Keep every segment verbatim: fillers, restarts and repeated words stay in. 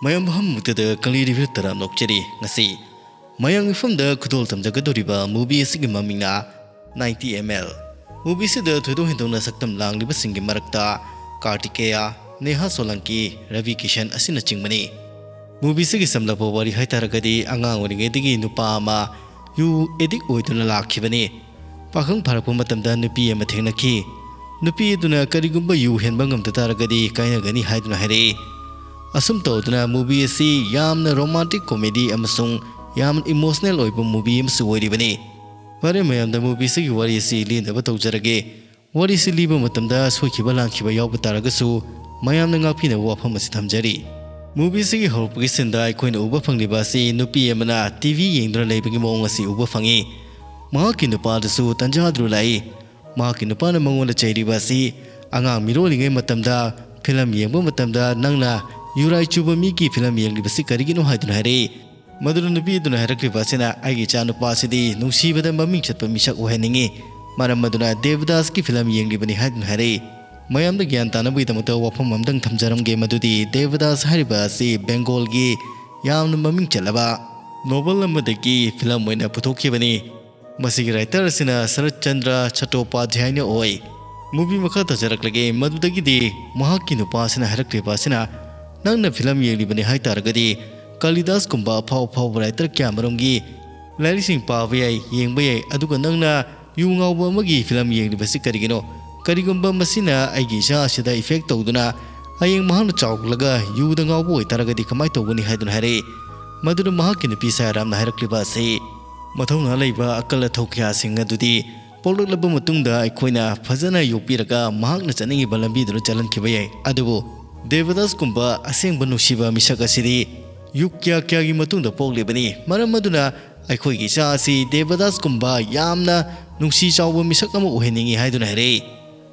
ꯃꯌꯥꯝ ꯚꯥꯞ ꯃꯨꯛꯇꯗ ꯀꯪꯂꯩ ꯔꯤꯚꯤꯌꯨ ꯇꯔꯥꯝꯅ ꯑꯣꯛꯆꯔꯤ꯫ ꯉꯁꯤ ꯃꯌꯥꯝꯒꯤ ꯃꯐꯝꯗ ꯈꯨꯗꯣꯜ ꯇꯝꯖꯒꯗꯧꯔꯤꯕ movie ꯑꯁꯤꯒꯤ ꯃꯃꯤꯡꯅ ninety M L꯫ Movie ꯑꯁꯤꯗ ꯊꯣꯏꯗꯣꯛ ꯍꯦꯟꯗꯣꯛꯅ ꯁꯛꯇꯝ ꯂꯥꯡꯂꯤꯕꯁꯤꯡꯒꯤ ꯃꯔꯛꯇ ꯀꯥꯔꯇꯤꯀꯦꯌꯥ, ꯅꯦꯍꯥ ꯁꯣꯂꯪꯀꯤ, ꯔꯕꯤ ꯀꯤꯁꯟ ꯑꯁꯤꯅꯆꯤꯡꯕꯅꯤ꯫ Movie ꯑꯁꯤꯒꯤ ꯁꯝꯂꯞꯄ ꯋꯥꯔꯤ ꯍꯥꯏꯇꯥꯔꯒꯗꯤ, ꯑꯉꯥꯡ ꯑꯣꯏꯔꯤꯉꯩꯗꯒꯤ ꯅꯨꯄꯥ ꯑꯃ ꯌꯨ addict ꯑꯣꯏꯗꯨꯅ ꯂꯥꯛꯈꯤꯕꯅꯤ꯫ ꯄꯥꯈꯪ ꯐꯥꯔꯛꯄ ꯃꯇꯝꯗ ꯅꯨꯄꯤ ꯑꯃ ꯊꯦꯡꯅꯈꯤ꯫ ꯅꯨꯄꯤ ꯑꯗꯨꯅ ꯀꯔꯤꯒꯨꯝꯕ ꯌꯨ ꯍꯦꯟꯕ ꯉꯝꯗ ꯇꯥꯔꯒꯗꯤ ꯀꯥꯏꯅꯒꯅꯤ ꯍꯥꯏꯗꯨꯅ ꯍꯥꯏꯔꯛꯏ꯫ ꯑꯁꯨꯝ ꯇꯧꯗꯨꯅ movie ꯑꯁꯤ ꯌꯥꯝꯅ romantic comedy ꯑꯃꯁꯨꯡ ꯌꯥꯝꯅ emotional ꯑꯣꯏꯕ movie ꯑꯃꯁꯨ ꯑꯣꯏꯔꯤꯕꯅꯤ꯫ ꯐꯔꯦ, ꯃꯌꯥꯝꯗ movie ꯑꯁꯤꯒꯤ ꯋꯥꯔꯤ ꯑꯁꯤ ꯂꯤꯅꯕ ꯇꯧꯖꯔꯒꯦ꯫ ꯋꯥꯔꯤꯁꯤ ꯂꯤꯕ ꯃꯇꯝꯗ ꯁꯣꯏꯈꯤꯕ ꯂꯥꯟꯈꯤꯕ ꯌꯥꯎꯕ ꯇꯥꯔꯒꯁꯨ ꯃꯌꯥꯝꯅ ꯉꯥꯛꯄꯤꯅꯕ ꯋꯥꯐꯝ ꯑꯁꯤ ꯊꯝꯖꯔꯤ꯫ Movie ꯑꯁꯤꯒꯤ ꯍꯧꯔꯛꯄꯒꯤ scene ꯗ ꯑꯩꯈꯣꯏꯅ ꯎꯕ ꯐꯪꯂꯤꯕ ꯑꯁꯤ ꯅꯨꯄꯤ ꯑꯃꯅ T V ꯌꯦꯡꯗꯨꯅ ꯂꯩꯕꯒꯤ ꯃꯑꯣꯡ ꯑꯁꯤ ꯎꯕ ꯐꯪꯏ꯫ ꯃꯍꯥꯛꯀꯤ ꯅꯨꯄꯥꯗꯨꯁꯨ ꯇꯟꯖꯥꯗꯨ ꯂꯥꯛꯏ꯫ ꯃꯍꯥꯛꯀꯤ ꯅꯨꯄꯥꯅ ꯃꯉꯣꯟꯗ ꯆꯩꯔꯤꯕ ꯑꯁꯤ, "ꯑꯉꯥꯡ ꯃꯤꯔꯣꯜꯂꯤꯉꯩ ꯃꯇꯝꯗ ꯐꯤꯂꯝ ꯌꯦꯡꯕ ꯃꯇꯝꯗ ꯅꯪꯅ ꯌꯨꯔꯥꯏ ꯆꯨꯕ ꯃꯤꯒꯤ ꯐꯤꯂꯝ ꯌꯦꯡꯂꯤꯕꯁꯤ ꯀꯔꯤꯒꯤꯅꯣ?" ꯍꯥꯏꯗꯨꯅ ꯍꯥꯏꯔꯛꯏ꯫ ꯃꯗꯨꯗ ꯅꯨꯄꯤ ꯑꯗꯨꯅ ꯍꯥꯏꯔꯛꯂꯤꯕ ꯑꯁꯤꯅ, "ꯑꯩꯒꯤ ꯏꯆꯥꯅꯨꯄꯥ ꯑꯁꯤꯗꯤ ꯅꯨꯡꯁꯤꯕꯗ ꯃꯃꯤꯡ ꯆꯠꯄ ꯃꯤꯁꯛ ꯑꯣꯏꯍꯟꯅꯤꯡꯏ, ꯃꯔꯝ ꯑꯗꯨꯅ ꯗꯦꯕꯗꯥꯁꯀꯤ ꯐꯤꯂꯝ ꯌꯦꯡꯂꯤꯕꯅꯤ" ꯍꯥꯏꯗꯨꯅ ꯍꯥꯏꯔꯛꯏ꯫ ꯃꯌꯥꯝꯗ ꯒ꯭ꯌꯥꯟ ꯇꯥꯅꯕꯒꯤꯗꯃꯛꯇ ꯋꯥꯐꯝ ꯑꯃꯇꯪ ꯊꯝꯖꯔꯝꯒꯦ, ꯃꯗꯨꯗꯤ ꯗꯦꯕꯗꯥꯁ ꯍꯥꯏꯔꯤꯕ ꯑꯁꯤ ꯕꯦꯡꯒꯣꯜꯒꯤ ꯌꯥꯝꯅ ꯃꯃꯤꯡ ꯆꯠꯂꯕ ꯅꯣꯕꯦꯜ ꯑꯃꯗꯒꯤ ꯐꯤꯂꯝ ꯑꯣꯏꯅ ꯄꯨꯊꯣꯛꯈꯤꯕꯅꯤ꯫ ꯃꯁꯤꯒꯤ writer ꯑꯁꯤꯅ ꯁꯔꯠ ꯆꯟꯗ꯭ꯔ ꯆꯇꯣꯄꯥꯙ꯭ꯌꯥꯌꯅ ꯑꯣꯏ꯫ Movie ꯃꯈꯥ ꯇꯥꯖꯔꯛꯂꯒꯦ, ꯃꯗꯨꯗꯒꯤꯗꯤ ꯃꯍꯥꯛꯀꯤ ꯅꯨꯄꯥ ꯑꯁꯤꯅ ꯍꯥꯏꯔꯛꯂꯤꯕ ꯑꯁꯤꯅ, "ꯅꯪꯅ ꯐꯤꯂꯝ ꯌꯦꯡꯂꯤꯕꯅꯤ ꯍꯥꯏ ꯇꯥꯔꯒꯗꯤ, ꯀꯥꯂꯤꯗꯥꯁꯀꯨꯝꯕ ꯑꯐꯥꯎ ꯑꯐꯥꯎꯕ writer ꯀꯌꯥꯃꯔꯨꯝꯒꯤ ꯂꯥꯏꯔꯤꯛꯁꯤꯡ ꯄꯥꯕ ꯌꯥꯏ, ꯌꯦꯡꯕ ꯌꯥꯏ, ꯑꯗꯨꯒ ꯅꯪꯅ ꯌꯨ ꯉꯥꯎꯕ ꯑꯃꯒꯤ ꯐꯤꯂꯝ ꯌꯦꯡꯂꯤꯕꯁꯤ ꯀꯔꯤꯒꯤꯅꯣ? ꯀꯔꯤꯒꯨꯝꯕ ꯃꯁꯤꯅ ꯑꯩꯒꯤ ꯏꯆꯥ ꯑꯁꯤꯗ effect ꯇꯧꯗꯨꯅ ꯍꯌꯦꯡ ꯃꯍꯥꯛꯅ ꯆꯥꯎꯔꯛꯂꯒ ꯌꯨꯗ ꯉꯥꯎꯕ ꯑꯣꯏꯇꯥꯔꯒꯗꯤ ꯀꯃꯥꯏ ꯇꯧꯒꯅꯤ?" ꯍꯥꯏꯗꯨꯅ ꯍꯥꯏꯔꯛꯏ꯫ ꯃꯗꯨꯗ ꯃꯍꯥꯛꯀꯤ ꯅꯨꯄꯤ ꯁꯥꯌꯥꯔꯥꯝꯅ ꯍꯥꯏꯔꯛꯂꯤꯕ ꯑꯁꯤ, "ꯃꯊꯧꯅꯥ ꯂꯩꯕ ꯑꯀꯜ ꯑꯊꯧ ꯀꯌꯥꯁꯤꯡ ꯑꯗꯨꯗꯤ ꯄꯣꯛꯂꯛꯂꯕ ꯃꯇꯨꯡꯗ ꯑꯩꯈꯣꯏꯅ ꯐꯖꯅ ꯌꯣꯛꯄꯤꯔꯒ ꯃꯍꯥꯛꯅ ꯆꯠꯅꯤꯡꯉꯤꯕ ꯂꯝꯕꯤꯗꯨꯗ ꯆꯠꯍꯟꯈꯤꯕ ꯌꯥꯏ, ꯑꯗꯨꯕꯨ ꯗꯦꯕꯗꯥꯁꯀꯨꯝꯕ ꯑꯁꯦꯡꯕ ꯅꯨꯡꯁꯤꯕ ꯃꯤꯁꯛ ꯑꯁꯤꯗꯤ ꯌꯨꯒ ꯀꯌꯥ ꯀꯌꯥꯒꯤ ꯃꯇꯨꯡꯗ ꯄꯣꯛꯂꯤꯕꯅꯤ꯫ ꯃꯔꯝ ꯑꯗꯨꯅ ꯑꯩꯈꯣꯏꯒꯤ ꯏꯆꯥ ꯑꯁꯤ ꯗꯦꯕꯗꯥꯁꯀꯨꯝꯕ ꯌꯥꯝꯅ ꯅꯨꯡꯁꯤ ꯆꯥꯎꯕ ꯃꯤꯁꯛ ꯑꯃ ꯑꯣꯏꯍꯟꯅꯤꯡꯏ" ꯍꯥꯏꯗꯨꯅ ꯍꯥꯏꯔꯛꯏ꯫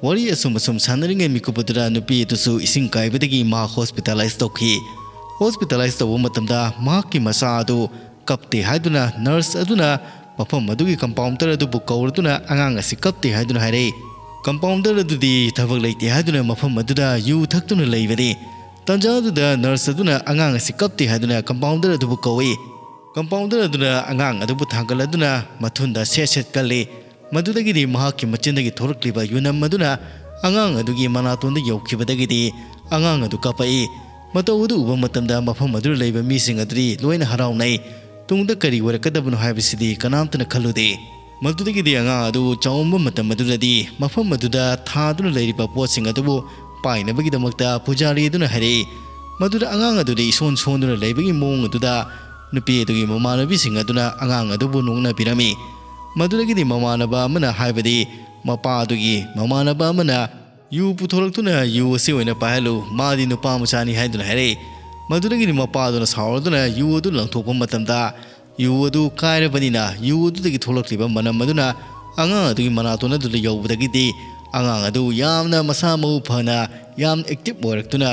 ꯋꯥꯔꯤ ꯑꯁꯨꯝ ꯑꯁꯨꯝ ꯁꯥꯟꯅꯔꯤꯉꯩ ꯃꯤꯀꯨꯞ ꯑꯗꯨꯗ ꯅꯨꯄꯤ ꯑꯗꯨꯁꯨ ꯏꯁꯤꯡ ꯀꯥꯏꯕꯗꯒꯤ ꯃꯍꯥꯛ hospitalize ꯇꯧꯈꯤ꯫ Hospitalize ꯇꯧꯕ ꯃꯇꯝꯗ ꯃꯍꯥꯛꯀꯤ ꯃꯆꯥ ꯑꯗꯨ ꯀꯞꯇꯦ ꯍꯥꯏꯗꯨꯅ nurse ꯑꯗꯨꯅ ꯃꯐꯝ ꯑꯗꯨꯒꯤ compounder ꯑꯗꯨꯕꯨ ꯀꯧꯔꯗꯨꯅ ꯑꯉꯥꯡ ꯑꯁꯤ ꯀꯞꯇꯦ ꯍꯥꯏꯗꯨꯅ ꯍꯥꯏꯔꯛꯏ꯫ Compounder ꯑꯗꯨꯗꯤ ꯊꯕꯛ ꯂꯩꯇꯦ ꯍꯥꯏꯗꯨꯅ ꯃꯐꯝ ꯑꯗꯨꯗ ꯌꯨ ꯊꯛꯇꯨꯅ ꯂꯩꯕꯅꯤ꯫ ꯇꯥꯟꯖꯥ ꯑꯗꯨꯗ ꯅꯔꯁ ꯑꯗꯨꯅ ꯑꯉꯥꯡ ꯑꯁꯤ ꯀꯞꯇꯦ ꯍꯥꯏꯗꯨꯅ ꯀꯝꯄꯥꯎꯟꯗꯔ ꯑꯗꯨꯕꯨ ꯀꯧꯏ꯫ ꯀꯝꯄꯥꯎꯟꯗꯔ ꯑꯗꯨꯅ ꯑꯉꯥꯡ ꯑꯗꯨꯕꯨ ꯊꯥꯡꯒꯠꯂꯗꯨꯅ ꯃꯊꯨꯟꯗ ꯁꯦꯠ ꯁꯦꯠ ꯀꯜꯂꯤ꯫ ꯃꯗꯨꯗꯒꯤꯗꯤ ꯃꯍꯥꯛꯀꯤ ꯃꯆꯤꯟꯗꯒꯤ ꯊꯣꯛꯂꯛꯂꯤꯕ ꯌꯨꯅꯝ ꯑꯗꯨꯅ ꯑꯉꯥꯡ ꯑꯗꯨꯒꯤ ꯃꯅꯥꯇꯣꯟꯗ ꯌꯧꯈꯤꯕꯗꯒꯤꯗꯤ ꯑꯉꯥꯡ ꯑꯗꯨ ꯀꯞꯄꯛꯏ꯫ ꯃꯇꯧ ꯑꯗꯨ ꯎꯕ ꯃꯇꯝꯗ ꯃꯐꯝ ꯑꯗꯨꯗ ꯂꯩꯕ ꯃꯤꯁꯤꯡ ꯑꯗꯨꯗꯤ ꯂꯣꯏꯅ ꯍꯔꯥꯎꯅꯩ꯫ ꯇꯨꯡꯗ ꯀꯔꯤ ꯑꯣꯏꯔꯛꯀꯗꯕꯅꯣ ꯍꯥꯏꯕꯁꯤꯗꯤ ꯀꯅꯥꯝꯇꯅ ꯈꯜꯂꯨꯗꯦ꯫ ꯃꯗꯨꯗꯒꯤꯗꯤ ꯑꯉꯥꯡ ꯑꯗꯨ ꯆꯥꯎꯝꯕ ꯃꯇꯝ ꯑꯗꯨꯗꯗꯤ ꯃꯐꯝ ꯑꯗꯨꯗ ꯊꯥꯗꯨꯅ ꯂꯩꯔꯤꯕ ꯄꯣꯠꯁꯤꯡ ꯑꯗꯨꯕꯨ ꯄꯥꯏꯅꯕꯒꯤꯗꯃꯛꯇ ꯄꯨꯖꯥꯔꯤ ꯑꯗꯨꯅ ꯍꯥꯏꯔꯛꯏ꯫ ꯃꯗꯨꯗ ꯑꯉꯥꯡ ꯑꯗꯨꯗꯤ ꯏꯁꯣꯟ ꯁꯣꯟꯗꯨꯅ ꯂꯩꯕꯒꯤ ꯃꯑꯣꯡ ꯑꯗꯨꯗ ꯅꯨꯄꯤ ꯑꯗꯨꯒꯤ ꯃꯃꯥꯟꯅꯕꯤꯁꯤꯡ ꯑꯗꯨꯅ ꯑꯉꯥꯡ ꯑꯗꯨꯕꯨ ꯅꯣꯛꯅꯕꯤꯔꯝꯃꯤ꯫ ꯃꯗꯨꯗꯒꯤꯗꯤ ꯃꯃꯥꯟꯅꯕ ꯑꯃꯅ, ꯍꯥꯏꯕꯗꯤ ꯃꯄꯥ ꯑꯗꯨꯒꯤ ꯃꯃꯥꯟꯅꯕ ꯑꯃꯅ, "ꯌꯨ ꯄꯨꯊꯣꯔꯛꯇꯨꯅ ꯌꯨ ꯑꯁꯤ ꯑꯣꯏꯅ ꯄꯥꯏꯍꯜꯂꯨ, ꯃꯥꯗꯤ ꯅꯨꯄꯥ ꯃꯆꯥꯅꯤ" ꯍꯥꯏꯗꯨꯅ ꯍꯥꯏꯔꯛꯏ꯫ ꯃꯗꯨꯗꯒꯤꯗꯤ ꯃꯄꯥ ꯑꯗꯨꯅ ꯁꯥꯎꯔꯗꯨꯅ ꯌꯨ ꯑꯗꯨ ꯂꯪꯊꯣꯛꯄ ꯃꯇꯝꯗ ꯌꯨ ꯑꯗꯨ ꯀꯥꯏꯔꯕꯅꯤꯅ ꯌꯨ ꯑꯗꯨꯗꯒꯤ ꯊꯣꯛꯂꯛꯂꯤꯕ ꯃꯅꯝ ꯑꯗꯨꯅ ꯑꯉꯥꯡ ꯑꯗꯨꯒꯤ ꯃꯅꯥꯇꯣꯟ ꯑꯗꯨꯗ ꯌꯧꯕꯗꯒꯤꯗꯤ ꯑꯉꯥꯡ ꯑꯗꯨ ꯌꯥꯝꯅ ꯃꯁꯥ ꯃꯎ ꯐꯅ, ꯌꯥꯝ ꯑꯦꯛꯇꯤꯚ ꯑꯣꯏꯔꯛꯇꯨꯅ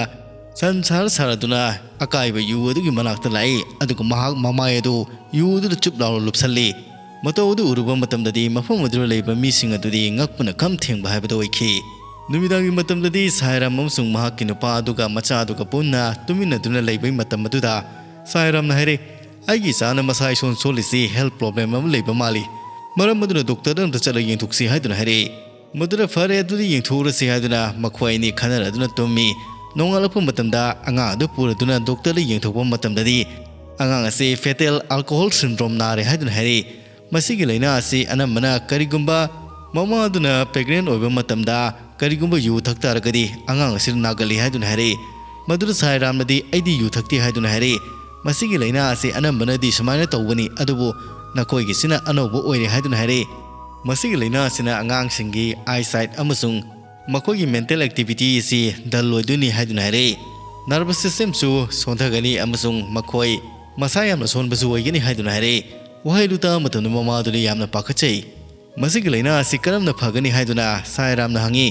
ꯁꯟ ꯁꯥꯔ ꯁꯥꯔꯗꯨꯅ ꯑꯀꯥꯏꯕ ꯌꯨ ꯑꯗꯨꯒꯤ ꯃꯅꯥꯛꯇ ꯂꯥꯛꯏ꯫ ꯑꯗꯨꯒ ꯃꯍꯥꯛ ꯃꯃꯥꯏ ꯑꯗꯨ ꯌꯨ ꯑꯗꯨꯗ ꯆꯨꯞ ꯂꯥꯎꯅ ꯂꯨꯞꯁꯜꯂꯤ꯫ ꯃꯇꯧ ꯑꯗꯨ ꯎꯔꯨꯕ ꯃꯇꯝꯗꯗꯤ ꯃꯐꯝ ꯑꯗꯨꯗ ꯂꯩꯕ ꯃꯤꯁꯤꯡ ꯑꯗꯨꯗꯤ ꯉꯛꯄꯅ ꯈꯝ ꯊꯦꯡꯕ ꯍꯥꯏꯕꯗꯨ ꯑꯣꯏꯈꯤ꯫ ꯅꯨꯃꯤꯗꯥꯡꯒꯤ ꯃꯇꯝꯗꯗꯤ ꯁꯥꯏꯔꯥꯝ ꯑꯃꯁꯨꯡ ꯃꯍꯥꯛꯀꯤ ꯅꯨꯄꯥ ꯑꯗꯨꯒ ꯃꯆꯥ ꯑꯗꯨꯒ ꯄꯨꯟꯅ ꯇꯨꯃꯤꯟꯅꯗꯨꯅ ꯂꯩꯕꯒꯤ ꯃꯇꯝ ꯑꯗꯨꯗ ꯁꯥꯏꯔꯥꯝꯅ ꯍꯥꯏꯔꯛꯏ, "ꯑꯩꯒꯤ ꯏꯆꯥꯅ ꯃꯁꯥ ꯏꯁꯣꯟ ꯁꯣꯜꯂꯤꯁꯤ ꯍꯦꯜꯊ ꯄ꯭ꯔꯣꯕ꯭ꯂꯦꯝ ꯑꯃ ꯂꯩꯕ ꯃꯥꯜꯂꯤ꯫ ꯃꯔꯝ ꯑꯗꯨꯅ ꯗꯣꯛꯇꯔꯗ ꯑꯝꯇ ꯆꯠꯂꯒ ꯌꯦꯡꯊꯣꯛꯁꯤ" ꯍꯥꯏꯗꯨꯅ ꯍꯥꯏꯔꯛꯏ꯫ ꯃꯗꯨꯗ "ꯐꯔꯦ, ꯑꯗꯨꯗꯤ ꯌꯦꯡꯊꯣꯛꯎꯔꯁꯤ" ꯍꯥꯏꯗꯨꯅ ꯃꯈꯣꯏ ꯑꯅꯤ ꯈꯟꯅꯔꯗꯨꯅ ꯇꯨꯝꯃꯤ꯫ ꯅꯣꯡꯉꯥꯜꯂꯛꯄ ꯃꯇꯝꯗ ꯑꯉꯥꯡ ꯑꯗꯨ ꯄꯨꯔꯗꯨꯅ ꯗꯣꯛꯇꯔꯗ ꯌꯦꯡꯊꯣꯛꯄ ꯃꯇꯝꯗꯗꯤ ꯑꯉꯥꯡ ꯑꯁꯤ ꯐꯦꯇꯦꯜ ꯑꯜꯀꯣꯍꯣꯜ ꯁꯤꯟꯗ꯭ꯔꯣꯝ ꯅꯥꯔꯦ ꯍꯥꯏꯗꯨꯅ ꯍꯥꯏꯔꯛꯏ꯫ ꯃꯁꯤꯒꯤ ꯂꯥꯏꯅꯥ ꯑꯁꯤ ꯑꯅꯝꯕꯅ ꯀꯔꯤꯒꯨꯝꯕ ꯃꯃꯥ ꯑꯗꯨꯅ ꯄ꯭ꯔꯦꯒꯅꯦꯟ ꯑꯣꯏꯕ ꯃꯇꯝꯗ ꯀꯔꯤꯒꯨꯝꯕ ꯌꯨ ꯊꯛ ꯇꯥꯔꯒꯗꯤ ꯑꯉꯥꯡ ꯑꯁꯤꯗ ꯅꯥꯒꯜꯂꯤ ꯍꯥꯏꯗꯨꯅ ꯍꯥꯏꯔꯛꯏ꯫ ꯃꯗꯨꯗ ꯁꯥꯏ ꯔꯥꯝꯅꯗꯤ "ꯑꯩꯗꯤ ꯌꯨ ꯊꯛꯇꯦ" ꯍꯥꯏꯗꯨꯅ ꯍꯥꯏꯔꯛꯏ꯫ ꯃꯁꯤꯒꯤ ꯂꯥꯏꯅꯥ ꯑꯁꯤ ꯑꯅꯝꯕꯅꯗꯤ ꯁꯨꯃꯥꯏꯅ ꯇꯧꯕꯅꯤ, ꯑꯗꯨꯕꯨ ꯅꯈꯣꯏꯒꯤꯁꯤꯅ ꯑꯅꯧꯕ ꯑꯣꯏꯔꯦ ꯍꯥꯏꯗꯨꯅ ꯍꯥꯏꯔꯛꯏ꯫ ꯃꯁꯤꯒꯤ ꯂꯥꯏꯅꯥ ꯑꯁꯤꯅ ꯑꯉꯥꯡꯁꯤꯡꯒꯤ ꯑꯥꯏꯁꯥꯏꯠ ꯑꯃꯁꯨꯡ ꯃꯈꯣꯏꯒꯤ ꯃꯦꯟꯇꯦꯜ ꯑꯦꯛꯇꯤꯚꯤꯇꯤ ꯑꯁꯤ ꯗꯜ ꯑꯣꯏꯗꯣꯏꯅꯤ ꯍꯥꯏꯗꯨꯅ ꯍꯥꯏꯔꯛꯏ꯫ ꯅꯔꯚꯁ ꯁꯤꯁꯇꯦꯝꯁꯨ ꯁꯣꯟꯊꯒꯅꯤ ꯑꯃꯁꯨꯡ ꯃꯈꯣꯏ ꯃꯁꯥ ꯌꯥꯝꯅ ꯁꯣꯟꯕꯁꯨ ꯑꯣꯏꯒꯅꯤ ꯍꯥꯏꯗꯨꯅ ꯍꯥꯏꯔꯛꯏ꯫ ꯋꯥꯍꯩ ꯑꯗꯨ ꯇꯥꯕ ꯃꯇꯝꯗ ꯃꯃꯥ ꯑꯗꯨꯗꯤ ꯌꯥꯝꯅ ꯄꯥꯈꯠꯆꯩ꯫ ꯃꯁꯤꯒꯤ ꯂꯥꯏꯅꯥ ꯑꯁꯤ ꯀꯔꯝꯅ ꯐꯒꯅꯤ ꯍꯥꯏꯗꯨꯅ ꯁꯥꯏ ꯔꯥꯝꯅ ꯍꯪꯉꯤ꯫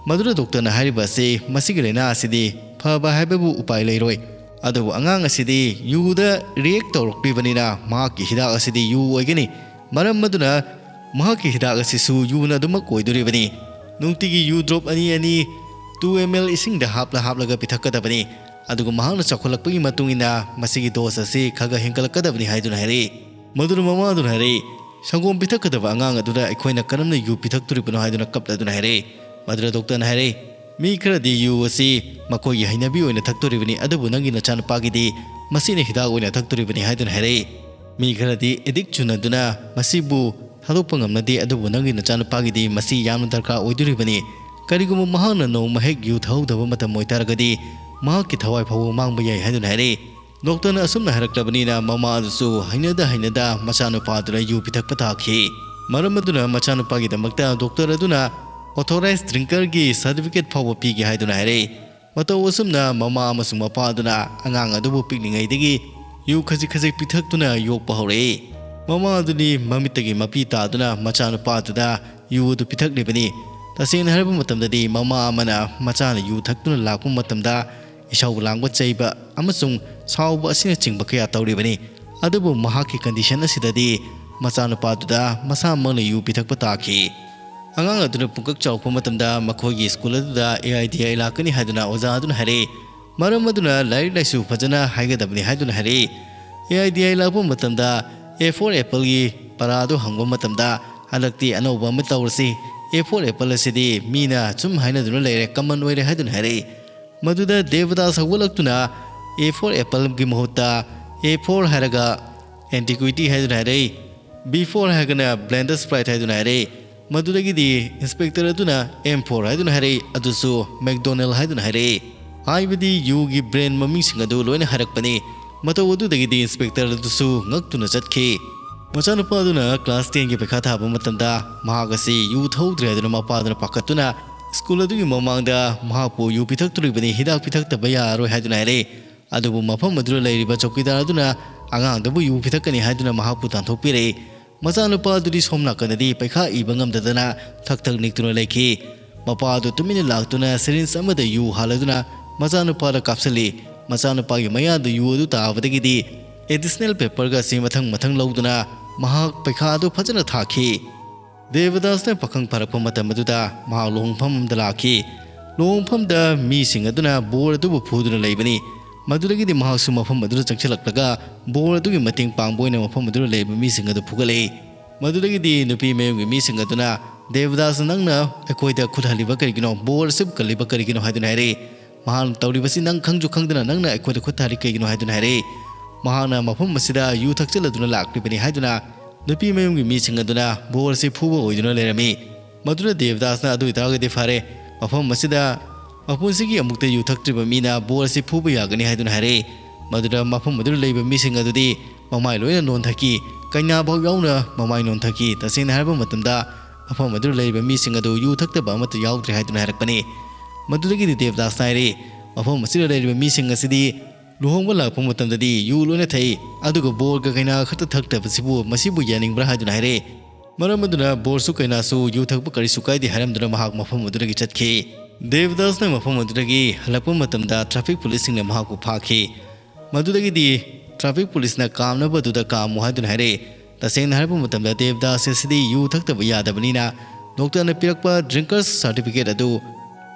ꯃꯗꯨꯗ ꯗꯣꯛꯇꯔꯅ ꯍꯥꯏꯔꯤꯕ ꯑꯁꯤ, ꯃꯁꯤꯒꯤ ꯂꯥꯏꯅꯥ ꯑꯁꯤꯗꯤ ꯐꯕ ꯍꯥꯏꯕꯕꯨ ꯎꯄꯥꯏ ꯂꯩꯔꯣꯏ, ꯑꯗꯨꯕꯨ ꯑꯉꯥꯡ ꯑꯁꯤꯗꯤ ꯌꯨꯗ ꯔꯤꯌꯦꯛ ꯇꯧꯔꯛꯂꯤꯕꯅꯤꯅ ꯃꯍꯥꯛꯀꯤ ꯍꯤꯗꯥꯛ ꯑꯁꯤꯗꯤ ꯌꯨ ꯑꯣꯏꯒꯅꯤ꯫ ꯃꯔꯝ ꯑꯗꯨꯅ ꯃꯍꯥꯛꯀꯤ ꯍꯤꯗꯥꯛ ꯑꯁꯤꯁꯨ ꯌꯨꯅ ꯑꯗꯨꯃꯛ ꯑꯣꯏꯗꯣꯔꯤꯕꯅꯤ꯫ ꯅꯨꯡꯇꯤꯒꯤ ꯌꯨ ꯗ꯭ꯔꯣꯞ ꯑꯅꯤ ꯑꯅꯤ ꯇꯨ ꯑꯦꯝ ꯑꯦꯜ ꯏꯁꯤꯡꯗ ꯍꯥꯞꯂ ꯍꯥꯞꯂꯒ ꯄꯤꯊꯛꯀꯗꯕꯅꯤ꯫ ꯑꯗꯨꯒ ꯃꯍꯥꯛꯅ ꯆꯥꯎꯈꯠꯂꯛꯄꯒꯤ ꯃꯇꯨꯡ ꯏꯟꯅ ꯃꯁꯤꯒꯤ ꯗꯣꯁ ꯑꯁꯤ ꯈꯔ ꯈꯔ ꯍꯦꯟꯒꯠꯂꯛꯀꯗꯕꯅꯤ ꯍꯥꯏꯗꯨꯅ ꯍꯥꯏꯔꯛꯏ꯫ ꯃꯗꯨꯅ ꯃꯃꯥ ꯑꯗꯨꯅ ꯍꯥꯏꯔꯛꯏ, "ꯁꯪꯒꯣꯝ ꯄꯤꯊꯛꯀꯗꯕ ꯑꯉꯥꯡ ꯑꯗꯨꯗ ꯑꯩꯈꯣꯏꯅ ꯀꯔꯝꯅ ꯌꯨ ꯄꯤꯊꯛꯇꯣꯔꯤꯕꯅꯣ?" ꯍꯥꯏꯗꯨꯅ ꯀꯞꯂꯗꯨꯅ ꯍꯥꯏꯔꯛꯏ꯫ ꯃꯗꯨꯗ ꯗꯣꯛꯇꯔꯅ ꯍꯥꯏꯔꯛꯏ, "ꯃꯤ ꯈꯔꯗꯤ ꯌꯨ ꯑꯁꯤ ꯃꯈꯣꯏꯒꯤ ꯍꯩꯅꯕꯤ ꯑꯣꯏꯅ ꯊꯛꯇꯣꯔꯤꯕꯅꯤ, ꯑꯗꯨꯕꯨ ꯅꯪꯒꯤ ꯅꯆꯥꯅꯨꯄꯥꯒꯤꯗꯤ ꯃꯁꯤꯅ ꯍꯤꯗꯥꯛ ꯑꯣꯏꯅ ꯊꯛꯇꯣꯔꯤꯕꯅꯤ" ꯍꯥꯏꯗꯨꯅ ꯍꯥꯏꯔꯛꯏ꯫ "ꯃꯤ ꯈꯔꯗꯤ ꯑꯦꯗꯤꯛ ꯆꯨꯅꯗꯨꯅ ꯃꯁꯤꯕꯨ ꯊꯥꯗꯣꯛꯄ ꯉꯝꯅꯗꯦ, ꯑꯗꯨꯕꯨ ꯅꯪꯒꯤ ꯅꯆꯥꯅꯨꯄꯥꯒꯤꯗꯤ ꯃꯁꯤ ꯌꯥꯝꯅ ꯗꯔꯀꯥꯔ ꯑꯣꯏꯗꯣꯔꯤꯕꯅꯤ꯫ ꯀꯔꯤꯒꯨꯝꯕ ꯃꯍꯥꯛꯅ ꯅꯣꯡꯃ ꯍꯦꯛ ꯌꯨ ꯊꯛꯍꯧꯗꯕ ꯃꯇꯝ ꯑꯣꯏꯇꯥꯔꯒꯗꯤ ꯃꯍꯥꯛꯀꯤ ꯊꯋꯥꯏ ꯐꯥꯎꯕ ꯃꯥꯡꯕ ꯌꯥꯏ" ꯍꯥꯏꯗꯨꯅ ꯍꯥꯏꯔꯛꯏ꯫ ꯗꯣꯛꯇꯔꯅ ꯑꯁꯨꯝꯅ ꯍꯥꯏꯔꯛꯂꯕꯅꯤꯅ ꯃꯃꯥ ꯑꯗꯨꯁꯨ ꯍꯩꯅꯗ ꯍꯩꯅꯗ ꯃꯆꯥꯅꯨꯄꯥ ꯑꯗꯨꯗ ꯌꯨ ꯄꯤꯊꯛꯄ ꯇꯥꯈꯤ꯫ ꯃꯔꯝ ꯑꯗꯨꯅ ꯃꯆꯥꯅꯨꯄꯥꯒꯤꯗꯃꯛꯇ ꯗꯣꯛꯇꯔ ꯑꯗꯨꯅ ꯑꯣꯊꯣꯔꯥꯏꯖ ꯗ꯭ꯔꯤꯡꯀꯔꯒꯤ ꯁꯥꯔꯇꯤꯐꯤꯀꯦꯠ ꯐꯥꯎꯕ ꯄꯤꯒꯦ ꯍꯥꯏꯗꯨꯅ ꯍꯥꯏꯔꯛꯏ꯫ ꯃꯇꯧ ꯑꯁꯨꯝꯅ ꯃꯃꯥ ꯑꯃꯁꯨꯡ ꯃꯄꯥ ꯑꯗꯨꯅ ꯑꯉꯥꯡ ꯑꯗꯨꯕꯨ ꯄꯤꯛꯂꯤꯉꯩꯗꯒꯤ ꯌꯨ ꯈꯖꯤꯛ ꯈꯖꯤꯛ ꯄꯤꯊꯛꯇꯨꯅ ꯌꯣꯛꯄ ꯍꯧꯔꯛꯏ꯫ ꯃꯃꯥ ꯑꯗꯨꯗꯤ ꯃꯃꯤꯠꯇꯒꯤ ꯃꯄꯤ ꯇꯥꯗꯨꯅ ꯃꯆꯥꯅꯨꯄꯥ ꯑꯗꯨꯗ ꯌꯨ ꯑꯗꯨ ꯄꯤꯊꯛꯂꯤꯕꯅꯤ꯫ ꯇꯁꯦꯡꯅ ꯍꯥꯏꯔꯕ ꯃꯇꯝꯗꯗꯤ ꯃꯃꯥ ꯑꯃꯅ ꯃꯆꯥꯅ ꯌꯨ ꯊꯛꯇꯨꯅ ꯂꯥꯛꯄ ꯃꯇꯝꯗ ꯏꯁꯧ ꯂꯥꯡꯕ, ꯆꯩꯕ ꯑꯃꯁꯨꯡ ꯁꯥꯎꯕ ꯑꯁꯤꯅꯆꯤꯡꯕ ꯀꯌꯥ ꯇꯧꯔꯤꯕꯅꯤ꯫ ꯑꯗꯨꯕꯨ ꯃꯍꯥꯛꯀꯤ ꯀꯟꯗꯤꯁꯟ ꯑꯁꯤꯗꯗꯤ ꯃꯆꯥꯅꯨꯄꯥꯗꯨꯗ ꯃꯁꯥꯃꯛꯅ ꯌꯨ ꯄꯤꯊꯛꯄ ꯇꯥꯈꯤ꯫ ꯑꯉꯥꯡ ꯑꯗꯨꯅ ꯄꯨꯡꯀꯛ ꯆꯥꯎꯔꯛꯄ ꯃꯇꯝꯗ ꯃꯈꯣꯏꯒꯤ ꯁ꯭ꯀꯨꯜ ꯑꯗꯨꯗ ꯑꯦ ꯑꯥꯏ ꯗꯤ ꯑꯥꯏ ꯂꯥꯛꯀꯅꯤ ꯍꯥꯏꯗꯨꯅ ꯑꯣꯖꯥ ꯑꯗꯨꯅ ꯍꯥꯏꯔꯛꯏ꯫ ꯃꯔꯝ ꯑꯗꯨꯅ ꯂꯥꯏꯔꯤꯛ ꯂꯥꯏꯁꯨ ꯐꯖꯅ ꯍꯥꯏꯒꯗꯕꯅꯤ ꯍꯥꯏꯗꯨꯅ ꯍꯥꯏꯔꯛꯏ꯫ ꯑꯦ ꯑꯥꯏ ꯗꯤ ꯑꯥꯏ ꯂꯥꯛꯄ ꯃꯇꯝꯗ A for Appleꯒꯤ ꯄꯔꯥꯗꯨ ꯍꯪꯕ ꯃꯇꯝꯗ, "ꯍꯟꯗꯛꯇꯤ ꯑꯅꯧꯕ ꯑꯃ ꯇꯧꯔꯁꯤ, A for Apple ꯑꯁꯤꯗꯤ ꯃꯤꯅ ꯁꯨꯝ ꯍꯥꯏꯅꯗꯨꯅ ꯂꯩꯔꯦ, ꯀꯃꯟ ꯑꯣꯏꯔꯦ" ꯍꯥꯏꯗꯨꯅ ꯍꯥꯏꯔꯛꯏ꯫ ꯃꯗꯨꯗ ꯗꯦꯕꯗꯥꯁ ꯍꯧꯒꯠꯂꯛꯇꯨꯅ A for Appleꯒꯤ ꯃꯍꯨꯠꯇ A for ꯍꯥꯏꯔꯒ Antiquity ꯍꯥꯏꯗꯨꯅ ꯍꯥꯏꯔꯛꯏ꯫ B for ꯍꯥꯏꯔꯒꯅ Blenders Pride ꯍꯥꯏꯗꯨꯅ ꯍꯥꯏꯔꯛꯏ꯫ ꯃꯗꯨꯗꯒꯤꯗꯤ ꯏꯟꯁꯄꯦꯛꯇꯔ ꯑꯗꯨꯅ M for ꯍꯥꯏꯗꯨꯅ ꯍꯥꯏꯔꯛꯏ, ꯑꯗꯨꯁꯨ McDonald ꯍꯥꯏꯗꯨꯅ ꯍꯥꯏꯔꯛꯏ꯫ ꯍꯥꯏꯕꯗꯤ ꯌꯨꯒꯤ ꯕ꯭ꯔꯦꯟ ꯃꯃꯤꯡꯁꯤꯡ ꯑꯗꯨ ꯂꯣꯏꯅ ꯍꯥꯏꯔꯛꯄꯅꯤ꯫ ꯃꯇꯧ ꯑꯗꯨꯗꯒꯤꯗꯤ ꯏꯟꯁꯄꯦꯛꯇꯔ ꯑꯗꯨꯁꯨ ꯉꯛꯇꯨꯅ ꯆꯠꯈꯤ꯫ ꯃꯆꯥꯅꯨꯄꯥ ꯑꯗꯨꯅ ꯀ꯭ꯂꯥꯁ ꯇꯦꯟꯒꯤ ꯄꯩꯈꯥ ꯊꯥꯕ ꯃꯇꯝꯗ ꯃꯍꯥꯛ ꯑꯁꯤ ꯌꯨ ꯊꯛꯍꯧꯗ꯭ꯔꯦ ꯍꯥꯏꯗꯨꯅ ꯃꯄꯥꯗꯨꯅ ꯄꯥꯈꯠꯇꯨꯅ ꯁ꯭ꯀꯨꯜ ꯑꯗꯨꯒꯤ ꯃꯃꯥꯡꯗ ꯃꯍꯥꯛꯄꯨ ꯌꯨ ꯄꯤꯊꯛꯇꯣꯔꯤꯕꯅꯤ, ꯍꯤꯗꯥꯛ ꯄꯤꯊꯛꯇꯕ ꯌꯥꯔꯔꯣꯏ ꯍꯥꯏꯗꯨꯅ ꯍꯥꯏꯔꯛꯏ꯫ ꯑꯗꯨꯕꯨ ꯃꯐꯝ ꯑꯗꯨꯗ ꯂꯩꯔꯤꯕ ꯆꯧꯀꯤꯗꯥꯔ ꯑꯗꯨꯅ ꯑꯉꯥꯡꯗꯨꯕꯨ ꯌꯨ ꯄꯤꯊꯛꯀꯅꯤ ꯍꯥꯏꯗꯨꯅ ꯃꯍꯥꯛꯄꯨ ꯇꯥꯟꯊꯣꯛꯄꯤꯔꯛꯏ꯫ ꯃꯆꯥꯅꯨꯄꯥ ꯑꯗꯨꯗꯤ ꯁꯣꯝ ꯅꯥꯀꯟꯗꯗꯤ ꯄꯩꯈꯥ ꯏꯕ ꯉꯝꯗꯗꯅ ꯊꯛ ꯊꯛ ꯅꯤꯛꯇꯨꯅ ꯂꯩꯈꯤ꯫ ꯃꯄꯥ ꯑꯗꯨ ꯇꯨꯃꯤꯟꯅ ꯂꯥꯛꯇꯨꯅ ꯁꯤꯔꯤꯟꯖ ꯑꯃꯗ ꯌꯨ ꯍꯥꯜꯂꯗꯨꯅ ꯃꯆꯥꯅꯨꯄꯥꯗ ꯀꯥꯞꯁꯤꯜꯂꯤ꯫ ꯃꯆꯥꯅꯨꯄꯥꯒꯤ ꯃꯌꯥꯗ ꯌꯨ ꯑꯗꯨ ꯇꯥꯕꯗꯒꯤꯗꯤ ꯑꯦꯗꯤꯁꯅꯦꯜ ꯄꯦꯄꯔꯒ ꯑꯁꯤ ꯃꯊꯪ ꯃꯊꯪ ꯂꯧꯗꯨꯅ ꯃꯍꯥꯛ ꯄꯩꯈꯥ ꯑꯗꯨ ꯐꯖꯅ ꯊꯥꯈꯤ꯫ ꯗꯦꯕꯗꯥꯁꯅ ꯄꯥꯈꯪ ꯐꯥꯔꯛꯄ ꯃꯇꯝ ꯑꯗꯨꯗ ꯃꯍꯥꯛ ꯂꯨꯍꯣꯡꯐꯝ ꯑꯃꯗ ꯂꯥꯛꯈꯤ꯫ ꯂꯨꯍꯣꯡꯐꯝꯗ ꯃꯤꯁꯤꯡ ꯑꯗꯨꯅ ꯕꯣꯔ ꯑꯗꯨꯕꯨ ꯐꯨꯗꯨꯅ ꯂꯩꯕꯅꯤ꯫ ꯃꯗꯨꯗꯒꯤꯗꯤ ꯃꯍꯥꯛꯁꯨ ꯃꯐꯝ ꯑꯗꯨꯗ ꯆꯪꯁꯤꯜꯂꯛꯂꯒ ꯕꯣꯔ ꯑꯗꯨꯒꯤ ꯃꯇꯦꯡ ꯄꯥꯡꯕ ꯑꯣꯏꯅ ꯃꯐꯝ ꯑꯗꯨꯗ ꯂꯩꯕ ꯃꯤꯁꯤꯡ ꯑꯗꯨ ꯐꯨꯒꯠꯂꯛꯏ꯫ ꯃꯗꯨꯗꯒꯤꯗꯤ ꯅꯨꯄꯤ ꯃꯌꯨꯝꯒꯤ ꯃꯤꯁꯤꯡ ꯑꯗꯨꯅ, "ꯗꯦꯕꯗꯥꯁ, ꯅꯪꯅ ꯑꯩꯈꯣꯏꯗ ꯈꯨꯠ ꯍꯜꯂꯤꯕ ꯀꯔꯤꯒꯤꯅꯣ? ꯕꯣꯔ ꯑꯁꯤꯕꯨ ꯀꯜꯂꯤꯕ ꯀꯔꯤꯒꯤꯅꯣ?" ꯍꯥꯏꯗꯨꯅ ꯍꯥꯏꯔꯛꯏ꯫ "ꯃꯍꯥꯛꯅ ꯇꯧꯔꯤꯕꯁꯤ ꯅꯪ ꯈꯪꯁꯨ ꯈꯪꯗꯅ ꯅꯪꯅ ꯑꯩꯈꯣꯏꯗ ꯈꯨꯠ ꯊꯥꯔꯤ ꯀꯩꯒꯤꯅꯣ?" ꯍꯥꯏꯗꯨꯅ ꯍꯥꯏꯔꯛꯏ꯫ "ꯃꯍꯥꯛꯅ ꯃꯐꯝ ꯑꯁꯤꯗ ꯌꯨ ꯊꯛꯆꯜꯂꯗꯨꯅ ꯂꯥꯛꯂꯤꯕꯅꯤ" ꯍꯥꯏꯗꯨꯅ ꯅꯨꯄꯤ ꯃꯌꯨꯝꯒꯤ ꯃꯤꯁꯤꯡ ꯑꯗꯨꯅ ꯕꯣꯔ ꯑꯁꯤ ꯐꯨꯕ ꯑꯣꯏꯗꯨꯅ ꯂꯩꯔꯝꯃꯤ꯫ ꯃꯗꯨꯗ ꯗꯦꯕꯗꯥꯁꯅ, "ꯑꯗꯨ ꯑꯣꯏꯇꯥꯔꯒꯗꯤ ꯐꯔꯦ, ꯃꯐꯝ ꯑꯁꯤꯗ ꯃꯄꯨꯟꯁꯤꯒꯤ ꯑꯃꯨꯛꯇ ꯌꯨ ꯊꯛꯇ꯭ꯔꯤꯕ ꯃꯤꯅ ꯕꯣꯔ ꯑꯁꯤ ꯐꯨꯕ ꯌꯥꯒꯅꯤ" ꯍꯥꯏꯗꯨꯅ ꯍꯥꯏꯔꯛꯏ꯫ ꯃꯗꯨꯗ ꯃꯐꯝ ꯑꯗꯨꯗ ꯂꯩꯕ ꯃꯤꯁꯤꯡ ꯑꯗꯨꯗꯤ ꯃꯃꯥꯏ ꯂꯣꯏꯅ ꯅꯣꯟꯊꯈꯤ, ꯀꯩꯅꯥ ꯐꯥꯎ ꯌꯥꯎꯅ ꯃꯃꯥꯏ ꯅꯣꯟꯊꯈꯤ꯫ ꯇꯁꯦꯡꯅ ꯍꯥꯏꯔꯕ ꯃꯇꯝꯗ, ꯃꯐꯝ ꯑꯗꯨꯗ ꯂꯩꯔꯤꯕ ꯃꯤꯁꯤꯡ ꯑꯗꯨ ꯌꯨ ꯊꯛꯇꯕ ꯑꯃꯠꯇ ꯌꯥꯎꯗ꯭ꯔꯦ ꯍꯥꯏꯗꯨꯅ ꯍꯥꯏꯔꯛꯄꯅꯤ꯫ ꯃꯗꯨꯗꯒꯤꯗꯤ ꯗꯦꯕꯗꯥꯁꯅ ꯍꯥꯏꯔꯤ, ꯃꯐꯝ ꯑꯁꯤꯗ ꯂꯩꯔꯤꯕ ꯃꯤꯁꯤꯡ ꯑꯁꯤꯗꯤ ꯂꯨꯍꯣꯡꯕ ꯂꯥꯛꯄ ꯃꯇꯝꯗꯗꯤ ꯌꯨ ꯂꯣꯏꯅ ꯊꯛꯏ, ꯑꯗꯨꯒ ꯕꯣꯔꯒ ꯀꯩꯅꯥ ꯈꯛꯇ ꯊꯛꯇꯕꯁꯤꯕꯨ ꯃꯁꯤꯕꯨ ꯌꯥꯅꯤꯡꯕ꯭ꯔꯥ ꯍꯥꯏꯗꯨꯅ ꯍꯥꯏꯔꯛꯏ꯫ ꯃꯔꯝ ꯑꯗꯨꯅ ꯕꯣꯔꯁꯨ ꯀꯩꯅꯥꯁꯨ ꯌꯨ ꯊꯛꯄ ꯀꯔꯤꯁꯨ ꯀꯥꯏꯗꯦ ꯍꯥꯏꯔꯝꯗꯨꯅ ꯃꯍꯥꯛ ꯃꯐꯝ ꯑꯗꯨꯗꯒꯤ ꯆꯠꯈꯤ꯫ ꯗꯦꯕꯗꯥꯁꯅ ꯃꯐꯝ ꯑꯗꯨꯗꯒꯤ ꯍꯜꯂꯛꯄ ꯃꯇꯝꯗ ꯇ꯭ꯔꯥꯐꯤꯛ ꯄꯨꯂꯤꯁꯁꯤꯡꯅ ꯃꯍꯥꯛꯄꯨ ꯐꯥꯈꯤ꯫ ꯃꯗꯨꯗꯒꯤꯗꯤ ꯇ꯭ꯔꯥꯐꯤꯛ ꯄꯨꯂꯤꯁꯅ ꯀꯥꯝꯅꯕ ꯑꯗꯨꯗ ꯀꯥꯝꯃꯨ ꯍꯥꯏꯗꯨꯅ ꯍꯥꯏꯔꯛꯏ꯫ ꯇꯁꯦꯡꯅ ꯍꯥꯏꯔꯕ ꯃꯇꯝꯗ ꯗꯦꯕꯗꯥꯁ ꯑꯁꯤꯗꯤ ꯌꯨ ꯊꯛꯇꯕ ꯌꯥꯗꯕꯅꯤꯅ ꯗꯣꯛꯇꯔꯅ ꯄꯤꯔꯛꯄ ꯗ꯭ꯔꯤꯡꯀꯔꯁ ꯁꯥꯔꯇꯤꯐꯤꯀꯦꯠ ꯑꯗꯨ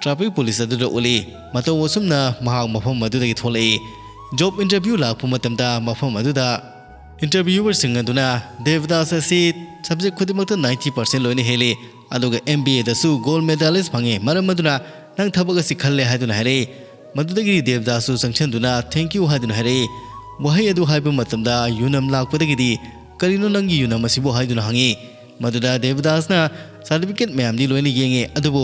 ꯇ꯭ꯔꯥꯐꯤꯛ ꯄꯨꯂꯤꯁ ꯑꯗꯨꯗ ꯎꯠꯂꯤ꯫ ꯃꯇꯧ ꯑꯁꯨꯝꯅ ꯃꯍꯥꯛ ꯃꯐꯝ ꯑꯗꯨꯗꯒꯤ ꯊꯣꯛꯂꯛꯏ꯫ ꯖꯣꯕ ꯏꯟꯇꯔꯚ꯭ꯌꯨ ꯂꯥꯛꯄ ꯃꯇꯝꯗ ꯃꯐꯝ ꯑꯗꯨꯗ ꯏꯟꯇꯔꯚ꯭ꯌꯨꯋꯔꯁꯤꯡ ꯑꯗꯨꯅ ꯗꯦꯕꯗꯥꯁ ꯑꯁꯤ ꯁꯕꯖꯦꯛ ꯈꯨꯗꯤꯡꯃꯛꯇ ꯅꯥꯏꯟꯇꯤ ꯄꯥꯔꯁꯦꯟ ꯂꯣꯏꯅ ꯍꯦꯜꯂꯤ, ꯑꯗꯨꯒ ꯑꯦꯝ ꯕꯤ ꯑꯦꯗꯁꯨ ꯒꯣꯜꯗ ꯃꯦꯗꯥꯂꯤꯁ ꯐꯪꯉꯤ, ꯃꯔꯝ ꯑꯗꯨꯅ ꯅꯪ ꯊꯕꯛ ꯑꯁꯤ ꯈꯜꯂꯦ ꯍꯥꯏꯗꯨꯅ ꯍꯥꯏꯔꯛꯏ꯫ ꯃꯗꯨꯗꯒꯤꯗꯤ ꯗꯦꯕꯗꯥꯁꯁꯨ ꯆꯪꯁꯤꯟꯗꯨꯅ "Thank you" ꯍꯥꯏꯗꯨꯅ ꯍꯥꯏꯔꯛꯏ꯫ ꯋꯥꯍꯩ ꯑꯗꯨ ꯍꯥꯏꯕ ꯃꯇꯝꯗ ꯌꯨꯅꯝ ꯂꯥꯛꯄꯗꯒꯤꯗꯤ, "ꯀꯔꯤꯅꯣ ꯅꯪꯒꯤ ꯌꯨꯅꯝ ꯑꯁꯤꯕꯨ?" ꯍꯥꯏꯗꯨꯅ ꯍꯪꯉꯤ꯫ ꯃꯗꯨꯗ ꯗꯦꯕꯗꯥꯁꯅ, "ꯁꯥꯔꯇꯤꯐꯤꯀꯦꯠ ꯃꯌꯥꯝꯗꯤ ꯂꯣꯏꯅ ꯌꯦꯡꯉꯦ, ꯑꯗꯨꯕꯨ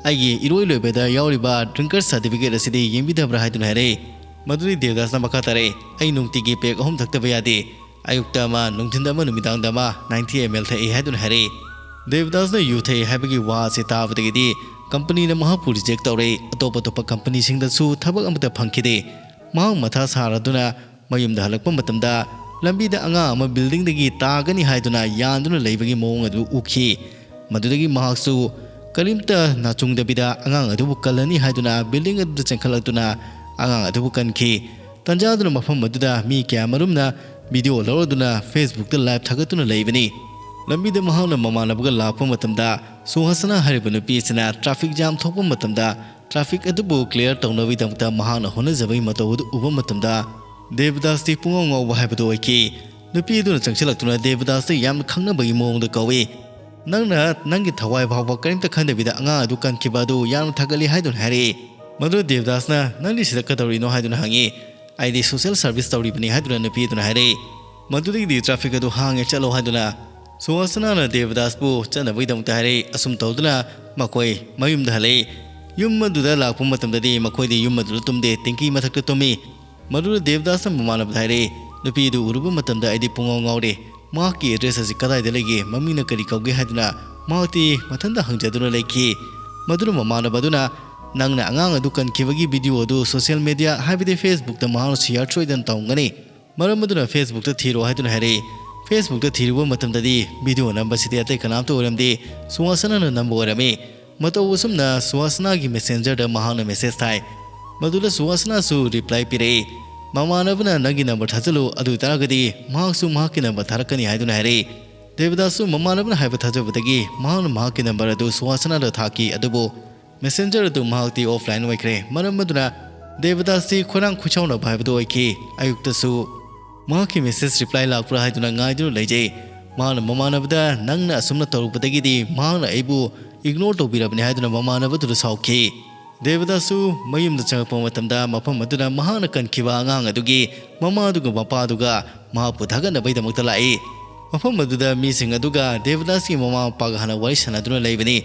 ꯑꯩꯒꯤ ꯏꯔꯣꯏ ꯂꯣꯏꯕꯗ ꯌꯥꯎꯔꯤꯕ ꯗ꯭ꯔꯤꯡꯀꯔꯁ ꯁꯥꯔꯇꯤꯐꯤꯀꯦꯠ ꯑꯁꯤꯗꯤ ꯌꯦꯡꯕꯤꯗꯕ꯭ꯔꯥ?" ꯍꯥꯏꯗꯨꯅ ꯍꯥꯏꯔꯛꯏ꯫ ꯃꯗꯨꯗꯤ ꯗꯦꯕꯗꯥꯁꯅ ꯃꯈꯥ ꯇꯥꯔꯛꯏ, "ꯑꯩ ꯅꯨꯡꯇꯤꯒꯤ ꯄꯦꯛ ꯑꯍꯨꯝ ꯊꯛꯇꯕ ꯌꯥꯗꯦ꯫ ꯑꯌꯨꯛꯇ ꯑꯃ, ꯅꯨꯡꯊꯤꯟꯗ ꯑꯃ, ꯅꯨꯃꯤꯗꯥꯡꯗ ꯑꯃ, ꯅꯥꯏꯟꯇꯤ ꯑꯦꯝ ꯑꯦꯜ ꯊꯛꯏ" ꯍꯥꯏꯗꯨꯅ ꯍꯥꯏꯔꯛꯏ꯫ ꯗꯦꯕꯗꯥꯁꯅ ꯌꯨ ꯊꯛꯏ ꯍꯥꯏꯕꯒꯤ ꯋꯥ ꯑꯁꯤ ꯇꯥꯕꯗꯒꯤꯗꯤ ꯀꯝꯄꯅꯤꯅ ꯃꯍꯥꯛꯄꯨ ꯔꯤꯖꯦꯛ ꯇꯧꯔꯦ꯫ ꯑꯇꯣꯞ ꯑꯇꯣꯞꯄ ꯀꯝꯄꯅꯤꯁꯤꯡꯗꯁꯨ ꯊꯕꯛ ꯑꯃꯠꯇ ꯐꯪꯈꯤꯗꯦ꯫ ꯃꯍꯥꯛ ꯃꯊꯥ ꯁꯥꯔꯗꯨꯅ ꯃꯌꯨꯝꯗ ꯍꯜꯂꯛꯄ ꯃꯇꯝꯗ ꯂꯝꯕꯤꯗ ꯑꯉꯥꯡ ꯑꯃ ꯕꯤꯜꯗꯤꯡꯗꯒꯤ ꯇꯥꯒꯅꯤ ꯍꯥꯏꯗꯨꯅ ꯌꯥꯟꯗꯨꯅ ꯂꯩꯕꯒꯤ ꯃꯑꯣꯡ ꯑꯗꯨ ꯎꯈꯤ꯫ ꯃꯗꯨꯗꯒꯤ ꯃꯍꯥꯛꯁꯨ ꯀꯔꯤꯝꯇ ꯅꯥꯆꯨꯡꯗꯕꯤꯗ ꯑꯉꯥꯡ ꯑꯗꯨꯕꯨ ꯀꯜꯂꯅꯤ ꯍꯥꯏꯗꯨꯅ ꯕꯤꯜꯗꯤꯡ ꯑꯗꯨꯗ ꯆꯦꯟꯈꯠꯂꯛꯇꯨꯅ ꯑꯉꯥꯡ ꯑꯗꯨꯕꯨ ꯀꯟꯈꯤ꯫ ꯇꯟꯖꯥ ꯑꯗꯨꯅ ꯃꯐꯝ ꯑꯗꯨꯗ ꯃꯤ ꯀꯌꯥꯃꯔꯨꯝꯅ ꯚꯤꯗꯤꯑꯣ ꯂꯧꯔꯗꯨꯅ ꯐꯦꯁꯕꯨꯛꯇ ꯂꯥꯏꯚ ꯊꯥꯒꯠꯇꯨꯅ ꯂꯩꯕꯅꯤ꯫ ꯂꯝꯕꯤꯗ ꯃꯍꯥꯛꯅ ꯃꯃꯥꯟꯅꯕꯒ ꯂꯥꯛꯄ ꯃꯇꯝꯗ ꯁꯨꯍꯥꯁꯅꯥ ꯍꯥꯏꯔꯤꯕ ꯅꯨꯄꯤ ꯑꯁꯤꯅ ꯇ꯭ꯔꯥꯐꯤꯛ ꯖꯥꯝ ꯊꯣꯛꯄ ꯃꯇꯝꯗ traffic ꯑꯗꯨꯕꯨ clear ꯇꯧꯅꯕꯒꯤꯗꯃꯛꯇ ꯃꯍꯥꯛꯅ ꯍꯣꯠꯅꯖꯕꯒꯤ ꯃꯇꯧ ꯑꯗꯨ ꯎꯕ ꯃꯇꯝꯗ ꯗꯦꯕꯗꯥꯁꯇꯤ ꯄꯨꯡꯉꯥꯎ ꯉꯥꯎꯕ ꯍꯥꯏꯕꯗꯨ ꯑꯣꯏꯈꯤ꯫ ꯅꯨꯄꯤ ꯑꯗꯨꯅ ꯆꯪꯁꯤꯜꯂꯛꯇꯨꯅ ꯗꯦꯕꯗꯥꯁꯇ ꯌꯥꯝꯅ ꯈꯪꯅꯕꯒꯤ ꯃꯑꯣꯡꯗ ꯀꯧꯏ꯫ "ꯅꯪꯅ ꯅꯪꯒꯤ ꯊꯋꯥꯏ ꯐꯥꯎꯕ ꯀꯔꯤꯝꯇ ꯈꯟꯗꯕꯤꯗ ꯑꯉꯥꯡ ꯑꯗꯨ ꯀꯟꯈꯤꯕ ꯑꯗꯨ ꯌꯥꯝꯅ ꯊꯥꯒꯠꯂꯤ" ꯍꯥꯏꯗꯨꯅ ꯍꯥꯏꯔꯛꯏ꯫ ꯃꯗꯨꯗ ꯗꯦꯕꯗꯥꯁꯅ, "ꯅꯪꯗꯤ ꯁꯤꯗ ꯀꯩꯗꯧꯔꯤꯅꯣ?" ꯍꯥꯏꯗꯨꯅ ꯍꯪꯉꯤ꯫ "ꯑꯩꯗꯤ social service ꯇꯧꯔꯤꯕꯅꯤ" ꯍꯥꯏꯗꯨꯅ ꯅꯨꯄꯤ ꯑꯗꯨꯅ ꯍꯥꯏꯔꯛꯏ꯫ ꯃꯗꯨꯗꯒꯤꯗꯤ traffic ꯑꯗꯨ ꯍꯥꯡꯉꯦ, ꯆꯠꯂꯣ ꯍꯥꯏꯗꯨꯅ ꯁꯨꯍꯥꯁꯅꯥꯅ ꯗꯦꯕꯗꯥꯁꯄꯨ ꯆꯠꯅꯕꯒꯤꯗꯃꯛꯇ ꯍꯥꯏꯔꯛꯏ꯫ ꯑꯁꯨꯝ ꯇꯧꯗꯨꯅ ꯃꯈꯣꯏ ꯃꯌꯨꯝꯗ ꯍꯜꯂꯛꯏ꯫ ꯌꯨꯝ ꯑꯗꯨꯗ ꯂꯥꯛꯄ ꯃꯇꯝꯗꯗꯤ ꯃꯈꯣꯏꯗꯤ ꯌꯨꯝ ꯑꯗꯨꯗ ꯇꯨꯝꯗꯦ, ꯇꯤꯡꯀꯤ ꯃꯊꯛꯇ ꯇꯨꯝꯃꯤ꯫ ꯃꯗꯨꯗ ꯗꯦꯕꯗꯥꯁꯅ ꯃꯃꯥꯟꯅꯕꯗ ꯍꯥꯏꯔꯛꯏ, "ꯅꯨꯄꯤ ꯑꯗꯨ ꯎꯔꯨꯕ ꯃꯇꯝꯗ ꯑꯩꯗꯤ ꯄꯨꯡꯉꯥꯎ ꯉꯥꯎꯔꯦ꯫ ꯃꯍꯥꯛꯀꯤ address ꯑꯁꯤ ꯀꯗꯥꯏꯗ ꯂꯩꯒꯦ? ꯃꯃꯤꯡꯅ ꯀꯔꯤ ꯀꯧꯒꯦ?" ꯍꯥꯏꯗꯨꯅ ꯃꯍꯥꯛꯇꯤ ꯃꯊꯟꯇ ꯍꯪꯖꯗꯨꯅ ꯂꯩꯈꯤ꯫ ꯃꯗꯨꯅ ꯃꯃꯥꯟꯅꯕ ꯑꯗꯨꯅ, "ꯅꯪꯅ ꯑꯉꯥꯡ ꯑꯗꯨ ꯀꯟꯈꯤꯕꯒꯤ video ꯑꯗꯨ social media, ꯍꯥꯏꯕꯗꯤ Facebook ꯇ ꯃꯍꯥꯛꯅ share ꯁꯣꯏꯗꯅ ꯇꯧꯔꯝꯒꯅꯤ꯫ ꯃꯔꯝ ꯑꯗꯨꯅ Facebook ꯇ ꯊꯤꯔꯣ" ꯍꯥꯏꯗꯨꯅ ꯍꯥꯏꯔꯛꯏ꯫ Facebook ꯇ ꯊꯤꯔꯨꯕ ꯃꯇꯝꯗꯗꯤ video ꯅꯝꯕꯁꯤꯗꯤ ꯑꯇꯩ ꯀꯅꯥꯝꯇ ꯑꯣꯏꯔꯝꯗꯦ, ꯁꯨꯍꯥꯁꯅꯥꯅ ꯅꯝꯕ ꯑꯣꯏꯔꯝꯃꯤ꯫ ꯃꯇꯧ ꯑꯁꯨꯝꯅ ꯁꯨꯍꯥꯁꯅꯥꯒꯤ messenger ꯗ ꯃꯍꯥꯛꯅ message ꯊꯥꯏ꯫ ꯃꯗꯨꯗ ꯁꯨꯍꯥꯁꯅꯥꯁꯨ reply ꯄꯤꯔꯛꯏ꯫ "ꯃꯃꯥꯟꯅꯕꯅ ꯅꯪꯒꯤ number ꯊꯥꯖꯤꯜꯂꯨ, ꯑꯗꯨ ꯑꯣꯏꯇꯥꯔꯒꯗꯤ ꯃꯍꯥꯛꯁꯨ ꯃꯍꯥꯛꯀꯤ number ꯊꯥꯔꯛꯀꯅꯤ" ꯍꯥꯏꯗꯨꯅ ꯍꯥꯏꯔꯛꯏ꯫ ꯗꯦꯕꯗꯥꯁꯁꯨ ꯃꯃꯥꯟꯅꯕꯅ ꯍꯥꯏꯕ ꯊꯥꯖꯕꯗꯒꯤ ꯃꯍꯥꯛꯅ ꯃꯍꯥꯛꯀꯤ number ꯑꯗꯨ ꯁꯨꯍꯥꯁꯅꯥꯗ ꯊꯥꯈꯤ, ꯑꯗꯨꯕꯨ messenger ꯑꯗꯨ ꯃꯍꯥꯛꯇꯤ offline ꯑꯣꯏꯈ꯭ꯔꯦ꯫ ꯃꯔꯝ ꯑꯗꯨꯅ ꯗꯦꯕꯗꯥꯁꯇꯤ ꯈꯣꯏꯔꯥꯡ ꯈꯣꯏꯁꯥꯎꯅꯕ ꯍꯥꯏꯕꯗꯨ ꯑꯣꯏꯈꯤ꯫ ꯑꯌꯨꯛꯇꯁꯨ ꯃꯍꯥꯛꯀꯤ message reply ꯂꯥꯛꯄ꯭ꯔꯥ ꯍꯥꯏꯗꯨꯅ ꯉꯥꯏꯗꯨꯅ ꯂꯩꯖꯩ꯫ ꯃꯍꯥꯛꯅ ꯃꯃꯥꯟꯅꯕꯗ, "ꯅꯪꯅ ꯑꯁꯨꯝꯅ ꯇꯧꯔꯛꯄꯗꯒꯤꯗꯤ ꯃꯍꯥꯛꯅ ꯑꯩꯕꯨ ignore ꯇꯧꯕꯤꯔꯕꯅꯤ" ꯍꯥꯏꯗꯨꯅ ꯃꯃꯥꯟꯅꯕꯗꯨꯗ ꯁꯥꯎꯈꯤ꯫ ꯗꯦꯕꯗꯥꯁꯁꯨ ꯃꯌꯨꯝꯗ ꯆꯪꯂꯛꯄ ꯃꯇꯝꯗ ꯃꯐꯝ ꯑꯗꯨꯗ ꯃꯍꯥꯛꯅ ꯀꯟꯈꯤꯕ ꯑꯉꯥꯡ ꯑꯗꯨꯒꯤ ꯃꯃꯥ ꯑꯗꯨꯒ ꯃꯄꯥ ꯑꯗꯨꯒ ꯃꯍꯥꯛꯄꯨ ꯊꯥꯒꯠꯅꯕꯒꯤꯗꯃꯛꯇ ꯂꯥꯛꯏ꯫ ꯃꯐꯝ ꯑꯗꯨꯗ ꯃꯤꯁꯤꯡ ꯑꯗꯨꯒ ꯗꯦꯕꯗꯥꯁꯀꯤ ꯃꯃꯥ ꯃꯄꯥꯒ ꯍꯥꯟꯅ ꯋꯥꯔꯤ ꯁꯥꯟꯅꯗꯨꯅ ꯂꯩꯕꯅꯤ꯫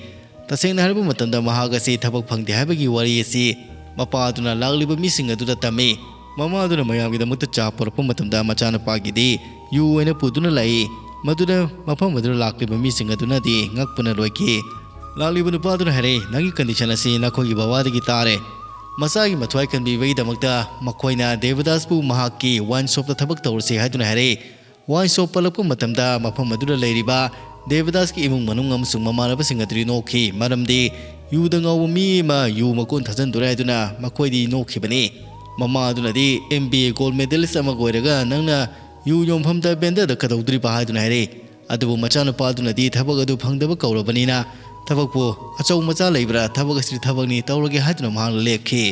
ꯇꯁꯦꯡꯅ ꯍꯥꯏꯔꯕ ꯃꯇꯝꯗ ꯃꯍꯥꯛ ꯑꯁꯤ ꯊꯕꯛ ꯐꯪꯗꯦ ꯍꯥꯏꯕꯒꯤ ꯋꯥꯔꯤ ꯑꯁꯤ ꯃꯄꯥ ꯑꯗꯨꯅ ꯂꯥꯛꯂꯤꯕ ꯃꯤꯁꯤꯡ ꯑꯗꯨꯗ ꯇꯝꯃꯤ꯫ ꯃꯃꯥ ꯑꯗꯨꯅ ꯃꯌꯥꯝꯒꯤꯗꯃꯛꯇ ꯆꯥ ꯄꯨꯔꯛꯄ ꯃꯇꯝꯗ ꯃꯆꯥꯅꯨꯄꯥꯒꯤꯗꯤ ꯌꯨ ꯑꯣꯏꯅ ꯄꯨꯗꯨꯅ ꯂꯥꯛꯏ꯫ ꯃꯗꯨꯗ ꯃꯐꯝ ꯑꯗꯨꯗ ꯂꯥꯛꯂꯤꯕ ꯃꯤꯁꯤꯡ ꯑꯗꯨꯅꯗꯤ ꯉꯛꯄꯅ ꯂꯣꯏꯈꯤ꯫ ꯂꯥꯛꯂꯤꯕ ꯅꯨꯄꯥ ꯑꯗꯨꯅ ꯍꯥꯏꯔꯛꯏ, "ꯅꯪꯒꯤ condition ꯑꯁꯤ ꯅꯈꯣꯏꯒꯤ ꯕꯕꯥꯗꯒꯤ ꯇꯥꯔꯦ꯫" ꯃꯆꯥꯒꯤ ꯃꯊ꯭ꯋꯥꯏ ꯀꯟꯕꯤꯕꯒꯤꯗꯃꯛꯇ ꯃꯈꯣꯏꯅ ꯗꯦꯕꯗꯥꯁꯄꯨ ꯃꯍꯥꯛꯀꯤ wine shop ꯇ ꯊꯕꯛ ꯇꯧꯔꯁꯤ ꯍꯥꯏꯗꯨꯅ ꯍꯥꯏꯔꯛꯏ꯫ Wine shop ꯄꯜꯂꯛꯄ ꯃꯇꯝꯗ ꯃꯐꯝ ꯑꯗꯨꯗ ꯂꯩꯔꯤꯕ ꯗꯦꯕꯗꯥꯁꯀꯤ ꯏꯃꯨꯡ ꯃꯅꯨꯡ ꯑꯃꯁꯨꯡ ꯃꯃꯥꯟꯅꯕꯁꯤꯡ ꯑꯗꯨꯗꯤ ꯅꯣꯛꯈꯤ, ꯃꯔꯝꯗꯤ ꯌꯨꯗ ꯉꯥꯎꯕ ꯃꯤ ꯑꯃ ꯌꯨ ꯃꯀꯣꯟ ꯊꯥꯖꯤꯟꯗꯣꯔꯦ ꯍꯥꯏꯗꯨꯅ ꯃꯈꯣꯏꯗꯤ ꯅꯣꯛꯈꯤꯕꯅꯤ꯫ ꯃꯃꯥ ꯑꯗꯨꯅꯗꯤ M B A gold medalist ꯑꯃꯒ ꯑꯣꯏꯔꯒ ꯅꯪꯅ ꯌꯨ ꯌꯣꯟꯐꯝꯗ vendor ꯗ ꯀꯩꯗꯧꯗꯣꯔꯤꯕ ꯍꯥꯏꯗꯨꯅ ꯍꯥꯏꯔꯛꯏ꯫ ꯑꯗꯨꯕꯨ ꯃꯆꯥꯅꯨꯄꯥ ꯑꯗꯨꯅꯗꯤ ꯊꯕꯛ ꯑꯗꯨ ꯐꯪꯗꯕ ꯀꯧꯔꯕꯅꯤꯅ ꯊꯕꯛꯄꯨ ꯑꯆꯧ ꯃꯆꯥ ꯂꯩꯕ꯭ꯔꯥ? ꯊꯕꯛ ꯑꯁꯤꯗꯤ ꯊꯕꯛꯅꯤ, ꯇꯧꯔꯒꯦ ꯍꯥꯏꯗꯨꯅ ꯃꯍꯥꯛꯅ ꯂꯦꯞꯈꯤ꯫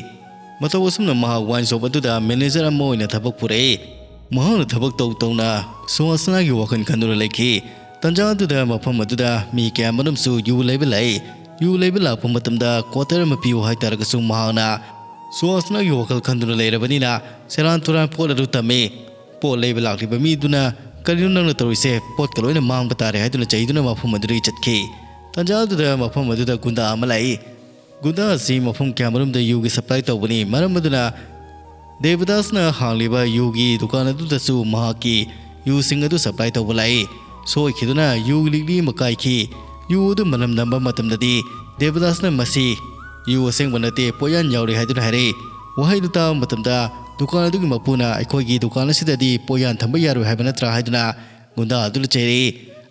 ꯃꯇꯧ ꯑꯁꯨꯝꯅ ꯃꯍꯥꯛ ꯋꯥꯏꯟ ꯁꯣꯞ ꯑꯗꯨꯗ ꯃꯦꯅꯦꯖꯔ ꯑꯃ ꯑꯣꯏꯅ ꯊꯕꯛ ꯄꯨꯔꯛꯏ꯫ ꯃꯍꯥꯛꯅ ꯊꯕꯛ ꯇꯧ ꯇꯧꯅ ꯁꯨꯍꯥꯁꯅꯥꯒꯤ ꯋꯥꯈꯜ ꯈꯟꯗꯨꯅ ꯂꯩꯈꯤ꯫ ꯇꯟꯖꯥ ꯑꯗꯨꯗ ꯃꯐꯝ ꯑꯗꯨꯗ ꯃꯤ ꯀꯌꯥ ꯃꯔꯨꯝꯁꯨ ꯌꯨ ꯂꯩꯕ ꯂꯥꯛꯏ꯫ ꯌꯨ ꯂꯩꯕ ꯂꯥꯛꯄ ꯃꯇꯝꯗ ꯀ꯭ꯋꯥꯇꯔ ꯑꯃ ꯄꯤꯌꯨ ꯍꯥꯏꯇꯥꯔꯒꯁꯨ ꯃꯍꯥꯛꯅ ꯁꯨꯍꯥꯁꯅꯥꯒꯤ ꯋꯥꯈꯜ ꯈꯟꯗꯨꯅ ꯂꯩꯔꯕꯅꯤꯅ ꯁꯦꯔꯥꯟ ꯇꯨꯔꯥꯟ ꯄꯣꯠ ꯑꯗꯨ ꯇꯝꯃꯤ꯫ ꯄꯣꯠ ꯂꯩꯕ ꯂꯥꯛꯂꯤꯕ ꯃꯤꯗꯨꯅ "ꯀꯔꯤꯅꯣ ꯅꯪꯅ ꯇꯧꯔꯤꯁꯦ? ꯄꯣꯠꯀ ꯂꯣꯏꯅ ꯃꯥꯡꯕ ꯇꯥꯔꯦ" ꯍꯥꯏꯗꯨꯅ ꯆꯩꯗꯨꯅ ꯃꯐꯝ ꯑꯗꯨꯗꯒꯤ ꯆꯠꯈꯤ꯫ ꯇꯟꯖꯥ ꯑꯗꯨꯗ ꯃꯐꯝ ꯑꯗꯨꯗ ꯒꯨꯟꯗꯥ ꯑꯃ ꯂꯥꯛꯏ꯫ ꯒꯨꯟꯗꯥ ꯑꯁꯤ ꯃꯐꯝ ꯀꯌꯥꯃꯔꯨꯝꯗ ꯌꯨꯒꯤ ꯁꯄ꯭ꯂꯥꯏ ꯇꯧꯕꯅꯤ꯫ ꯃꯔꯝ ꯑꯗꯨꯅ ꯗꯦꯕꯗꯥꯁꯅ ꯍꯥꯡꯂꯤꯕ ꯌꯨꯒꯤ ꯗꯨꯀꯥꯟ ꯑꯗꯨꯗꯁꯨ ꯃꯍꯥꯛꯀꯤ ꯌꯨꯁꯤꯡ ꯑꯗꯨ ꯁꯄ꯭ꯂꯥꯏ ꯇꯧꯕ ꯂꯥꯛꯏ꯫ ꯁꯣꯏꯈꯤꯗꯨꯅ ꯌꯨꯒꯤ ꯂꯤꯛꯂꯤ ꯑꯃ ꯀꯥꯏꯈꯤ꯫ ꯌꯨ ꯑꯗꯨ ꯃꯅꯝ ꯅꯝꯕ ꯃꯇꯝꯗꯗꯤ ꯗꯦꯕꯗꯥꯁꯅ "ꯃꯁꯤ ꯌꯨ ꯑꯁꯦꯡꯕ ꯅꯠꯇꯦ, ꯄꯣꯠꯌꯥꯟ ꯌꯥꯎꯔꯤ" ꯍꯥꯏꯗꯨꯅ ꯍꯥꯏꯔꯛꯏ꯫ ꯋꯥꯍꯩꯗꯨ ꯇꯥꯕ ꯃꯇꯝꯗ ꯗꯨꯀꯥꯟ ꯑꯗꯨꯒꯤ ꯃꯄꯨꯅ "ꯑꯩꯈꯣꯏꯒꯤ ꯗꯨꯀꯥꯟ ꯑꯁꯤꯗꯗꯤ ꯄꯣꯠꯌꯥꯟ ꯊꯝꯕ ꯌꯥꯔꯣꯏ ꯍꯥꯏꯕ ꯅꯠꯇ꯭ꯔꯥ?" ꯍꯥꯏꯗꯨꯅ ꯒꯨꯟꯗꯥ ꯑꯗꯨꯗ ꯆꯩꯔꯛꯏ꯫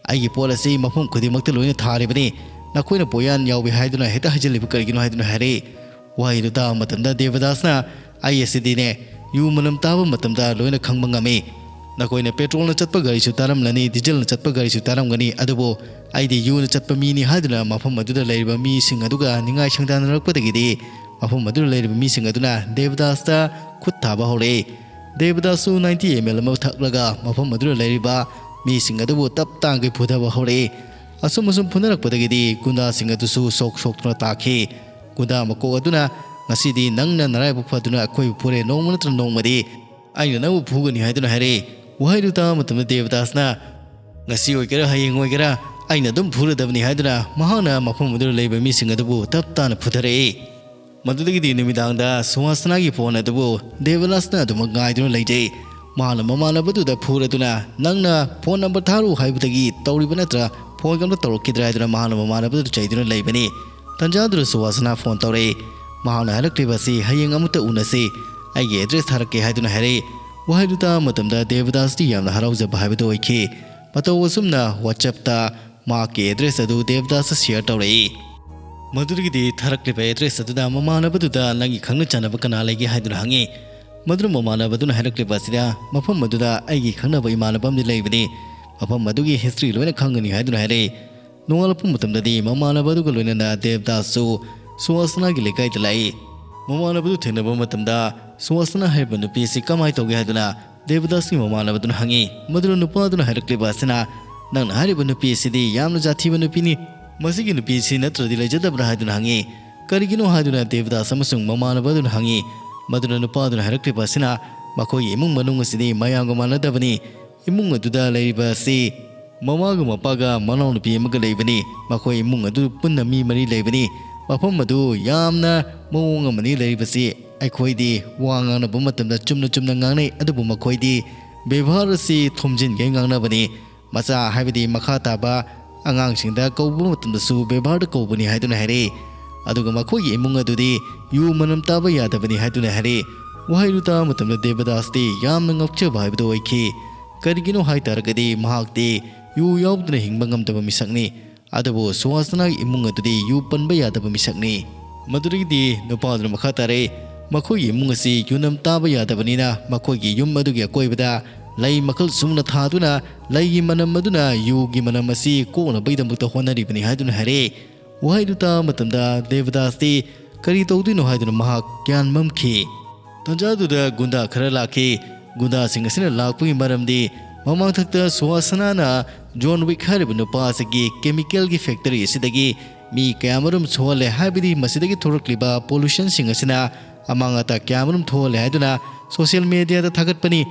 "ꯑꯩꯒꯤ ꯄꯣꯠ ꯑꯁꯤ ꯃꯐꯝ ꯈꯨꯗꯤꯡꯃꯛꯇ ꯂꯣꯏꯅ ꯊꯥꯔꯤꯕꯅꯤ꯫ ꯅꯈꯣꯏꯅ ꯄꯣꯠꯌꯥꯟ ꯌꯥꯎꯏ ꯍꯥꯏꯗꯨꯅ ꯍꯦꯛꯇ ꯍꯥꯏꯖꯤꯜꯂꯤꯕ ꯀꯔꯤꯒꯤꯅꯣ?" ꯍꯥꯏꯗꯨꯅ ꯍꯥꯏꯔꯛꯏ꯫ ꯋꯥꯍꯩꯗꯨ ꯇꯥꯕ ꯃꯇꯝꯗ ꯗꯦꯕꯗꯥꯁꯅ "ꯑꯩ ꯑꯁꯤꯗꯤꯅꯦ, ꯌꯨ ꯃꯅꯝ ꯇꯥꯕ ꯃꯇꯝꯗ ꯂꯣꯏꯅ ꯈꯪꯕ ꯉꯝꯃꯤ꯫ ꯅꯈꯣꯏꯅ ꯄꯦꯇ꯭ꯔꯣꯜꯅ ꯆꯠꯄ ꯒꯥꯔꯤꯁꯨ ꯇꯥꯔꯝꯂꯅꯤ, ꯗꯤꯖꯜꯅ ꯆꯠꯄ ꯒꯥꯔꯤꯁꯨ ꯇꯥꯔꯝꯒꯅꯤ, ꯑꯗꯨꯕꯨ ꯑꯩꯗꯤ ꯌꯨꯅ ꯆꯠꯄ ꯃꯤꯅꯤ" ꯍꯥꯏꯗꯨꯅ ꯃꯐꯝ ꯑꯗꯨꯗ ꯂꯩꯔꯤꯕ ꯃꯤꯁꯤꯡ ꯑꯗꯨꯒ ꯅꯤꯡꯉꯥꯏ ꯁꯪꯗꯥꯅꯔꯛꯄꯗꯒꯤꯗꯤ ꯃꯐꯝ ꯑꯗꯨꯗ ꯂꯩꯔꯤꯕ ꯃꯤꯁꯤꯡ ꯑꯗꯨꯅ ꯗꯦꯕꯗꯥꯁꯇ ꯈꯨꯠ ꯊꯥꯕ ꯍꯧꯔꯛꯏ꯫ ꯗꯦꯕꯗꯥꯁꯁꯨ ꯅꯥꯏꯟꯇꯤ ꯑꯦꯝ ꯑꯦꯜ ꯑꯃ ꯊꯛꯂꯒ ꯃꯐꯝ ꯑꯗꯨꯗ ꯂꯩꯔꯤꯕ ꯃꯤꯁꯤꯡ ꯑꯗꯨꯕꯨ ꯇꯞ ꯇꯥꯡꯒꯩ ꯐꯨꯊꯕ ꯍꯧꯔꯛꯏ꯫ ꯑꯁꯨꯝ ꯑꯁꯨꯝ ꯐꯨꯅꯔꯛꯄꯗꯒꯤꯗꯤ ꯒꯨꯟꯗꯥꯁꯤꯡ ꯑꯗꯨꯁꯨ ꯁꯣꯛ ꯁꯣꯛꯇꯨꯅ ꯇꯥꯈꯤ꯫ ꯒꯨꯟꯗꯥ ꯃꯀꯣꯛ ꯑꯗꯨꯅ "ꯉꯁꯤꯗꯤ ꯅꯪꯅ ꯅꯔꯥꯏꯕꯛ ꯐꯗꯨꯅ ꯑꯩꯈꯣꯏꯕꯨ ꯐꯨꯔꯦ, ꯅꯣꯡꯃ ꯅꯠꯇ꯭ꯔ ꯅꯣꯡꯃꯗꯤ ꯑꯩꯅ ꯅꯪꯕꯨ ꯐꯨꯒꯅꯤ" ꯍꯥꯏꯗꯨꯅ ꯍꯥꯏꯔꯛꯏ꯫ ꯋꯥꯍꯩꯗꯨ ꯇꯥꯕ ꯃꯇꯝꯗ ꯗꯦꯕꯗꯥꯁꯅ "ꯉꯁꯤ ꯑꯣꯏꯒꯦꯔꯥ ꯍꯌꯦꯡ ꯑꯣꯏꯒꯦꯔꯥ ꯑꯩꯅ ꯑꯗꯨꯝ ꯐꯨꯔꯗꯕꯅꯤ" ꯍꯥꯏꯗꯨꯅ ꯃꯍꯥꯛꯅ ꯃꯐꯝ ꯑꯗꯨꯗ ꯂꯩꯕ ꯃꯤꯁꯤꯡ ꯑꯗꯨꯕꯨ ꯇꯞ ꯇꯥꯅ ꯐꯨꯊꯔꯛꯏ꯫ ꯃꯗꯨꯗꯒꯤꯗꯤ ꯅꯨꯃꯤꯗꯥꯡꯗ ꯁꯨꯍꯥꯁꯅꯥꯒꯤ ꯐꯣꯟ ꯑꯗꯨꯕꯨ ꯗꯦꯕꯗꯥꯁꯅ ꯑꯗꯨꯃꯛ ꯉꯥꯏꯗꯨꯅ ꯂꯩꯖꯩ꯫ ꯃꯍꯥꯛꯅ ꯃꯃꯥꯟꯅꯕꯗꯨꯗ ꯐꯨꯔꯗꯨꯅ "ꯅꯪꯅ ꯐꯣꯟ ꯅꯝꯕꯔ ꯊꯥꯔꯛꯎ ꯍꯥꯏꯕꯗꯒꯤ ꯇꯧꯔꯤꯕ ꯅꯠꯇ꯭ꯔ? ꯐꯣꯟꯒ ꯑꯝꯇ ꯇꯧꯔꯛꯈꯤꯗ꯭ꯔꯦ" ꯍꯥꯏꯗꯨꯅ ꯃꯍꯥꯛꯅ ꯃꯃꯥꯟꯅꯕꯗꯨ ꯆꯩꯗꯨꯅ ꯂꯩꯕꯅꯤ꯫ ꯇꯟꯖꯥꯗꯨꯗ ꯁꯨꯍꯥꯁꯅꯥ ꯐꯣꯟ ꯇꯧꯔꯛꯏ꯫ ꯃꯍꯥꯛꯅ ꯍꯥꯏꯔꯛꯂꯤꯕ ꯑꯁꯤ "ꯍꯌꯦꯡ ꯑꯃꯨꯛꯇ ꯎꯅꯁꯤ, ꯑꯩꯒꯤ ꯑꯦꯗ꯭ꯔꯦꯁ ꯊꯥꯔꯛꯀꯦ" ꯍꯥꯏꯗꯨꯅ ꯍꯥꯏꯔꯛꯏ꯫ ꯋꯥꯍꯩꯗꯨ ꯇꯥꯕ ꯃꯇꯝꯗ ꯗꯦꯕꯗꯥꯁꯇꯤ ꯌꯥꯝꯅ ꯍꯔꯥꯎꯖꯕ ꯍꯥꯏꯕꯗꯨ ꯑꯣꯏꯈꯤ꯫ ꯃꯇꯧ ꯑꯁꯨꯝꯅ ꯋꯥꯆꯞꯇ ꯃꯍꯥꯛꯀꯤ ꯑꯦꯗ꯭ꯔꯦꯁ ꯑꯗꯨ ꯗꯦꯕꯗꯥꯁꯇ ꯁꯤꯌꯔ ꯇꯧꯔꯛꯏ꯫ ꯃꯗꯨꯗꯒꯤꯗꯤ ꯊꯥꯔꯛꯂꯤꯕ ꯑꯦꯗ꯭ꯔꯦꯁ ꯑꯗꯨꯗ ꯃꯃꯥꯟꯅꯕꯗꯨꯗ "ꯅꯪꯒꯤ ꯈꯪꯅ ꯆꯥꯟꯅꯕ ꯀꯅꯥ ꯂꯩꯒꯦ?" ꯍꯥꯏꯗꯨꯅ ꯍꯪꯉꯤ꯫ ꯃꯗꯨꯅ ꯃꯃꯥꯟꯅꯕꯗꯨꯅ ꯍꯥꯏꯔꯛꯂꯤꯕ ꯑꯁꯤꯗ "ꯃꯐꯝ ꯑꯗꯨꯗ ꯑꯩꯒꯤ ꯈꯪꯅꯕ ꯏꯃꯥꯟꯅꯕ ꯑꯃꯗꯤ ꯂꯩꯕꯅꯤ, ꯃꯐꯝ ꯑꯗꯨꯒꯤ ꯍꯤꯁꯇ꯭ꯔꯤ ꯂꯣꯏꯅ ꯈꯪꯒꯅꯤ" ꯍꯥꯏꯗꯨꯅ ꯍꯥꯏꯔꯛꯏ꯫ ꯅꯣꯡꯉꯥꯜꯂꯛꯄ ꯃꯇꯝꯗꯗꯤ ꯃꯃꯥꯟꯅꯕ ꯑꯗꯨꯒ ꯂꯣꯏꯅꯅ ꯗꯦꯕꯗꯥꯁꯁꯨ ꯁꯨꯍꯥꯁꯅꯥꯒꯤ ꯂꯩꯀꯥꯏꯗ ꯂꯥꯛꯏ꯫ ꯃꯃꯥꯟꯅꯕꯗꯨ ꯊꯦꯡꯅꯕ ꯃꯇꯝꯗ ꯁꯨꯍꯥꯁꯅꯥ ꯍꯥꯏꯔꯤꯕ ꯅꯨꯄꯤ ꯑꯁꯤ ꯀꯃꯥꯏꯅ ꯇꯧꯒꯦ ꯍꯥꯏꯗꯨꯅ ꯗꯦꯕꯗꯥꯁꯀꯤ ꯃꯃꯥꯟꯅꯕꯗꯨꯅ ꯍꯪꯉꯤ꯫ ꯃꯗꯨꯅ ꯅꯨꯄꯥꯗꯨꯅ ꯍꯥꯏꯔꯛꯂꯤꯕ ꯑꯁꯤꯅ, "ꯅꯪꯅ ꯍꯥꯏꯔꯤꯕ ꯅꯨꯄꯤ ꯑꯁꯤꯗꯤ ꯌꯥꯝꯅ ꯖꯥꯊꯤꯕ ꯅꯨꯄꯤꯅꯤ꯫ ꯃꯁꯤꯒꯤ ꯅꯨꯄꯤ ꯑꯁꯤ ꯅꯠꯇ꯭ꯔꯗꯤ ꯂꯩꯖꯗꯕ꯭ꯔꯥ?" ꯍꯥꯏꯗꯨꯅ ꯍꯪꯉꯤ꯫ ꯀꯔꯤꯒꯤꯅꯣ ꯍꯥꯏꯗꯨꯅ ꯗꯦꯕꯗꯥꯁ ꯑꯃꯁꯨꯡ ꯃꯃꯥꯟꯅꯕ ꯑꯗꯨꯅ ꯍꯪꯉꯤ꯫ ꯃꯗꯨꯅ ꯅꯨꯄꯥ ꯑꯗꯨꯅ ꯍꯥꯏꯔꯛꯂꯤꯕ ꯑꯁꯤꯅ, ꯃꯈꯣꯏꯒꯤ ꯏꯃꯨꯡ ꯃꯅꯨꯡ ꯑꯁꯤꯗꯤ ꯃꯌꯥꯝꯒ ꯃꯥꯟꯅꯗꯕꯅꯤ꯫ ꯏꯃꯨꯡ ꯑꯗꯨꯗ ꯂꯩꯔꯤꯕ ꯑꯁꯤ ꯃꯃꯥꯒ ꯃꯄꯥꯒ ꯃꯅꯥꯎꯅꯨꯄꯤ ꯑꯃꯒ ꯂꯩꯕꯅꯤ꯫ ꯃꯈꯣꯏ ꯏꯃꯨꯡ ꯑꯗꯨ ꯄꯨꯟꯅ ꯃꯤ ꯃꯔꯤ ꯂꯩꯕꯅꯤ꯫ ꯃꯐꯝ ꯑꯗꯨ ꯌꯥꯝꯅ ꯃꯑꯣꯡ ꯑꯃꯅꯤ ꯂꯩꯔꯤꯕꯁꯤ꯫ ꯑꯩꯈꯣꯏꯗꯤ ꯋꯥ ꯉꯥꯡꯅꯕ ꯃꯇꯝꯗ ꯆꯨꯝꯅ ꯆꯨꯝꯅ ꯉꯥꯡꯅꯩ, ꯑꯗꯨꯕꯨ ꯃꯈꯣꯏꯗꯤ ꯕꯦꯕꯥꯔ ꯑꯁꯤ ꯊꯣꯝꯖꯤꯟꯒꯩ ꯉꯥꯡꯅꯕꯅꯤ꯫ ꯃꯆꯥ ꯍꯥꯏꯕꯗꯤ ꯃꯈꯥ ꯇꯥꯕ ꯑꯉꯥꯡꯁꯤꯡꯗ ꯀꯧꯕ ꯃꯇꯝꯗꯁꯨ ꯕꯦꯕꯥꯔꯗ ꯀꯧꯕꯅꯤ ꯍꯥꯏꯗꯨꯅ ꯍꯥꯏꯔꯛꯏ꯫ ꯑꯗꯨꯒ ꯃꯈꯣꯏꯒꯤ ꯏꯃꯨꯡ ꯑꯗꯨꯗꯤ ꯌꯨ ꯃꯅꯝ ꯇꯥꯕ ꯌꯥꯗꯕꯅꯤ ꯍꯥꯏꯗꯨꯅ ꯍꯥꯏꯔꯛꯏ꯫ ꯋꯥꯍꯩꯗꯨ ꯇꯥꯕ ꯃꯇꯝꯗ ꯗꯦꯕꯗꯥꯁꯇꯤ ꯌꯥꯝꯅ ꯉꯛꯆꯕ ꯍꯥꯏꯕꯗꯨ ꯑꯣꯏꯈꯤ꯫ ꯀꯔꯤꯒꯤꯅꯣ ꯍꯥꯏ ꯇꯥꯔꯒꯗꯤ ꯃꯍꯥꯛꯇꯤ ꯌꯨ ꯌꯥꯎꯗꯅ ꯍꯤꯡꯕ ꯉꯝꯗꯕ ꯃꯤꯁꯛꯅꯤ꯫ ꯑꯗꯨꯕꯨ ꯁꯨꯍꯥꯁꯅꯥꯒꯤ ꯏꯃꯨꯡ ꯑꯗꯨꯗꯤ ꯌꯨ ꯄꯟꯕ ꯌꯥꯗꯕ ꯃꯤꯁꯛꯅꯤ꯫ ꯃꯗꯨꯗꯒꯤꯗꯤ ꯅꯨꯄꯥꯗꯨꯅ ꯃꯈꯥ ꯇꯥꯔꯛꯏ, ꯃꯈꯣꯏꯒꯤ ꯏꯃꯨꯡ ꯑꯁꯤ ꯌꯨꯅꯝ ꯇꯥꯕ ꯌꯥꯗꯕꯅꯤꯅ ꯃꯈꯣꯏꯒꯤ ꯌꯨꯝ ꯑꯗꯨꯒꯤ ꯑꯀꯣꯏꯕꯗ ꯂꯩ ꯃꯈꯜ ꯁꯨꯅ ꯊꯥꯗꯨꯅ ꯂꯩꯒꯤ ꯃꯅꯝ ꯑꯗꯨꯅ ꯌꯨꯒꯤ ꯃꯅꯝ ꯑꯁꯤ ꯀꯣꯛꯅꯕꯒꯤꯗꯃꯛꯇ ꯍꯣꯠꯅꯔꯤꯕꯅꯤ ꯍꯥꯏꯗꯨꯅ ꯍꯥꯏꯔꯛꯏ꯫ ꯋꯥꯍꯩꯗꯨ ꯇꯥꯕ ꯃꯇꯝꯗ ꯗꯦꯕꯗꯥꯁꯇꯤ ꯀꯔꯤ ꯇꯧꯗꯣꯏꯅꯣ ꯍꯥꯏꯗꯨꯅ ꯃꯍꯥꯛ ꯒ꯭ꯌꯥꯟ ꯃꯝꯈꯤ꯫ ꯇꯥꯟꯖꯥꯗꯨꯗ ꯒꯨꯟꯗꯥ ꯈꯔ ꯂꯥꯛꯈꯤ꯫ ꯒꯨꯟꯗꯥꯁꯤꯡ ꯑꯁꯤꯅ ꯂꯥꯛꯄꯒꯤ ꯃꯔꯝꯗꯤ ꯃꯃꯥꯡꯊꯛꯇ ꯁꯨꯍꯥꯁꯅꯥꯅ ꯖꯣꯟ ꯋꯤꯛ ꯍꯥꯏꯔꯤꯕ ꯅꯨꯄꯥ ꯑꯁꯤꯒꯤ ꯀꯦꯃꯤꯀꯦꯜꯒꯤ ꯐꯦꯛꯇꯔꯤ ꯑꯁꯤꯗꯒꯤ ꯃꯤ ꯀꯌꯥꯃꯔꯨꯝ ꯁꯣꯛꯍꯜꯂꯦ, ꯍꯥꯏꯕꯗꯤ ꯃꯁꯤꯗꯒꯤ ꯊꯣꯛꯂꯛꯂꯤꯕ ꯄꯣꯂꯨꯁꯟꯁꯤꯡ ꯑꯁꯤꯅ ꯑꯃꯥꯡ ꯑꯇꯥ ꯀꯌꯥꯃꯔꯨꯝ ꯊꯣꯛꯍꯜꯂꯦ ꯍꯥꯏꯗꯨꯅ ꯁꯣꯁꯤꯌꯦꯜ ꯃꯦꯗꯤꯌꯥꯗ ꯊꯥꯒꯠꯄꯅꯤ꯫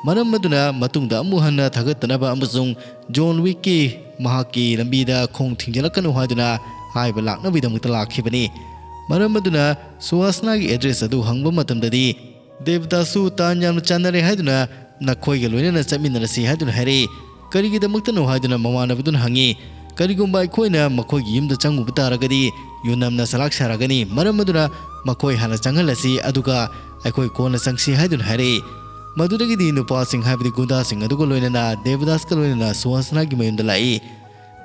ꯃꯔꯝ ꯑꯗꯨꯅ ꯃꯇꯨꯡꯗ ꯑꯃꯨꯛ ꯍꯟꯅ ꯊꯥꯒꯠꯇꯅꯕ ꯑꯃꯁꯨꯡ ꯖꯣꯟ ꯋꯤꯛꯀꯤ ꯃꯍꯥꯛꯀꯤ ꯂꯝꯕꯤꯗ ꯈꯣꯡ ꯊꯤꯡꯖꯤꯜꯂꯛꯀꯅꯨ ꯍꯥꯏꯗꯨꯅ ꯍꯥꯏꯕ ꯂꯥꯛꯅꯕꯒꯤꯗꯃꯛꯇ ꯂꯥꯛꯈꯤꯕꯅꯤ꯫ ꯃꯔꯝ ꯑꯗꯨꯅ ꯁꯨꯍꯥꯁꯅꯥꯒꯤ ꯑꯦꯗ꯭ꯔꯦꯁ ꯑꯗꯨ ꯍꯪꯕ ꯃꯇꯝꯗꯗꯤ ꯗꯦꯕꯗꯥꯁꯁꯨ ꯇꯥꯟ ꯌꯥꯝꯅ ꯆꯥꯟꯅꯔꯦ ꯍꯥꯏꯗꯨꯅ ꯅꯈꯣꯏꯒ ꯂꯣꯏꯅꯅ ꯆꯠꯃꯤꯟꯅꯔꯁꯤ ꯍꯥꯏꯗꯨꯅ ꯍꯥꯏꯔꯛꯏ꯫ ꯀꯔꯤꯒꯤꯗꯃꯛꯇꯅꯣ ꯍꯥꯏꯗꯨꯅ ꯃꯃꯥꯟꯅꯕꯗꯨꯅ ꯍꯪꯉꯤ꯫ ꯀꯔꯤꯒꯨꯝꯕ ꯑꯩꯈꯣꯏꯅ ꯃꯈꯣꯏꯒꯤ ꯌꯨꯝꯗ ꯆꯪꯉꯨꯕ ꯇꯥꯔꯒꯗꯤ ꯌꯨꯅꯝꯅ ꯆꯂꯥꯛ ꯁꯥꯔꯒꯅꯤ꯫ ꯃꯔꯝ ꯑꯗꯨꯅ ꯃꯈꯣꯏ ꯍꯥꯟꯅ ꯆꯪꯍꯜꯂꯁꯤ, ꯑꯗꯨꯒ ꯑꯩꯈꯣꯏ ꯀꯣꯟꯅ ꯆꯪꯁꯤ ꯍꯥꯏꯗꯨꯅ ꯍꯥꯏꯔꯛꯏ꯫ ꯃꯗꯨꯗꯒꯤꯗꯤ ꯅꯨꯄꯥꯁꯤꯡ ꯍꯥꯏꯕꯗꯤ ꯒꯨꯟꯗꯥꯁꯤꯡ ꯑꯗꯨꯒ ꯂꯣꯏꯅꯅ ꯗꯦꯕꯗꯥꯁꯀ ꯂꯣꯏꯅꯅ ꯁꯨꯍꯥꯁꯅꯥꯒꯤ ꯃꯌꯨꯝꯗ ꯂꯥꯛꯏ꯫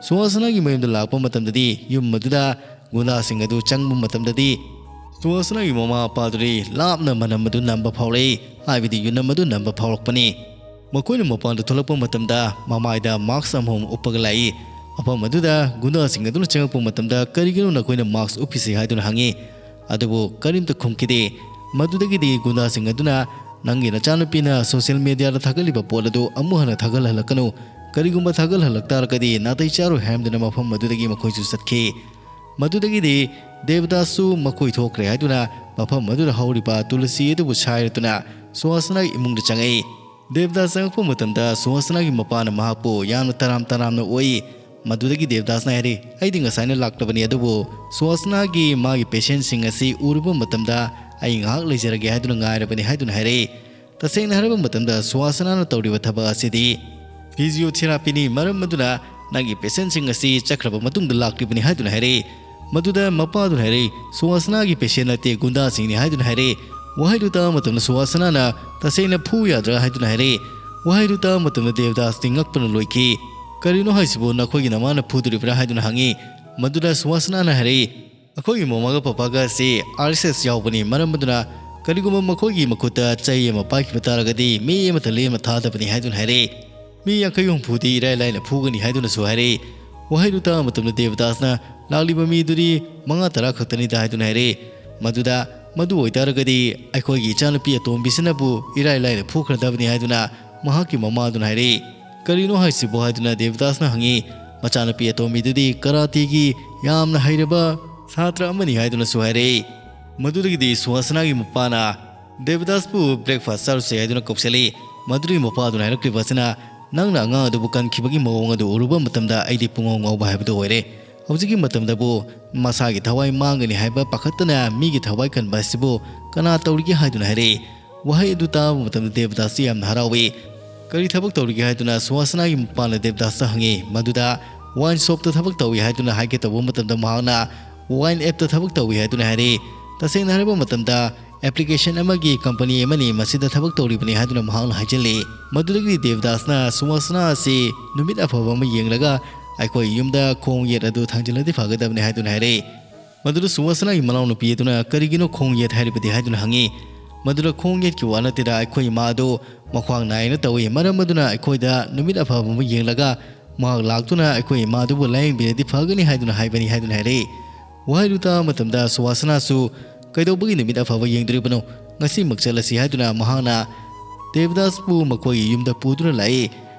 ꯁꯨꯍꯥꯁꯅꯥꯒꯤ ꯃꯌꯨꯝꯗ ꯂꯥꯛꯄ ꯃꯇꯝꯗꯗꯤ ꯌꯨꯝ ꯑꯗꯨꯗ ꯒꯨꯟꯗꯥꯁꯤꯡ ꯑꯗꯨ ꯆꯪꯕ ꯃꯇꯝꯗꯗꯤ ꯁꯨꯍꯥꯁꯅꯥꯒꯤ ꯃꯃꯥ ꯃꯄꯥꯗꯨꯗꯤ ꯂꯥꯞꯅ ꯃꯅꯝ ꯑꯗꯨ ꯅꯝꯕ ꯐꯥꯎꯔꯛꯏ, ꯍꯥꯏꯕꯗꯤ ꯌꯨꯅꯝ ꯑꯗꯨ ꯅꯝꯕ ꯐꯥꯎꯔꯛꯄꯅꯤ꯫ ꯃꯈꯣꯏꯅ ꯃꯄꯥꯟꯗ ꯊꯣꯛꯂꯛꯄ ꯃꯇꯝꯗ ꯃꯃꯥꯏꯗ ꯃꯥꯛꯁ ꯑꯃꯃꯝ ꯎꯞꯄꯒ ꯂꯥꯛꯏ꯫ ꯃꯐꯝ ꯑꯗꯨꯗ ꯒꯨꯟꯗꯥꯁꯤꯡ ꯑꯗꯨꯅ ꯆꯪꯉꯛꯄ ꯃꯇꯝꯗ, "ꯀꯔꯤꯒꯤꯅꯣ ꯅꯈꯣꯏꯅ ꯃꯥꯁꯛ ꯎꯞꯄꯤꯁꯤ?" ꯍꯥꯏꯗꯨꯅ ꯍꯪꯉꯤ꯫ ꯑꯗꯨꯕꯨ ꯀꯔꯤꯝꯇ ꯈꯨꯝꯈꯤꯗꯦ꯫ ꯃꯗꯨꯗꯒꯤꯗꯤ ꯒꯨꯟꯗꯥꯁꯤꯡ ꯑꯗꯨꯅ, "ꯅꯪꯒꯤ ꯅꯆꯥꯅꯨꯄꯤꯅ ꯁꯣꯁꯤꯌꯦꯜ ꯃꯦꯗꯤꯌꯥꯗ ꯊꯥꯒꯠꯂꯤꯕ ꯄꯣꯠ ꯑꯗꯨ ꯑꯃꯨꯛ ꯍꯟꯅ ꯊꯥꯒꯠꯍꯜꯂꯛꯀꯅꯨ꯫ ꯀꯔꯤꯒꯨꯝꯕ ꯊꯥꯒꯠꯍꯜꯂꯛ ꯇꯥꯔꯒꯗꯤ ꯅꯥꯇꯩ ꯆꯥꯔꯣꯏ" ꯍꯥꯏꯔꯝꯗꯨꯅ ꯃꯐꯝ ꯑꯗꯨꯗꯒꯤ ꯃꯈꯣꯏꯁꯨ ꯆꯠꯈꯤ꯫ ꯃꯗꯨꯗꯒꯤꯗꯤ ꯗꯦꯕꯗꯥꯁꯁꯨ ꯃꯈꯣꯏ ꯊꯣꯛꯈ꯭ꯔꯦ ꯍꯥꯏꯗꯨꯅ ꯃꯐꯝ ꯑꯗꯨꯗ ꯍꯧꯔꯤꯕ ꯇꯨꯂꯁꯤ ꯑꯗꯨꯕꯨ ꯁꯥꯏꯔꯗꯨꯅ ꯁꯨꯍꯥꯁꯅꯥꯒꯤ ꯏꯃꯨꯡꯗ ꯆꯪꯉꯛꯏ꯫ ꯗꯦꯕꯗꯥꯁ ꯆꯪꯉꯛꯄ ꯃꯇꯝꯗ ꯁꯨꯍꯥꯁꯅꯥꯒꯤ ꯃꯄꯥꯅ ꯃꯍꯥꯛꯄꯨ ꯌꯥꯝꯅ ꯇꯔꯥꯝ ꯇꯔꯥꯝꯅ ꯑꯣꯛꯏ꯫ ꯃꯗꯨꯗꯒꯤ ꯗꯦꯕꯗꯥꯁꯅ ꯍꯥꯏꯔꯤ, "ꯑꯩꯗꯤ ꯉꯁꯥꯏꯅ ꯂꯥꯛꯂꯕꯅꯤ, ꯑꯗꯨꯕꯨ ꯁꯨꯍꯥꯁꯅꯥꯒꯤ ꯃꯥꯒꯤ ꯄꯦꯁꯦꯟꯁꯤꯡ ꯑꯁꯤ ꯎꯔꯨꯕ ꯃꯇꯝꯗ ꯑꯩ ꯉꯥꯏꯍꯥꯛ ꯂꯩꯖꯔꯒꯦ ꯍꯥꯏꯗꯨꯅ ꯉꯥꯏꯔꯕꯅꯤ" ꯍꯥꯏꯗꯨꯅ ꯍꯥꯏꯔꯛꯏ꯫ ꯇꯁꯦꯡꯅ ꯍꯥꯏꯔꯕ ꯃꯇꯝꯗ ꯁꯨꯍꯥꯁꯅꯥꯅ ꯇꯧꯔꯤꯕ ꯊꯕꯛ ꯑꯁꯤꯗꯤ ꯐꯤꯖꯤꯌꯣꯊꯦꯔꯥꯄꯤꯅꯤ, ꯃꯔꯝ ꯑꯗꯨꯅ ꯅꯪꯒꯤ ꯄꯦꯁꯦꯟꯁꯤꯡ ꯑꯁꯤ ꯆꯠꯈ꯭ꯔꯕ ꯃꯇꯨꯡꯗ ꯂꯥꯛꯂꯤꯕꯅꯤ ꯍꯥꯏꯗꯨꯅ ꯍꯥꯏꯔꯛꯏ꯫ ꯃꯗꯨꯗ ꯃꯄꯥꯗꯨꯅ ꯍꯥꯏꯔꯛꯏ, "ꯁꯨꯍꯥꯁꯅꯥꯒꯤ ꯄꯦꯁꯦꯟ ꯅꯠꯇꯦ, ꯒꯨꯟꯗꯥꯁꯤꯡꯅꯤ" ꯍꯥꯏꯗꯨꯅ ꯍꯥꯏꯔꯛꯏ꯫ ꯋꯥꯍꯩꯗꯨ ꯇꯥꯕ ꯃꯇꯝꯗ ꯁꯨꯍꯥꯁꯅꯥꯅ, "ꯇꯁꯦꯡꯅ ꯐꯨ ꯌꯥꯗ꯭ꯔꯥ?" ꯍꯥꯏꯗꯨꯅ ꯍꯥꯏꯔꯛꯏ꯫ ꯋꯥꯍꯩꯗꯨ ꯇꯥꯕ ꯃꯇꯝꯗ ꯗꯦꯕꯗꯥꯁꯇꯤ ꯉꯛꯄꯅ ꯂꯣꯏꯈꯤ꯫ "ꯀꯔꯤꯅꯣ ꯍꯥꯏꯁꯤꯕꯨ? ꯅꯈꯣꯏꯒꯤ ꯅꯃꯥꯅ ꯐꯨꯗꯣꯔꯤꯕ꯭ꯔꯥ?" ꯍꯥꯏꯗꯨꯅ ꯍꯪꯉꯤ꯫ ꯃꯗꯨꯗ ꯁꯨꯍꯥꯁꯅꯥꯅ ꯍꯥꯏꯔꯛꯏ, "ꯑꯩꯈꯣꯏꯒꯤ ꯃꯃꯥꯒ ꯄꯄꯥꯒ ꯑꯁꯤ ꯑꯥꯔ ꯑꯦꯁ ꯑꯦꯁ ꯌꯥꯎꯕꯅꯤ, ꯃꯔꯝ ꯑꯗꯨꯅ ꯀꯔꯤꯒꯨꯝꯕ ꯃꯈꯣꯏꯒꯤ ꯃꯈꯨꯠꯇ ꯆꯩ ꯑꯃ ꯄꯥꯏꯈꯤꯕ ꯇꯥꯔꯒꯗꯤ ꯃꯤ ꯑꯃꯠꯇ ꯂꯦꯝꯅ ꯊꯥꯗꯕꯅꯤ" ꯍꯥꯏꯗꯨꯅ ꯍꯥꯏꯔꯛꯏ꯫ "ꯃꯤ ꯌꯥꯡꯈꯩ ꯍꯨꯝꯐꯨꯗꯤ ꯏꯔꯥꯏ ꯂꯥꯏꯅ ꯐꯨꯒꯅꯤ" ꯍꯥꯏꯗꯨꯅꯁꯨ ꯍꯥꯏꯔꯛꯏ꯫ ꯋꯥꯍꯩꯗꯨ ꯇꯥꯕ ꯃꯇꯝꯗ ꯗꯦꯕꯗꯥꯁꯅ, "ꯂꯥꯛꯂꯤꯕ ꯃꯤꯗꯨꯗꯤ ꯃꯉꯥ ꯇꯔꯥ ꯈꯛꯇꯅꯤꯗ" ꯍꯥꯏꯗꯨꯅ ꯍꯥꯏꯔꯛꯏ꯫ ꯃꯗꯨꯗ, "ꯃꯗꯨ ꯑꯣꯏꯇꯥꯔꯒꯗꯤ ꯑꯩꯈꯣꯏꯒꯤ ꯏꯆꯥꯅꯨꯄꯤ ꯑꯇꯣꯝꯕꯤꯁꯤꯅꯕꯨ ꯏꯔꯥꯏ ꯂꯥꯏꯅ ꯐꯨꯈ꯭ꯔꯗꯕꯅꯤ" ꯍꯥꯏꯗꯨꯅ ꯃꯍꯥꯛꯀꯤ ꯃꯃꯥꯗꯨꯅ ꯍꯥꯏꯔꯛꯏ꯫ "ꯀꯔꯤꯅꯣ ꯍꯥꯏꯁꯤꯕꯨ?" ꯍꯥꯏꯗꯨꯅ ꯗꯦꯕꯗꯥꯁꯅ ꯍꯪꯉꯤ꯫ ꯃꯆꯥꯅꯨꯄꯤ ꯑꯇꯣꯝꯕꯤꯗꯨꯗꯤ ꯀꯔꯥꯇꯤꯒꯤ ꯌꯥꯝꯅ ꯍꯩꯔꯕ ꯁꯥꯇ꯭ꯔ ꯑꯃꯅꯤ ꯍꯥꯏꯗꯨꯅꯁꯨ ꯍꯥꯏꯔꯛꯏ꯫ ꯃꯗꯨꯗꯒꯤꯗꯤ ꯁꯨꯍꯥꯁꯅꯥꯒꯤ ꯃꯄꯥꯅ ꯗꯦꯕꯗꯥꯁꯄꯨ breakfast ꯆꯥꯔꯨꯁꯦ ꯍꯥꯏꯗꯨꯅ ꯀꯧꯁꯤꯜꯂꯤ꯫ ꯃꯗꯨꯗꯒꯤ ꯃꯄꯥꯗꯨꯅ ꯍꯥꯏꯔꯛꯂꯤꯕ ꯑꯁꯤꯅ, "ꯅꯪꯅ ꯑꯉꯥꯡ ꯑꯗꯨꯕꯨ ꯀꯟꯈꯤꯕꯒꯤ ꯃꯑꯣꯡ ꯑꯗꯨ ꯎꯔꯨꯕ ꯃꯇꯝꯗ ꯑꯩꯗꯤ ꯄꯨꯡꯉꯥꯎ ꯉꯥꯎꯕ ꯍꯥꯏꯕꯗꯨ ꯑꯣꯏꯔꯦ꯫ ꯍꯧꯖꯤꯛꯀꯤ ꯃꯇꯝꯗꯕꯨ ꯃꯁꯥꯒꯤ ꯊꯋꯥꯏ ꯃꯥꯡꯒꯅꯤ ꯍꯥꯏꯕ ꯄꯥꯈꯠꯇꯅ ꯃꯤꯒꯤ ꯊꯋꯥꯏ ꯀꯟꯕ ꯑꯁꯤꯕꯨ ꯀꯅꯥ ꯇꯧꯔꯤꯒꯦ?" ꯍꯥꯏꯗꯨꯅ ꯍꯥꯏꯔꯛꯏ꯫ ꯋꯥꯍꯩ ꯑꯗꯨ ꯇꯥꯕ ꯃꯇꯝꯗ ꯗꯦꯕꯗꯥꯁꯁꯤ ꯌꯥꯝꯅ ꯍꯔꯥꯎꯏ꯫ "ꯀꯔꯤ ꯊꯕꯛ ꯇꯧꯔꯤꯒꯦ?" ꯍꯥꯏꯗꯨꯅ ꯁꯨꯍꯥꯁꯅꯥꯒꯤ ꯃꯄꯥꯅ ꯗꯦꯕꯗꯥꯁꯇ ꯍꯪꯉꯤ꯫ ꯃꯗꯨꯗ wine shopꯇ ꯊꯕꯛ ꯇꯧꯏ ꯍꯥꯏꯗꯨꯅ ꯍꯥꯏꯒꯦ ꯇꯧꯕ ꯃꯇꯝꯗ ꯃꯍꯥꯛꯅ wine appꯇ ꯊꯕꯛ ꯇꯧꯏ ꯍꯥꯏꯗꯨꯅ ꯍꯥꯏꯔꯛꯏ꯫ ꯇꯁꯦꯡꯅ ꯍꯥꯏꯔꯕ ꯃꯇꯝꯗ application ꯑꯃꯒꯤ company ꯑꯃꯅꯤ, ꯃꯁꯤꯗ ꯊꯕꯛ ꯇꯧꯔꯤꯕꯅꯤ ꯍꯥꯏꯗꯨꯅ ꯃꯍꯥꯛꯅ ꯍꯥꯏꯖꯤꯜꯂꯤ꯫ ꯃꯗꯨꯗꯒꯤꯗꯤ ꯗꯦꯕꯗꯥꯁꯅ ꯁꯨꯍꯥꯁꯅꯥ ꯑꯁꯤ ꯅꯨꯃꯤꯠ ꯑꯐꯕ ꯑꯃ ꯌꯦꯡꯂꯒ ꯑꯩꯈꯣꯏ ꯌꯨꯝꯗ ꯈꯣꯡ ꯌꯦꯠ ꯑꯗꯨ ꯊꯥꯡꯖꯤꯜꯂꯗꯤ ꯐꯒꯗꯕꯅꯤ ꯍꯥꯏꯗꯨꯅ ꯍꯥꯏꯔꯛꯏ꯫ ꯃꯗꯨꯗ ꯁꯨꯍꯥꯁꯅꯥꯒꯤ ꯃꯅꯥꯎꯅꯨꯄꯤ ꯑꯗꯨꯅ, "ꯀꯔꯤꯒꯤꯅꯣ ꯈꯣꯡ ꯌꯦꯠ ꯍꯥꯏꯔꯤꯕꯗꯤ?" ꯍꯥꯏꯗꯨꯅ ꯍꯪꯉꯤ꯫ ꯃꯗꯨꯗ, "ꯈꯣꯡ ꯌꯦꯠꯀꯤ ꯋꯥ ꯅꯠꯇꯦꯗ, ꯑꯩꯈꯣꯏ ꯏꯃꯥ ꯑꯗꯨ ꯃꯈ꯭ꯋꯥꯡ ꯅꯥꯏꯅ ꯇꯧꯏ, ꯃꯔꯝ ꯑꯗꯨꯅ ꯑꯩꯈꯣꯏꯗ ꯅꯨꯃꯤꯠ ꯑꯐꯕ ꯑꯃ ꯌꯦꯡꯂꯒ ꯃꯍꯥꯛ ꯂꯥꯛꯇꯨꯅ ꯑꯩꯈꯣꯏ ꯏꯃꯥꯗꯨꯕꯨ ꯂꯥꯌꯦꯡꯕꯤꯔꯗꯤ ꯐꯒꯅꯤ ꯍꯥꯏꯗꯨꯅ ꯍꯥꯏꯕꯅꯤ ꯍꯥꯏꯗꯨꯅ ꯍꯥꯏꯔꯛꯏ꯫ ꯋꯥꯍꯩꯗꯨ ꯇꯥꯕ ꯃꯇꯝꯗ ꯁꯨꯍꯥꯁꯅꯥꯁꯨ ꯀꯩꯗꯧꯕꯒꯤ ꯅꯨꯃꯤꯠ ꯑꯐꯕ ꯌꯦꯡꯗꯣꯔꯤꯕꯅꯣ? ꯉꯁꯤꯃꯛ ꯆꯠꯂꯁꯤ ꯍꯥꯏꯗꯨꯅ ꯃꯍꯥꯛꯅ ꯗꯦꯕꯗꯥꯁꯄꯨ ꯃꯈꯣꯏꯒꯤ ꯌꯨꯝꯗ ꯄꯨꯗꯨꯅ ꯂꯥꯛꯏ꯫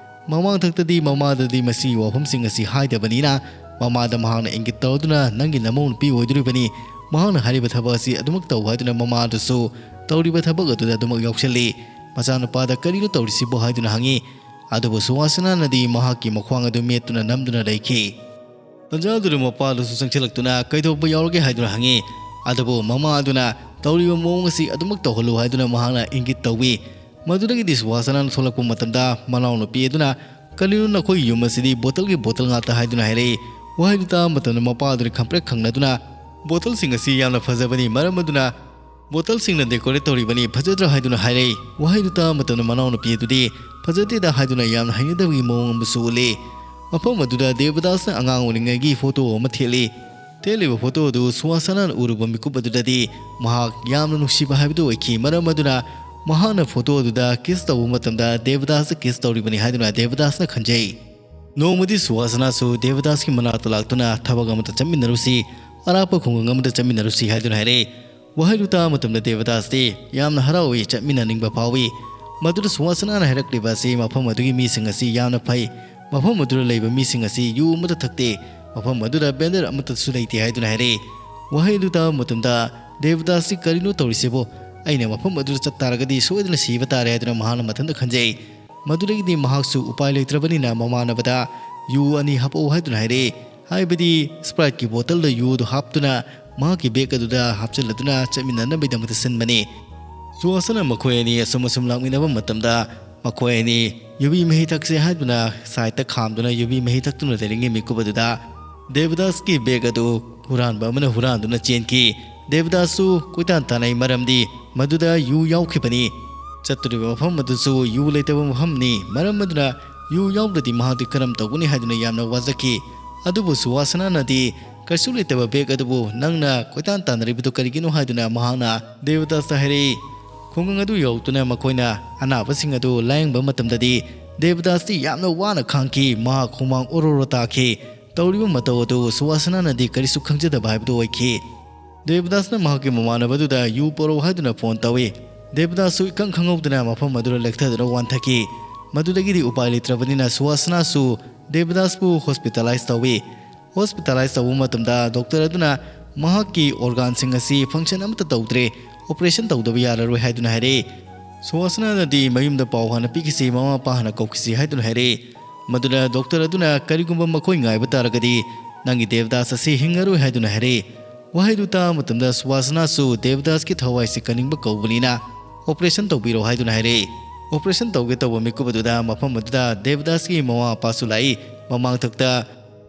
ꯃꯃꯥꯡꯊꯛꯇꯗꯤ ꯃꯃꯥꯗꯗꯤ ꯃꯁꯤꯒꯤ ꯋꯥꯐꯝꯁꯤꯡ ꯑꯁꯤ ꯍꯥꯏꯗꯕꯅꯤꯅ ꯃꯃꯥꯗ ꯃꯍꯥꯛꯅ ꯏꯪꯒꯤꯠ ꯇꯧꯗꯨꯅ ꯅꯪꯒꯤ ꯅꯃꯧ ꯅꯨꯄꯤ ꯑꯣꯏꯗꯣꯔꯤꯕꯅꯤ, ꯃꯍꯥꯛꯅ ꯍꯥꯏꯔꯤꯕ ꯊꯕꯛ ꯑꯁꯤ ꯑꯗꯨꯃꯛ ꯇꯧ ꯍꯥꯏꯗꯨꯅ ꯃꯃꯥꯗꯨꯁꯨ ꯇꯧꯔꯤꯕ ꯊꯕꯛ ꯑꯗꯨꯗ ꯑꯗꯨꯃꯛ ꯌꯥꯎꯁꯜꯂꯤ꯫ ꯃꯆꯥꯅꯨꯄꯥꯗ ꯀꯔꯤꯅꯣ ꯇꯧꯔꯤꯁꯤꯕꯣ ꯍꯥꯏꯗꯨꯅ ꯍꯪꯉꯤ꯫ ꯑꯗꯨꯕꯨ ꯁꯨꯍꯥꯁꯅꯥꯅꯗꯤ ꯃꯍꯥꯛꯀꯤ ꯃꯈ꯭ꯋꯥꯡ ꯑꯗꯨ ꯃꯦꯠꯇꯨꯅ ꯅꯝꯗꯨꯅ ꯂꯩꯈꯤ꯫ ꯇꯟꯖꯥꯗꯨꯗ ꯃꯄꯥꯗꯨꯁꯨ ꯆꯪꯁꯤꯜꯂꯛꯇꯨꯅ ꯀꯩꯗꯧꯕ ꯌꯥꯎꯔꯒꯦ ꯍꯥꯏꯗꯨꯅ ꯍꯪꯉꯤ꯫ ꯑꯗꯨꯕꯨ ꯃꯃꯥ ꯑꯗꯨꯅ ꯇꯧꯔꯤꯕ ꯃꯑꯣꯡ ꯑꯁꯤ ꯑꯗꯨꯃꯛ ꯇꯧꯍꯜꯂꯨ ꯍꯥꯏꯗꯨꯅ ꯃꯍꯥꯛꯅ ꯏꯪꯒꯤꯠ ꯇꯧꯏ꯫ ꯃꯗꯨꯗꯒꯤꯗꯤ ꯁꯨꯍꯥꯁꯅꯥꯅ ꯊꯣꯛꯂꯛꯄ ꯃꯇꯝꯗ ꯃꯅꯥꯎꯅꯨꯄꯤ ꯑꯗꯨꯅ ꯀꯔꯤꯅꯣ ꯅꯈꯣꯏꯒꯤ ꯌꯨꯝ ꯑꯁꯤꯗꯤ ꯕꯣꯇꯜꯒꯤ ꯕꯣꯇꯜ ꯉꯥꯛꯇ ꯍꯥꯏꯗꯨꯅ ꯍꯥꯏꯔꯛꯏ꯫ ꯋꯥꯍꯩꯗꯨ ꯇꯥꯕ ꯃꯇꯝꯗ ꯃꯄꯥ ꯑꯗꯨꯅ ꯈꯪꯄ꯭ꯔꯦꯛ ꯈꯪꯅꯗꯨꯅ ꯕꯣꯇꯜꯁꯤꯡ ꯑꯁꯤ ꯌꯥꯝꯅ ꯐꯖꯕꯅꯤ, ꯃꯔꯝ ꯑꯗꯨꯅ ꯕꯣꯇꯜꯁꯤꯡꯅ ꯗꯦꯀꯣꯔꯦꯠ ꯇꯧꯔꯤꯕꯅꯤ, ꯐꯖꯗ꯭ꯔꯥ ꯍꯥꯏꯗꯨꯅ ꯍꯥꯏꯔꯛꯏ꯫ ꯋꯥꯍꯩꯗꯨ ꯇꯥꯕ ꯃꯇꯝꯗ ꯃꯅꯥꯎꯅꯨꯄꯤ ꯑꯗꯨꯗꯤ ꯐꯖꯗꯦꯗ ꯍꯥꯏꯗꯨꯅ ꯌꯥꯝꯅ ꯍꯩꯅꯗꯕꯒꯤ ꯃꯑꯣꯡ ꯑꯃꯁꯨ ꯎꯠꯂꯤ꯫ ꯃꯐꯝ ꯑꯗꯨꯗ ꯗꯦꯕꯗꯥꯁꯅ ꯑꯉꯥꯡ ꯑꯣꯏꯔꯤꯉꯩꯒꯤ ꯐꯣꯇꯣ ꯑꯃ ꯊꯦꯠꯂꯤ꯫ ꯊꯦꯠꯂꯤꯕ ꯐꯣꯇꯣ ꯑꯗꯨ ꯁꯨꯍꯥꯁꯅꯥꯅ ꯎꯔꯨꯕ ꯃꯤꯀꯨꯞ ꯑꯗꯨꯗꯗꯤ ꯃꯍꯥꯛ ꯌꯥꯝꯅ ꯅꯨꯡꯁꯤꯕ ꯍꯥꯏꯕꯗꯨ ꯑꯣꯏꯈꯤ꯫ ꯃꯔꯝ ꯑꯗꯨꯅ ꯃꯍꯥꯛꯅ ꯐꯣꯇꯣ ꯑꯗꯨꯗ ꯀꯤꯁ ꯇꯧꯕ ꯃꯇꯝꯗ ꯗꯦꯕꯗꯥꯁꯇ ꯀꯤꯁ ꯇꯧꯔꯤꯕꯅꯤ ꯍꯥꯏꯗꯨꯅ ꯗꯦꯕꯗꯥꯁꯅ ꯈꯟꯖꯩ꯫ ꯅꯣꯡꯃꯗꯤ ꯁꯨꯍꯥꯁꯅꯥꯁꯨ ꯗꯦꯕꯗꯥꯁꯀꯤ ꯃꯅꯥꯛꯇ ꯂꯥꯛꯇꯨꯅ ꯊꯕꯛ ꯑꯃꯗ ꯆꯠꯃꯤꯟꯅꯔꯨꯁꯤ, ꯑꯔꯥꯞꯄ ꯈꯨꯡꯒꯪ ꯑꯃꯗ ꯆꯠꯃꯤꯟꯅꯔꯨꯁꯤ ꯍꯥꯏꯗꯨꯅ ꯍꯥꯏꯔꯛꯏ꯫ ꯋꯥꯍꯩꯗꯨ ꯇꯥꯕ ꯃꯇꯝꯗ ꯗꯦꯕꯗꯥꯁꯇꯤ ꯌꯥꯝꯅ ꯍꯔꯥꯎꯏ, ꯆꯠꯃꯤꯟꯅꯅꯤꯡꯕ ꯐꯥꯎꯏ꯫ ꯃꯗꯨꯗ ꯁꯨꯍꯥꯁꯅꯥꯅ ꯍꯥꯏꯔꯛꯂꯤꯕ ꯑꯁꯤ ꯃꯐꯝ ꯑꯗꯨꯒꯤ ꯃꯤꯁꯤꯡ ꯑꯁꯤ ꯌꯥꯝꯅ ꯐꯩ, ꯃꯐꯝ ꯑꯗꯨꯗ ꯂꯩꯕ ꯃꯤꯁꯤꯡ ꯑꯁꯤ ꯌꯨ ꯑꯃꯠꯇ ꯊꯛꯇꯦ, ꯃꯐꯝ ꯑꯗꯨꯗ ꯕꯦꯟꯗꯔ ꯑꯃꯠꯇꯁꯨ ꯂꯩꯇꯦ ꯍꯥꯏꯗꯨꯅ ꯍꯥꯏꯔꯛꯏ꯫ ꯋꯥꯍꯩ ꯑꯗꯨ ꯇꯥꯕ ꯃꯇꯝꯗ ꯗꯦꯕꯗꯥꯁꯁꯤ ꯀꯔꯤꯅꯣ ꯇꯧꯔꯤꯁꯤꯕꯣ? ꯑꯩꯅ ꯃꯐꯝ ꯑꯗꯨꯗ ꯆꯠꯇꯥꯔꯒꯗꯤ ꯁꯣꯏꯗꯅ ꯁꯤꯕ ꯇꯥꯔꯦ ꯍꯥꯏꯗꯨꯅ ꯃꯍꯥꯛꯅ ꯃꯊꯟꯇ ꯈꯟꯖꯩ꯫ ꯃꯗꯨꯗꯒꯤꯗꯤ ꯃꯍꯥꯛꯁꯨ ꯎꯄꯥꯏ ꯂꯩꯇ꯭ꯔꯕꯅꯤꯅ ꯃꯃꯥꯟꯅꯕꯗ ꯌꯨ ꯑꯅꯤ ꯍꯥꯞꯄꯛꯎ ꯍꯥꯏꯗꯨꯅ ꯍꯥꯏꯔꯛꯏ꯫ ꯍꯥꯏꯕꯗꯤ ꯁ꯭ꯄ꯭ꯔꯥꯏꯠꯀꯤ ꯕꯣꯇꯜꯗ ꯌꯨꯗꯨ ꯍꯥꯞꯇꯨꯅ ꯃꯍꯥꯛꯀꯤ ꯕꯦꯒ ꯑꯗꯨꯗ ꯍꯥꯞꯆꯤꯜꯂꯗꯨꯅ ꯆꯠꯃꯤꯟꯅꯅꯕꯒꯤꯗꯃꯛꯇ ꯁꯤꯟꯕꯅꯤ꯫ ꯁꯨꯍꯥꯁꯅ ꯃꯈꯣꯏ ꯑꯅꯤ ꯑꯁꯨꯝ ꯑꯁꯨꯝ ꯂꯥꯛꯃꯤꯟꯅꯕ ꯃꯇꯝꯗ ꯃꯈꯣꯏ ꯑꯅꯤ ꯌꯨꯕꯤ ꯃꯍꯤ ꯊꯛꯁꯦ ꯍꯥꯏꯗꯨꯅ ꯁꯥꯏꯠꯇ ꯈꯥꯝꯗꯨꯅ ꯌꯨꯕꯤ ꯃꯍꯤ ꯊꯛꯇꯨꯅ ꯂꯩꯔꯤꯉꯩ ꯃꯤꯀꯨꯞ ꯑꯗꯨꯗ ꯗꯦꯕꯗꯥꯁꯀꯤ ꯕꯦꯒ ꯑꯗꯨ ꯍꯨꯔꯥꯟꯕ ꯑꯃꯅ ꯍꯨꯔꯥꯟꯗꯨꯅ ꯆꯦꯟꯈꯤ꯫ ꯗꯦꯕꯗꯥꯁꯁꯨ ꯀꯣꯏꯇꯥꯟ ꯇꯥꯟꯅꯩ, ꯃꯔꯝꯗꯤ ꯃꯗꯨꯗ ꯌꯨ ꯌꯥꯎꯈꯤꯕꯅꯤ꯫ ꯆꯠꯇꯣꯔꯤꯕ ꯃꯐꯝ ꯑꯗꯨꯁꯨ ꯌꯨ ꯂꯩꯇꯕ ꯃꯐꯝꯅꯤ, ꯃꯔꯝ ꯑꯗꯨꯅ ꯌꯨ ꯌꯥꯎꯗ꯭ꯔꯗꯤ ꯃꯍꯥꯛꯇꯤ ꯀꯔꯝ ꯇꯧꯒꯅꯤ ꯍꯥꯏꯗꯨꯅ ꯌꯥꯝꯅ ꯋꯥꯖꯈꯤ꯫ ꯑꯗꯨꯕꯨ ꯁꯨꯍꯥꯁꯅꯥꯅꯗꯤ ꯀꯩꯁꯨ ꯂꯩꯇꯕ ꯕꯦꯒ ꯑꯗꯨꯕꯨ ꯅꯪꯅ ꯀꯣꯏꯇꯥꯟ ꯇꯥꯟꯅꯔꯤꯕꯗꯨ ꯀꯔꯤꯒꯤꯅꯣ ꯍꯥꯏꯗꯨꯅ ꯃꯍꯥꯛꯅ ꯗꯦꯕꯗꯥꯁꯇ ꯍꯥꯏꯔꯛꯏ꯫ ꯈꯨꯡꯒꯪ ꯑꯗꯨ ꯌꯧꯗꯨꯅ ꯃꯈꯣꯏꯅ ꯑꯅꯥꯕꯁꯤꯡ ꯑꯗꯨ ꯂꯥꯌꯦꯡꯕ ꯃꯇꯝꯗꯗꯤ ꯗꯦꯕꯗꯥꯁꯇꯤ ꯌꯥꯝꯅ ꯋꯥꯅ ꯈꯥꯡꯈꯤ꯫ ꯃꯍꯥꯛ ꯍꯨꯃꯥꯡ ꯑꯣꯔꯣ ꯑꯣꯔꯣ ꯇꯥꯈꯤ꯫ ꯇꯧꯔꯤꯕ ꯃꯇꯧ ꯑꯗꯨ ꯁꯨꯍꯥꯁꯅꯥꯅꯗꯤ ꯀꯔꯤꯁꯨ ꯈꯪꯖꯗꯕ ꯍꯥꯏꯕꯗꯨ ꯑꯣꯏꯈꯤ꯫ ꯗꯦꯕꯗꯥꯁꯅ ꯃꯍꯥꯛꯀꯤ ꯃꯃꯥꯟꯅꯕꯗꯨꯗ ꯌꯨ ꯄꯣꯔꯛꯎ ꯍꯥꯏꯗꯨꯅ ꯐꯣꯟ ꯇꯧꯏ꯫ ꯗꯦꯕꯗꯥꯁꯁꯨ ꯏꯈꯪ ꯈꯪꯍꯧꯗꯅ ꯃꯐꯝ ꯑꯗꯨꯗ ꯂꯦꯛꯊꯗꯨꯅ ꯋꯥꯟꯊꯈꯤ꯫ ꯃꯗꯨꯗꯒꯤꯗꯤ ꯎꯄꯥꯏ ꯂꯩꯇ꯭ꯔꯕꯅꯤꯅ ꯁꯨꯍꯥꯁꯅꯥꯁꯨ ꯗꯦꯕꯗꯥꯁꯄꯨ ꯍꯣꯁꯄꯤꯇꯥꯂꯥꯏꯖ ꯇꯧꯏ꯫ ꯍꯣꯁꯄꯤꯇꯥꯂꯥꯏꯖ ꯇꯧꯕ ꯃꯇꯝꯗ ꯗꯣꯛꯇꯔ ꯑꯗꯨꯅ ꯃꯍꯥꯛꯀꯤ ꯑꯣꯔꯒꯥꯟꯁꯤꯡ ꯑꯁꯤ ꯐꯪꯁꯟ ꯑꯃꯠꯇ ꯇꯧꯗ꯭ꯔꯦ, ꯑꯣꯄꯔꯦꯁꯟ ꯇꯧꯗꯕ ꯌꯥꯔꯔꯣꯏ ꯍꯥꯏꯗꯨꯅ ꯍꯥꯏꯔꯛꯏ꯫ ꯁꯨꯍꯥꯁꯅꯥꯅꯗꯤ ꯃꯌꯨꯝꯗ ꯄꯥꯎ ꯍꯥꯟꯅ ꯄꯤꯈꯤꯁꯤ, ꯃꯃꯥ ꯃꯄꯥ ꯍꯥꯟꯅ ꯀꯧꯈꯤꯁꯤ ꯍꯥꯏꯗꯨꯅ ꯍꯥꯏꯔꯛꯏ꯫ ꯃꯗꯨꯗ ꯗꯣꯛꯇꯔ ꯑꯗꯨꯅ ꯀꯔꯤꯒꯨꯝꯕ ꯃꯈꯣꯏ ꯉꯥꯏꯕ ꯇꯥꯔꯒꯗꯤ ꯅꯪꯒꯤ ꯗꯦꯕꯗꯥꯁ ꯑꯁꯤ ꯍꯤꯡꯉꯔꯣꯏ ꯍꯥꯏꯗꯨꯅ ꯍꯥꯏꯔꯛꯏ꯫ ꯋꯥꯍꯩꯗꯨ ꯇꯥꯕ ꯃꯇꯝꯗ ꯁꯨꯍꯥꯁꯅꯥꯁꯨ ꯗꯦꯕꯗꯥꯁꯀꯤ ꯊꯋꯥꯏꯁꯤ ꯀꯟꯅꯤꯡꯕ ꯀꯧꯕꯅꯤꯅ ꯑꯣꯄꯔꯦꯁꯟ ꯇꯧꯕꯤꯔꯣ ꯍꯥꯏꯗꯨꯅ ꯍꯥꯏꯔꯛꯏ꯫ ꯑꯣꯄꯔꯦꯁꯟ ꯇꯧꯒꯦ ꯇꯧꯕ ꯃꯤꯀꯨꯞ ꯑꯗꯨꯗ ꯃꯐꯝ ꯑꯗꯨꯗ ꯗꯦꯕꯗꯥꯁꯀꯤ ꯃꯃꯥ ꯃꯄꯥꯁꯨ ꯂꯥꯛꯏ꯫ ꯃꯃꯥꯡꯊꯛꯇ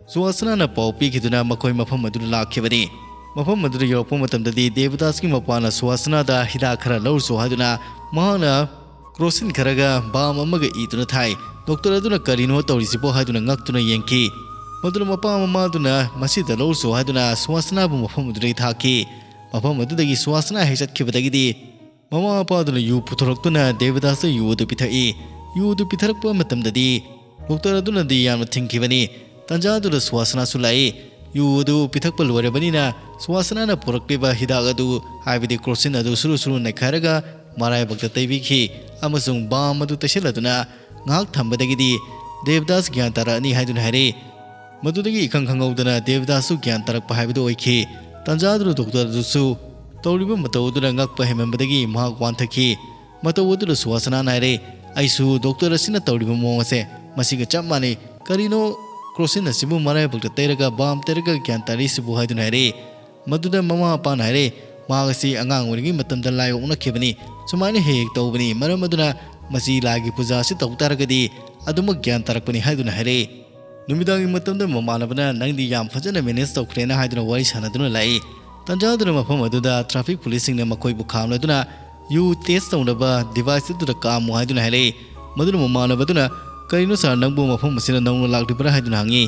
ꯁꯨꯍꯥꯁꯅꯥꯅ ꯄꯥꯎ ꯄꯤꯈꯤꯗꯨꯅ ꯃꯈꯣꯏ ꯃꯐꯝ ꯑꯗꯨꯗ ꯂꯥꯛꯈꯤꯕꯅꯤ꯫ ꯃꯐꯝ ꯑꯗꯨꯗ ꯌꯧꯔꯛꯄ ꯃꯇꯝꯗꯗꯤ ꯗꯦꯕꯗꯥꯁꯀꯤ ꯃꯄꯥꯅ ꯁꯨꯍꯥꯁꯅꯥꯗ ꯍꯤꯗꯥꯛ ꯈꯔ ꯂꯧꯔꯨꯆꯣ ꯍꯥꯏꯗꯨꯅ ꯃꯍꯥꯛꯅ ꯀ꯭ꯔꯣꯁꯤꯟ ꯈꯔꯒ ꯕꯥꯝ ꯑꯃꯒ ꯏꯗꯨꯅ ꯊꯥꯏ꯫ ꯗꯣꯛꯇꯔ ꯑꯗꯨꯅ ꯀꯔꯤꯅꯣ ꯇꯧꯔꯤꯁꯤꯕꯣ ꯍꯥꯏꯗꯨꯅ ꯉꯛꯇꯨꯅ ꯌꯦꯡꯈꯤ꯫ ꯃꯗꯨꯅ ꯃꯄꯥ ꯃꯃꯥꯗꯨꯅ ꯃꯁꯤꯗ ꯂꯧꯔꯨꯆꯣ ꯍꯥꯏꯗꯨꯅ ꯁꯨꯍꯥꯁꯅꯥꯕꯨ ꯃꯐꯝ ꯑꯗꯨꯗꯒꯤ ꯊꯥꯈꯤ꯫ ꯃꯐꯝ ꯑꯗꯨꯗꯒꯤ ꯁꯨꯍꯥꯁꯅꯥ ꯍꯦꯛ ꯆꯠꯈꯤꯕꯗꯒꯤꯗꯤ ꯃꯃꯥ ꯃꯄꯥꯗꯨꯅ ꯌꯨ ꯄꯨꯊꯣꯔꯛꯇꯨꯅ ꯗꯦꯕꯗꯥꯁꯇ ꯌꯨ ꯑꯗꯨ ꯄꯤꯊꯛꯏ꯫ ꯌꯨ ꯑꯗꯨ ꯄꯤꯊꯔꯛꯄ ꯃꯇꯝꯗꯗꯤ ꯗꯣꯛꯇꯔ ꯑꯗꯨꯅꯗꯤ ꯌꯥꯝꯅ ꯊꯤꯡꯈꯤꯕꯅꯤ꯫ ꯇꯥꯟꯖꯥ ꯑꯗꯨꯗ ꯁꯨꯍꯥꯁꯅꯥꯁꯨ ꯂꯥꯛꯏ꯫ ꯌꯨ ꯑꯗꯨ ꯄꯤꯊꯛꯄ ꯂꯣꯏꯔꯕꯅꯤꯅ ꯁꯨꯍꯥꯁꯅꯥꯅ ꯄꯨꯔꯛꯂꯤꯕ ꯍꯤꯗꯥꯛ ꯑꯗꯨ, ꯍꯥꯏꯕꯗꯤ ꯀ꯭ꯔꯣꯁꯤꯟ ꯑꯗꯨ ꯁꯨꯔꯨ ꯁꯨꯔꯨ ꯅꯩꯈꯥꯏꯔꯒ ꯃꯔꯥꯏꯕꯛꯇ ꯇꯩꯕꯤꯈꯤ ꯑꯃꯁꯨꯡ ꯕꯥꯝ ꯑꯗꯨ ꯇꯩꯁꯤꯜꯂꯗꯨꯅ ꯉꯥꯏꯍꯥꯛ ꯊꯝꯕꯗꯒꯤꯗꯤ ꯗꯦꯕꯗꯥꯁ ꯒ꯭ꯌꯥꯟ ꯇꯥꯔꯛꯑꯅꯤ ꯍꯥꯏꯗꯨꯅ ꯍꯥꯏꯔꯛꯏ꯫ ꯃꯗꯨꯗꯒꯤ ꯏꯈꯪ ꯈꯪꯍꯧꯗꯅ ꯗꯦꯕꯗꯥꯁꯁꯨ ꯒ꯭ꯌꯥꯟ ꯇꯥꯔꯛꯄ ꯍꯥꯏꯕꯗꯨ ꯑꯣꯏꯈꯤ꯫ ꯇꯥꯟꯖꯥ ꯑꯗꯨꯗ ꯗꯣꯛꯇꯔ ꯑꯗꯨꯁꯨ ꯇꯧꯔꯤꯕ ꯃꯇꯧ ꯑꯗꯨꯅ ꯉꯛꯄ ꯍꯦꯟꯃꯟꯕꯗꯒꯤ ꯃꯍꯥꯛ ꯋꯥꯟꯊꯈꯤ꯫ ꯃꯇꯧ ꯑꯗꯨꯗ ꯁꯨꯍꯥꯁꯅꯥꯅ ꯍꯥꯏꯔꯦ, "ꯑꯩꯁꯨ ꯗꯣꯛꯇꯔ ꯑꯁꯤꯅ ꯇꯧꯔꯤꯕ ꯃꯑꯣꯡ ꯑꯁꯦ ꯃꯁꯤꯒ ꯆꯞ ꯃꯥꯟꯅꯩ꯫ ꯀꯔꯤꯅꯣ ꯀ꯭ꯔꯣꯁꯤꯟ ꯑꯁꯤꯕꯨ ꯃꯔꯥꯏꯕꯛꯇ ꯇꯩꯔꯒ ꯕꯥꯝ ꯇꯩꯔꯒ ꯒ꯭ꯌꯥꯟ ꯇꯥꯔꯤꯁꯤꯕꯨ?" ꯍꯥꯏꯗꯨꯅ ꯍꯥꯏꯔꯦ꯫ ꯃꯗꯨꯗ ꯃꯃꯥ ꯃꯄꯥꯅ ꯍꯥꯏꯔꯦ, "ꯃꯍꯥꯛ ꯑꯁꯤ ꯑꯉꯥꯡ ꯑꯣꯏꯔꯤꯉꯩ ꯃꯇꯝꯗ ꯂꯥꯏ ꯑꯣꯛꯅꯈꯤꯕꯅꯤ꯫ ꯁꯨꯃꯥꯏꯅ ꯍꯦꯛ ꯍꯦꯛ ꯇꯧꯕꯅꯤ꯫ ꯃꯔꯝ ꯑꯗꯨꯅ ꯃꯁꯤ ꯂꯥꯏꯒꯤ ꯄꯨꯖꯥ ꯑꯁꯤ ꯇꯧ ꯇꯥꯔꯒꯗꯤ ꯑꯗꯨꯃꯛ ꯒ꯭ꯌꯥꯟ ꯇꯥꯔꯛꯄꯅꯤ" ꯍꯥꯏꯗꯨꯅ ꯍꯥꯏꯔꯛꯏ꯫ ꯅꯨꯃꯤꯗꯥꯡꯒꯤ ꯃꯇꯝꯗ ꯃꯃꯥꯟꯅꯕꯅ "ꯅꯪꯗꯤ ꯌꯥꯝ ꯐꯖꯅ ꯃꯦꯅꯦꯖ ꯇꯧꯈ꯭ꯔꯦꯅ" ꯍꯥꯏꯗꯨꯅ ꯋꯥꯔꯤ ꯁꯥꯟꯅꯗꯨꯅ ꯂꯥꯛꯏ꯫ ꯇꯥꯟꯖꯥꯗꯨꯅ ꯃꯐꯝ ꯑꯗꯨꯗ ꯇ꯭ꯔꯥꯐꯤꯛ ꯄꯨꯂꯤꯁꯁꯤꯡꯅ ꯃꯈꯣꯏꯕꯨ ꯈꯥꯝꯂꯗꯨꯅ ꯌꯨ ꯇꯦꯁ ꯇꯧꯅꯕ ꯗꯤꯚꯥꯏꯁ ꯑꯗꯨꯗ ꯀꯥꯝꯃꯨ ꯍꯥꯏꯗꯨꯅ ꯍꯥꯏꯔꯛꯏ꯫ ꯃꯗꯨꯅ ꯃꯃꯥꯟꯅꯕꯗꯨꯅ, "ꯀꯔꯤꯅꯣ ꯁꯥꯔ, ꯅꯪꯕꯨ ꯃꯐꯝ ꯑꯁꯤꯗ ꯅꯧꯅ ꯂꯥꯛꯂꯤꯕ꯭ꯔꯥ?" ꯍꯥꯏꯗꯨꯅ ꯍꯪꯉꯤ꯫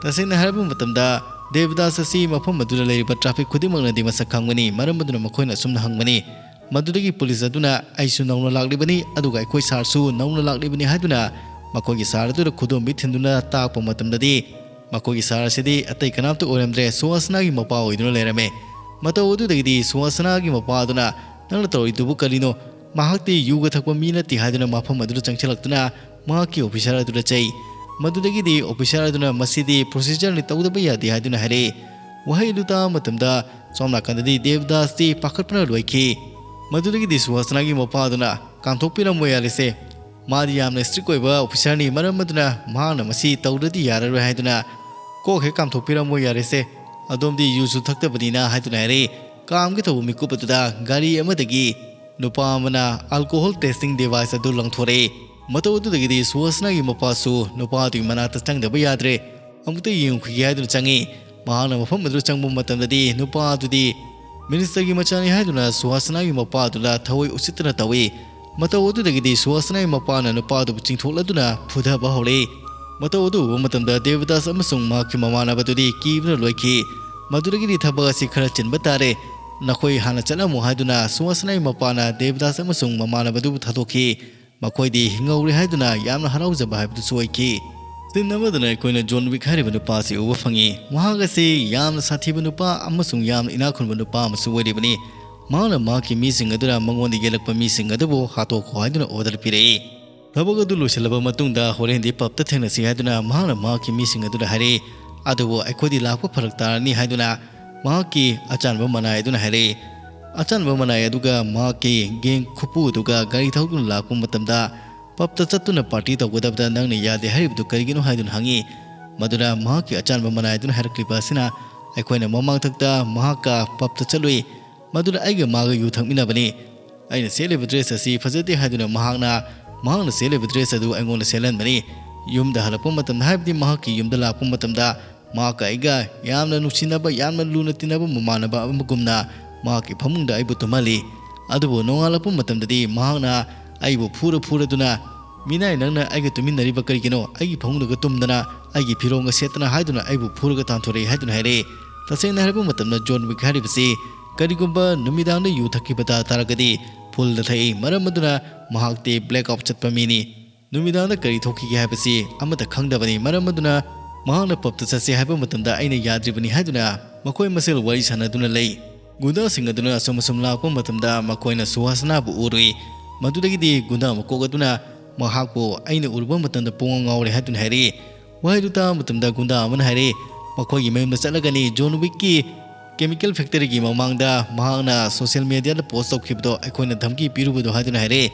ꯇꯁꯦꯡꯅ ꯍꯥꯏꯔꯕ ꯃꯇꯝꯗ ꯗꯦꯕꯗꯥꯁ ꯑꯁꯤ ꯃꯐꯝ ꯑꯗꯨꯗ ꯂꯩꯔꯤꯕ ꯇ꯭ꯔꯥꯐꯤꯛ ꯈꯨꯗꯤꯡꯃꯛꯅꯗꯤ ꯃꯁꯛ ꯈꯪꯕꯅꯤ꯫ ꯃꯔꯝ ꯑꯗꯨꯅ ꯃꯈꯣꯏꯅ ꯑꯁꯨꯝꯅ ꯍꯪꯕꯅꯤ꯫ ꯃꯗꯨꯗꯒꯤ ꯄꯨꯂꯤꯁ ꯑꯗꯨꯅ, "ꯑꯩꯁꯨ ꯅꯧꯅ ꯂꯥꯛꯂꯤꯕꯅꯤ, ꯑꯗꯨꯒ ꯑꯩꯈꯣꯏ ꯁꯥꯔꯁꯨ ꯅꯧꯅ ꯂꯥꯛꯂꯤꯕꯅꯤ" ꯍꯥꯏꯗꯨꯅ ꯃꯈꯣꯏꯒꯤ ꯁꯥꯔ ꯑꯗꯨꯗ ꯈꯨꯗꯣꯝꯕꯤ ꯊꯤꯟꯗꯨꯅ ꯇꯥꯛꯄ ꯃꯇꯝꯗꯗꯤ, ꯃꯈꯣꯏꯒꯤ ꯁꯥꯔ ꯑꯁꯤꯗꯤ ꯑꯇꯩ ꯀꯅꯥꯝꯇ ꯑꯣꯏꯔꯝꯗ꯭ꯔꯦ, ꯁꯨꯍꯥꯁꯅꯥꯒꯤ ꯃꯄꯥ ꯑꯣꯏꯗꯨꯅ ꯂꯩꯔꯝꯃꯦ꯫ ꯃꯇꯧ ꯑꯗꯨꯗꯒꯤꯗꯤ ꯁꯨꯍꯥꯁꯅꯥꯒꯤ ꯃꯄꯥ ꯑꯗꯨꯅ, "ꯅꯪꯅ ꯇꯧꯔꯤꯗꯨꯕꯨ ꯀꯔꯤꯅꯣ? ꯃꯍꯥꯛꯇꯤ ꯌꯨꯒ ꯊꯛꯄ ꯃꯤ ꯅꯠꯇꯦ" ꯍꯥꯏꯗꯨꯅ ꯃꯐꯝ ꯑꯗꯨꯗ ꯆꯪꯁꯤꯜꯂꯛꯇꯨꯅ ꯃꯍꯥꯛꯀꯤ ꯑꯣꯐꯤꯁꯥꯔ ꯑꯗꯨꯗ ꯆꯩ꯫ ꯃꯗꯨꯗꯒꯤꯗꯤ ꯑꯣꯐꯤꯁꯥꯔ ꯑꯗꯨꯅ, "ꯃꯁꯤꯗꯤ ꯄ꯭ꯔꯣꯁꯤꯖꯔꯅꯤ, ꯇꯧꯗꯕ ꯌꯥꯗꯦ" ꯍꯥꯏꯗꯨꯅ ꯍꯥꯏꯔꯛꯏ꯫ ꯋꯥꯍꯩ ꯑꯗꯨ ꯇꯥꯕ ꯃꯇꯝꯗ ꯁꯣꯝ ꯅꯥꯀꯟꯗꯗꯤ ꯗꯦꯕꯗꯥꯁꯇꯤ ꯄꯥꯈꯠꯄꯅ ꯂꯣꯏꯈꯤ꯫ ꯃꯗꯨꯗꯒꯤꯗꯤ ꯁꯨꯍꯥꯁꯅꯥꯒꯤ ꯃꯄꯥ ꯑꯗꯨꯅ, "ꯀꯥꯝꯊꯣꯛꯄꯤꯔꯝꯃꯣ ꯌꯥꯔꯦꯁꯦ, ꯃꯥꯗꯤ ꯌꯥꯝꯅ ꯏꯁꯇ꯭ꯔꯤꯛ ꯑꯣꯏꯕ ꯑꯣꯐꯤꯁꯥꯔꯅꯤ, ꯃꯔꯝ ꯑꯗꯨꯅ ꯃꯍꯥꯛꯅ ꯃꯁꯤ ꯇꯧꯗ꯭ꯔꯗꯤ ꯌꯥꯔꯔꯣꯏ" ꯍꯥꯏꯗꯨꯅ, "ꯀꯣꯛ ꯍꯦꯛ ꯀꯥꯝꯊꯣꯛꯄꯤꯔꯝꯃꯣ ꯌꯥꯔꯦꯁꯦ, ꯑꯗꯣꯝꯗꯤ ꯌꯨꯁꯨ ꯊꯛꯇꯕꯅꯤꯅ" ꯍꯥꯏꯗꯨꯅ ꯍꯥꯏꯔꯛꯏ꯫ ꯀꯥꯝꯒꯦ ꯇꯧꯕ ꯃꯤꯀꯨꯞ ꯑꯗꯨꯗ ꯒꯥꯔꯤ ꯑꯃꯗꯒꯤ ꯅꯨꯄꯥ ꯑꯃꯅ ꯑꯜꯀꯣꯍꯣꯜ ꯇꯦꯁꯇꯤꯡ ꯗꯤꯚꯥꯏꯁ ꯑꯗꯨ ꯂꯪꯊꯣꯔꯛꯏ꯫ ꯃꯇꯧ ꯑꯗꯨꯗꯒꯤꯗꯤ ꯁꯨꯍꯥꯁꯅꯥꯒꯤ ꯃꯄꯥꯁꯨ ꯅꯨꯄꯥ ꯑꯗꯨꯒꯤ ꯃꯅꯥꯛꯇ ꯆꯪꯗꯕ ꯌꯥꯗ꯭ꯔꯦ꯫ "ꯑꯃꯨꯛꯇ ꯌꯦꯡꯉꯨꯈꯤꯒꯦ" ꯍꯥꯏꯗꯨꯅ ꯆꯪꯉꯤ꯫ ꯃꯍꯥꯛꯅ ꯃꯐꯝ ꯑꯗꯨꯗ ꯆꯪꯕ ꯃꯇꯝꯗꯗꯤ ꯅꯨꯄꯥ ꯑꯗꯨꯗꯤ ꯃꯤꯅꯤꯁꯇꯔꯒꯤ ꯃꯆꯥꯅꯤ ꯍꯥꯏꯗꯨꯅ ꯁꯨꯍꯥꯁꯅꯥꯒꯤ ꯃꯄꯥ ꯑꯗꯨꯗ ꯊꯋꯥꯏ ꯎꯁꯤꯠꯇꯅ ꯇꯧꯏ꯫ ꯃꯇꯧ ꯑꯗꯨꯗꯒꯤꯗꯤ ꯁꯨꯍꯥꯁꯅꯥꯒꯤ ꯃꯄꯥꯅ ꯅꯨꯄꯥ ꯑꯗꯨꯕꯨ ꯆꯤꯡꯊꯣꯛꯂꯗꯨꯅ ꯐꯨꯊꯕ ꯍꯧꯔꯛꯏ꯫ ꯃꯇꯧ ꯑꯗꯨ ꯎꯕ ꯃꯇꯝꯗ ꯗꯦꯕꯗꯥꯁ ꯑꯃꯁꯨꯡ ꯃꯍꯥꯛꯀꯤ ꯃꯃꯥꯟꯅꯕꯗꯨꯗꯤ ꯀꯤꯕꯅ ꯂꯣꯏꯈꯤ꯫ ꯃꯗꯨꯗꯒꯤꯗꯤ "ꯊꯕꯛ ꯑꯁꯤ ꯈꯔ ꯆꯤꯟꯕ ꯇꯥꯔꯦ, ꯅꯈꯣꯏ ꯍꯥꯟꯅ ꯆꯠꯂꯝꯃꯨ" ꯍꯥꯏꯗꯨꯅ ꯁꯨꯍꯥꯁꯅꯥꯒꯤ ꯃꯄꯥꯅ ꯗꯦꯕꯗꯥꯁ ꯑꯃꯁꯨꯡ ꯃꯃꯥꯟꯅꯕꯗꯨꯕꯨ ꯊꯥꯗꯣꯛꯈꯤ꯫ ꯃꯈꯣꯏꯗꯤ ꯍꯤꯡꯍꯧꯔꯦ ꯍꯥꯏꯗꯨꯅ ꯌꯥꯝꯅ ꯍꯔꯥꯎꯖꯕ ꯍꯥꯏꯕꯗꯨꯁꯨ ꯑꯣꯏꯈꯤ꯫ ꯁꯤꯟ ꯑꯃꯗꯅ ꯑꯩꯈꯣꯏꯅ ꯖꯣꯟ ꯋꯤꯛ ꯍꯥꯏꯔꯤꯕ ꯅꯨꯄꯥ ꯑꯁꯤ ꯎꯕ ꯐꯪꯉꯤ꯫ ꯃꯍꯥꯛ ꯑꯁꯤ ꯌꯥꯝꯅ ꯁꯥꯊꯤꯕ ꯅꯨꯄꯥ ꯑꯃꯁꯨꯡ ꯌꯥꯝꯅ ꯏꯅꯥꯛ ꯈꯨꯟꯕ ꯅꯨꯄꯥ ꯑꯃꯁꯨ ꯑꯣꯏꯔꯤꯕꯅꯤ꯫ ꯃꯍꯥꯛꯅ ꯃꯍꯥꯛꯀꯤ ꯃꯤꯁꯤꯡ ꯑꯗꯨꯅ ꯃꯉꯣꯟꯗ ꯌꯦꯜꯂꯛꯄ ꯃꯤꯁꯤꯡ ꯑꯗꯨꯕꯨ ꯍꯥꯠꯇꯣꯛꯈꯣ ꯍꯥꯏꯗꯨꯅ ꯑꯣꯔꯗꯔ ꯄꯤꯔꯛꯏ꯫ ꯊꯕꯛ ꯑꯗꯨ ꯂꯣꯏꯁꯤꯜꯂꯕ ꯃꯇꯨꯡꯗ ꯍꯣꯔꯦꯟꯗꯤ ꯄꯕꯇ ꯊꯦꯡꯅꯁꯤ ꯍꯥꯏꯗꯨꯅ ꯃꯍꯥꯛꯅ ꯃꯍꯥꯛꯀꯤ ꯃꯤꯁꯤꯡ ꯑꯗꯨꯗ ꯍꯥꯏꯔꯛꯏ꯫ ꯑꯗꯨꯕꯨ ꯑꯩꯈꯣꯏꯗꯤ ꯂꯥꯛꯄ ꯐꯔꯛ ꯇꯥꯔꯅꯤ ꯍꯥꯏꯗꯨꯅ ꯃꯍꯥꯛꯀꯤ ꯑꯆꯥꯟꯕ ꯃꯅꯥꯏ ꯑꯗꯨꯅ ꯍꯥꯏꯔꯛꯏ꯫ ꯑꯆꯥꯟꯕ ꯃꯅꯥꯏ ꯑꯗꯨꯒ ꯃꯍꯥꯛꯀꯤ ꯒꯦꯡ ꯈꯨꯄꯨ ꯑꯗꯨꯒ ꯒꯥꯔꯤ ꯊꯧꯗꯨꯅ ꯂꯥꯛꯄ ꯃꯇꯝꯗ, "ꯄꯕꯇ ꯆꯠꯇꯨꯅ ꯄꯥꯔꯇꯤ ꯇꯧꯒꯗꯕꯗ ꯅꯪꯅ ꯌꯥꯗꯦ ꯍꯥꯏꯔꯤꯕꯗꯨ ꯀꯔꯤꯒꯤꯅꯣ?" ꯍꯥꯏꯗꯨꯅ ꯍꯪꯉꯤ꯫ ꯃꯗꯨꯗ ꯃꯍꯥꯛꯀꯤ ꯑꯆꯥꯟꯕ ꯃꯅꯥꯏ ꯑꯗꯨꯅ ꯍꯥꯏꯔꯛꯂꯤꯕ ꯑꯁꯤꯅ, "ꯑꯩꯈꯣꯏꯅ ꯃꯃꯥꯡꯊꯛꯇ ꯃꯍꯥꯛꯀ ꯄꯕꯇ ꯆꯠꯂꯨꯏ꯫ ꯃꯗꯨꯗ ꯑꯩꯒ ꯃꯥꯒ ꯌꯨ ꯊꯛꯃꯤꯟꯅꯕꯅꯤ꯫ ꯑꯩꯅ ꯁꯦꯠꯂꯤꯕ ꯗ꯭ꯔꯦꯁ ꯑꯁꯤ ꯐꯖꯗꯦ" ꯍꯥꯏꯗꯨꯅ ꯃꯍꯥꯛꯅ, ꯃꯍꯥꯛꯅ ꯁꯦꯠꯂꯤꯕ ꯗ꯭ꯔꯦꯁ ꯑꯗꯨ ꯑꯩꯉꯣꯟꯗ ꯁꯦꯠꯍꯟꯕꯅꯤ꯫ ꯌꯨꯝꯗ ꯍꯜꯂꯛꯄ ꯃꯇꯝꯗ, ꯍꯥꯏꯕꯗꯤ ꯃꯍꯥꯛꯀꯤ ꯌꯨꯝꯗ ꯂꯥꯛꯄ ꯃꯇꯝꯗ, ꯃꯍꯥꯛꯀ ꯑꯩꯒ ꯌꯥꯝꯅ ꯅꯨꯡꯁꯤꯅꯕ, ꯌꯥꯝꯅ ꯂꯨꯅ ꯇꯤꯟꯅꯕ ꯃꯃꯥꯟꯅꯕ ꯑꯃꯒꯨꯝꯅ ꯃꯍꯥꯛꯀꯤ ꯐꯃꯨꯡꯗ ꯑꯩꯕꯨ ꯇꯨꯝꯍꯜꯂꯤ꯫ ꯑꯗꯨꯕꯨ ꯅꯣꯡꯉꯥꯜꯂꯛꯄ ꯃꯇꯝꯗꯗꯤ ꯃꯍꯥꯛꯅ ꯑꯩꯕꯨ ꯐꯨꯔ ꯐꯨꯔꯗꯨꯅ, "ꯃꯤꯅꯥꯏ, ꯅꯪꯅ ꯑꯩꯒ ꯇꯨꯃꯤꯟꯅꯔꯤꯕ ꯀꯔꯤꯒꯤꯅꯣ? ꯑꯩꯒꯤ ꯐꯃꯨꯡꯗꯒ ꯇꯨꯝꯗꯅ, ꯑꯩꯒꯤ ꯐꯤꯔꯣꯜꯒ ꯁꯦꯠꯇꯅ" ꯍꯥꯏꯗꯨꯅ ꯑꯩꯕꯨ ꯐꯨꯔꯒ ꯇꯥꯟꯊꯣꯔꯛꯏ ꯍꯥꯏꯗꯨꯅ ꯍꯥꯏꯔꯛꯏ꯫ ꯇꯁꯦꯡꯅ ꯍꯥꯏꯔꯕ ꯃꯇꯝꯗ, ꯖꯣꯟ ꯋꯤꯛ ꯍꯥꯏꯔꯤꯕꯁꯤ ꯀꯔꯤꯒꯨꯝꯕ ꯅꯨꯃꯤꯗꯥꯡꯗ ꯌꯨ ꯊꯛꯈꯤꯕ ꯇꯥ ꯇꯥꯔꯒꯗꯤ ꯐꯨꯜꯗ ꯊꯛꯏ, ꯃꯔꯝ ꯑꯗꯨꯅ ꯃꯍꯥꯛꯇꯤ ꯕ꯭ꯂꯦꯛ ꯑꯥꯎꯠ ꯆꯠꯄ ꯃꯤꯅꯤ꯫ ꯅꯨꯃꯤꯗꯥꯡꯗ ꯀꯔꯤ ꯊꯣꯛꯈꯤꯒꯦ ꯍꯥꯏꯕꯁꯤ ꯑꯃꯠꯇ ꯈꯪꯗꯕꯅꯤ꯫ ꯃꯔꯝ ꯑꯗꯨꯅ ꯃꯍꯥꯛꯅ ꯄꯕꯇ ꯆꯠꯁꯦ ꯍꯥꯏꯕ ꯃꯇꯝꯗ ꯑꯩꯅ ꯌꯥꯗ꯭ꯔꯤꯕꯅꯤ ꯍꯥꯏꯗꯨꯅ ꯃꯈꯣꯏ ꯃꯁꯦꯜ ꯋꯥꯔꯤ ꯁꯥꯟꯅꯗꯨꯅ ꯂꯩ꯫ ꯒꯨꯟꯗꯥꯁꯤꯡ ꯑꯗꯨꯅ ꯑꯁꯨꯝ ꯑꯁꯨꯝ ꯂꯥꯛꯄ ꯃꯇꯝꯗ ꯃꯈꯣꯏꯅ ꯁꯨꯍꯥꯁꯅꯥꯕꯨ ꯎꯔꯨꯏ꯫ ꯃꯗꯨꯗꯒꯤꯗꯤ ꯒꯨꯟꯗꯥ ꯃꯀꯣꯛ ꯑꯗꯨꯅ ꯃꯍꯥꯛꯄꯨ ꯑꯩꯅ ꯎꯔꯨꯕ ꯃꯇꯝꯗ ꯄꯨꯡꯉꯥꯎ ꯉꯥꯎꯔꯦ ꯍꯥꯏꯗꯨꯅ ꯍꯥꯏꯔꯛꯏ꯫ ꯋꯥꯍꯩꯗꯨ ꯇꯥꯕ ꯃꯇꯝꯗ ꯒꯨꯟꯗꯥ ꯑꯃꯅ ꯍꯥꯏꯔꯛꯏ, ꯃꯈꯣꯏꯒꯤ ꯃꯌꯨꯝꯗ ꯆꯠꯂꯒꯅꯤ꯫ ꯖꯣꯟ ꯋꯤꯛꯀꯤ ꯀꯦꯃꯤꯀꯦꯜ ꯐꯦꯛꯇꯔꯤꯒꯤ ꯃꯃꯥꯡꯗ ꯃꯍꯥꯛꯅ ꯁꯣꯁꯤꯌꯦꯜ ꯃꯦꯗꯤꯌꯥꯗ ꯄꯣꯁ ꯇꯧꯈꯤꯕꯗꯣ ꯑꯩꯈꯣꯏꯅ ꯙꯝꯀꯤ ꯄꯤꯔꯨꯕꯗꯣ ꯍꯥꯏꯗꯨꯅ ꯍꯥꯏꯔꯛꯏ꯫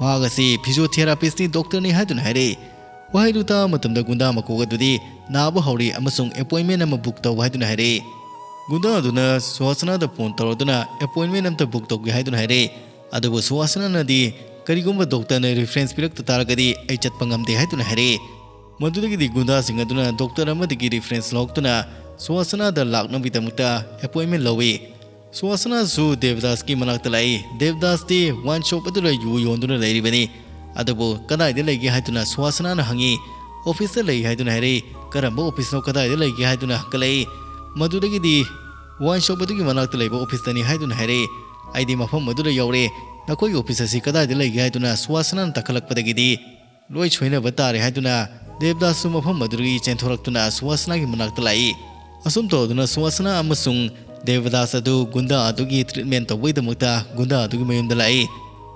ꯃꯍꯥꯛ ꯑꯁꯤ ꯐꯤꯖꯤꯑꯣꯊꯦꯔꯥꯄꯤꯁ꯭ꯇꯅꯤ, ꯗꯣꯛꯇꯔꯅꯤ ꯍꯥꯏꯗꯨꯅ ꯍꯥꯏꯔꯛꯏ꯫ ꯋꯥꯍꯩꯗꯨ ꯇꯥꯕ ꯃꯇꯝꯗ ꯒꯨꯟꯗꯥ ꯃꯀꯣꯛ ꯑꯗꯨꯗꯤ ꯅꯥꯕ ꯍꯧꯔꯤ ꯑꯃꯁꯨꯡ ꯑꯦꯄꯣꯏꯟꯃꯦꯟ ꯑꯃ ꯕꯨꯛ ꯇꯧ ꯍꯥꯏꯗꯨꯅ ꯍꯥꯏꯔꯛꯏ꯫ ꯒꯨꯟꯗꯥ ꯑꯗꯨꯅ ꯁꯨꯍꯥꯁꯅꯥꯗ ꯐꯣꯟ ꯇꯧꯔꯗꯨꯅ ꯑꯦꯄꯣꯏꯟꯃꯦꯟ ꯑꯃꯇ ꯕꯨꯛ ꯇꯧꯒꯦ ꯍꯥꯏꯗꯨꯅ ꯍꯥꯏꯔꯛꯏ꯫ ꯑꯗꯨꯕꯨ ꯁꯨꯍꯥꯁꯅꯥꯅꯗꯤ ꯀꯔꯤꯒꯨꯝꯕ ꯗꯣꯛꯇꯔꯅ ꯔꯤꯐꯔꯦꯟꯁ ꯄꯤꯔꯛꯇ ꯇꯥꯔꯒꯗꯤ ꯑꯩ ꯆꯠꯄ ꯉꯝꯗꯦ ꯍꯥꯏꯗꯨꯅ ꯍꯥꯏꯔꯛꯏ꯫ ꯃꯗꯨꯗꯒꯤꯗꯤ ꯒꯨꯟꯗꯥꯁꯤꯡ ꯑꯗꯨꯅ ꯗꯣꯛꯇꯔ ꯑꯃꯗꯒꯤ ꯔꯤꯐꯔꯦꯟꯁ ꯂꯧꯔꯛꯇꯨꯅ ꯁꯨꯍꯥꯁꯅꯥꯗ ꯂꯥꯛꯅꯕꯒꯤꯗꯃꯛꯇ ꯑꯦꯄꯣꯏꯟꯃꯦꯟ ꯂꯧꯏ꯫ ꯁꯨꯍꯥꯁꯅꯥꯁꯨ ꯗꯦꯕꯗꯥꯁꯀꯤ ꯃꯅꯥꯛꯇ ꯂꯥꯛꯏ꯫ ꯗꯦꯕꯗꯥꯁꯇꯤ ꯋꯥꯏꯟ ꯁꯣꯞ ꯑꯗꯨꯗ ꯌꯨ ꯌꯣꯟꯗꯨꯅ ꯂꯩꯔꯤꯕꯅꯤ꯫ ꯑꯗꯨꯕꯨ ꯀꯗꯥꯏꯗ ꯂꯩꯒꯦ ꯍꯥꯏꯗꯨꯅ ꯁꯨꯍꯥꯁꯅꯥꯅ ꯍꯪꯉꯤ꯫ ꯑꯣꯐꯤꯁꯇ ꯂꯩ ꯍꯥꯏꯗꯨꯅ ꯍꯥꯏꯔꯛꯏ꯫ ꯀꯔꯝꯕ ꯑꯣꯐꯤꯁꯅꯣ, ꯀꯗꯥꯏꯗ ꯂꯩꯒꯦ ꯍꯥꯏꯗꯨꯅ ꯍꯪꯒꯠꯂꯛꯏ꯫ ꯃꯗꯨꯗꯒꯤꯗꯤ ꯋꯥꯏꯟ ꯁꯣꯞ ꯑꯗꯨꯒꯤ ꯃꯅꯥꯛꯇ ꯂꯩꯕ ꯑꯣꯐꯤꯁꯇꯅꯤ ꯍꯥꯏꯗꯨꯅ ꯍꯥꯏꯔꯛꯏ꯫ ꯑꯩꯗꯤ ꯃꯐꯝ ꯑꯗꯨꯗ ꯌꯧꯔꯦ꯫ ꯅꯈꯣꯏꯒꯤ ꯑꯣꯐꯤꯁ ꯑꯁꯤ ꯀꯗꯥꯏꯗ ꯂꯩꯒꯦ ꯍꯥꯏꯗꯨꯅ ꯁꯨꯍꯥꯁꯅꯥꯅ ꯇꯥꯈꯠꯂꯛꯄꯗꯒꯤꯗꯤ ꯂꯣꯏ ꯁꯣꯏꯅꯕ ꯇꯥꯔꯦ ꯍꯥꯏꯗꯨꯅ ꯗꯦꯕꯗꯥꯁꯁꯨ ꯃꯐꯝ ꯑꯗꯨꯗꯒꯤ ꯆꯦꯟꯊꯣꯔꯛꯇꯨꯅ ꯁꯨꯍꯥꯁꯅꯥꯒꯤ ꯃꯅꯥꯛꯇ ꯂꯥꯛꯏ꯫ ꯑꯁꯨꯝ ꯇꯧꯗꯨꯅ ꯁꯨꯍꯥꯁꯅꯥ ꯑꯃꯁꯨꯡ ꯗꯦꯕꯗꯥꯁ ꯑꯗꯨ ꯒꯨꯟꯗꯥ ꯑꯗꯨꯒꯤ ꯇ꯭ꯔꯤꯠꯃꯦꯟ ꯇꯧꯕꯒꯤꯗꯃꯛꯇ ꯒꯨꯟꯗꯥ ꯑꯗꯨꯒꯤ ꯃꯌꯨꯝꯗ ꯂꯥꯛꯏ꯫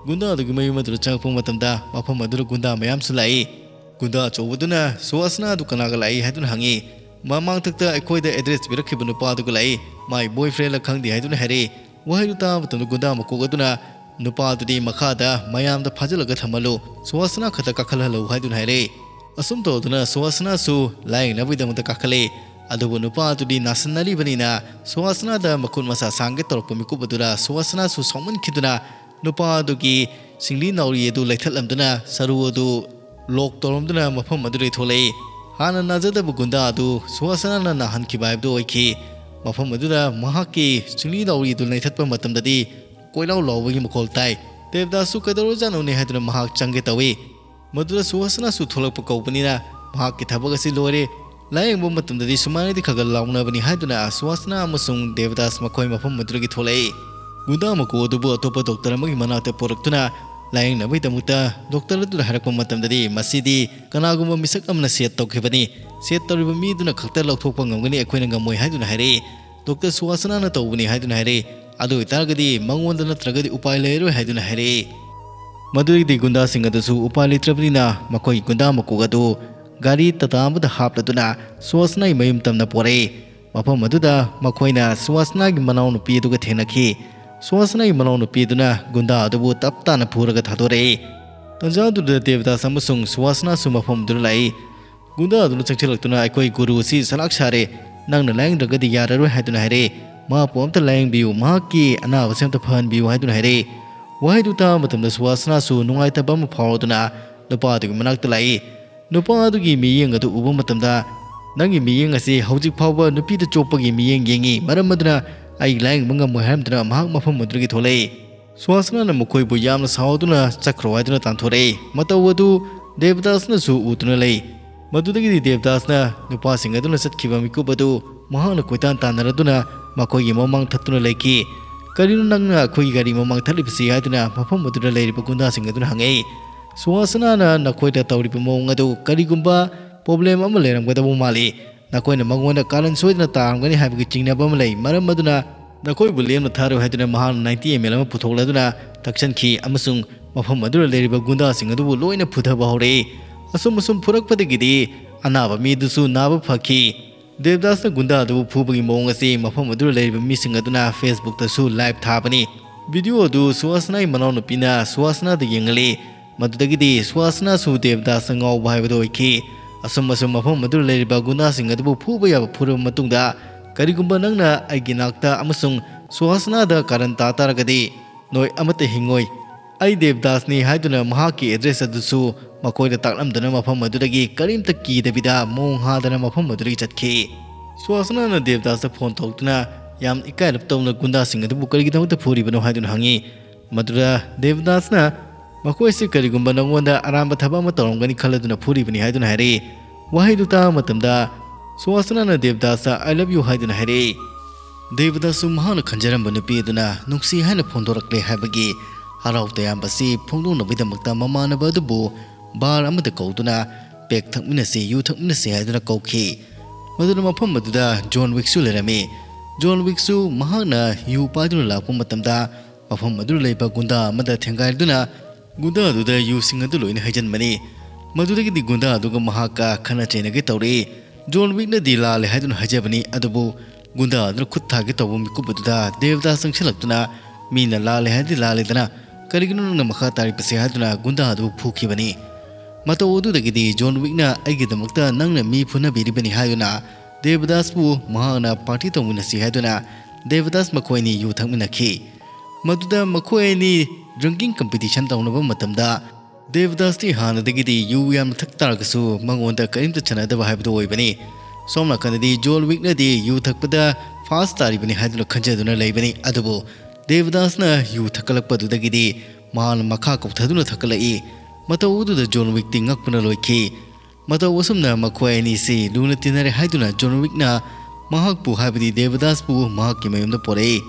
ꯒꯨꯟꯗꯥ ꯑꯗꯨꯒꯤ ꯃꯌꯨꯝ ꯑꯗꯨꯗ ꯆꯪꯉꯛꯄ ꯃꯇꯝꯗ ꯃꯐꯝ ꯑꯗꯨꯗ ꯒꯨꯟꯗꯥ ꯃꯌꯥꯝꯁꯨ ꯂꯥꯛꯏ꯫ ꯒꯨꯟꯗꯥ ꯑꯆꯧꯕꯗꯨꯅ ꯁꯨꯍꯥꯁꯅꯥ ꯑꯗꯨ ꯀꯅꯥꯒ ꯂꯥꯛꯏ ꯍꯥꯏꯗꯨꯅ ꯍꯪꯉꯤ꯫ ꯃꯃꯥꯡꯊꯛꯇ ꯑꯩꯈꯣꯏꯗ ꯑꯦꯗ꯭ꯔꯦꯁ ꯄꯤꯔꯛꯈꯤꯕ ꯅꯨꯄꯥ ꯑꯗꯨꯒ ꯂꯥꯛꯏ꯫ ꯃꯥꯏ ꯕꯣꯏꯐ꯭ꯔꯦꯟꯂ ꯈꯪꯗꯦ ꯍꯥꯏꯗꯨꯅ ꯍꯥꯏꯔꯛꯏ꯫ ꯋꯥꯍꯩꯗꯨ ꯇꯥꯕ ꯃꯇꯝꯗ ꯒꯨꯟꯗꯥ ꯃꯀꯣꯛ ꯑꯗꯨꯅ ꯅꯨꯄꯥ ꯑꯗꯨꯗꯤ ꯃꯈꯥꯗ ꯃꯌꯥꯝꯗ ꯐꯥꯖꯤꯜꯂꯒ ꯊꯝꯍꯜꯂꯨ, ꯁꯨꯍꯥꯁꯅꯥ ꯈꯛꯇ ꯀꯥꯈꯠꯍꯜꯂꯨ ꯍꯥꯏꯗꯨꯅ ꯍꯥꯏꯔꯛꯏ꯫ ꯑꯁꯨꯝ ꯇꯧꯗꯨꯅ ꯁꯨꯍꯥꯁꯅꯥꯁꯨ ꯂꯥꯌꯦꯡꯅꯕꯒꯤꯗꯃꯛꯇ ꯀꯥꯈꯠꯂꯛꯏ꯫ ꯑꯗꯨꯕꯨ ꯅꯨꯄꯥ ꯑꯗꯨꯗꯤ ꯅꯥꯁꯤꯟꯅꯔꯤꯕꯅꯤꯅ ꯁꯨꯍꯥꯁꯅꯥꯗ ꯃꯈꯨꯠ ꯃꯁꯥ ꯁꯥꯡꯒꯦ ꯇꯧꯔꯛꯄ ꯃꯤꯀꯨꯞ ꯑꯗꯨꯗ ꯁꯨꯍꯥꯁꯅꯥꯁꯨ ꯁꯥꯎꯃꯟꯈꯤꯗꯨꯅ ꯅꯨꯄꯥ ꯑꯗꯨꯒꯤ ꯁꯤꯡꯂꯤ ꯅꯥꯎꯔꯤ ꯑꯗꯨ ꯂꯩꯊꯠꯂꯝꯗꯨꯅ ꯁꯔꯨ ꯑꯗꯨ ꯂꯣꯛ ꯇꯧꯔꯝꯗꯨꯅ ꯃꯐꯝ ꯑꯗꯨꯗꯒꯤ ꯊꯣꯛꯂꯛꯏ꯫ ꯍꯥꯟꯅ ꯅꯥꯖꯗꯕ ꯒꯨꯟꯗꯥ ꯑꯗꯨ ꯁꯨꯍꯥꯁꯅꯥꯅ ꯅꯥꯍꯟꯈꯤꯕ ꯍꯥꯏꯕꯗꯨ ꯑꯣꯏꯈꯤ꯫ ꯃꯐꯝ ꯑꯗꯨꯗ ꯃꯍꯥꯛꯀꯤ ꯁꯤꯡꯂꯤ ꯅꯥꯎꯔꯤ ꯑꯗꯨ ꯂꯩꯊꯠꯄ ꯃꯇꯝꯗꯗꯤ ꯀꯣꯏꯂꯥꯎ ꯂꯥꯎꯕꯒꯤ ꯃꯈꯣꯜ ꯇꯥꯏ꯫ ꯗꯦꯕꯗꯥꯁꯁꯨ ꯀꯩꯗꯧꯔꯖꯥꯠꯅꯣꯅꯦ ꯍꯥꯏꯗꯨꯅ ꯃꯍꯥꯛ ꯆꯪꯒꯦ ꯇꯧꯏ꯫ ꯃꯗꯨꯗ ꯁꯨꯍꯥꯁꯅꯥꯁꯨ ꯊꯣꯛꯂꯛꯄ ꯀꯧꯕꯅꯤꯅ ꯃꯍꯥꯛꯀꯤ ꯊꯕꯛ ꯑꯁꯤ ꯂꯣꯏꯔꯦ꯫ ꯂꯥꯌꯦꯡꯕ ꯃꯇꯝꯗꯗꯤ ꯁꯨꯃꯥꯏꯅꯗꯤ ꯈꯔ ꯈꯔ ꯂꯥꯎꯅꯕꯅꯤ ꯍꯥꯏꯗꯨꯅ ꯁꯨꯍꯥꯁꯅꯥ ꯑꯃꯁꯨꯡ ꯗꯦꯕꯗꯥꯁ ꯃꯈꯣꯏ ꯃꯐꯝ ꯑꯗꯨꯗꯒꯤ ꯊꯣꯛꯂꯛꯏ꯫ ꯒꯨꯟꯗꯥ ꯃꯀꯣꯛ ꯑꯗꯨꯕꯨ ꯑꯇꯣꯞꯄ ꯗꯣꯛꯇꯔ ꯑꯃꯒꯤ ꯃꯅꯥꯛꯇ ꯄꯨꯔꯛꯇꯨꯅ ꯂꯥꯌꯦꯡꯅꯕꯒꯤꯗꯃꯛꯇ ꯗꯣꯛꯇꯔ ꯑꯗꯨꯅ ꯍꯥꯏꯔꯛꯄ ꯃꯇꯝꯗꯗꯤ, "ꯃꯁꯤꯗꯤ ꯀꯅꯥꯒꯨꯝꯕ ꯃꯤꯁꯛ ꯑꯃꯅ ꯁꯦꯠ ꯇꯧꯈꯤꯕꯅꯤ, ꯁꯦꯠ ꯇꯧꯔꯤꯕ ꯃꯤꯗꯨꯅ ꯈꯛꯇ ꯂꯧꯊꯣꯛꯄ ꯉꯝꯒꯅꯤ, ꯑꯩꯈꯣꯏꯅ ꯉꯝꯃꯣꯏ" ꯍꯥꯏꯗꯨꯅ ꯍꯥꯏꯔꯛꯏ꯫ ꯗꯣꯛꯇꯔ ꯁꯨꯍꯥꯁꯅꯥꯅ ꯇꯧꯕꯅꯤ ꯍꯥꯏꯗꯨꯅ ꯍꯥꯏꯔꯛꯏ꯫ ꯑꯗꯨ ꯑꯣꯏꯇꯥꯔꯒꯗꯤ ꯃꯉꯣꯟꯗ ꯅꯠꯇ꯭ꯔꯒꯗꯤ ꯎꯄꯥꯏ ꯂꯩꯔꯔꯣꯏ ꯍꯥꯏꯗꯨꯅ ꯍꯥꯏꯔꯛꯏ꯫ ꯃꯗꯨꯗꯒꯤꯗꯤ ꯒꯨꯟꯗꯥꯁꯤꯡ ꯑꯗꯨꯁꯨ ꯎꯄꯥꯏ ꯂꯩꯇ꯭ꯔꯕꯅꯤꯅ ꯃꯈꯣꯏꯒꯤ ꯒꯨꯟꯗꯥ ꯃꯀꯣꯛ ꯑꯗꯨ ꯒꯥꯔꯤ ꯇꯇꯥ ꯑꯃꯗ ꯍꯥꯞꯂꯗꯨꯅ ꯁꯨꯍꯥꯁꯅꯥꯒꯤ ꯃꯌꯨꯝ ꯇꯝꯅ ꯄꯣꯔꯛꯏ꯫ ꯃꯐꯝ ꯑꯗꯨꯗ ꯃꯈꯣꯏꯅ ꯁꯨꯍꯥꯁꯅꯥꯒꯤ ꯃꯅꯥꯎꯅꯨꯄꯤ ꯑꯗꯨꯒ ꯊꯦꯡꯅꯈꯤ꯫ ꯁꯨꯍꯥꯁꯅꯥꯒꯤ ꯃꯅꯥꯎꯅꯨꯄꯤ ꯑꯗꯨꯅ ꯒꯨꯟꯗꯥ ꯑꯗꯨꯕꯨ ꯇꯞ ꯇꯥꯅ ꯐꯨꯔꯒ ꯊꯥꯗꯣꯔꯛꯏ꯫ ꯇꯟꯖꯥ ꯑꯗꯨꯗ ꯗꯦꯕꯗꯥꯁ ꯑꯃꯁꯨꯡ ꯁꯨꯍꯥꯁꯅꯥꯁꯨ ꯃꯐꯝ ꯑꯗꯨꯗ ꯂꯥꯛꯏ꯫ ꯒꯨꯟꯗꯥ ꯑꯗꯨꯅ ꯆꯪꯁꯤꯜꯂꯛꯇꯨꯅ, "ꯑꯩꯈꯣꯏ ꯒꯨꯔꯨ ꯑꯁꯤ ꯆꯂꯥꯛ ꯁꯥꯔꯦ, ꯅꯪꯅ ꯂꯥꯌꯦꯡꯗ꯭ꯔꯒꯗꯤ ꯌꯥꯔꯔꯣꯏ" ꯍꯥꯏꯗꯨꯅ ꯍꯥꯏꯔꯛꯏ꯫ "ꯃꯍꯥꯛꯄꯨ ꯑꯝꯇ ꯂꯥꯌꯦꯡꯕꯤꯌꯨ, ꯃꯍꯥꯛꯀꯤ ꯑꯅꯥꯕꯁꯤ ꯑꯝꯇ ꯐꯍꯟꯕꯤꯌꯨ" ꯍꯥꯏꯗꯨꯅ ꯍꯥꯏꯔꯛꯏ꯫ ꯋꯥꯍꯩꯗꯨ ꯇꯥꯕ ꯃꯇꯝꯗ ꯁꯨꯍꯥꯁꯅꯥꯁꯨ ꯅꯨꯡꯉꯥꯏꯇꯕ ꯑꯃ ꯐꯥꯎꯔꯗꯨꯅ ꯅꯨꯄꯥ ꯑꯗꯨꯒꯤ ꯃꯅꯥꯛꯇ ꯂꯥꯛꯏ꯫ ꯅꯨꯄꯥ ꯑꯗꯨꯒꯤ ꯃꯤꯠꯌꯦꯡ ꯑꯗꯨ ꯎꯕ ꯃꯇꯝꯗ, "ꯅꯪꯒꯤ ꯃꯤꯠꯌꯦꯡ ꯑꯁꯤ ꯍꯧꯖꯤꯛ ꯐꯥꯎꯕ ꯅꯨꯄꯤꯗ ꯆꯣꯞꯄꯒꯤ ꯃꯤꯠꯌꯦꯡ ꯌꯦꯡꯉꯤ, ꯃꯔꯝ ꯑꯗꯨꯅ ꯑꯩ ꯂꯥꯌꯦꯡꯕ ꯉꯝꯃꯣꯏ" ꯍꯥꯏꯔꯝꯗꯨꯅ ꯃꯍꯥꯛ ꯃꯐꯝ ꯑꯗꯨꯗꯒꯤ ꯊꯣꯛꯂꯛꯏ꯫ ꯁꯨꯍꯥꯁꯅꯥꯅ ꯃꯈꯣꯏꯕꯨ ꯌꯥꯝꯅ ꯁꯥꯎꯗꯨꯅ ꯆꯠꯈ꯭ꯔꯣ ꯍꯥꯏꯗꯨꯅ ꯇꯥꯟꯊꯣꯔꯛꯏ꯫ ꯃꯇꯧ ꯑꯗꯨ ꯗꯦꯕꯗꯥꯁꯅꯁꯨ ꯎꯗꯨꯅ ꯂꯩ꯫ ꯃꯗꯨꯗꯒꯤꯗꯤ ꯗꯦꯕꯗꯥꯁꯅ ꯅꯨꯄꯥꯁꯤꯡ ꯑꯗꯨꯅ ꯆꯠꯈꯤꯕ ꯃꯤꯀꯨꯞ ꯑꯗꯨ ꯃꯍꯥꯛꯅ ꯀꯣꯏꯇꯥꯟ ꯇꯥꯟꯅꯔꯗꯨꯅ ꯃꯈꯣꯏꯒꯤ ꯃꯃꯥꯡ ꯊꯠꯇꯨꯅ ꯂꯩꯈꯤ꯫ "ꯀꯔꯤꯅꯣ ꯅꯪꯅ ꯑꯩꯈꯣꯏꯒꯤ ꯒꯥꯔꯤ ꯃꯃꯥꯡ ꯊꯠꯂꯤꯕꯁꯤ?" ꯍꯥꯏꯗꯨꯅ ꯃꯐꯝ ꯑꯗꯨꯗ ꯂꯩꯔꯤꯕ ꯒꯨꯟꯗꯥꯁꯤꯡ ꯑꯗꯨꯅ ꯍꯪꯉꯛꯏ꯫ ꯁꯨꯍꯥꯁꯅꯥꯅ ꯅꯈꯣꯏꯗ ꯇꯧꯔꯤꯕ ꯃꯑꯣꯡ ꯑꯗꯨ ꯀꯔꯤꯒꯨꯝꯕ ꯄ꯭ꯔꯣꯕ꯭ꯂꯦꯝ ꯑꯃ ꯂꯩꯔꯝꯒꯗꯕ ꯃꯥꯜꯂꯤ꯫ ꯅꯈꯣꯏꯅ ꯃꯉꯣꯟꯗ ꯀꯥꯔꯟ ꯁꯣꯏꯗꯅ ꯇꯥꯔꯝꯒꯅꯤ ꯍꯥꯏꯕꯒꯤ ꯆꯤꯡꯅꯕ ꯑꯃ ꯂꯩ꯫ ꯃꯔꯝ ꯑꯗꯨꯅ ꯅꯈꯣꯏꯕꯨ ꯂꯦꯝꯅ ꯊꯥꯔꯣꯏ ꯍꯥꯏꯗꯨꯅ ꯃꯍꯥꯛꯅ ꯅꯥꯏꯟꯇꯤ ꯑꯦꯝ ꯑꯦꯜ ꯑꯃ ꯄꯨꯊꯣꯛꯂꯗꯨꯅ ꯊꯛꯆꯟꯈꯤ ꯑꯃꯁꯨꯡ ꯃꯐꯝ ꯑꯗꯨꯗ ꯂꯩꯔꯤꯕ ꯒꯨꯟꯗꯥꯁꯤꯡ ꯑꯗꯨꯕꯨ ꯂꯣꯏꯅ ꯐꯨꯊꯕ ꯍꯧꯔꯛꯏ꯫ ꯑꯁꯨꯝ ꯑꯁꯨꯝ ꯐꯨꯔꯛꯄꯗꯒꯤꯗꯤ ꯑꯅꯥꯕ ꯃꯤ ꯑꯗꯨꯁꯨ ꯅꯥꯕ ꯐꯈꯤ꯫ ꯗꯦꯕꯗꯥꯁꯅ ꯒꯨꯟꯗꯥ ꯑꯗꯨꯕꯨ ꯐꯨꯕꯒꯤ ꯃꯑꯣꯡ ꯑꯁꯤ ꯃꯐꯝ ꯑꯗꯨꯗ ꯂꯩꯔꯤꯕ ꯃꯤꯁꯤꯡ ꯑꯗꯨꯅ Facebook ꯇꯁꯨ ꯂꯥꯏꯚ ꯊꯥꯕꯅꯤ꯫ ꯚꯤꯗꯤꯑꯣ ꯑꯗꯨ ꯁꯨꯍꯥꯁꯅꯥꯒꯤ ꯃꯅꯥꯎꯅꯨꯄꯤꯅ ꯁꯨꯍꯥꯁꯅꯥꯗ ꯌꯦꯡꯍꯜꯂꯤ꯫ ꯃꯗꯨꯗꯒꯤꯗꯤ ꯁꯨꯍꯥꯁꯅꯥꯁꯨ ꯗꯦꯕꯗꯥꯁꯇ ꯉꯥꯎꯕ ꯍꯥꯏꯕꯗꯨ ꯑꯣꯏꯈꯤ꯫ ꯑꯁꯨꯝ ꯑꯁꯨꯝ ꯃꯐꯝ ꯑꯗꯨꯗ ꯂꯩꯔꯤꯕ ꯒꯨꯟꯗꯥꯁꯤꯡ ꯑꯗꯨꯕꯨ ꯐꯨꯕ ꯌꯥꯕ ꯐꯨꯔꯕ ꯃꯇꯨꯡꯗ, "ꯀꯔꯤꯒꯨꯝꯕ ꯅꯪꯅ ꯑꯩꯒꯤ ꯅꯥꯛꯇ ꯑꯃꯁꯨꯡ ꯁꯨꯍꯥꯁꯅꯥꯗ ꯀꯥꯔꯟ ꯇꯥ ꯇꯥꯔꯒꯗꯤ, ꯅꯣꯏ ꯑꯃꯠꯇ ꯍꯤꯡꯉꯣꯏ꯫ ꯑꯩ ꯗꯦꯕꯗꯥꯁꯅꯤ" ꯍꯥꯏꯗꯨꯅ ꯃꯍꯥꯛꯀꯤ ꯑꯦꯗ꯭ꯔꯦꯁ ꯑꯗꯨꯁꯨ ꯃꯈꯣꯏꯗ ꯇꯥꯛꯂꯝꯗꯨꯅ ꯃꯐꯝ ꯑꯗꯨꯗꯒꯤ ꯀꯔꯤꯝꯇ ꯀꯤꯗꯕꯤꯗ ꯃꯣꯡ ꯍꯥꯗꯅ ꯃꯐꯝ ꯑꯗꯨꯗꯒꯤ ꯆꯠꯈꯤ꯫ ꯁꯨꯍꯥꯁꯅꯥꯅ ꯗꯦꯕꯗꯥꯁꯇ ꯐꯣꯟ ꯇꯧꯗꯨꯅ ꯌꯥꯝ ꯏꯀꯥꯏꯔꯞ ꯇꯧꯅ ꯒꯨꯟꯗꯥꯁꯤꯡ ꯑꯗꯨꯕꯨ ꯀꯔꯤꯒꯤꯗꯃꯛꯇ ꯐꯨꯔꯤꯕꯅꯣ ꯍꯥꯏꯗꯨꯅ ꯍꯪꯉꯤ꯫ ꯃꯗꯨꯗ ꯗꯦꯕꯗꯥꯁꯅ, "ꯃꯈꯣꯏꯁꯤ ꯀꯔꯤꯒꯨꯝꯕ ꯅꯉꯣꯟꯗ ꯑꯔꯥꯟꯕ ꯊꯕꯛ ꯑꯃ ꯇꯧꯔꯝꯒꯅꯤ ꯈꯜꯂꯗꯨꯅ ꯐꯨꯔꯤꯕꯅꯤ" ꯍꯥꯏꯗꯨꯅ ꯍꯥꯏꯔꯛꯏ꯫ ꯋꯥꯍꯩꯗꯨ ꯇꯥꯕ ꯃꯇꯝꯗ ꯁꯨꯍꯥꯁꯅꯥꯅ ꯗꯦꯕꯗꯥꯁꯇ "I love you" ꯍꯥꯏꯗꯨꯅ ꯍꯥꯏꯔꯛꯏ꯫ ꯗꯦꯕꯗꯥꯁꯁꯨ ꯃꯍꯥꯛꯅ ꯈꯟꯖꯔꯝꯕ ꯅꯨꯄꯤ ꯑꯗꯨꯅ ꯅꯨꯡꯁꯤ ꯍꯥꯏꯅ ꯐꯣꯡꯗꯣꯔꯛꯂꯦ ꯍꯥꯏꯕꯒꯤ ꯍꯔꯥꯎ ꯇꯌꯥꯝꯕ ꯑꯁꯤ ꯐꯣꯡꯗꯣꯛꯅꯕꯒꯤꯗꯃꯛꯇ ꯃꯃꯥꯟꯅꯕ ꯑꯗꯨꯕꯨ ꯕꯥꯔ ꯑꯃꯗ ꯀꯧꯗꯨꯅ ꯄꯦꯛ ꯊꯛꯃꯤꯟꯅꯁꯤ, ꯌꯨ ꯊꯛꯃꯤꯟꯅꯁꯤ ꯍꯥꯏꯗꯨꯅ ꯀꯧꯈꯤ꯫ ꯃꯗꯨꯅ ꯃꯐꯝ ꯑꯗꯨꯗ ꯖꯣꯟ ꯋꯤꯛꯁꯨ ꯂꯩꯔꯝꯃꯤ꯫ ꯖꯣꯟ ꯋꯤꯛꯁꯨ ꯃꯍꯥꯛꯅ ꯌꯨ ꯄꯥꯏꯗꯨꯅ ꯂꯥꯛꯄ ꯃꯇꯝꯗ ꯃꯐꯝ ꯑꯗꯨꯗ ꯂꯩꯕ ꯒꯨꯟꯗꯥ ꯑꯃꯗ ꯊꯦꯡꯒꯥꯏꯗꯨꯅ ꯒꯨꯟꯗꯥ ꯑꯗꯨꯗ ꯌꯨꯁꯤꯡ ꯑꯗꯨ ꯂꯣꯏꯅ ꯍꯩꯖꯤꯟꯕꯅꯤ꯫ ꯃꯗꯨꯗꯒꯤꯗꯤ ꯒꯨꯟꯗꯥ ꯑꯗꯨꯒ ꯃꯍꯥꯛꯀ ꯈꯠꯅ ꯆꯩꯅꯒꯦ ꯇꯧꯔꯛꯏ꯫ ꯖꯣꯟ ꯋꯤꯛꯅꯗꯤ ꯂꯥꯜꯂꯦ ꯍꯥꯏꯗꯨꯅ ꯍꯥꯏꯖꯕꯅꯤ, ꯑꯗꯨꯕꯨ ꯒꯨꯟꯗꯥ ꯑꯗꯨꯅ ꯈꯨꯠ ꯊꯥꯒꯦ ꯇꯧꯕ ꯃꯤꯀꯨꯞ ꯑꯗꯨꯗ ꯗꯦꯕꯗꯥꯁ ꯆꯪꯁꯤꯜꯂꯛꯇꯨꯅ ꯃꯤꯅ ꯂꯥꯜꯂꯦ ꯍꯥꯏꯔꯗꯤ ꯂꯥꯜꯂꯦꯗꯅ, ꯀꯔꯤꯒꯤꯅꯣ ꯅꯪꯅ ꯃꯈꯥ ꯇꯥꯔꯤꯕꯁꯦ ꯍꯥꯏꯗꯨꯅ ꯒꯨꯟꯗꯥ ꯑꯗꯨꯕꯨ ꯐꯨꯈꯤꯕꯅꯤ꯫ ꯃꯇꯧ ꯑꯗꯨꯗꯒꯤꯗꯤ ꯖꯣꯟ ꯋꯤꯛꯅ ꯑꯩꯒꯤꯗꯃꯛꯇ ꯅꯪꯅ ꯃꯤ ꯐꯨꯅꯕꯤꯔꯤꯕꯅꯤ ꯍꯥꯏꯗꯨꯅ ꯗꯦꯕꯗꯥꯁꯄꯨ ꯃꯍꯥꯛꯅ ꯄꯥꯔꯇꯤ ꯇꯧꯃꯤꯟꯅꯁꯤ ꯍꯥꯏꯗꯨꯅ ꯗꯦꯕꯗꯥꯁ ꯃꯈꯣꯏ ꯑꯅꯤ ꯌꯨ ꯊꯛꯃꯤꯟꯅꯈꯤ꯫ ꯃꯗꯨꯗ ꯃꯈꯣꯏ ꯑꯅꯤ ꯗ꯭ꯔꯤꯡꯀꯤꯡ ꯀꯝꯄꯤꯇꯤꯁꯟ ꯇꯧꯅꯕ ꯃꯇꯝꯗ ꯗꯦꯕꯗꯥꯁꯇꯤ ꯍꯥꯟꯅꯗꯒꯤꯗꯤ ꯌꯨ ꯌꯥꯝꯅ ꯊꯛ ꯇꯥꯔꯒꯁꯨ ꯃꯉꯣꯟꯗ ꯀꯔꯤꯝꯇ ꯆꯟꯅꯗꯕ ꯍꯥꯏꯕꯗꯨ ꯑꯣꯏꯕꯅꯤ꯫ ꯁꯣꯝ ꯅꯥꯀꯟꯗꯗꯤ ꯖꯣꯟ ꯋꯤꯛꯅꯗꯤ ꯌꯨ ꯊꯛꯄꯗ ꯐꯥꯔꯁ ꯇꯥꯔꯤꯕꯅꯤ ꯍꯥꯏꯗꯨꯅ ꯈꯟꯖꯗꯨꯅ ꯂꯩꯕꯅꯤ꯫ ꯑꯗꯨꯕꯨ ꯗꯦꯕꯗꯥꯁꯅ ꯌꯨ ꯊꯛꯀꯠꯂꯛꯄꯗꯨꯗꯒꯤꯗꯤ ꯃꯍꯥꯛꯅ ꯃꯈꯥ ꯀꯧꯊꯗꯨꯅ ꯊꯛꯀꯠꯂꯛꯏ꯫ ꯃꯇꯧ ꯑꯗꯨꯗ ꯖꯣꯟ ꯋꯤꯛꯇꯤ ꯉꯛꯄꯅ ꯂꯣꯏꯈꯤ꯫ ꯃꯇꯧ ꯑꯁꯨꯝꯅ ꯃꯈꯣꯏ ꯑꯅꯤꯁꯤ ꯂꯨꯅ ꯇꯤꯟꯅꯔꯦ ꯍꯥꯏꯗꯨꯅ ꯖꯣꯟ ꯋꯤꯛꯅ ꯃꯍꯥꯛꯄꯨ, ꯍꯥꯏꯕꯗꯤ ꯗꯦꯕꯗꯥꯁꯄꯨ, ꯃꯍꯥꯛꯀꯤ ꯃꯌꯨꯝꯗ ꯄꯣꯔꯛꯏ꯫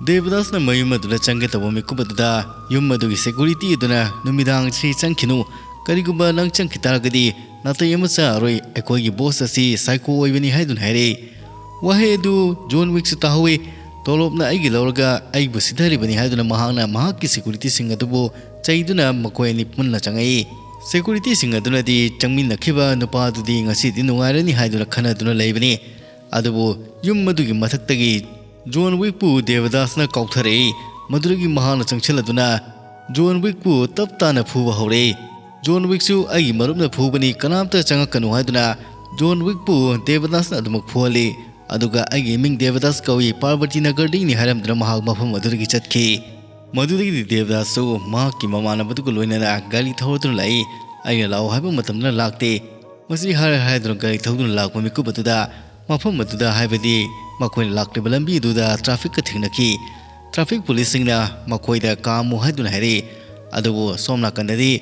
ꯗꯦꯕꯗꯥꯁꯅ ꯃꯌꯨꯝ ꯑꯗꯨꯗ ꯆꯪꯒꯦ ꯇꯧꯕ ꯃꯤꯀꯨꯞ ꯑꯗꯨꯗ ꯌꯨꯝ ꯑꯗꯨꯒꯤ ꯁꯦꯀꯨꯔꯤꯇꯤ ꯑꯗꯨꯅ ꯅꯨꯃꯤꯗꯥꯡꯁꯤ ꯆꯪꯈꯤꯅꯨ, ꯀꯔꯤꯒꯨꯝꯕ ꯅꯪ ꯆꯪꯈꯤ ꯇꯥꯔꯒꯗꯤ ꯅꯥꯇꯩ ꯑꯃ ꯆꯥꯔꯔꯣꯏ, ꯑꯩꯈꯣꯏꯒꯤ ꯕꯣꯁ ꯑꯁꯤ ꯁꯥꯏꯀꯣ ꯑꯣꯏꯕꯅꯤ ꯍꯥꯏꯗꯨꯅ ꯍꯥꯏꯔꯛꯏ꯫ ꯋꯥꯍꯩ ꯑꯗꯨ ꯖꯣꯟ ꯋꯤꯛꯁꯨ ꯇꯥꯍꯧꯏ꯫ ꯇꯣꯂꯣꯞꯅ ꯑꯩꯒꯤ ꯂꯧꯔꯒ ꯑꯩꯕꯨ ꯁꯤꯊꯔꯤꯕꯅꯤ ꯍꯥꯏꯗꯨꯅ ꯃꯍꯥꯛꯅ ꯃꯍꯥꯛꯀꯤ ꯁꯦꯀꯨꯔꯤꯇꯤꯁꯤꯡ ꯑꯗꯨꯕꯨ ꯆꯩꯗꯨꯅ ꯃꯈꯣꯏ ꯑꯅꯤ ꯄꯨꯟꯅ ꯆꯪꯉꯛꯏ꯫ ꯁꯦꯀꯨꯔꯤꯇꯤꯁꯤꯡ ꯑꯗꯨꯅꯗꯤ ꯆꯪꯃꯤꯟꯅꯈꯤꯕ ꯅꯨꯄꯥ ꯑꯗꯨꯗꯤ ꯉꯁꯤꯗꯤ ꯅꯨꯡꯉꯥꯏꯔꯅꯤ ꯍꯥꯏꯗꯨꯅ ꯈꯟꯅꯗꯨꯅ ꯂꯩꯕꯅꯤ꯫ ꯑꯗꯨꯕꯨ ꯌꯨꯝ ꯑꯗꯨꯒꯤ ꯃꯊꯛꯇꯒꯤ ꯖꯣꯟ ꯋꯤꯛꯄꯨ ꯗꯦꯕꯗꯥꯁꯅ ꯀꯥꯎꯊꯔꯛꯏ꯫ ꯃꯗꯨꯗꯒꯤ ꯃꯍꯥꯛꯅ ꯆꯪꯁꯤꯜꯂꯗꯨꯅ ꯖꯣꯟ ꯋꯤꯛꯄꯨ ꯇꯞ ꯇꯥꯅ ꯐꯨꯕ ꯍꯧꯔꯛꯏ꯫ "ꯖꯣꯟ ꯋꯤꯛꯁꯨ ꯑꯩꯒꯤ ꯃꯔꯨꯞꯅ ꯐꯨꯕꯅꯤ, ꯀꯅꯥꯝꯇ ꯆꯪꯉꯛꯀꯅꯨ" ꯍꯥꯏꯗꯨꯅ ꯖꯣꯟ ꯋꯤꯛꯄꯨ ꯗꯦꯕꯗꯥꯁꯅ ꯑꯗꯨꯃꯛ ꯐꯨꯍꯜꯂꯤ꯫ ꯑꯗꯨꯒ "ꯑꯩꯒꯤ ꯃꯤꯡ ꯗꯦꯕꯗꯥꯁ ꯀꯧꯏ, ꯄꯥꯔꯕꯇꯤ ꯅꯒꯔꯗꯒꯤꯅꯤ" ꯍꯥꯏꯔꯝꯗꯨꯅ ꯃꯍꯥꯛ ꯃꯐꯝ ꯑꯗꯨꯗꯒꯤ ꯆꯠꯈꯤ꯫ ꯃꯗꯨꯗꯒꯤꯗꯤ ꯗꯦꯕꯗꯥꯁꯁꯨ ꯃꯍꯥꯛꯀꯤ ꯃꯃꯥꯟꯅꯕꯗꯨꯒ ꯂꯣꯏꯅꯅ ꯒꯥꯔꯤ ꯊꯧꯔꯗꯨꯅ ꯂꯥꯛꯏ꯫ ꯑꯩꯅ ꯂꯥꯛꯑꯣ ꯍꯥꯏꯕ ꯃꯇꯝꯗꯅ ꯂꯥꯛꯇꯦ꯫ ꯃꯁꯤ ꯍꯥꯏꯔ ꯍꯥꯏꯗꯨꯅ ꯒꯥꯔꯤ ꯊꯧꯗꯨꯅ ꯂꯥꯛꯄ ꯃꯤꯀꯨꯞ ꯑꯗꯨꯗ ꯃꯐꯝ ꯑꯗꯨꯗ, ꯍꯥꯏꯕꯗꯤ ꯃꯈꯣꯏꯅ ꯂꯥꯛꯂꯤꯕ ꯂꯝꯕꯤ ꯑꯗꯨꯗ ꯇ꯭ꯔꯥꯐꯤꯛꯀ ꯊꯦꯡꯅꯈꯤ꯫ ꯇ꯭ꯔꯥꯐꯤꯛ ꯄꯨꯂꯤꯁꯁꯤꯡꯅ ꯃꯈꯣꯏꯗ "ꯀꯥꯝꯃꯨ" ꯍꯥꯏꯗꯨꯅ ꯍꯥꯏꯔꯛꯏ꯫ ꯑꯗꯨꯕꯨ ꯁꯣꯝ ꯅꯥꯀꯟꯗꯗꯤ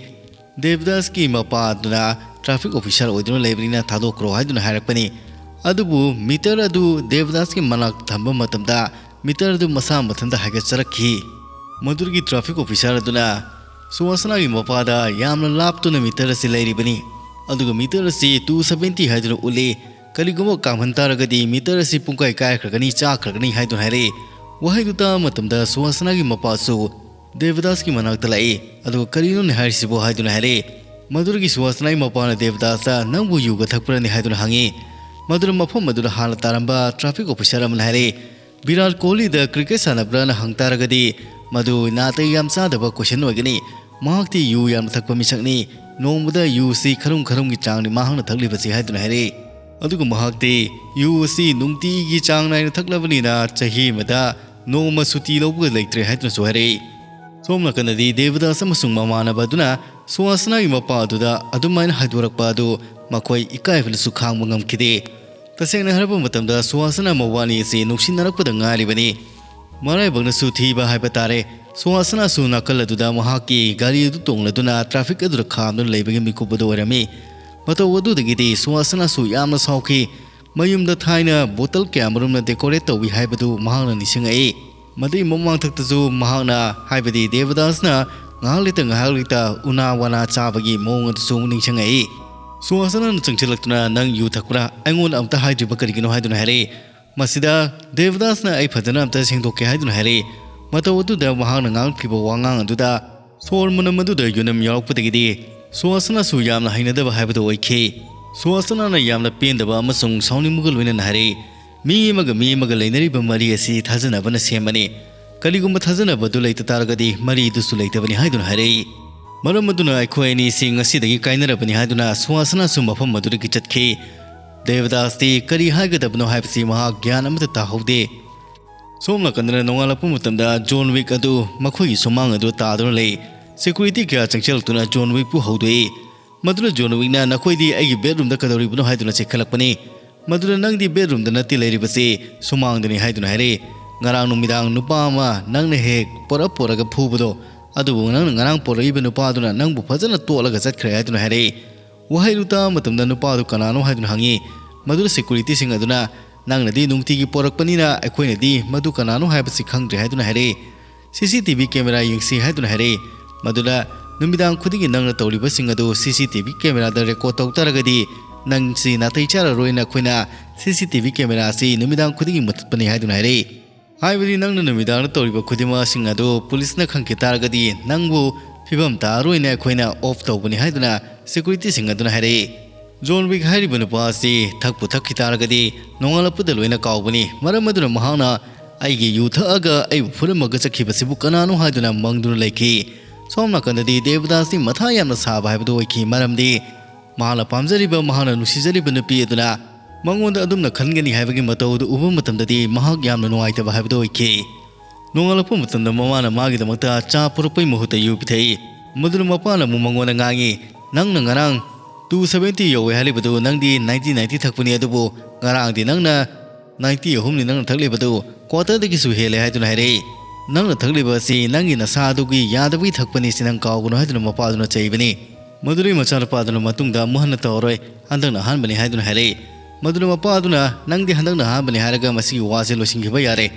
ꯗꯦꯕꯗꯥꯁꯀꯤ ꯃꯄꯥ ꯑꯗꯨꯅ ꯇ꯭ꯔꯥꯐꯤꯛ ꯑꯣꯐꯤꯁꯥꯔ ꯑꯣꯏꯗꯨꯅ ꯂꯩꯕꯅꯤꯅ "ꯊꯥꯗꯣꯛꯈ꯭ꯔꯣ" ꯍꯥꯏꯗꯨꯅ ꯍꯥꯏꯔꯛꯄꯅꯤ꯫ ꯑꯗꯨꯕꯨ ꯃꯤꯇꯔ ꯑꯗꯨ ꯗꯦꯕꯗꯥꯁꯀꯤ ꯃꯅꯥꯛꯇ ꯊꯝꯕ ꯃꯇꯝꯗ ꯃꯤꯇꯔ ꯑꯗꯨ ꯃꯁꯥ ꯃꯊꯟꯇ ꯍꯥꯏꯒꯠꯆꯔꯛꯈꯤ꯫ ꯃꯗꯨꯗꯒꯤ ꯇ꯭ꯔꯥꯐꯤꯛ ꯑꯣꯐꯤꯁꯥꯔ ꯑꯗꯨꯅ ꯁꯨꯍꯥꯁꯅꯥꯒꯤ ꯃꯄꯥꯗ ꯌꯥꯝꯅ ꯂꯥꯞꯇꯨꯅ ꯃꯤꯇꯔ ꯑꯁꯤ ꯂꯩꯔꯤꯕꯅꯤ, ꯑꯗꯨꯒ ꯃꯤꯇꯔ ꯑꯁꯤ ꯇꯨ ꯁꯚꯦꯟꯇꯤ ꯍꯥꯏꯗꯨꯅ ꯎꯠꯂꯤ꯫ ꯀꯔꯤꯒꯨꯝꯕ ꯀꯥꯝꯍꯟ ꯇꯥꯔꯒꯗꯤ ꯃꯤꯇꯔ ꯑꯁꯤ ꯄꯨꯡꯀꯥꯏ ꯀꯥꯏꯈ꯭ꯔꯒꯅꯤ, ꯆꯥꯈ꯭ꯔꯒꯅꯤ ꯍꯥꯏꯗꯨꯅ ꯍꯥꯏꯔꯛꯏ꯫ ꯋꯥꯍꯩꯗꯨ ꯇꯥꯕ ꯃꯇꯝꯗ ꯁꯨꯍꯥꯁꯅꯥꯒꯤ ꯃꯄꯥꯁꯨ ꯗꯦꯕꯗꯥꯁꯀꯤ ꯃꯅꯥꯛꯇ ꯂꯥꯛꯏ, ꯑꯗꯨꯒ "ꯀꯔꯤꯅꯣꯅꯦ ꯍꯥꯏꯔꯤꯁꯤꯕꯣ?" ꯍꯥꯏꯗꯨꯅ ꯍꯥꯏꯔꯛꯏ꯫ ꯃꯗꯨꯗꯒꯤ ꯁꯨꯍꯥꯁꯅꯥꯒꯤ ꯃꯄꯥꯅ ꯗꯦꯕꯗꯥꯁꯇ "ꯅꯪꯕꯨ ꯌꯨꯒ ꯊꯛꯄ꯭ꯔꯅꯦ?" ꯍꯥꯏꯗꯨꯅ ꯍꯪꯉꯤ꯫ ꯃꯗꯨꯗ ꯃꯐꯝ ꯑꯗꯨꯗ ꯍꯥꯟꯅ ꯇꯥꯔꯝꯕ ꯇ꯭ꯔꯥꯐꯤꯛ ꯑꯣꯐꯤꯁꯥꯔ ꯑꯃꯅ ꯍꯥꯏꯔꯛꯏ, "ꯚꯤꯔꯥꯠ ꯀꯣꯍꯂꯤꯗ ꯀ꯭ꯔꯤꯀꯦꯠ ꯁꯥꯟꯅꯕ꯭ꯔꯥꯅ ꯍꯪ ꯇꯥꯔꯒꯗꯤ ꯃꯗꯨ ꯅꯥꯇꯩ ꯌꯥꯝ ꯆꯥꯗꯕ ꯀꯣꯏꯁꯟ ꯑꯣꯏꯒꯅꯤ꯫ ꯃꯍꯥꯛꯇꯤ ꯌꯨ ꯌꯥꯝꯅ ꯊꯛꯄ ꯃꯤꯁꯛꯅꯤ꯫ ꯅꯣꯡꯃꯗ ꯌꯨꯁꯤ ꯈꯔꯨꯡ ꯈꯔꯨꯡꯒꯤ ꯆꯥꯡꯅꯤ ꯃꯍꯥꯛꯅ ꯊꯛꯂꯤꯕꯁꯤ" ꯍꯥꯏꯗꯨꯅ ꯍꯥꯏꯔꯛꯏ꯫ ꯑꯗꯨꯒ ꯃꯍꯥꯛꯇꯤ ꯌꯨ ꯑꯁꯤ ꯅꯨꯡꯇꯤꯒꯤ ꯆꯥꯡ ꯅꯥꯏꯅ ꯊꯛꯂꯕꯅꯤꯅ ꯆꯍꯤ ꯑꯃꯗ ꯅꯣꯡꯃ ꯁꯨꯇꯤ ꯂꯧꯕꯒ ꯂꯩꯇ꯭ꯔꯦ ꯍꯥꯏꯗꯨꯅꯁꯨ ꯍꯥꯏꯔꯛꯏ꯫ ꯁꯣꯝ ꯅꯥꯀꯟꯗꯗꯤ ꯗꯦꯕꯗꯥꯁ ꯑꯃꯁꯨꯡ ꯃꯃꯥꯟꯅꯕ ꯑꯗꯨꯅ ꯁꯨꯍꯥꯁꯅꯥꯒꯤ ꯃꯄꯥ ꯑꯗꯨꯗ ꯑꯗꯨꯃꯥꯏꯅ ꯍꯥꯏꯗꯣꯔꯛꯄ ꯑꯗꯨ ꯃꯈꯣꯏ ꯏꯀꯥꯏꯕꯅꯁꯨ ꯈꯥꯡꯕ ꯉꯝꯈꯤꯗꯦ꯫ ꯇꯁꯦꯡꯅ ꯍꯥꯏꯔꯕ ꯃꯇꯝꯗ ꯁꯨꯍꯥꯁꯅꯥ ꯃꯕꯥꯅꯤ ꯑꯁꯤ ꯅꯨꯡꯁꯤꯅꯔꯛꯄꯗ ꯉꯥꯏꯔꯤꯕꯅꯤ꯫ ꯃꯔꯥꯏꯕꯛꯅꯁꯨ ꯊꯤꯕ ꯍꯥꯏꯕ ꯇꯥꯔꯦ꯫ ꯁꯨꯍꯥꯁꯅꯥꯁꯨ ꯅꯥꯀꯜ ꯑꯗꯨꯗ ꯃꯍꯥꯛꯀꯤ ꯒꯥꯔꯤ ꯑꯗꯨ ꯇꯣꯡꯂꯗꯨꯅ ꯇ꯭ꯔꯥꯐꯤꯛ ꯑꯗꯨꯗ ꯈꯥꯝꯗꯨꯅ ꯂꯩꯕꯒꯤ ꯃꯤꯀꯨꯞ ꯑꯗꯨ ꯑꯣꯏꯔꯝꯃꯤ꯫ ꯃꯇꯧ ꯑꯗꯨꯗꯒꯤꯗꯤ ꯁꯨꯍꯥꯁꯅꯥꯁꯨ ꯌꯥꯝꯅ ꯁꯥꯎꯈꯤ꯫ ꯃꯌꯨꯝꯗ ꯊꯥꯏꯅ ꯕꯣꯇꯜ ꯀꯌꯥꯃꯔꯨꯝꯅ ꯗꯦꯀꯣꯔꯦꯠ ꯇꯧꯏ ꯍꯥꯏꯕꯗꯨ ꯃꯍꯥꯛꯅ ꯅꯤꯡꯁꯤꯡꯉꯛꯏ꯫ ꯃꯗꯨꯒꯤ ꯃꯃꯥꯡꯊꯛꯇꯁꯨ ꯃꯍꯥꯛꯅ, ꯍꯥꯏꯕꯗꯤ ꯗꯦꯕꯗꯥꯁꯅ ꯉꯥꯏꯍꯥꯛ ꯂꯩꯇ ꯉꯥꯏꯍꯥꯛ ꯂꯩꯇ ꯎꯅꯥ ꯋꯥꯅꯥ ꯆꯥꯕꯒꯤ ꯃꯑꯣꯡ ꯑꯗꯨꯁꯨ ꯅꯤꯡꯁꯤꯡꯉꯛꯏ꯫ ꯁꯨꯍꯥꯁꯅꯥꯅ ꯆꯪꯁꯤꯜꯂꯛꯇꯨꯅ, "ꯅꯪ ꯌꯨ ꯊꯛꯄ꯭ꯔꯥ? ꯑꯩꯉꯣꯟꯗ ꯑꯝꯇ ꯍꯥꯏꯗ꯭ꯔꯤꯕ ꯀꯔꯤꯒꯤꯅꯣ?" ꯍꯥꯏꯗꯨꯅ ꯍꯥꯏꯔꯛꯏ꯫ ꯃꯁꯤꯗ ꯗꯦꯕꯗꯥꯁꯅ, "ꯑꯩ ꯐꯖꯅ ꯑꯝꯇ ꯁꯦꯡꯗꯣꯛꯀꯦ" ꯍꯥꯏꯗꯨꯅ ꯍꯥꯏꯔꯛꯏ꯫ ꯃꯇꯧ ꯑꯗꯨꯗ ꯃꯍꯥꯛꯅ ꯉꯥꯡꯂꯛꯈꯤꯕ ꯋꯥꯉꯥꯡ ꯑꯗꯨꯗ ꯁꯣꯔ ꯃꯅꯝ ꯑꯗꯨꯗ ꯌꯨꯅꯝ ꯌꯥꯎꯔꯛꯄꯗꯒꯤꯗꯤ ꯁꯨꯍꯥꯁꯅꯥꯁꯨ ꯌꯥꯝꯅ ꯍꯩꯅꯗꯕ ꯍꯥꯏꯕꯗꯨ ꯑꯣꯏꯈꯤ꯫ ꯁꯨꯍꯥꯁꯅꯥꯅ ꯌꯥꯝꯅ ꯄꯦꯟꯗꯕ ꯑꯃꯁꯨꯡ ꯁꯥꯎꯅꯤꯡꯕꯒ ꯂꯣꯏꯅꯅ ꯍꯥꯏꯔꯛꯏ, "ꯃꯤ ꯑꯃꯒ ꯃꯤ ꯑꯃꯒ ꯂꯩꯅꯔꯤꯕ ꯃꯔꯤ ꯑꯁꯤ ꯊꯥꯖꯅꯕꯅ ꯁꯦꯝꯕꯅꯤ꯫ ꯀꯔꯤꯒꯨꯝꯕ ꯊꯥꯖꯅꯕ ꯑꯗꯨ ꯂꯩꯇ ꯇꯥꯔꯒꯗꯤ ꯃꯔꯤ ꯑꯗꯨꯁꯨ ꯂꯩꯇꯕꯅꯤ" ꯍꯥꯏꯗꯨꯅ ꯍꯥꯏꯔꯛꯏ꯫ "ꯃꯔꯝ ꯑꯗꯨꯅ ꯑꯩꯈꯣꯏ ꯑꯅꯤꯁꯤ ꯉꯁꯤꯗꯒꯤ ꯀꯥꯏꯅꯔꯕꯅꯤ" ꯍꯥꯏꯗꯨꯅ ꯁꯨꯍꯥꯁꯅꯥꯁꯨ ꯃꯐꯝ ꯑꯗꯨꯗꯒꯤ ꯆꯠꯈꯤ꯫ ꯗꯦꯕꯗꯥꯁꯇꯤ ꯀꯔꯤ ꯍꯥꯏꯒꯗꯕꯅꯣ ꯍꯥꯏꯕꯁꯤ ꯃꯍꯥꯛ ꯒ꯭ꯌꯥꯟ ꯑꯃꯠꯇ ꯇꯥꯍꯧꯗꯦ꯫ ꯁꯣꯝ ꯅꯥꯀꯟꯗꯅ ꯅꯣꯡꯉꯥꯜꯂꯛꯄ ꯃꯇꯝꯗ ꯖꯣꯟ ꯋꯤꯛ ꯑꯗꯨ ꯃꯈꯣꯏꯒꯤ ꯁꯨꯃꯥꯡ ꯑꯗꯨ ꯇꯥꯗꯨꯅ ꯂꯩ꯫ ꯁꯦꯀ꯭ꯌꯨꯔꯤꯇꯤ ꯀꯌꯥ ꯆꯪꯁꯤꯜꯂꯛꯇꯨꯅ ꯖꯣꯟ ꯋꯤꯛꯄꯨ ꯍꯧꯗꯣꯛꯏ꯫ ꯃꯗꯨꯅ ꯖꯣꯟ ꯋꯤꯛꯅ, "ꯅꯈꯣꯏꯗꯤ ꯑꯩꯒꯤ ꯕꯦꯗꯔꯨꯝꯗ ꯀꯩꯗꯧꯔꯤꯕꯅꯣ?" ꯍꯥꯏꯗꯨꯅ ꯆꯦꯟꯈꯠꯂꯛꯄꯅꯤ꯫ ꯃꯗꯨꯅ, "ꯅꯪꯗꯤ ꯕꯦꯗꯔꯨꯝꯗ ꯅꯠꯇꯦ ꯂꯩꯔꯤꯕꯁꯤ, ꯁꯨꯃꯥꯡꯗꯅꯤ" ꯍꯥꯏꯗꯨꯅ ꯍꯥꯏꯔꯛꯏ꯫ "ꯉꯔꯥꯡ ꯅꯨꯃꯤꯗꯥꯡ ꯅꯨꯄꯥ ꯑꯃ ꯅꯪꯅ ꯍꯦꯛ ꯄꯣꯔꯛ ꯄꯣꯔꯛꯑꯒ ꯐꯨꯕꯗꯣ, ꯑꯗꯨꯕꯨ ꯅꯪꯅ ꯉꯔꯥꯡ ꯄꯣꯔꯛꯏꯕ ꯅꯨꯄꯥꯗꯨꯅ ꯅꯪꯕꯨ ꯐꯖꯅ ꯇꯣꯠꯂꯒ ꯆꯠꯈ꯭ꯔꯦ" ꯍꯥꯏꯗꯨꯅ ꯍꯥꯏꯔꯛꯏ꯫ ꯋꯥꯍꯩꯗꯨ ꯇꯥꯕ ꯃꯇꯝꯗ ꯅꯨꯄꯥꯗꯨ ꯀꯅꯥꯅꯣ ꯍꯥꯏꯗꯨꯅ ꯍꯪꯉꯤ꯫ ꯃꯗꯨꯗ ꯁꯦꯀ꯭ꯌꯨꯔꯤꯇꯤꯁꯤꯡ ꯑꯗꯨꯅ, "ꯅꯪꯅꯗꯤ ꯅꯨꯡꯇꯤꯒꯤ ꯄꯣꯔꯛꯄꯅꯤꯅ ꯑꯩꯈꯣꯏꯅꯗꯤ ꯃꯗꯨ ꯀꯅꯥꯅꯣ ꯍꯥꯏꯕꯁꯤ ꯈꯪꯗ꯭ꯔꯦ" ꯍꯥꯏꯗꯨꯅ ꯍꯥꯏꯔꯛꯏ꯫ "ꯁꯤ ꯁꯤ ꯇꯤ ꯚꯤ ꯀꯦꯃꯦꯔꯥ ꯌꯦꯡꯁꯤ" ꯍꯥꯏꯗꯨꯅ ꯍꯥꯏꯔꯛꯏ꯫ ꯃꯗꯨꯗ ꯅꯨꯃꯤꯗꯥꯡ ꯈꯨꯗꯤꯡꯒꯤ ꯅꯪꯅ ꯇꯧꯔꯤꯕꯁꯤꯡ ꯑꯗꯨ ꯁꯤ ꯁꯤ ꯇꯤ ꯚꯤ ꯀꯦꯃꯦꯔꯥꯗ ꯔꯦꯀꯣꯔꯗ ꯇꯧ ꯇꯥꯔꯒꯗꯤ ꯅꯪꯁꯤ ꯅꯥꯇꯩ ꯆꯥꯔꯔꯣꯏꯅ ꯑꯩꯈꯣꯏꯅ ꯁꯤ ꯁꯤ ꯇꯤ ꯚꯤ ꯀꯦꯃꯦꯔꯥ ꯑꯁꯤ ꯅꯨꯃꯤꯗꯥꯡ ꯈꯨꯗꯤꯡꯒꯤ ꯃꯨꯊꯠꯄꯅꯤ ꯍꯥꯏꯗꯨꯅ ꯍꯥꯏꯔꯛꯏ꯫ ꯍꯥꯏꯕꯗꯤ ꯅꯪꯅ ꯅꯨꯃꯤꯗꯥꯡꯗ ꯇꯧꯔꯤꯕ ꯈꯨꯗꯤꯡꯃꯛꯁꯤꯡ ꯑꯗꯨ ꯄꯨꯂꯤꯁꯅ ꯈꯪꯈꯤ ꯇꯥꯔꯒꯗꯤ ꯅꯪꯕꯨ ꯐꯤꯕꯝ ꯇꯥꯔꯔꯣꯏꯅ ꯑꯩꯈꯣꯏꯅ ꯑꯣꯐ ꯇꯧꯕꯅꯤ ꯍꯥꯏꯗꯨꯅ ꯁꯦꯀ꯭ꯌꯨꯔꯤꯇꯤꯁꯤꯡ ꯑꯗꯨꯅ ꯍꯥꯏꯔꯛꯏ꯫ ꯖꯣꯟ ꯋꯤꯛ ꯍꯥꯏꯔꯤꯕ ꯅꯨꯄꯥ ꯑꯁꯤ ꯊꯛꯄꯨ ꯊꯛꯈꯤ ꯇꯥꯔꯒꯗꯤ ꯅꯣꯡꯉꯥꯜꯂꯛꯄꯗ ꯂꯣꯏꯅ ꯀꯥꯎꯕꯅꯤ꯫ ꯃꯔꯝ ꯑꯗꯨꯅ ꯃꯍꯥꯛꯅ ꯑꯩꯒꯤ ꯌꯨ ꯊꯛꯑꯒ ꯑꯩꯕꯨ ꯐꯨꯔꯝꯃꯒ ꯆꯠꯈꯤꯕꯁꯤꯕꯨ ꯀꯅꯥꯅꯣ ꯍꯥꯏꯗꯨꯅ ꯃꯪꯗꯨꯅ ꯂꯩꯈꯤ꯫ ꯁꯣꯝ ꯅꯥꯀꯟꯗꯗꯤ ꯗꯦꯕꯗꯥꯁꯇꯤ ꯃꯊꯥ ꯌꯥꯝꯅ ꯁꯥꯕ ꯍꯥꯏꯕꯗꯨ ꯑꯣꯏꯈꯤ, ꯃꯔꯝꯗꯤ ꯃꯍꯥꯛꯅ ꯄꯥꯝꯖꯔꯤꯕ, ꯃꯍꯥꯛꯅ ꯅꯨꯡꯁꯤꯖꯔꯤꯕ ꯅꯨꯄꯤ ꯑꯗꯨꯅ ꯃꯉꯣꯟꯗ ꯑꯗꯨꯝꯅ ꯈꯟꯒꯅꯤ ꯍꯥꯏꯕꯒꯤ ꯃꯇꯧ ꯑꯗꯨ ꯎꯕ ꯃꯇꯝꯗꯗꯤ ꯃꯍꯥꯛ ꯌꯥꯝꯅ ꯅꯨꯡꯉꯥꯏꯇꯕ ꯍꯥꯏꯕꯗꯨ ꯑꯣꯏꯈꯤ꯫ ꯅꯣꯡꯉꯥꯜꯂꯛꯄ ꯃꯇꯝꯗ ꯃꯃꯥꯅ ꯃꯥꯒꯤꯗꯃꯛꯇ ꯆꯥ ꯄꯨꯔꯛꯄꯒꯤ ꯃꯍꯨꯠꯇ ꯌꯨ ꯄꯤꯊꯛꯏ꯫ ꯃꯗꯨꯅ ꯃꯄꯥꯅ ꯑꯃꯨꯛ ꯃꯉꯣꯟꯗ ꯉꯥꯡꯉꯤ, "ꯅꯪꯅ ꯉꯔꯥꯡ ꯇꯨ ꯁꯚꯦꯟꯇꯤ ꯌꯧꯋꯦ ꯍꯥꯏꯔꯤꯕꯗꯨ ꯅꯪꯗꯤ ꯅꯥꯏꯟꯇꯤ ꯅꯥꯏꯟꯇꯤ ꯊꯛꯄꯅꯤ, ꯑꯗꯨꯕꯨ ꯉꯔꯥꯡꯗꯤ ꯅꯪꯅ ꯅꯥꯏꯟꯇꯤ ꯑꯍꯨꯝꯅꯤ ꯅꯪꯅ ꯊꯛꯂꯤꯕꯗꯨ, ꯀ꯭ꯋꯥꯇꯔꯗꯒꯤꯁꯨ ꯍꯦꯜꯂꯦ" ꯍꯥꯏꯗꯨꯅ ꯍꯥꯏꯔꯛꯏ꯫ "ꯅꯪꯅ ꯊꯛꯂꯤꯕ ꯑꯁꯤ ꯅꯪꯒꯤ ꯅꯁꯥ ꯑꯗꯨꯒꯤ ꯌꯥꯗꯕꯒꯤ ꯊꯛꯄꯅꯤ, ꯁꯤ ꯅꯪ ꯀꯥꯎꯒꯅꯨ" ꯍꯥꯏꯗꯨꯅ ꯃꯄꯥꯗꯨꯅ ꯆꯩꯕꯅꯤ꯫ ꯃꯗꯨꯗꯒꯤ ꯃꯆꯥꯅꯨꯄꯥꯗꯨꯅ ꯃꯇꯨꯡꯗ ꯑꯃꯨꯛ ꯍꯟꯅ ꯇꯧꯔꯔꯣꯏ, ꯍꯟꯗꯛꯅ ꯑꯍꯥꯟꯕꯅꯤ ꯍꯥꯏꯗꯨꯅ ꯍꯥꯏꯔꯛꯏ꯫ ꯃꯗꯨꯅ ꯃꯄꯥꯗꯨꯅ, "ꯅꯪꯗꯤ ꯍꯟꯗꯛꯅ ꯑꯍꯥꯟꯕꯅꯤ ꯍꯥꯏꯔꯒ ꯃꯁꯤꯒꯤ ꯋꯥꯁꯦ ꯂꯣꯏꯁꯤꯟꯈꯤꯕ ꯌꯥꯔꯦ,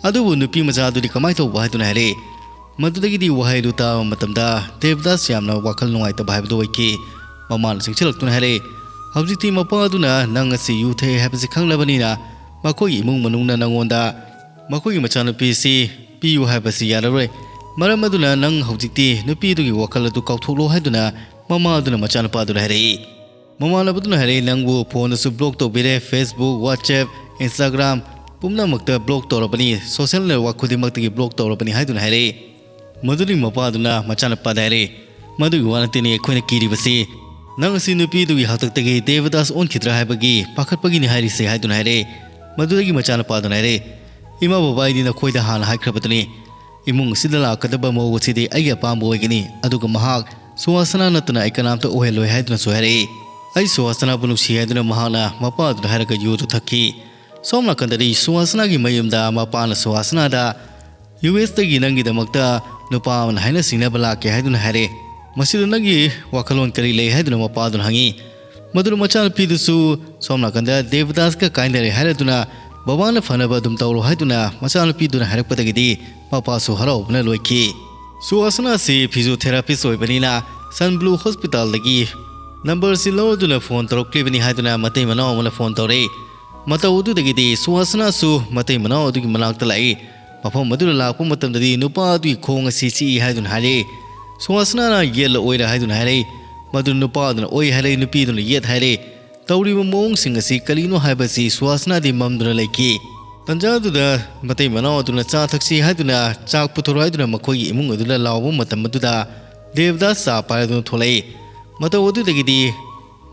ꯑꯗꯨꯕꯨ ꯅꯨꯄꯤ ꯃꯆꯥꯗꯨꯗꯤ ꯀꯃꯥꯏꯅ ꯇꯧꯕ?" ꯍꯥꯏꯗꯨꯅ ꯍꯥꯏꯔꯛꯏ꯫ ꯃꯗꯨꯗꯒꯤꯗꯤ ꯋꯥꯍꯩꯗꯨ ꯇꯥꯕ ꯃꯇꯝꯗ ꯗꯦꯕꯗꯥꯁ ꯌꯥꯝꯅ ꯋꯥꯈꯜ ꯅꯨꯡꯉꯥꯏꯇꯕ ꯍꯥꯏꯕꯗꯨ ꯑꯣꯏꯈꯤ꯫ ꯃꯃꯥꯅ ꯆꯪꯁꯤꯜꯂꯛꯇꯨꯅ ꯍꯥꯏꯔꯛꯏ, "ꯍꯧꯖꯤꯛꯇꯤ ꯃꯄꯥ ꯑꯗꯨꯅ ꯅꯪ ꯑꯁꯤ ꯌꯨ ꯊꯛꯑꯦ ꯍꯥꯏꯕꯁꯤ ꯈꯪꯂꯕꯅꯤꯅ ꯃꯈꯣꯏꯒꯤ ꯏꯃꯨꯡ ꯃꯅꯨꯡꯅ ꯅꯪꯉꯣꯟꯗ ꯃꯈꯣꯏꯒꯤ ꯃꯆꯥꯅꯨꯄꯤꯁꯤ ꯄꯤꯌꯨ ꯍꯥꯏꯕꯁꯤ ꯌꯥꯔꯔꯣꯏ꯫ ꯃꯔꯝ ꯑꯗꯨꯅ ꯅꯪ ꯍꯧꯖꯤꯛꯇꯤ ꯅꯨꯄꯤꯗꯨꯒꯤ ꯋꯥꯈꯜ ꯑꯗꯨ ꯀꯥꯎꯊꯣꯛꯂꯣ" ꯍꯥꯏꯗꯨꯅ ꯃꯃꯥ ꯑꯗꯨꯅ ꯃꯆꯥꯅꯨꯄꯥꯗꯨꯗ ꯍꯥꯏꯔꯛꯏ꯫ ꯃꯃꯥꯟꯅꯕꯗꯨꯅ ꯍꯥꯏꯔꯛꯏ, "ꯅꯪꯕꯨ ꯐꯣꯟꯗꯁꯨ ꯕ꯭ꯂꯣꯛ ꯇꯧꯕꯤꯔꯦ, ꯐꯦꯁꯕꯨꯛ, ꯋꯥꯆꯦꯞ, ꯏꯟꯁꯇꯥꯒ꯭ꯔꯥꯝ ꯄꯨꯝꯅꯃꯛꯇ ꯕ꯭ꯂꯣꯛ ꯇꯧꯔꯕꯅꯤ, ꯁꯣꯁꯦꯜ ꯅꯦꯠꯋꯥꯔꯛ ꯈꯨꯗꯤꯡꯃꯛꯇꯒꯤ ꯕ꯭ꯂꯣꯛ ꯇꯧꯔꯕꯅꯤ" ꯍꯥꯏꯗꯨꯅ ꯍꯥꯏꯔꯛꯏ꯫ ꯃꯗꯨꯗꯒꯤ ꯃꯄꯥꯗꯨꯅ ꯃꯆꯥꯅꯨꯄꯥꯗ ꯍꯥꯏꯔꯛꯏ, "ꯃꯗꯨꯒꯤ ꯋꯥ ꯅꯠꯇꯦꯅꯦ ꯑꯩꯈꯣꯏꯅ ꯀꯤꯔꯤꯕꯁꯤ, ꯅꯪ ꯑꯁꯤ ꯅꯨꯄꯤꯗꯨꯒꯤ ꯍꯥꯛꯇꯛꯇꯒꯤ ꯗꯦꯕꯗꯥꯁ ꯑꯣꯟꯈꯤꯗ꯭ꯔꯥ ꯍꯥꯏꯕꯒꯤ ꯄꯥꯈꯠꯄꯒꯤꯅꯤ" ꯍꯥꯏꯔꯤꯁꯦ ꯍꯥꯏꯗꯨꯅ ꯍꯥꯏꯔꯛꯏ꯫ ꯃꯗꯨꯗꯒꯤ ꯃꯆꯥꯅꯨꯄꯥꯗꯨꯅ ꯍꯥꯏꯔꯛꯏ, "ꯏꯃꯥ ꯕꯕꯥ, ꯑꯩꯗꯤ ꯅꯈꯣꯏꯗ ꯍꯥꯟꯅ ꯍꯥꯏꯈ꯭ꯔꯕꯗꯨꯅꯤ, ꯏꯃꯨꯡ ꯑꯁꯤꯗ ꯂꯥꯛꯀꯗꯕ ꯃꯧ ꯑꯁꯤꯗꯤ ꯑꯩꯒꯤ ꯑꯄꯥꯝꯕ ꯑꯣꯏꯒꯅꯤ, ꯑꯗꯨꯒ ꯃꯍꯥꯛ ꯁꯨꯍꯥꯁꯅꯥ ꯅꯠꯇꯅ ꯑꯩ ꯀꯅꯥꯝꯇ ꯑꯣꯏꯍꯜꯂꯣꯏ" ꯍꯥꯏꯗꯨꯅꯁꯨ ꯍꯥꯏꯔꯛꯏ꯫ "ꯑꯩ ꯁꯨꯍꯥꯁꯅꯥꯕꯨ ꯅꯨꯡꯁꯤ" ꯍꯥꯏꯗꯨꯅ ꯃꯍꯥꯛꯅ ꯃꯄꯥ ꯑꯗꯨꯗ ꯍꯥꯏꯔꯒ ꯌꯨ ꯑꯗꯨ ꯊꯛꯈꯤ꯫ ꯁꯣꯝ ꯅꯥꯀꯟꯗꯗꯤ ꯁꯨꯍꯥꯁꯅꯥꯒꯤ ꯃꯌꯨꯝꯗ ꯃꯄꯥꯅ ꯁꯨꯍꯥꯁꯅꯥꯗ, "ꯌꯨ ꯑꯦꯁꯇꯒꯤ ꯅꯪꯒꯤꯗꯃꯛꯇ ꯅꯨꯄꯥ ꯑꯃꯅ ꯍꯥꯏꯅ ꯁꯤꯡꯅꯕ ꯂꯥꯛꯀꯦ" ꯍꯥꯏꯗꯨꯅ ꯍꯥꯏꯔꯛꯏ꯫ "ꯃꯁꯤꯗ ꯅꯪꯒꯤ ꯋꯥꯈꯜꯂꯣꯟ ꯀꯔꯤ ꯂꯩ?" ꯍꯥꯏꯗꯨꯅ ꯃꯄꯥꯗꯨꯅ ꯍꯪꯉꯤ꯫ ꯃꯗꯨꯅ ꯃꯆꯥꯅꯨꯄꯤꯗꯨꯁꯨ ꯁꯣꯝ ꯅꯥꯀꯟꯗ ꯗꯦꯕꯗꯥꯁꯀ ꯀꯥꯏꯅꯔꯦ ꯍꯥꯏꯔꯗꯨꯅ ꯕꯕꯥꯅ ꯐꯅꯕ ꯑꯗꯨꯝ ꯇꯧꯔꯣ ꯍꯥꯏꯗꯨꯅ ꯃꯆꯥꯅꯨꯄꯤꯗꯨꯅ ꯍꯥꯏꯔꯛꯄꯗꯒꯤꯗꯤ ꯃꯄꯥꯁꯨ ꯍꯔꯥꯎꯕꯅ ꯂꯣꯏꯈꯤ꯫ ꯁꯨꯍꯥꯁꯅꯥ ꯑꯁꯤ physiotherapist ꯑꯣꯏꯕꯅꯤꯅ ꯁꯟ ꯕ꯭ꯂꯨ ꯍꯣꯁꯄꯤꯇꯥꯜꯗꯒꯤ ꯅꯝꯕꯔꯁꯤ ꯂꯧꯔꯗꯨꯅ ꯐꯣꯟ ꯇꯧꯔꯛꯂꯤꯕꯅꯤ ꯍꯥꯏꯗꯨꯅ ꯃꯇꯩ ꯃꯅꯥꯎ ꯑꯃꯅ ꯐꯣꯟ ꯇꯧꯔꯛꯏ꯫ ꯃꯇꯧ ꯑꯗꯨꯗꯒꯤꯗꯤ ꯁꯨꯍꯥꯁꯅꯥꯁꯨ ꯃꯇꯩ ꯃꯅꯥꯎ ꯑꯗꯨꯒꯤ ꯃꯅꯥꯛꯇ ꯂꯥꯛꯏ꯫ ꯃꯐꯝ ꯑꯗꯨꯗ ꯂꯥꯛꯄ ꯃꯇꯝꯗꯗꯤ ꯅꯨꯄꯥ ꯑꯗꯨꯒꯤ ꯈꯣꯡ ꯑꯁꯤ ꯆꯤꯛꯏ ꯍꯥꯏꯗꯨꯅ ꯍꯥꯏꯔꯛꯏ꯫ ꯁꯨꯍꯥꯁꯅꯥꯅ ꯌꯦꯠꯂ ꯑꯣꯏꯔ ꯍꯥꯏꯗꯨꯅ ꯍꯥꯏꯔꯛꯏ꯫ ꯃꯗꯨ ꯅꯨꯄꯥ ꯑꯗꯨꯅ ꯑꯣꯏ ꯍꯥꯏꯔꯛꯏ, ꯅꯨꯄꯤ ꯑꯗꯨꯅ ꯌꯦꯠ ꯍꯥꯏꯔꯛꯏ꯫ ꯇꯧꯔꯤꯕ ꯃꯑꯣꯡꯁꯤꯡ ꯑꯁꯤ ꯀꯔꯤꯅꯣ ꯍꯥꯏꯕꯁꯤ ꯁꯨꯍꯥꯁꯅꯥꯗꯤ ꯃꯝꯗꯨꯅ ꯂꯩꯈꯤ꯫ ꯇꯟꯖꯥ ꯑꯗꯨꯗ ꯃꯇꯩ ꯃꯅꯥꯎ ꯑꯗꯨꯅ ꯆꯥ ꯊꯛꯁꯤ ꯍꯥꯏꯗꯨꯅ ꯆꯥꯛ ꯄꯨꯊꯣꯔꯛꯑꯣ ꯍꯥꯏꯗꯨꯅ ꯃꯈꯣꯏꯒꯤ ꯏꯃꯨꯡ ꯑꯗꯨꯗ ꯂꯥꯎꯕ ꯃꯇꯝ ꯑꯗꯨꯗ ꯗꯦꯕꯗꯥꯁ ꯆꯥ ꯄꯥꯏꯔꯗꯨꯅ ꯊꯣꯛꯂꯛꯏ꯫ ꯃꯇꯧ ꯑꯗꯨꯗꯒꯤꯗꯤ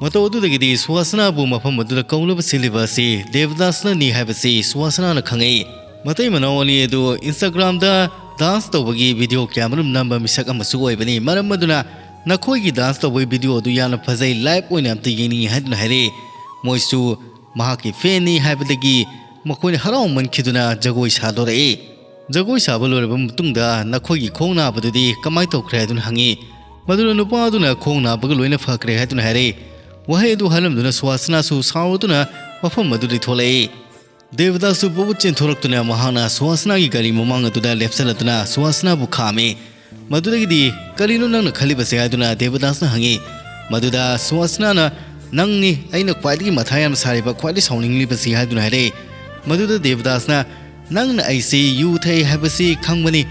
ꯃꯇꯧ ꯑꯗꯨꯗꯒꯤꯗꯤ ꯁꯨꯍꯥꯁꯅꯥꯕꯨ ꯃꯐꯝ ꯑꯗꯨꯗ ꯀꯧꯅꯕ ꯁꯤꯜꯂꯤꯕ ꯑꯁꯤ ꯗꯦꯕꯗꯥꯁꯅꯅꯤ ꯍꯥꯏꯕꯁꯤ ꯁꯨꯍꯥꯁꯅꯥꯅ ꯈꯪꯉꯛꯏ꯫ ꯃꯇꯩ ꯃꯅꯥꯎ ꯑꯅꯤ ꯑꯗꯨ Instagram ꯗ dance ꯇꯧꯕꯒꯤ video ꯀꯌꯥꯃꯔꯨꯝ ꯅꯝꯕ ꯃꯤꯁꯛ ꯑꯃꯁꯨ ꯑꯣꯏꯕꯅꯤ꯫ ꯃꯔꯝ ꯑꯗꯨꯅ ꯅꯈꯣꯏꯒꯤ dance ꯇꯧꯕꯒꯤ video ꯑꯗꯨ ꯌꯥꯝꯅ ꯐꯖꯩ, live ꯑꯣꯏꯅ ꯑꯝꯇ ꯌꯦꯡꯅꯤꯡꯏ ꯍꯥꯏꯗꯨꯅ ꯍꯥꯏꯔꯛꯏ꯫ ꯃꯣꯏꯁꯨ ꯃꯍꯥꯛꯀꯤ fan ꯅꯤ ꯍꯥꯏꯕꯗꯒꯤ ꯃꯈꯣꯏꯅ ꯍꯔꯥꯎꯃꯟꯈꯤꯗꯨꯅ ꯖꯒꯣꯏ ꯁꯥꯗꯣꯔꯛꯏ꯫ ꯖꯒꯣꯏ ꯁꯥꯕ ꯂꯣꯏꯔꯕ ꯃꯇꯨꯡꯗ ꯅꯈꯣꯏꯒꯤ ꯈꯣꯡ ꯅꯥꯕꯗꯨꯗꯤ ꯀꯃꯥꯏ ꯇꯧꯈ꯭ꯔꯦ ꯍꯥꯏꯗꯨꯅ ꯍꯪꯉꯤ꯫ ꯃꯗꯨꯗ ꯅꯨꯄꯥ ꯑꯗꯨꯅ ꯈꯣꯡ ꯅꯥꯕꯒ ꯂꯣꯏꯅ ꯐꯈ꯭ꯔꯦ ꯍꯥꯏꯗꯨꯅ ꯍꯥꯏꯔꯛꯏ꯫ ꯋꯥꯍꯩ ꯑꯗꯨ ꯍꯥꯏꯔꯝꯗꯨꯅ ꯁꯨꯍꯥꯁꯅꯥꯁꯨ ꯁꯥꯎꯔꯗꯨꯅ ꯃꯐꯝ ꯑꯗꯨꯗꯒꯤ ꯊꯣꯛꯂꯛꯏ꯫ ꯗꯦꯕꯗꯥꯁꯁꯨ ꯕꯨꯕꯨꯠ ꯆꯦꯟꯊꯣꯔꯛꯇꯨꯅ ꯃꯍꯥꯛꯅ ꯁꯨꯍꯥꯁꯅꯥꯒꯤ ꯒꯥꯔꯤ ꯃꯃꯥꯡ ꯑꯗꯨꯗ ꯂꯦꯞꯁꯤꯜꯂꯗꯨꯅ ꯁꯨꯍꯥꯁꯅꯥꯕꯨ ꯈꯥꯝꯃꯤ꯫ ꯃꯗꯨꯗꯒꯤꯗꯤ "ꯀꯔꯤꯅꯣ ꯅꯪꯅ ꯈꯜꯂꯤꯕꯁꯦ?" ꯍꯥꯏꯗꯨꯅ ꯗꯦꯕꯗꯥꯁꯅ ꯍꯪꯉꯤ꯫ ꯃꯗꯨꯗ ꯁꯨꯍꯥꯁꯅꯥꯅ "ꯅꯪꯅꯤ ꯑꯩꯅ ꯈ꯭ꯋꯥꯏꯗꯒꯤ ꯃꯊꯥ ꯌꯥꯝꯅ ꯁꯥꯔꯤꯕ, ꯈ꯭ꯋꯥꯏꯗꯒꯤ ꯁꯥꯎꯅꯤꯡꯂꯤꯕꯁꯤ" ꯍꯥꯏꯗꯨꯅ ꯍꯥꯏꯔꯛꯏ꯫ ꯃꯗꯨꯗ ꯗꯦꯕꯗꯥꯁꯅ "ꯅꯪꯅ ꯑꯩꯁꯤ ꯌꯨ ꯊꯛꯏ ꯍꯥꯏꯕꯁꯤ ꯈꯪꯕꯅꯤ꯫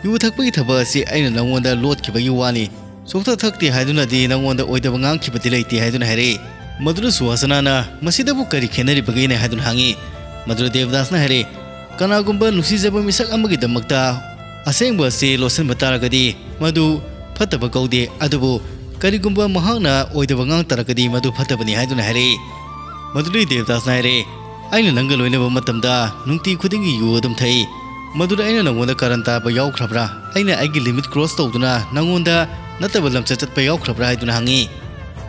ꯌꯨ ꯊꯛꯄꯒꯤ ꯊꯕꯛ ꯑꯁꯤ ꯑꯩꯅ ꯅꯪꯉꯣꯟꯗ ꯂꯣꯠꯈꯤꯕꯒꯤ ꯋꯥꯅꯤ꯫ ꯁꯨꯛꯊꯛ ꯊꯛꯇꯦ ꯍꯥꯏꯗꯨꯅꯗꯤ ꯅꯪꯉꯣꯟꯗ ꯑꯣꯏꯗꯕ ꯉꯥꯡꯈꯤꯕꯗꯤ ꯂꯩꯇꯦ" ꯍꯥꯏꯗꯨꯅ ꯍꯥꯏꯔꯛꯏ꯫ ꯃꯗꯨꯗ ꯁꯨꯍꯥꯁꯅꯥꯅ "ꯃꯁꯤꯗꯕꯨ ꯀꯔꯤ ꯈꯦꯠꯅꯔꯤꯕꯒꯦꯅꯦ?" ꯍꯥꯏꯗꯨꯅ ꯍꯪꯉꯤ꯫ ꯃꯗꯨꯗ ꯗꯦꯕꯗꯥꯁꯅ ꯍꯥꯏꯔꯛꯏ, "ꯀꯅꯥꯒꯨꯝꯕ ꯅꯨꯡꯁꯤꯖꯕ ꯃꯤꯁꯛ ꯑꯃꯒꯤꯗꯃꯛꯇ ꯑꯁꯦꯡꯕ ꯑꯁꯤ ꯂꯣꯠꯁꯤꯟꯕ ꯇꯥꯔꯒꯗꯤ ꯃꯗꯨ ꯐꯠꯇꯕ ꯀꯧꯗꯦ, ꯑꯗꯨꯕꯨ ꯀꯔꯤꯒꯨꯝꯕ ꯃꯍꯥꯛꯅ ꯑꯣꯏꯗꯕ ꯉꯥꯡ ꯇꯥꯔꯒꯗꯤ ꯃꯗꯨ ꯐꯠꯇꯕꯅꯤ" ꯍꯥꯏꯗꯨꯅ ꯍꯥꯏꯔꯛꯏ꯫ ꯃꯗꯨꯗꯒꯤ ꯗꯦꯕꯗꯥꯁꯅ ꯍꯥꯏꯔꯛꯏ, "ꯑꯩꯅ ꯅꯪꯒ ꯂꯣꯏꯅꯕ ꯃꯇꯝꯗ ꯅꯨꯡꯇꯤ ꯈꯨꯗꯤꯡꯒꯤ ꯌꯨ ꯑꯗꯨꯝ ꯊꯛꯏ꯫ ꯃꯗꯨꯗ ꯑꯩꯅ ꯅꯪꯉꯣꯟꯗ ꯀꯥꯔꯟ ꯇꯥꯕ ꯌꯥꯎꯈ꯭ꯔꯕ꯭ꯔꯥ? ꯑꯩꯅ ꯑꯩꯒꯤ limit cross ꯇꯧꯗꯨꯅ ꯅꯪꯉꯣꯟꯗ ꯅꯠꯇꯕ ꯂꯝꯆꯠ ꯆꯠꯄ ꯌꯥꯎꯈ꯭ꯔꯕ꯭ꯔꯥ?" ꯍꯥꯏꯗꯨꯅ ꯍꯪꯉꯤ꯫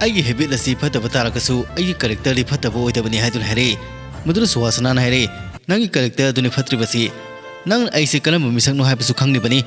"ꯑꯩꯒꯤ habit ꯑꯁꯤ ꯐꯠꯇꯕ ꯇꯥꯔꯒꯁꯨ ꯑꯩꯒꯤ character ꯗꯤ ꯐꯠꯇꯕ ꯑꯣꯏꯗꯕꯅꯤ" ꯍꯥꯏꯗꯨꯅ ꯍꯥꯏꯔꯛꯏ꯫ ꯃꯗꯨꯗ ꯁꯨꯍꯥꯁꯅꯥꯅ ꯍꯥꯏꯔꯛꯏ, "ꯅꯪꯒꯤ character ꯑꯗꯨꯅꯤ ꯐꯠꯇ꯭ꯔꯤꯕꯁꯤ꯫ ꯅꯪꯅ ꯑꯩꯁꯦ ꯀꯔꯝꯕ ꯃꯤꯁꯛꯅꯣ ꯍꯥꯏꯕꯁꯨ ꯈꯪꯂꯤꯕꯅꯤ꯫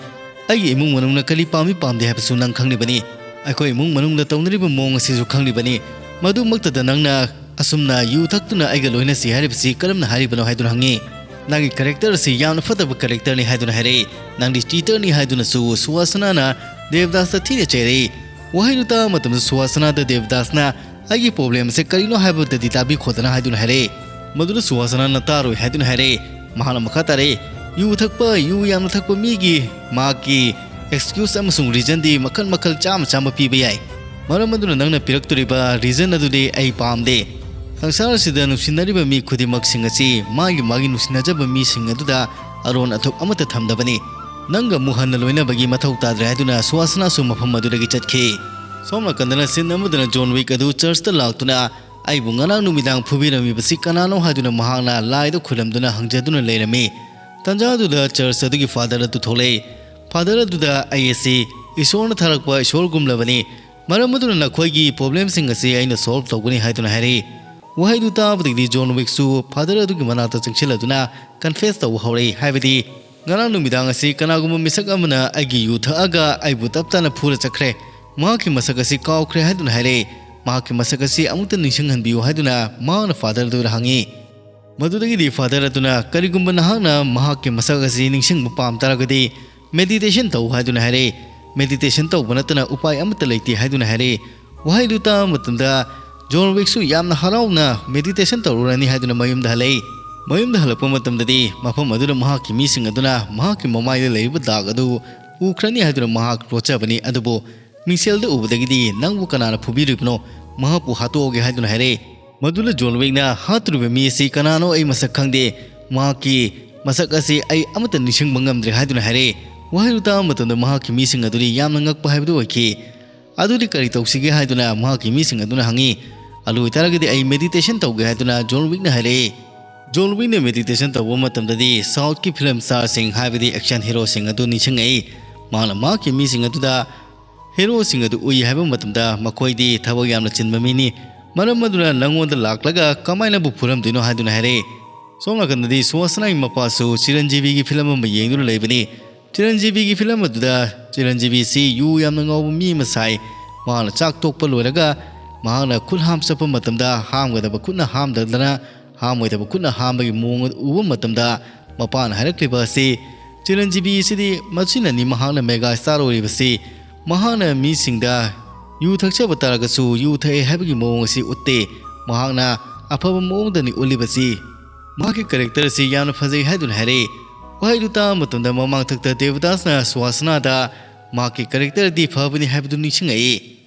ꯑꯩꯒꯤ ꯏꯃꯨꯡ ꯃꯅꯨꯡꯅ ꯀꯔꯤ ꯄꯥꯝꯃꯤ ꯄꯥꯝꯗꯦ ꯍꯥꯏꯕꯁꯨ ꯅꯪ ꯈꯪꯂꯤꯕꯅꯤ꯫ ꯑꯩꯈꯣꯏ ꯏꯃꯨꯡ ꯃꯅꯨꯡꯗ ꯇꯧꯅꯔꯤꯕ ꯃꯑꯣꯡ ꯑꯁꯤꯁꯨ ꯈꯪꯂꯤꯕꯅꯤ꯫ ꯃꯗꯨꯃꯛꯇꯗ ꯅꯪꯅ "ꯑꯁꯨꯝꯅ ꯌꯨ ꯊꯛꯇꯨꯅ ꯑꯩꯒ ꯂꯣꯏꯅꯁꯤ ꯍꯥꯏꯔꯤꯕꯁꯤ ꯀꯔꯝꯅ ꯍꯥꯏꯔꯤꯕꯅꯣ?" ꯍꯥꯏꯗꯨꯅ ꯍꯪꯉꯤ꯫ "ꯅꯪꯒꯤ ꯀꯦꯔꯦꯛꯇꯔ ꯑꯁꯤ ꯌꯥꯝꯅ ꯐꯠꯇꯕ ꯀꯦꯔꯦꯛꯇꯔꯅꯤ" ꯍꯥꯏꯗꯨꯅ ꯍꯥꯏꯔꯛꯏ꯫ "ꯅꯪꯗꯤ ꯆꯤꯇꯔꯅꯤ" ꯍꯥꯏꯗꯨꯅꯁꯨ ꯁꯨꯍꯥꯁꯅꯥꯅ ꯗꯦꯕꯗꯥꯁꯇ ꯊꯤꯅ ꯆꯩꯔꯛꯏ꯫ ꯋꯥꯍꯩꯗꯨ ꯇꯥꯕ ꯃꯇꯝꯗ ꯁꯨꯍꯥꯁꯅꯥꯗ ꯗꯦꯕꯗꯥꯁꯅ "ꯑꯩꯒꯤ ꯄ꯭ꯔꯣꯕ꯭ꯂꯦꯝꯁꯦ ꯀꯔꯤꯅꯣ ꯍꯥꯏꯕꯗꯗꯤ ꯇꯥꯕꯤꯈꯣꯗꯅ" ꯍꯥꯏꯗꯨꯅ ꯍꯥꯏꯔꯛꯏ꯫ ꯃꯗꯨꯗ ꯁꯨꯍꯥꯁꯅꯥꯅ ꯇꯥꯔꯣꯏ ꯍꯥꯏꯗꯨꯅ ꯍꯥꯏꯔꯛꯏ꯫ ꯃꯍꯥꯛꯅ ꯃꯈꯥ ꯇꯥꯔꯛꯏ, "ꯌꯨ ꯊꯛꯄ, ꯌꯨ ꯌꯥꯝꯅ ꯊꯛꯄ ꯃꯤꯒꯤ ꯃꯍꯥꯛꯀꯤ ꯑꯦꯛꯁꯀ꯭ꯌꯨꯁ ꯑꯃꯁꯨꯡ ꯔꯤꯖꯟꯗꯤ ꯃꯈꯜ ꯃꯈꯜ ꯆꯥꯝꯃ ꯆꯥꯝꯃ ꯄꯤꯕ ꯌꯥꯏ꯫ ꯃꯔꯝ ꯑꯗꯨꯅ ꯅꯪꯅ ꯄꯤꯔꯛꯇꯣꯔꯤꯕ ꯔꯤꯖꯟ ꯑꯗꯨꯗꯤ ꯑꯩ ꯄꯥꯝꯗꯦ꯫ ꯁꯪꯁꯥꯔ ꯑꯁꯤꯗ ꯅꯨꯡꯁꯤꯅꯔꯤꯕ ꯃꯤ ꯈꯨꯗꯤꯡꯃꯛꯁꯤꯡ ꯑꯁꯤ ꯃꯥꯒꯤ ꯃꯥꯒꯤ ꯅꯨꯡꯁꯤꯅꯖꯕ ꯃꯤꯁꯤꯡ ꯑꯗꯨꯗ ꯑꯔꯣꯟ ꯑꯊꯨꯞ ꯑꯃꯠꯇ ꯊꯝꯗꯕꯅꯤ꯫ ꯅꯪꯒ ꯑꯃꯨꯛ ꯍꯟꯅ ꯂꯣꯏꯅꯕꯒꯤ ꯃꯊꯧ ꯇꯥꯗ꯭ꯔꯦ" ꯍꯥꯏꯗꯨꯅ ꯁꯨꯍꯥꯁꯅꯥꯁꯨ ꯃꯐꯝ ꯑꯗꯨꯗꯒꯤ ꯆꯠꯈꯤ꯫ ꯁꯣꯝ ꯅꯥꯀꯟꯗꯅ ꯁꯤꯟ ꯑꯃꯗꯅ ꯖꯣꯟ ꯋꯤꯛ ꯑꯗꯨ ꯆꯔꯆꯇ ꯂꯥꯛꯇꯨꯅ "ꯑꯩꯕꯨ ꯉꯔꯥꯡ ꯅꯨꯃꯤꯗꯥꯡ ꯐꯨꯕꯤꯔꯝꯃꯤꯕꯁꯤ ꯀꯅꯥꯅꯣ?" ꯍꯥꯏꯗꯨꯅ ꯃꯍꯥꯛꯅ ꯂꯥꯏꯗ ꯈꯨꯔꯝꯗꯨꯅ ꯍꯪꯖꯗꯨꯅ ꯂꯩꯔꯝꯃꯤ꯫ ꯇꯟꯖꯥꯗꯨꯗ ꯆꯔꯆ ꯑꯗꯨꯒꯤ ꯐꯥꯗꯔ ꯑꯗꯨ ꯊꯣꯛꯂꯛꯏ꯫ ꯐꯥꯗꯔ ꯑꯗꯨꯗ "ꯑꯩ ꯑꯁꯤ ꯏꯁꯣꯔꯅ ꯊꯥꯔꯛꯄ ꯏꯁꯣꯔꯒꯨꯝꯂꯕꯅꯤ, ꯃꯔꯝ ꯑꯗꯨꯅ ꯅꯈꯣꯏꯒꯤ ꯄ꯭ꯔꯣꯕ꯭ꯂꯦꯝꯁꯤꯡ ꯑꯁꯤ ꯑꯩꯅ ꯁꯣꯜꯕ ꯇꯧꯒꯅꯤ" ꯍꯥꯏꯗꯨꯅ ꯍꯥꯏꯔꯛꯏ꯫ ꯋꯥꯍꯩꯗꯨ ꯇꯥꯕꯗꯒꯤꯗꯤ ꯖꯣꯟ ꯋꯤꯛꯁꯨ ꯐꯥꯗꯔ ꯑꯗꯨꯒꯤ ꯃꯅꯥꯛꯇ ꯆꯪꯁꯤꯜꯂꯗꯨꯅ ꯀꯟꯐꯦꯁ ꯇꯧꯕ ꯍꯧꯔꯛꯏ, ꯍꯥꯏꯕꯗꯤ, "ꯉꯔꯥꯡ ꯅꯨꯃꯤꯗꯥꯡ ꯑꯁꯤ ꯀꯅꯥꯒꯨꯝꯕ ꯃꯤꯁꯛ ꯑꯃꯅ ꯑꯩꯒꯤ ꯌꯨ ꯊꯛꯑꯒ ꯑꯩꯕꯨ ꯇꯞ ꯇꯥꯅ ꯐꯨꯔ ꯆꯠꯈ꯭ꯔꯦ꯫ ꯃꯍꯥꯛꯀꯤ ꯃꯁꯛ ꯑꯁꯤ ꯀꯥꯎꯈ꯭ꯔꯦ" ꯍꯥꯏꯗꯨꯅ ꯍꯥꯏꯔꯛꯏ꯫ "ꯃꯍꯥꯛꯀꯤ ꯃꯁꯛ ꯑꯁꯤ ꯑꯃꯨꯛꯇ ꯅꯤꯡꯁꯤꯡꯍꯟꯕꯤꯌꯨ" ꯍꯥꯏꯗꯨꯅ ꯃꯍꯥꯛꯅ ꯐꯥꯗꯔ ꯑꯗꯨꯗ ꯍꯪꯉꯤ꯫ ꯃꯗꯨꯗꯒꯤꯗꯤ ꯐꯥꯗꯔ ꯑꯗꯨꯅ, "ꯀꯔꯤꯒꯨꯝꯕ ꯅꯍꯥꯛꯅ ꯃꯍꯥꯛꯀꯤ ꯃꯁꯛ ꯑꯁꯤ ꯅꯤꯡꯁꯤꯡꯕ ꯄꯥꯝ ꯇꯥꯔꯒꯗꯤ, ꯃꯦꯗꯤꯇꯦꯁꯟ ꯇꯧ" ꯍꯥꯏꯗꯨꯅ ꯍꯥꯏꯔꯛꯏ꯫ "ꯃꯦꯗꯤꯇꯦꯁꯟ ꯇꯧꯕ ꯅꯠꯇꯅ ꯎꯄꯥꯏ ꯑꯃꯠꯇ ꯂꯩꯇꯦ" ꯍꯥꯏꯗꯨꯅ ꯍꯥꯏꯔꯛꯏ꯫ ꯋꯥꯍꯩꯗꯨ ꯇꯥꯕ ꯃꯇꯝꯗ ꯖꯣꯟ ꯋꯤꯛꯁꯨ ꯌꯥꯝꯅ ꯍꯔꯥꯎꯅ "ꯃꯦꯗꯤꯇꯦꯁꯟ ꯇꯧꯔꯨꯔꯅꯤ" ꯍꯥꯏꯗꯨꯅ ꯃꯌꯨꯝꯗ ꯍꯜꯂꯛꯏ꯫ ꯃꯌꯨꯝꯗ ꯍꯜꯂꯛꯄ ꯃꯇꯝꯗꯗꯤ ꯃꯐꯝ ꯑꯗꯨꯗ ꯃꯍꯥꯛꯀꯤ ꯃꯤꯁꯤꯡ ꯑꯗꯨꯅ ꯃꯍꯥꯛꯀꯤ ꯃꯃꯥꯏꯗ ꯂꯩꯔꯤꯕ ꯗꯥꯛ ꯑꯗꯨ ꯎꯈ꯭ꯔꯅꯤ ꯍꯥꯏꯗꯨꯅ ꯃꯍꯥꯛ ꯂꯣꯠꯆꯕꯅꯤ꯫ ꯑꯗꯨꯕꯨ ꯃꯤꯡꯁꯦꯜꯗ ꯎꯕꯗꯒꯤꯗꯤ "ꯅꯪꯕꯨ ꯀꯅꯥꯅ ꯐꯨꯕꯤꯔꯤꯕꯅꯣ? ꯃꯍꯥꯛꯄꯨ ꯍꯥꯠꯇꯣꯛꯑꯒꯦ" ꯍꯥꯏꯗꯨꯅ ꯍꯥꯏꯔꯛꯏ꯫ ꯃꯗꯨꯗ ꯖꯣꯟ ꯋꯤꯛꯅ, "ꯍꯥꯠꯇꯣꯔꯤꯕ ꯃꯤ ꯑꯁꯤ ꯀꯅꯥꯅꯣ? ꯑꯩ ꯃꯁꯛ ꯈꯪꯗꯦ꯫ ꯃꯍꯥꯛꯀꯤ ꯃꯁꯛ ꯑꯁꯤ ꯑꯩ ꯑꯃꯠꯇ ꯅꯤꯡꯁꯤꯡꯕ ꯉꯝꯗ꯭ꯔꯦ" ꯍꯥꯏꯗꯨꯅ ꯍꯥꯏꯔꯛꯏ꯫ ꯋꯥꯍꯩꯗꯨ ꯇꯥꯕ ꯃꯇꯝꯗ ꯃꯍꯥꯛꯀꯤ ꯃꯤꯁꯤꯡ ꯑꯗꯨꯗꯤ ꯌꯥꯝꯅ ꯉꯛꯄ ꯍꯥꯏꯕꯗꯨ ꯑꯣꯏꯈꯤ꯫ "ꯑꯗꯨꯗꯤ ꯀꯔꯤ ꯇꯧꯁꯤꯒꯦ?" ꯍꯥꯏꯗꯨꯅ ꯃꯍꯥꯛꯀꯤ ꯃꯤꯁꯤꯡ ꯑꯗꯨꯅ ꯍꯪꯉꯤ꯫ "ꯑꯗꯨ ꯑꯣꯏꯇꯥꯔꯒꯗꯤ ꯑꯩ ꯃꯦꯗꯤꯇꯦꯁꯟ ꯇꯧꯒꯦ" ꯍꯥꯏꯗꯨꯅ ꯖꯣꯟ ꯋꯤꯛꯅ ꯍꯥꯏꯔꯛꯏ꯫ ꯖꯣꯟ ꯋꯤꯛꯅ ꯃꯦꯗꯤꯇꯦꯁꯟ ꯇꯧꯕ ꯃꯇꯝꯗꯗꯤ ꯁꯥꯎꯠꯀꯤ ꯐꯤꯂꯝ ꯁ꯭ꯇꯥꯔꯁꯤꯡ, ꯍꯥꯏꯕꯗꯤ ꯑꯦꯛꯁꯟ ꯍꯤꯔꯣꯁꯤꯡ ꯑꯗꯨ ꯅꯤꯡꯁꯤꯡꯉꯛꯏ꯫ ꯃꯍꯥꯛꯅ ꯃꯍꯥꯛꯀꯤ ꯃꯤꯁꯤꯡ ꯑꯗꯨꯗ ꯍꯤꯔꯣꯁꯤꯡ ꯑꯗꯨ ꯎꯏ ꯍꯥꯏꯕ ꯃꯇꯝꯗ ꯃꯈꯣꯏꯗꯤ ꯊꯕꯛ ꯌꯥꯝꯅ ꯆꯤꯟꯕ ꯃꯤꯅꯤ, ꯃꯔꯝ ꯑꯗꯨꯅ ꯅꯪꯉꯣꯟꯗ ꯂꯥꯛꯂꯒ ꯀꯃꯥꯏꯅꯕꯨ ꯐꯨꯔꯝꯗꯣꯏꯅꯣ ꯍꯥꯏꯗꯨꯅ ꯍꯥꯏꯔꯛꯏ꯫ ꯁꯣꯝ ꯅꯥꯀꯟꯗꯗꯤ ꯁꯨꯍꯥꯁꯅꯥꯒꯤ ꯃꯄꯥꯁꯨ ꯆꯤꯔꯟꯖꯤꯕꯤꯒꯤ ꯐꯤꯂꯝ ꯑꯃ ꯌꯦꯡꯗꯨꯅ ꯂꯩꯕꯅꯤ꯫ ꯆꯤꯔꯟꯖꯤꯕꯤꯒꯤ ꯐꯤꯂꯝ ꯑꯗꯨꯗ ꯆꯤꯔꯟꯖꯤꯕꯤꯁꯤ ꯌꯨ ꯌꯥꯝꯅ ꯉꯥꯎꯕ ꯃꯤ ꯑꯃ ꯁꯥꯏ꯫ ꯃꯍꯥꯛꯅ ꯆꯥꯛ ꯇꯣꯛꯄ ꯂꯣꯏꯔꯒ ꯃꯍꯥꯛꯅ ꯈꯨꯠ ꯍꯥꯝ ꯆꯠꯄ ꯃꯇꯝꯗ ꯍꯥꯝꯒꯗꯕ ꯈꯨꯠꯅ ꯍꯥꯝꯗꯗꯅ ꯍꯥꯝꯃꯣꯏꯗꯕ ꯈꯨꯠꯅ ꯍꯥꯝꯕꯒꯤ ꯃꯑꯣꯡ ꯑꯗꯨ ꯎꯕ ꯃꯇꯝꯗ, ꯃꯄꯥꯅ ꯍꯥꯏꯔꯛꯂꯤꯕ ꯑꯁꯤ ꯆꯤꯔꯟꯖꯤꯕꯤ ꯑꯁꯤꯗꯤ ꯃꯁꯤꯅꯅꯤ ꯃꯍꯥꯛꯅ ꯃꯦꯒꯥ ꯁ꯭ꯇꯥꯔ ꯑꯣꯏꯔꯤꯕꯁꯤ꯫ ꯃꯍꯥꯛꯅ ꯃꯤꯁꯤꯡꯗ ꯌꯨ ꯊꯛꯆꯕ ꯇꯥꯔꯒꯁꯨ ꯌꯨ ꯊꯛꯑꯦ ꯍꯥꯏꯕꯒꯤ ꯃꯑꯣꯡ ꯑꯁꯤ ꯎꯠꯇꯦ꯫ ꯃꯍꯥꯛꯅ ꯑꯐꯕ ꯃꯑꯣꯡꯗꯅꯤ ꯎꯠꯂꯤꯕꯁꯤ꯫ ꯃꯍꯥꯛꯀꯤ ꯀꯦꯔꯦꯛꯇꯔ ꯑꯁꯤ ꯌꯥꯝꯅ ꯐꯖꯩ ꯍꯥꯏꯗꯨꯅ ꯍꯥꯏꯔꯛꯏ꯫ ꯋꯥꯍꯩꯗꯨ ꯇꯥꯕ ꯃꯇꯝꯗ ꯃꯃꯥꯡꯊꯛꯇ ꯗꯦꯕꯗꯥꯁꯅ ꯁꯨꯍꯥꯁꯅꯥꯗ ꯃꯍꯥꯛꯀꯤ ꯀꯦꯔꯦꯛꯇꯔꯗꯤ ꯐꯕꯅꯤ ꯍꯥꯏꯕꯗꯨ ꯅꯤꯡꯁꯤꯡꯉꯛꯏ꯫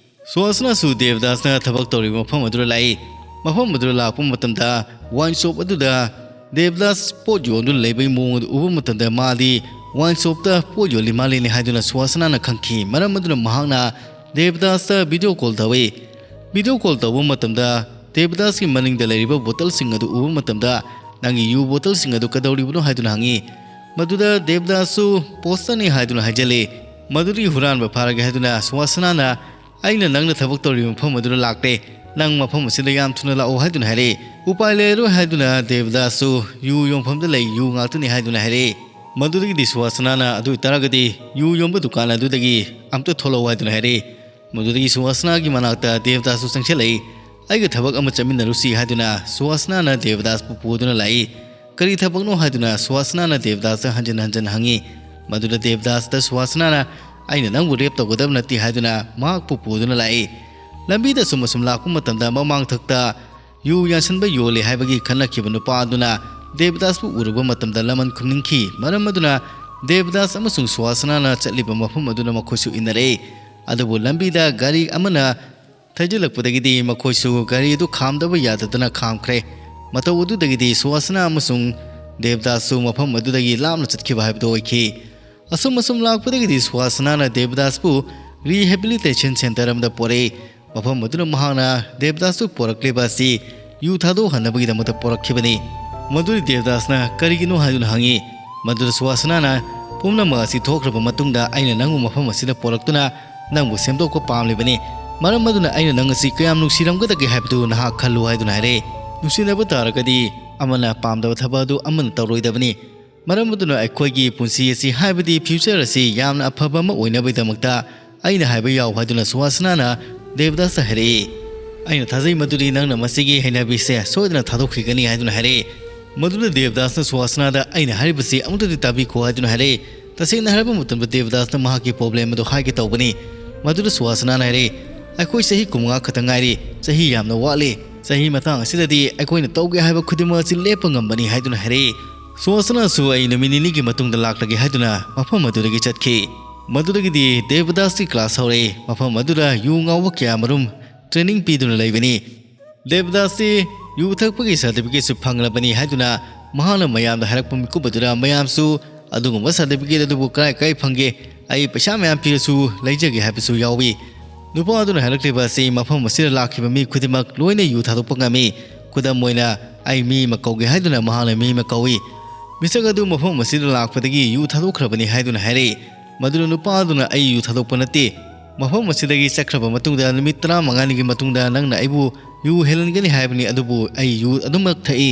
ꯁꯨꯍꯥꯁꯅꯥꯁꯨ ꯗꯦꯕꯗꯥꯁꯅ ꯊꯕꯛ ꯇꯧꯔꯤꯕ ꯃꯐꯝ ꯑꯗꯨꯗ ꯂꯥꯛꯏ꯫ ꯃꯐꯝ ꯑꯗꯨꯗ ꯂꯥꯛꯄ ꯃꯇꯝꯗ ꯋꯥꯏꯟ ꯁꯣꯞ ꯑꯗꯨꯗ ꯗꯦꯕꯗꯥꯁ ꯄꯣꯠ ꯌꯣꯟꯗꯨꯅ ꯂꯩꯕꯒꯤ ꯃꯑꯣꯡ ꯑꯗꯨ ꯎꯕ ꯃꯇꯝꯗ ꯃꯥꯗꯤ ꯋꯥꯏꯟ ꯁꯣꯞꯇ ꯄꯣꯠ ꯌꯣꯜꯂꯤ ꯃꯥꯜꯂꯤꯅꯤ ꯍꯥꯏꯗꯨꯅ ꯁꯨꯍꯥꯁꯅꯥꯅ ꯈꯪꯈꯤ꯫ ꯃꯔꯝ ꯑꯗꯨꯅ ꯃꯍꯥꯛꯅ ꯗꯦꯕꯗꯥꯁꯇ ꯚꯤꯗꯤꯑꯣ ꯀꯣꯜ ꯇꯧꯏ꯫ ꯚꯤꯗꯤꯑꯣ ꯀꯣꯜ ꯇꯧꯕ ꯃꯇꯝꯗ ꯗꯦꯕꯗꯥꯁꯀꯤ ꯃꯅꯤꯡꯗ ꯂꯩꯔꯤꯕ ꯕꯣꯇꯜꯁꯤꯡ ꯑꯗꯨ ꯎꯕ ꯃꯇꯝꯗ, "ꯅꯪꯒꯤ ꯌꯨ ꯕꯣꯇꯜꯁꯤꯡ ꯑꯗꯨ ꯀꯩꯗꯧꯔꯤꯕꯅꯣ?" ꯍꯥꯏꯗꯨꯅ ꯍꯪꯉꯤ꯫ ꯃꯗꯨꯗ ꯗꯦꯕꯗꯥꯁꯁꯨ ꯄꯣꯁꯇꯅꯤ ꯍꯥꯏꯗꯨꯅ ꯍꯥꯏꯖꯜꯂꯤ꯫ ꯃꯗꯨꯗꯒꯤ ꯍꯨꯔꯥꯟꯕ ꯐꯥꯔꯒꯦ ꯍꯥꯏꯗꯨꯅ ꯁꯨꯍꯥꯁꯅꯥꯅ, "ꯑꯩꯅ ꯅꯪꯅ ꯊꯕꯛ ꯇꯧꯔꯤꯕ ꯃꯐꯝ ꯑꯗꯨꯗ ꯂꯥꯛꯂꯦ꯫ ꯅꯪ ꯃꯐꯝ ꯑꯁꯤꯗ ꯌꯥꯝ ꯊꯨꯅ ꯂꯥꯛꯑꯣ" ꯍꯥꯏꯗꯨꯅ ꯍꯥꯏꯔꯛꯏ꯫ ꯎꯄꯥꯏ ꯂꯩꯔꯔꯣꯏ ꯍꯥꯏꯗꯨꯅ ꯗꯦꯕꯗꯥꯁꯁꯨ ꯌꯨ ꯌꯣꯟꯐꯝꯗ ꯂꯩ, ꯌꯨ ꯉꯥꯛꯇꯅꯤ ꯍꯥꯏꯗꯨꯅ ꯍꯥꯏꯔꯛꯏ꯫ ꯃꯗꯨꯗꯒꯤꯗꯤ ꯁꯨꯍꯥꯁꯅꯥꯅ, "ꯑꯗꯨ ꯑꯣꯏꯇꯥꯔꯒꯗꯤ ꯌꯨ ꯌꯣꯟꯕ ꯗꯨꯀꯥꯟ ꯑꯗꯨꯗꯒꯤ ꯑꯝꯇ ꯊꯣꯛꯂꯛꯑꯣ" ꯍꯥꯏꯗꯨꯅ ꯍꯥꯏꯔꯛꯏ꯫ ꯃꯗꯨꯗꯒꯤ ꯁꯨꯍꯥꯁꯅꯥꯒꯤ ꯃꯅꯥꯛꯇ ꯗꯦꯕꯗꯥꯁꯁꯨ ꯆꯪꯁꯤꯜꯂꯛꯏ꯫ "ꯑꯩꯒ ꯊꯕꯛ ꯑꯃ ꯆꯠꯃꯤꯟꯅꯔꯨꯁꯤ" ꯍꯥꯏꯗꯨꯅ ꯁꯨꯍꯥꯁꯅꯥꯅ ꯗꯦꯕꯗꯥꯁꯄꯨ ꯄꯨꯗꯨꯅ ꯂꯥꯛꯏ꯫ "ꯀꯔꯤ ꯊꯕꯛꯅꯣ?" ꯍꯥꯏꯗꯨꯅ ꯁꯨꯍꯥꯁꯅꯥꯅ ꯗꯦꯕꯗꯥꯁꯇ ꯍꯟꯖꯤꯟ ꯍꯟꯖꯤꯟ ꯍꯪꯉꯤ꯫ ꯃꯗꯨꯗ ꯗꯦꯕꯗꯥꯁꯇ ꯁꯨꯍꯥꯁꯅꯥꯅ, "ꯑꯩꯅ ꯅꯪꯕꯨ ꯔꯦꯞ ꯇꯧꯒꯗꯕ ꯅꯠꯇꯦ" ꯍꯥꯏꯗꯨꯅ ꯃꯍꯥꯛꯄꯨ ꯄꯨꯗꯨꯅ ꯂꯥꯛꯏ꯫ ꯂꯝꯕꯤꯗ ꯁꯨꯝ ꯑꯁꯨꯝ ꯂꯥꯛꯄ ꯃꯇꯝꯗ ꯃꯃꯥꯡꯊꯛꯇ ꯌꯨ ꯌꯥꯟꯁꯤꯟꯕ ꯌꯣꯜꯂꯤ ꯍꯥꯏꯕꯒꯤ ꯈꯟꯅꯈꯤꯕ ꯅꯨꯄꯥ ꯑꯗꯨꯅ ꯗꯦꯕꯗꯥꯁꯄꯨ ꯎꯔꯨꯕ ꯃꯇꯝꯗ ꯂꯃꯟ ꯈꯨꯝꯅꯤꯡꯈꯤ꯫ ꯃꯔꯝ ꯑꯗꯨꯅ ꯗꯦꯕꯗꯥꯁ ꯑꯃꯁꯨꯡ ꯁꯨꯍꯥꯁꯅꯥꯅ ꯆꯠꯂꯤꯕ ꯃꯐꯝ ꯑꯗꯨꯅ ꯃꯈꯣꯏꯁꯨ ꯏꯟꯅꯔꯛꯏ꯫ ꯑꯗꯨꯕꯨ ꯂꯝꯕꯤꯗ ꯒꯥꯔꯤ ꯑꯃꯅ ꯊꯩꯖꯤꯜꯂꯛꯄꯗꯒꯤꯗꯤ ꯃꯈꯣꯏꯁꯨ ꯒꯥꯔꯤ ꯑꯗꯨ ꯈꯥꯝꯗꯕ ꯌꯥꯗꯗꯨꯅ ꯈꯥꯝꯈ꯭ꯔꯦ꯫ ꯃꯇꯧ ꯑꯗꯨꯗꯒꯤꯗꯤ ꯁꯨꯍꯥꯁꯅꯥ ꯑꯃꯁꯨꯡ ꯗꯦꯕꯗꯥꯁꯁꯨ ꯃꯐꯝ ꯑꯗꯨꯗꯒꯤ ꯂꯥꯞꯅ ꯆꯠꯈꯤꯕ ꯍꯥꯏꯕꯗꯨ ꯑꯣꯏꯈꯤ꯫ ꯑꯁꯨꯝ ꯑꯁꯨꯝ ꯂꯥꯛꯄꯗꯒꯤꯗꯤ ꯁꯨꯍꯥꯁꯅꯥꯅ ꯗꯦꯕꯗꯥꯁꯄꯨ ꯔꯤꯍꯦꯕꯤꯂꯤꯇꯦꯁꯟ ꯁꯦꯟꯇꯔ ꯑꯃꯗ ꯄꯣꯔꯛꯏ꯫ ꯃꯐꯝ ꯑꯗꯨꯅ ꯃꯍꯥꯛꯅ ꯗꯦꯕꯗꯥꯁꯄꯨ ꯄꯣꯔꯛꯂꯤꯕ ꯑꯁꯤ ꯌꯨ ꯊꯥꯗꯣꯛꯍꯟꯅꯕꯒꯤꯗꯃꯛꯇ ꯄꯣꯔꯛꯈꯤꯕꯅꯤ꯫ ꯃꯗꯨꯗꯤ ꯗꯦꯕꯗꯥꯁꯅ ꯀꯔꯤꯒꯤꯅꯣ ꯍꯥꯏꯗꯨꯅ ꯍꯪꯉꯤ꯫ ꯃꯗꯨꯗ ꯁꯨꯍꯥꯁꯅꯥꯅ, "ꯄꯨꯝꯅꯃꯛ ꯑꯁꯤ ꯊꯣꯛꯈ꯭ꯔꯕ ꯃꯇꯨꯡꯗ ꯑꯩꯅ ꯅꯪꯕꯨ ꯃꯐꯝ ꯑꯁꯤꯗ ꯄꯣꯔꯛꯇꯨꯅ ꯅꯪꯕꯨ ꯁꯦꯝꯗꯣꯛꯄ ꯄꯥꯝꯂꯤꯕꯅꯤ꯫ ꯃꯔꯝ ꯑꯗꯨꯅ ꯑꯩꯅ ꯅꯪ ꯑꯁꯤ ꯀꯌꯥꯝ ꯅꯨꯡꯁꯤꯔꯝꯒꯗꯒꯦ ꯍꯥꯏꯕꯗꯨ ꯅꯍꯥꯛ ꯈꯜꯂꯨ" ꯍꯥꯏꯗꯨꯅ ꯍꯥꯏꯔꯛꯏ꯫ ꯅꯨꯡꯁꯤꯅꯕ ꯇꯥꯔꯒꯗꯤ ꯑꯃꯅ ꯄꯥꯝꯗꯕ ꯊꯕꯛ ꯑꯗꯨ ꯑꯃꯅ ꯇꯧꯔꯣꯏꯗꯕꯅꯤ꯫ ꯃꯔꯝ ꯑꯗꯨꯅ ꯑꯩꯈꯣꯏꯒꯤ ꯄꯨꯟꯁꯤ ꯑꯁꯤ, ꯍꯥꯏꯕꯗꯤ ꯐ꯭ꯌꯨꯆꯔ ꯑꯁꯤ ꯌꯥꯝꯅ ꯑꯐꯕ ꯑꯃ ꯑꯣꯏꯅꯕꯒꯤꯗꯃꯛꯇ ꯑꯩꯅ ꯍꯥꯏꯕ ꯌꯥꯎ ꯍꯥꯏꯗꯨꯅ ꯁꯨꯍꯥꯁꯅꯥꯅ ꯗꯦꯕꯗꯥꯁꯇ ꯍꯥꯏꯔꯛꯏ꯫ "ꯑꯩꯅ ꯊꯥꯖꯩ ꯃꯗꯨꯗꯤ ꯅꯪꯅ ꯃꯁꯤꯒꯤ ꯍꯩꯅꯕꯤꯁꯦ ꯁꯣꯏꯗꯅ ꯊꯥꯗꯣꯛꯈꯤꯒꯅꯤ" ꯍꯥꯏꯗꯨꯅ ꯍꯥꯏꯔꯛꯏ꯫ ꯃꯗꯨꯗ ꯗꯦꯕꯗꯥꯁꯅ ꯁꯨꯍꯥꯁꯅꯥꯗ "ꯑꯩꯅ ꯍꯥꯏꯔꯤꯕꯁꯤ ꯑꯃꯨꯛꯇꯗꯤ ꯇꯥꯕꯤꯈꯣ" ꯍꯥꯏꯗꯨꯅ ꯍꯥꯏꯔꯛꯏ꯫ ꯇꯁꯦꯡꯅ ꯍꯥꯏꯔꯕ ꯃꯇꯝꯗ ꯗꯦꯕꯗꯥꯁꯅ ꯃꯍꯥꯛꯀꯤ ꯄ꯭ꯔꯣꯕ꯭ꯂꯦꯝ ꯑꯗꯨ ꯍꯥꯏꯒꯦ ꯇꯧꯕꯅꯤ꯫ ꯃꯗꯨꯗ ꯁꯨꯍꯥꯁꯅꯥꯅ ꯍꯥꯏꯔꯛꯏ, "ꯑꯩꯈꯣꯏ ꯆꯍꯤ ꯀꯨꯟꯃꯉꯥ ꯈꯛꯇ ꯉꯥꯏꯔꯤ, ꯆꯍꯤ ꯌꯥꯝꯅ ꯋꯥꯠꯂꯤ꯫ ꯆꯍꯤ ꯃꯇꯥꯡ ꯑꯁꯤꯗꯗꯤ ꯑꯩꯈꯣꯏꯅ ꯇꯧꯒꯦ ꯍꯥꯏꯕ ꯈꯨꯗꯤꯡꯃꯛ ꯑꯁꯤ ꯂꯦꯞꯄ ꯉꯝꯕꯅꯤ" ꯍꯥꯏꯗꯨꯅ ꯍꯥꯏꯔꯛꯏ꯫ ꯁꯨꯍꯥꯁꯅꯥꯁꯨ "ꯑꯩ ꯅꯨꯃꯤꯠ ꯅꯤꯅꯤꯒꯤ ꯃꯇꯨꯡꯗ ꯂꯥꯛꯂꯒꯦ" ꯍꯥꯏꯗꯨꯅ ꯃꯐꯝ ꯑꯗꯨꯗꯒꯤ ꯆꯠꯈꯤ꯫ ꯃꯗꯨꯗꯒꯤꯗꯤ ꯗꯦꯕꯗꯥꯁꯀꯤ ꯀ꯭ꯂꯥꯁ ꯍꯧꯔꯛꯏ꯫ ꯃꯐꯝ ꯑꯗꯨꯗ ꯌꯨ ꯉꯥꯎꯕ ꯀꯌꯥ ꯃꯔꯨꯝ ꯇ꯭ꯔꯦꯅꯤꯡ ꯄꯤꯗꯨꯅ ꯂꯩꯕꯅꯤ꯫ ꯗꯦꯕꯗꯥꯁꯁꯤ ꯌꯨ ꯊꯛꯄꯒꯤ ꯁꯥꯔꯇꯤꯐꯤꯀꯦꯠꯁꯨ ꯐꯪꯂꯕꯅꯤ ꯍꯥꯏꯗꯨꯅ ꯃꯍꯥꯛꯅ ꯃꯌꯥꯝꯗ ꯍꯥꯏꯔꯛꯄ ꯃꯤꯀꯨꯞ ꯑꯗꯨꯗ ꯃꯌꯥꯝꯁꯨ "ꯑꯗꯨꯒꯨꯝꯕ ꯁꯥꯔꯇꯤꯐꯤꯀꯦꯠ ꯑꯗꯨꯕꯨ ꯀꯔꯥꯏ ꯀꯔꯥꯏ ꯐꯪꯒꯦ? ꯑꯩ ꯄꯩꯁꯥ ꯃꯌꯥꯝ ꯄꯤꯔꯁꯨ ꯂꯩꯖꯒꯦ" ꯍꯥꯏꯕꯁꯨ ꯌꯥꯎꯏ꯫ ꯅꯨꯄꯥ ꯑꯗꯨꯅ ꯍꯥꯏꯔꯛꯂꯤꯕ ꯑꯁꯤ ꯃꯐꯝ ꯑꯁꯤꯗ ꯂꯥꯛꯈꯤꯕ ꯃꯤ ꯈꯨꯗꯤꯡꯃꯛ ꯂꯣꯏꯅ ꯌꯨ ꯊꯥꯗꯣꯛꯄ ꯉꯝꯃꯤ꯫ ꯈꯨꯗꯝ ꯑꯣꯏꯅ, "ꯑꯩ ꯃꯤ ꯑꯃ ꯀꯧꯒꯦ" ꯍꯥꯏꯗꯨꯅ ꯃꯍꯥꯛꯅ ꯃꯤ ꯑꯃ ꯀꯧꯏ꯫ ꯃꯤꯁꯛ ꯑꯗꯨ ꯃꯐꯝ ꯑꯁꯤꯗ ꯂꯥꯛꯄꯗꯒꯤ ꯌꯨ ꯊꯥꯗꯣꯛꯈ꯭ꯔꯕꯅꯤ ꯍꯥꯏꯗꯨꯅ ꯍꯥꯏꯔꯛꯏ꯫ ꯃꯗꯨꯅ ꯅꯨꯄꯥ ꯑꯗꯨꯅ "ꯑꯩ ꯌꯨ ꯊꯥꯗꯣꯛꯄ ꯅꯠꯇꯦ꯫ ꯃꯐꯝ ꯑꯁꯤꯗꯒꯤ ꯆꯠꯈ꯭ꯔꯕ ꯃꯇꯨꯡꯗ ꯅꯨꯃꯤꯠ ꯇꯔꯥꯃꯉꯥꯅꯤꯒꯤ ꯃꯇꯨꯡꯗ ꯅꯪꯅ ꯑꯩꯕꯨ ꯌꯨ ꯍꯦꯜꯍꯟꯒꯅꯤ ꯍꯥꯏꯕꯅꯤ, ꯑꯗꯨꯕꯨ ꯑꯩ ꯌꯨ ꯑꯗꯨꯃꯛ ꯊꯛꯏ꯫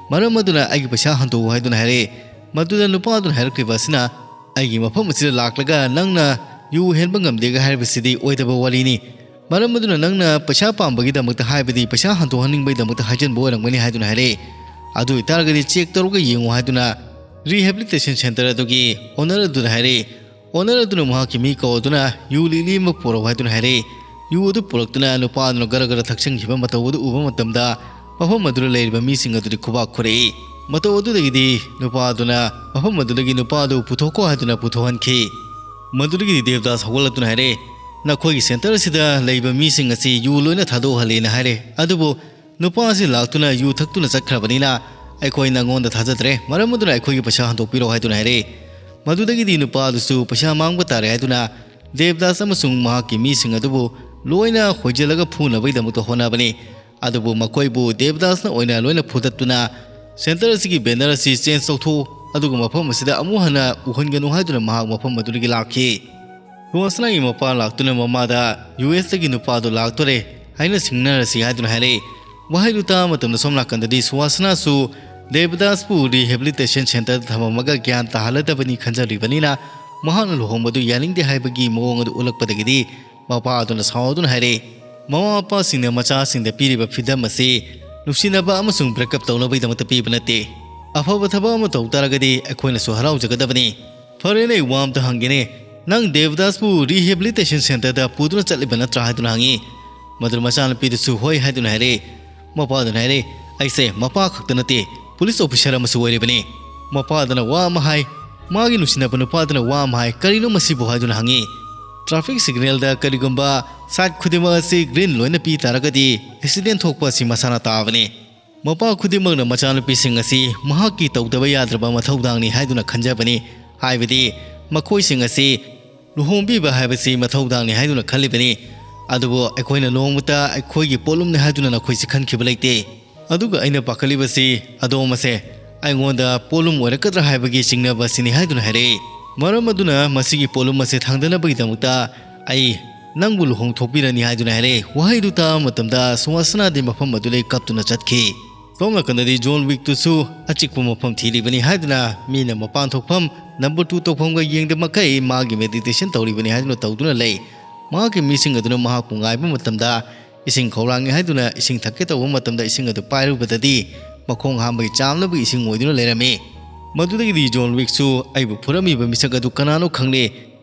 ꯃꯔꯝ ꯑꯗꯨꯅ ꯑꯩꯒꯤ ꯄꯩꯁꯥ ꯍꯟꯗꯣꯛꯎ" ꯍꯥꯏꯗꯨꯅ ꯍꯥꯏꯔꯛꯏ꯫ ꯃꯗꯨꯗ ꯅꯨꯄꯥ ꯑꯗꯨꯅ ꯍꯥꯏꯔꯛꯂꯤꯕ ꯑꯁꯤꯅ, "ꯑꯩꯒꯤ ꯃꯐꯝ ꯑꯁꯤꯗ ꯂꯥꯛꯂꯒ ꯅꯪꯅ ꯌꯨ ꯍꯦꯟꯕ ꯉꯝꯗꯦꯒ ꯍꯥꯏꯔꯤꯕꯁꯤꯗꯤ ꯑꯣꯏꯗꯕ ꯋꯥꯔꯤꯅꯤ꯫ ꯃꯔꯝ ꯑꯗꯨꯅ ꯅꯪꯅ ꯄꯩꯁꯥ ꯄꯥꯝꯕꯒꯤꯗꯃꯛꯇ, ꯍꯥꯏꯕꯗꯤ ꯄꯩꯁꯥ ꯍꯟꯗꯣꯛꯍꯟꯅꯤꯡꯕꯒꯤꯗꯃꯛꯇ ꯍꯥꯏꯖꯟꯕ ꯑꯣꯏꯔꯝꯒꯅꯤ" ꯍꯥꯏꯗꯨꯅ ꯍꯥꯏꯔꯛꯏ꯫ "ꯑꯗꯨ ꯑꯣꯏꯇꯥꯔꯒꯗꯤ ꯆꯦꯛ ꯇꯧꯔꯒ ꯌꯦꯡꯉꯨ" ꯍꯥꯏꯗꯨꯅ ꯔꯤꯍꯦꯕꯤꯂꯤꯇꯦꯁꯟ ꯁꯦꯟꯇꯔ ꯑꯗꯨꯒꯤ ꯑꯣꯅꯔ ꯑꯗꯨꯗ ꯍꯥꯏꯔꯛꯏ꯫ ꯑꯣꯅꯔ ꯑꯗꯨꯅ ꯃꯍꯥꯛꯀꯤ ꯃꯤ ꯀꯧꯗꯨꯅ "ꯌꯨ ꯂꯤꯛꯂꯤ ꯑꯃ ꯄꯨꯔꯛꯎ" ꯍꯥꯏꯗꯨꯅ ꯍꯥꯏꯔꯛꯏ꯫ ꯌꯨ ꯑꯗꯨ ꯄꯨꯔꯛꯇꯨꯅ ꯅꯨꯄꯥ ꯑꯗꯨꯅ ꯒꯔ ꯒꯔ ꯊꯛꯆꯟꯈꯤꯕ ꯃꯇꯧ ꯑꯗꯨ ꯎꯕ ꯃꯇꯝꯗ, ꯃꯐꯝ ꯑꯗꯨꯗ ꯂꯩꯔꯤꯕ ꯃꯤꯁꯤꯡ ꯑꯗꯨꯗꯤ ꯈꯨꯕꯥꯛ ꯈꯨꯔꯛꯏ꯫ ꯃꯇꯧ ꯑꯗꯨꯗꯒꯤꯗꯤ ꯅꯨꯄꯥ ꯑꯗꯨꯅ ꯃꯐꯝ ꯑꯗꯨꯗꯒꯤ ꯅꯨꯄꯥ ꯑꯗꯨ ꯄꯨꯊꯣꯛꯈꯣ ꯍꯥꯏꯗꯨꯅ ꯄꯨꯊꯣꯛꯍꯟꯈꯤ꯫ ꯃꯗꯨꯗꯒꯤꯗꯤ ꯗꯦꯕꯗꯥꯁ ꯍꯧꯒꯠꯂꯛꯇꯨꯅ ꯍꯥꯏꯔꯛꯏ, "ꯅꯈꯣꯏꯒꯤ ꯁꯦꯟꯇꯔ ꯑꯁꯤꯗ ꯂꯩꯕ ꯃꯤꯁꯤꯡ ꯑꯁꯤ ꯌꯨ ꯂꯣꯏꯅ ꯊꯥꯗꯣꯛꯍꯜꯂꯦꯅ" ꯍꯥꯏꯔꯦ꯫ "ꯑꯗꯨꯕꯨ ꯅꯨꯄꯥ ꯑꯁꯤ ꯂꯥꯛꯇꯨꯅ ꯌꯨ ꯊꯛꯇꯨꯅ ꯆꯠꯈ꯭ꯔꯕꯅꯤꯅ ꯑꯩꯈꯣꯏ ꯅꯉꯣꯟꯗ ꯊꯥꯖꯗ꯭ꯔꯦ, ꯃꯔꯝ ꯑꯗꯨꯅ ꯑꯩꯈꯣꯏꯒꯤ ꯄꯩꯁꯥ ꯍꯟꯗꯣꯛꯄꯤꯔꯣ" ꯍꯥꯏꯗꯨꯅ ꯍꯥꯏꯔꯛꯏ꯫ ꯃꯗꯨꯗꯒꯤꯗꯤ ꯅꯨꯄꯥ ꯑꯗꯨꯁꯨ ꯄꯩꯁꯥ ꯃꯥꯡꯕ ꯇꯥꯔꯦ ꯍꯥꯏꯗꯨꯅ ꯗꯦꯕꯗꯥꯁ ꯑꯃꯁꯨꯡ ꯃꯍꯥꯛꯀꯤ ꯃꯤꯁꯤꯡ ꯑꯗꯨꯕꯨ ꯂꯣꯏꯅ ꯍꯣꯏꯖꯤꯜꯂꯒ ꯐꯨꯅꯕꯒꯤꯗꯃꯛꯇ ꯍꯣꯠꯅꯕꯅꯤ꯫ ꯑꯗꯨꯕꯨ ꯃꯈꯣꯏꯕꯨ ꯗꯦꯕꯗꯥꯁꯅ ꯑꯣꯏꯅ ꯂꯣꯏꯅ ꯐꯨꯗꯠꯇꯨꯅ, "ꯁꯦꯟꯇꯔ ꯑꯁꯤꯒꯤ ꯕꯦꯅꯔ ꯑꯁꯤ ꯆꯦꯟꯖ ꯇꯧꯊꯣꯛꯎ, ꯑꯗꯨꯒ ꯃꯐꯝ ꯑꯁꯤꯗ ꯑꯃꯨꯛ ꯍꯟꯅ ꯎꯍꯟꯒꯅꯨ" ꯍꯥꯏꯗꯨꯅ ꯃꯍꯥꯛ ꯃꯐꯝ ꯑꯗꯨꯗꯒꯤ ꯂꯥꯛꯈꯤ꯫ ꯁꯨꯍꯥꯁꯅꯥꯒꯤ ꯃꯄꯥ ꯂꯥꯛꯇꯨꯅ ꯃꯃꯥꯗ "ꯌꯨ ꯑꯦꯁꯇꯒꯤ ꯅꯨꯄꯥꯗꯨ ꯂꯥꯛꯇꯣꯔꯦ, ꯍꯥꯏꯅ ꯁꯤꯡꯅꯔꯁꯤ" ꯍꯥꯏꯗꯨꯅ ꯍꯥꯏꯔꯛꯏ꯫ ꯋꯥꯍꯩꯗꯨ ꯇꯥꯕ ꯃꯇꯝꯗ ꯁꯣꯝ ꯅꯥꯀꯟꯗꯗꯤ ꯁꯨꯍꯥꯁꯅꯥꯁꯨ ꯗꯦꯕꯗꯥꯁꯄꯨ ꯔꯤꯍꯦꯕꯤꯂꯤꯇꯦꯁꯟ ꯁꯦꯟꯇꯔꯗ ꯊꯝꯃꯝꯃꯒ ꯒ꯭ꯌꯥꯟ ꯇꯥꯍꯜꯂꯗꯕꯅꯤ ꯈꯟꯖꯔꯤꯕꯅꯤꯅ, ꯃꯍꯥꯛꯅ ꯂꯨꯍꯣꯡꯕꯗꯨ ꯌꯥꯅꯤꯡꯗꯦ ꯍꯥꯏꯕꯒꯤ ꯃꯑꯣꯡ ꯑꯗꯨ ꯎꯠꯂꯛꯄꯗꯒꯤꯗꯤ ꯃꯄꯥ ꯑꯗꯨꯅ ꯁꯥꯎꯗꯨꯅ ꯍꯥꯏꯔꯛꯏ, ꯃꯃꯥ ꯃꯄꯥꯁꯤꯡꯅ ꯃꯆꯥꯁꯤꯡꯗ ꯄꯤꯔꯤꯕ ꯐ꯭ꯔꯤꯗꯝ ꯑꯁꯤ ꯅꯨꯡꯁꯤꯅꯕ ꯑꯃꯁꯨꯡ ꯕ꯭ꯔꯦꯛꯑꯞ ꯇꯧꯅꯕꯒꯤꯗꯃꯛꯇ ꯄꯤꯕ ꯅꯠꯇꯦ꯫ ꯑꯐꯕ ꯊꯕꯛ ꯑꯃ ꯇꯧ ꯇꯥꯔꯒꯗꯤ ꯑꯩꯈꯣꯏꯅꯁꯨ ꯍꯔꯥꯎꯖꯒꯗꯕꯅꯤ꯫ ꯐꯔꯦꯅꯦ, ꯑꯩ ꯋꯥ ꯑꯝꯇ ꯍꯪꯒꯦꯅꯦ, ꯅꯪ ꯗꯦꯕꯗꯥꯁꯄꯨ ꯔꯤꯍꯦꯕꯤꯂꯤꯇꯦꯁꯟ ꯁꯦꯟꯇꯔꯗ ꯄꯨꯗꯨꯅ ꯆꯠꯂꯤꯕ ꯅꯠꯇ꯭ꯔꯥ ꯍꯥꯏꯗꯨꯅ ꯍꯪꯉꯤ꯫ ꯃꯗꯨꯗ ꯃꯆꯥꯅꯨꯄꯤꯗꯨꯁꯨ ꯍꯣꯏ ꯍꯥꯏꯗꯨꯅ ꯍꯥꯏꯔꯛꯏ꯫ ꯃꯄꯥꯗꯨꯅ ꯍꯥꯏꯔꯛꯏ, ꯑꯩꯁꯦ ꯃꯄꯥ ꯈꯛꯇ ꯅꯠꯇꯦ, ꯄꯨꯂꯤꯁ ꯑꯣꯐꯤꯁꯔ ꯑꯃꯁꯨ ꯑꯣꯏꯔꯤꯕꯅꯤ꯫ ꯃꯄꯥꯗꯨꯅ ꯋꯥ ꯑꯃ ꯍꯥꯏ, ꯃꯥꯒꯤ ꯅꯨꯡꯁꯤꯅꯕ ꯅꯨꯄꯥꯗꯨꯅ ꯋꯥ ꯑꯃ ꯍꯥꯏ, ꯀꯔꯤꯅꯣ ꯃꯁꯤꯕꯨ ꯍꯥꯏꯗꯨꯅ ꯍꯪꯉꯤ꯫ ꯇ꯭ꯔꯥꯐꯤꯛ ꯁꯤꯒꯅꯦꯜꯗ ꯀꯔꯤꯒꯨꯝꯕ ꯁꯥꯏꯠ ꯈꯨꯗꯤꯡꯃꯛ ꯑꯁꯤ ꯒ꯭ꯔꯤꯟ ꯂꯣꯏꯅ ꯄꯤ ꯇꯥꯔꯒꯗꯤ ꯑꯦꯛꯁꯤꯗꯦꯟ ꯊꯣꯛꯄ ꯑꯁꯤ ꯃꯁꯥꯅ ꯇꯥꯕꯅꯤ꯫ ꯃꯄꯥ ꯈꯨꯗꯤꯡꯃꯛꯅ ꯃꯆꯥꯅꯨꯄꯤꯁꯤꯡ ꯑꯁꯤ ꯃꯍꯥꯛꯀꯤ ꯇꯧꯗꯕ ꯌꯥꯗ꯭ꯔꯕ ꯃꯊꯧꯗꯥꯡꯅꯤ ꯍꯥꯏꯗꯨꯅ ꯈꯟꯖꯕꯅꯤ, ꯍꯥꯏꯕꯗꯤ ꯃꯈꯣꯏꯁꯤꯡ ꯑꯁꯤ ꯂꯨꯍꯣꯡꯕꯤꯕ ꯍꯥꯏꯕꯁꯤ ꯃꯊꯧꯗꯥꯡꯅꯤ ꯍꯥꯏꯗꯨꯅ ꯈꯜꯂꯤꯕꯅꯤ꯫ ꯑꯗꯨꯕꯨ ꯑꯩꯈꯣꯏꯅ ꯅꯣꯡꯃꯇ ꯑꯩꯈꯣꯏꯒꯤ ꯄꯣꯠꯂꯨꯝꯅꯤ ꯍꯥꯏꯗꯨꯅ ꯅꯈꯣꯏꯁꯤ ꯈꯟꯈꯤꯕ ꯂꯩꯇꯦ꯫ ꯑꯗꯨꯒ ꯑꯩꯅ ꯄꯥꯈꯠꯂꯤꯕꯁꯤ ꯑꯗꯣꯝ ꯑꯁꯦ ꯑꯩꯉꯣꯟꯗ ꯄꯣꯠꯂꯨꯝ ꯑꯣꯏꯔꯛꯀꯗ꯭ꯔꯥ ꯍꯥꯏꯕꯒꯤ ꯆꯤꯡꯅꯕ ꯑꯁꯤꯅꯤ ꯍꯥꯏꯗꯨꯅ ꯍꯥꯏꯔꯛꯏ꯫ ꯃꯔꯝ ꯑꯗꯨꯅ ꯃꯁꯤꯒꯤ ꯄꯣꯠꯂꯨꯝ ꯑꯁꯦ ꯊꯥꯡꯗꯅꯕꯒꯤꯗꯃꯛꯇ ꯑꯩ ꯅꯪꯕꯨ ꯂꯨꯍꯣꯡꯊꯣꯛꯄꯤꯔꯅꯤ ꯍꯥꯏꯗꯨꯅ ꯍꯥꯏꯔꯛꯏ꯫ ꯋꯥꯍꯩꯗꯨ ꯇꯥꯕ ꯃꯇꯝꯗ ꯁꯨꯍꯥꯁꯅꯥꯗꯤ ꯃꯐꯝ ꯑꯗꯨꯗꯒꯤ ꯀꯞꯇꯨꯅ ꯆꯠꯈꯤ꯫ ꯁꯣꯝ ꯅꯥꯀꯟꯗꯗꯤ ꯖꯣꯟ ꯋꯤꯛꯇꯨꯁꯨ ꯑꯆꯤꯛꯄ ꯃꯐꯝ ꯊꯤꯔꯤꯕꯅꯤ ꯍꯥꯏꯗꯨꯅ ꯃꯤꯅ ꯃꯄꯥꯟ ꯊꯣꯛꯐꯝ ꯅꯝꯕꯔ ꯇꯨ ꯇꯧꯐꯝꯒ ꯌꯦꯡꯗ ꯃꯈꯩ ꯃꯥꯒꯤ ꯃꯦꯗꯤꯇꯦꯁꯟ ꯇꯧꯔꯤꯕꯅꯤ ꯍꯥꯏꯗꯨꯅ ꯇꯧꯗꯨꯅ ꯂꯩ꯫ ꯃꯍꯥꯛꯀꯤ ꯃꯤꯁꯤꯡ ꯑꯗꯨꯅ ꯃꯍꯥꯛꯄꯨ ꯉꯥꯏꯕ ꯃꯇꯝꯗ ꯏꯁꯤꯡ ꯈꯧꯔꯥꯡꯉꯤ ꯍꯥꯏꯗꯨꯅ ꯏꯁꯤꯡ ꯊꯛꯀꯦ ꯇꯧꯕ ꯃꯇꯝꯗ ꯏꯁꯤꯡ ꯑꯗꯨ ꯄꯥꯏꯔꯨꯕꯗꯗꯤ ꯃꯈꯣꯡ ꯍꯥꯝꯕꯒꯤ ꯆꯥꯝꯅꯕꯒꯤ ꯏꯁꯤꯡ ꯑꯣꯏꯗꯨꯅ ꯂꯩꯔꯝꯃꯤ꯫ ꯃꯗꯨꯗꯒꯤꯗꯤ ꯖꯣꯟ ꯋꯤꯛꯁꯨ ꯑꯩꯕꯨ ꯐꯨꯔꯝꯃꯤꯕ ꯃꯤꯁꯛ ꯑꯗꯨ ꯀꯅꯥꯅꯣ ꯈꯪꯂꯦ꯫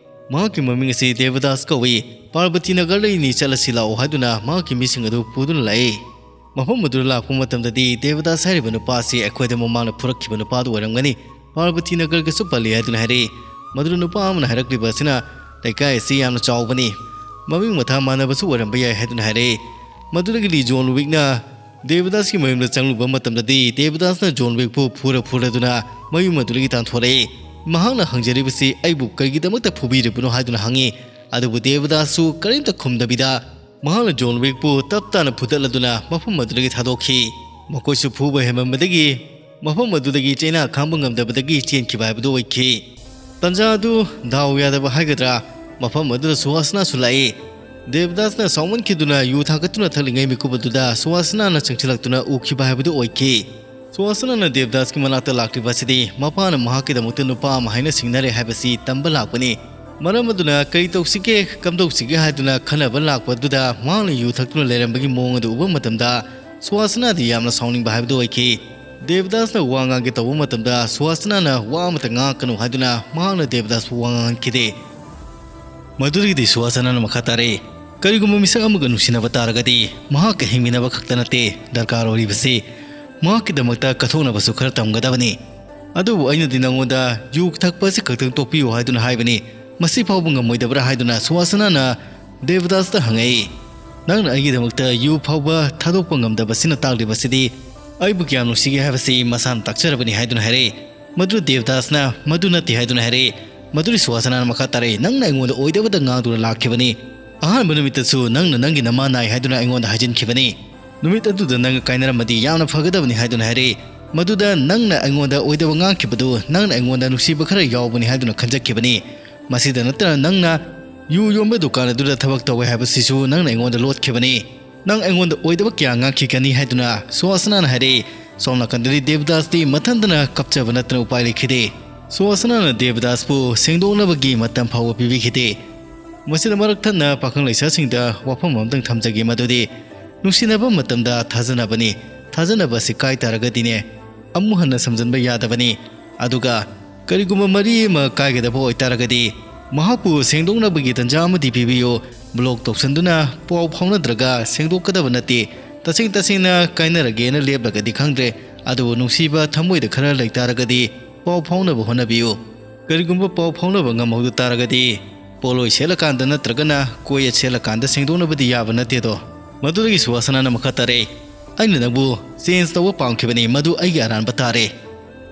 ꯃꯍꯥꯛꯀꯤ ꯃꯃꯤꯡ ꯑꯁꯤ ꯗꯦꯕꯗꯥꯁ ꯀꯧꯏ꯫ ꯄꯥꯔꯕꯇꯤ ꯅꯒꯔꯗꯒꯤꯅꯤ, ꯆꯠꯂꯁꯤ ꯂꯥꯛꯑꯣ ꯍꯥꯏꯗꯨꯅ ꯃꯍꯥꯛꯀꯤ ꯃꯤꯁꯤꯡ ꯑꯗꯨ ꯄꯨꯗꯨꯅ ꯂꯥꯛꯏ꯫ ꯃꯐꯝ ꯑꯗꯨꯗ ꯂꯥꯛꯄ ꯃꯇꯝꯗꯗꯤ ꯗꯦꯕꯗꯥꯁ ꯍꯥꯏꯔꯤꯕ ꯅꯨꯄꯥ ꯑꯁꯤ ꯑꯩꯈꯣꯏꯗ ꯃꯃꯥꯡꯗ ꯐꯨꯔꯛꯈꯤꯕ ꯅꯨꯄꯥꯗꯨ ꯑꯣꯏꯔꯝꯒꯅꯤ꯫ ꯄꯥꯔꯕꯇꯤ ꯅꯒꯔꯒꯁꯨ ꯄꯜꯂꯤ ꯍꯥꯏꯗꯨꯅ ꯍꯥꯏꯔꯛꯏ꯫ ꯃꯗꯨꯗ ꯅꯨꯄꯥ ꯑꯃꯅ ꯍꯥꯏꯔꯛꯂꯤꯕ ꯑꯁꯤꯅ ꯂꯩꯀꯥꯏ ꯑꯁꯤ ꯌꯥꯝꯅ ꯆꯥꯎꯕꯅꯤ, ꯃꯃꯤꯡ ꯃꯊꯥ ꯃꯥꯟꯅꯕꯁꯨ ꯑꯣꯏꯔꯝꯕ ꯌꯥꯏ ꯍꯥꯏꯗꯨꯅ ꯍꯥꯏꯔꯛꯏ꯫ ꯃꯗꯨꯗꯒꯤꯗꯤ ꯖꯣꯟ ꯋꯤꯛꯅ ꯗꯦꯕꯗꯥꯁꯀꯤ ꯃꯌꯨꯝꯗ ꯆꯪꯂꯨꯕ ꯃꯇꯝꯗꯗꯤ ꯗꯦꯕꯗꯥꯁꯅ ꯖꯣꯟ ꯋꯤꯛꯄꯨ ꯐꯨꯔ ꯐꯨꯔꯗꯨꯅ ꯃꯌꯨꯝ ꯑꯗꯨꯗꯒꯤ ꯇꯥꯟꯊꯣꯔꯛꯏ꯫ ꯃꯍꯥꯛꯅ ꯍꯪꯖꯔꯤꯕꯁꯤ ꯑꯩꯕꯨ ꯀꯔꯤꯒꯤꯗꯃꯛꯇ ꯐꯨꯕꯤꯔꯤꯕꯅꯣ ꯍꯥꯏꯗꯨꯅ ꯍꯪꯉꯤ꯫ ꯑꯗꯨꯕꯨ ꯗꯦꯕꯗꯥꯁꯁꯨ ꯀꯔꯤꯝꯇ ꯈꯨꯝꯗꯕꯤꯗ ꯃꯍꯥꯛꯅ ꯖꯣꯟ ꯋꯤꯛꯄꯨ ꯇꯞ ꯇꯥꯅ ꯐꯨꯗꯠꯂꯗꯨꯅ ꯃꯐꯝ ꯑꯗꯨꯗꯒꯤ ꯊꯥꯗꯣꯛꯈꯤ꯫ ꯃꯈꯣꯏꯁꯨ ꯐꯨꯕ ꯍꯦꯟꯃꯟꯕꯗꯒꯤ ꯃꯐꯝ ꯑꯗꯨꯗꯒꯤ ꯆꯩꯅꯥ ꯈꯥꯡꯕ ꯉꯝꯗꯕꯗꯒꯤ ꯆꯦꯟꯈꯤꯕ ꯍꯥꯏꯕꯗꯨ ꯑꯣꯏꯈꯤ꯫ ꯇꯟꯖꯥ ꯑꯗꯨ ꯗꯥꯎ ꯌꯥꯗꯕ ꯍꯥꯏꯒꯗ꯭ꯔꯥ, ꯃꯐꯝ ꯑꯗꯨꯗ ꯁꯨꯍꯥꯁꯅꯥꯁꯨ ꯂꯥꯛꯏ꯫ ꯗꯦꯕꯗꯥꯁꯅ ꯁꯥꯎꯃꯟꯈꯤꯗꯨꯅ ꯌꯨ ꯊꯥꯡꯒꯠꯇꯨꯅ ꯊꯛꯂꯤꯉꯩ ꯃꯤꯀꯨꯞ ꯑꯗꯨꯗ ꯁꯨꯍꯥꯁꯅꯥꯅ ꯆꯪꯁꯤꯜꯂꯛꯇꯨꯅ ꯎꯈꯤꯕ ꯍꯥꯏꯕꯗꯨ ꯑꯣꯏꯈꯤ꯫ ꯁꯨꯍꯥꯁꯅꯥꯅ ꯗꯦꯕꯗꯥꯁꯀꯤ ꯃꯅꯥꯛꯇ ꯂꯥꯛꯂꯤꯕ ꯑꯁꯤꯗꯤ ꯃꯄꯥꯅ ꯃꯍꯥꯛꯀꯤꯗꯃꯛꯇ ꯅꯨꯄꯥ ꯑꯃ ꯍꯥꯏꯅ ꯁꯤꯡꯅꯔꯦ ꯍꯥꯏꯕꯁꯤ ꯇꯝꯕ ꯂꯥꯛꯄꯅꯤ꯫ ꯃꯔꯝ ꯑꯗꯨꯅ ꯀꯔꯤ ꯇꯧꯁꯤꯒꯦ, ꯀꯝꯗꯧꯁꯤꯒꯦ ꯍꯥꯏꯗꯨꯅ ꯈꯟꯅꯕ ꯂꯥꯛꯄ ꯑꯗꯨꯗ ꯃꯍꯥꯛꯅ ꯌꯨ ꯊꯛꯇꯨꯅ ꯂꯩꯔꯝꯕꯒꯤ ꯃꯑꯣꯡ ꯑꯗꯨ ꯎꯕ ꯃꯇꯝꯗ ꯁꯨꯍꯥꯁꯅꯥꯗꯤ ꯌꯥꯝꯅ ꯁꯥꯎꯅꯤꯡꯕ ꯍꯥꯏꯕꯗꯨ ꯑꯣꯏꯈꯤ꯫ ꯗꯦꯕꯗꯥꯁꯅ ꯋꯥ ꯉꯥꯡꯒꯦ ꯇꯧꯕ ꯃꯇꯝꯗ ꯁꯨꯍꯥꯁꯅꯥꯅ ꯋꯥ ꯑꯃꯠꯇ ꯉꯥꯡꯉꯛꯀꯅꯨ ꯍꯥꯏꯗꯨꯅ ꯃꯍꯥꯛꯅ ꯗꯦꯕꯗꯥꯁꯄꯨ ꯋꯥ ꯉꯥꯡꯍꯟꯈꯤꯗꯦ꯫ ꯃꯗꯨꯗꯒꯤꯗꯤ ꯁꯨꯍꯥꯁꯅꯥꯅ ꯃꯈꯥ ꯇꯥꯔꯛꯏ, "ꯀꯔꯤꯒꯨꯝꯕ ꯃꯤꯁꯛ ꯑꯃꯒ ꯅꯨꯡꯁꯤꯅꯕ ꯇꯥꯔꯒꯗꯤ ꯃꯍꯥꯛꯀ ꯍꯤꯡꯃꯤꯟꯅꯕ ꯈꯛꯇ ꯅꯠꯇꯦ ꯗꯔꯀꯥꯔ ꯑꯣꯏꯔꯤꯕꯁꯤ, ꯃꯍꯥꯛꯀꯤꯗꯃꯛꯇ ꯀꯠꯊꯣꯛꯅꯕꯁꯨ ꯈꯔ ꯇꯝꯒꯗꯕꯅꯤ꯫ ꯑꯗꯨꯕꯨ ꯑꯩꯅꯗꯤ ꯅꯉꯣꯟꯗ ꯌꯨ ꯊꯛꯄ ꯑꯁꯤ ꯈꯛꯇꯪ ꯇꯣꯛꯄꯤꯌꯨ ꯍꯥꯏꯗꯨꯅ ꯍꯥꯏꯕꯅꯤ꯫ ꯃꯁꯤ ꯐꯥꯎꯕ ꯉꯝꯃꯣꯏꯗꯕ꯭ꯔꯥ?" ꯍꯥꯏꯗꯨꯅ ꯁꯨꯍꯥꯁꯅꯥꯅ ꯗꯦꯕꯗꯥꯁꯇ ꯍꯪꯉꯛꯏ꯫ "ꯅꯪꯅ ꯑꯩꯒꯤꯗꯃꯛꯇ ꯌꯨ ꯐꯥꯎꯕ ꯊꯥꯗꯣꯛꯄ ꯉꯝꯗꯕꯁꯤꯅ ꯇꯥꯛꯂꯤꯕꯁꯤꯗꯤ ꯑꯩꯕꯨ ꯀꯌꯥꯝ ꯅꯨꯡꯁꯤꯒꯦ ꯍꯥꯏꯕꯁꯤ ꯃꯁꯥꯅ ꯇꯥꯛꯆꯔꯕꯅꯤ" ꯍꯥꯏꯗꯨꯅ ꯍꯥꯏꯔꯛꯏ꯫ ꯃꯗꯨ ꯗꯦꯕꯗꯥꯁꯅ ꯃꯗꯨ ꯅꯠꯇꯦ ꯍꯥꯏꯗꯨꯅ ꯍꯥꯏꯔꯛꯏ꯫ ꯃꯗꯨꯗꯤ ꯁꯨꯍꯥꯁꯅꯥꯅ ꯃꯈꯥ ꯇꯥꯔꯛꯏ, "ꯅꯪꯅ ꯑꯩꯉꯣꯟꯗ ꯑꯣꯏꯗꯕꯗ ꯉꯥꯡꯗꯨꯅ ꯂꯥꯛꯈꯤꯕꯅꯤ꯫ ꯑꯍꯥꯟꯕ ꯅꯨꯃꯤꯠꯇꯁꯨ ꯅꯪꯅ ꯅꯪꯒꯤ ꯅꯃꯥ ꯅꯥꯏ ꯍꯥꯏꯗꯨꯅ ꯑꯩꯉꯣꯟꯗ ꯍꯥꯏꯖꯤꯟꯈꯤꯕꯅꯤ꯫ ꯅꯨꯃꯤꯠ ꯑꯗꯨꯗ ꯅꯪꯒ ꯀꯥꯏꯅꯔꯝꯃꯗꯤ ꯌꯥꯝꯅ ꯐꯒꯗꯕꯅꯤ" ꯍꯥꯏꯗꯨꯅ ꯍꯥꯏꯔꯛꯏ꯫ ꯃꯗꯨꯗ ꯅꯪꯅ ꯑꯩꯉꯣꯟꯗ ꯑꯣꯏꯗꯕ ꯉꯥꯡꯈꯤꯕꯗꯨ ꯅꯪꯅ ꯑꯩꯉꯣꯟꯗ ꯅꯨꯡꯁꯤꯕ ꯈꯔ ꯌꯥꯎꯕꯅꯤ ꯍꯥꯏꯗꯨꯅ ꯈꯟꯖꯈꯤꯕꯅꯤ꯫ ꯃꯁꯤꯗ ꯅꯠꯇꯅ ꯅꯪꯅ ꯌꯨ ꯌꯣꯟꯕ ꯗꯨꯀꯥꯟ ꯑꯗꯨꯗ ꯊꯕꯛ ꯇꯧꯋꯦ ꯍꯥꯏꯕꯁꯤꯁꯨ ꯅꯪꯅ ꯑꯩꯉꯣꯟꯗ ꯂꯣꯠꯈꯤꯕꯅꯤ꯫ ꯅꯪ ꯑꯩꯉꯣꯟꯗ ꯑꯣꯏꯗꯕ ꯀꯌꯥ ꯉꯥꯡꯈꯤꯒꯅꯤ ꯍꯥꯏꯗꯨꯅ ꯁꯨꯍꯥꯁꯅꯥꯅ ꯍꯥꯏꯔꯛꯏ꯫ ꯁꯣꯝ ꯅꯥꯀꯟꯗꯗꯤ ꯗꯦꯕꯗꯥꯁꯇꯤ ꯃꯊꯟꯇꯅ ꯀꯞꯆꯕ ꯅꯠꯇꯅ ꯎꯄꯥꯏ ꯂꯩꯈꯤꯗꯦ꯫ ꯁꯨꯍꯥꯁꯅꯥꯅ ꯗꯦꯕꯗꯥꯁꯄꯨ ꯁꯦꯡꯗꯣꯛꯅꯕꯒꯤ ꯃꯇꯝ ꯐꯥꯎꯕ ꯄꯤꯕꯤꯈꯤꯗꯦ꯫ ꯃꯁꯤꯗ ꯃꯔꯛ ꯊꯠꯅ ꯄꯥꯈꯪ ꯂꯩꯁꯥꯁꯤꯡꯗ ꯋꯥꯐꯝ ꯑꯃꯇꯪ ꯊꯝꯖꯒꯦ, ꯃꯗꯨꯗꯤ ꯅꯨꯡꯁꯤꯅꯕ ꯃꯇꯝꯗ ꯊꯥꯖꯅꯕꯅꯤ꯫ ꯊꯥꯖꯅꯕ ꯑꯁꯤ ꯀꯥꯏ ꯇꯥꯔꯒꯗꯤꯅꯦ, ꯑꯃꯨꯛ ꯍꯟꯅ ꯁꯝꯖꯤꯟꯕ ꯌꯥꯗꯕꯅꯤ꯫ ꯑꯗꯨꯒ ꯀꯔꯤꯒꯨꯝꯕ ꯃꯔꯤ ꯑꯃ ꯀꯥꯏꯒꯗꯕ ꯑꯣꯏꯇꯥꯔꯒꯗꯤ, ꯃꯍꯥꯛꯄꯨ ꯁꯦꯡꯗꯣꯛꯅꯕꯒꯤ ꯇꯟꯖꯥ ꯑꯃꯗꯤ ꯄꯤꯕꯤꯌꯨ꯫ ꯕ꯭ꯂꯣꯛ ꯇꯧꯁꯟꯗꯨꯅ ꯄꯥꯎ ꯐꯥꯎꯅꯗ꯭ꯔꯒ ꯁꯦꯡꯗꯣꯛꯀꯗꯕ ꯅꯠꯇꯦ꯫ ꯇꯁꯦꯡ ꯇꯁꯦꯡꯅ ꯀꯥꯏꯅꯔꯒꯦꯅ ꯂꯦꯞꯂꯒꯗꯤ ꯈꯪꯗ꯭ꯔꯦ, ꯑꯗꯨꯕꯨ ꯅꯨꯡꯁꯤꯕ ꯊꯃꯣꯏꯗ ꯈꯔ ꯂꯩꯇꯥꯔꯒꯗꯤ ꯄꯥꯎ ꯐꯥꯎꯅꯕ ꯍꯣꯠꯅꯕꯤꯌꯨ꯫ ꯀꯔꯤꯒꯨꯝꯕ ꯄꯥꯎ ꯐꯥꯎꯅꯕ ꯉꯝꯍꯧꯗ ꯇꯥꯔꯒꯗꯤ, ꯄꯣꯠꯂꯣꯏ ꯁꯦꯠꯂꯀꯥꯟꯗ ꯅꯠꯇ꯭ꯔꯒꯅ ꯀꯣꯌꯦꯠ ꯁꯦꯠꯂꯀꯥꯟꯗ ꯁꯦꯡꯗꯣꯛꯅꯕꯗꯤ ꯌꯥꯕ ꯅꯠꯇꯦꯗꯣ꯫ ꯃꯗꯨꯗꯒꯤ ꯁꯨꯍꯥꯁꯅꯥꯅ ꯃꯈꯥ ꯇꯥꯔꯛꯏ, "ꯑꯩꯅ ꯅꯪꯕꯨ ꯆꯦꯟꯖ ꯇꯧꯕ ꯄꯥꯝꯈꯤꯕꯅꯤ, ꯃꯗꯨ ꯑꯩꯒꯤ ꯑꯔꯥꯟꯕ ꯇꯥꯔꯦ꯫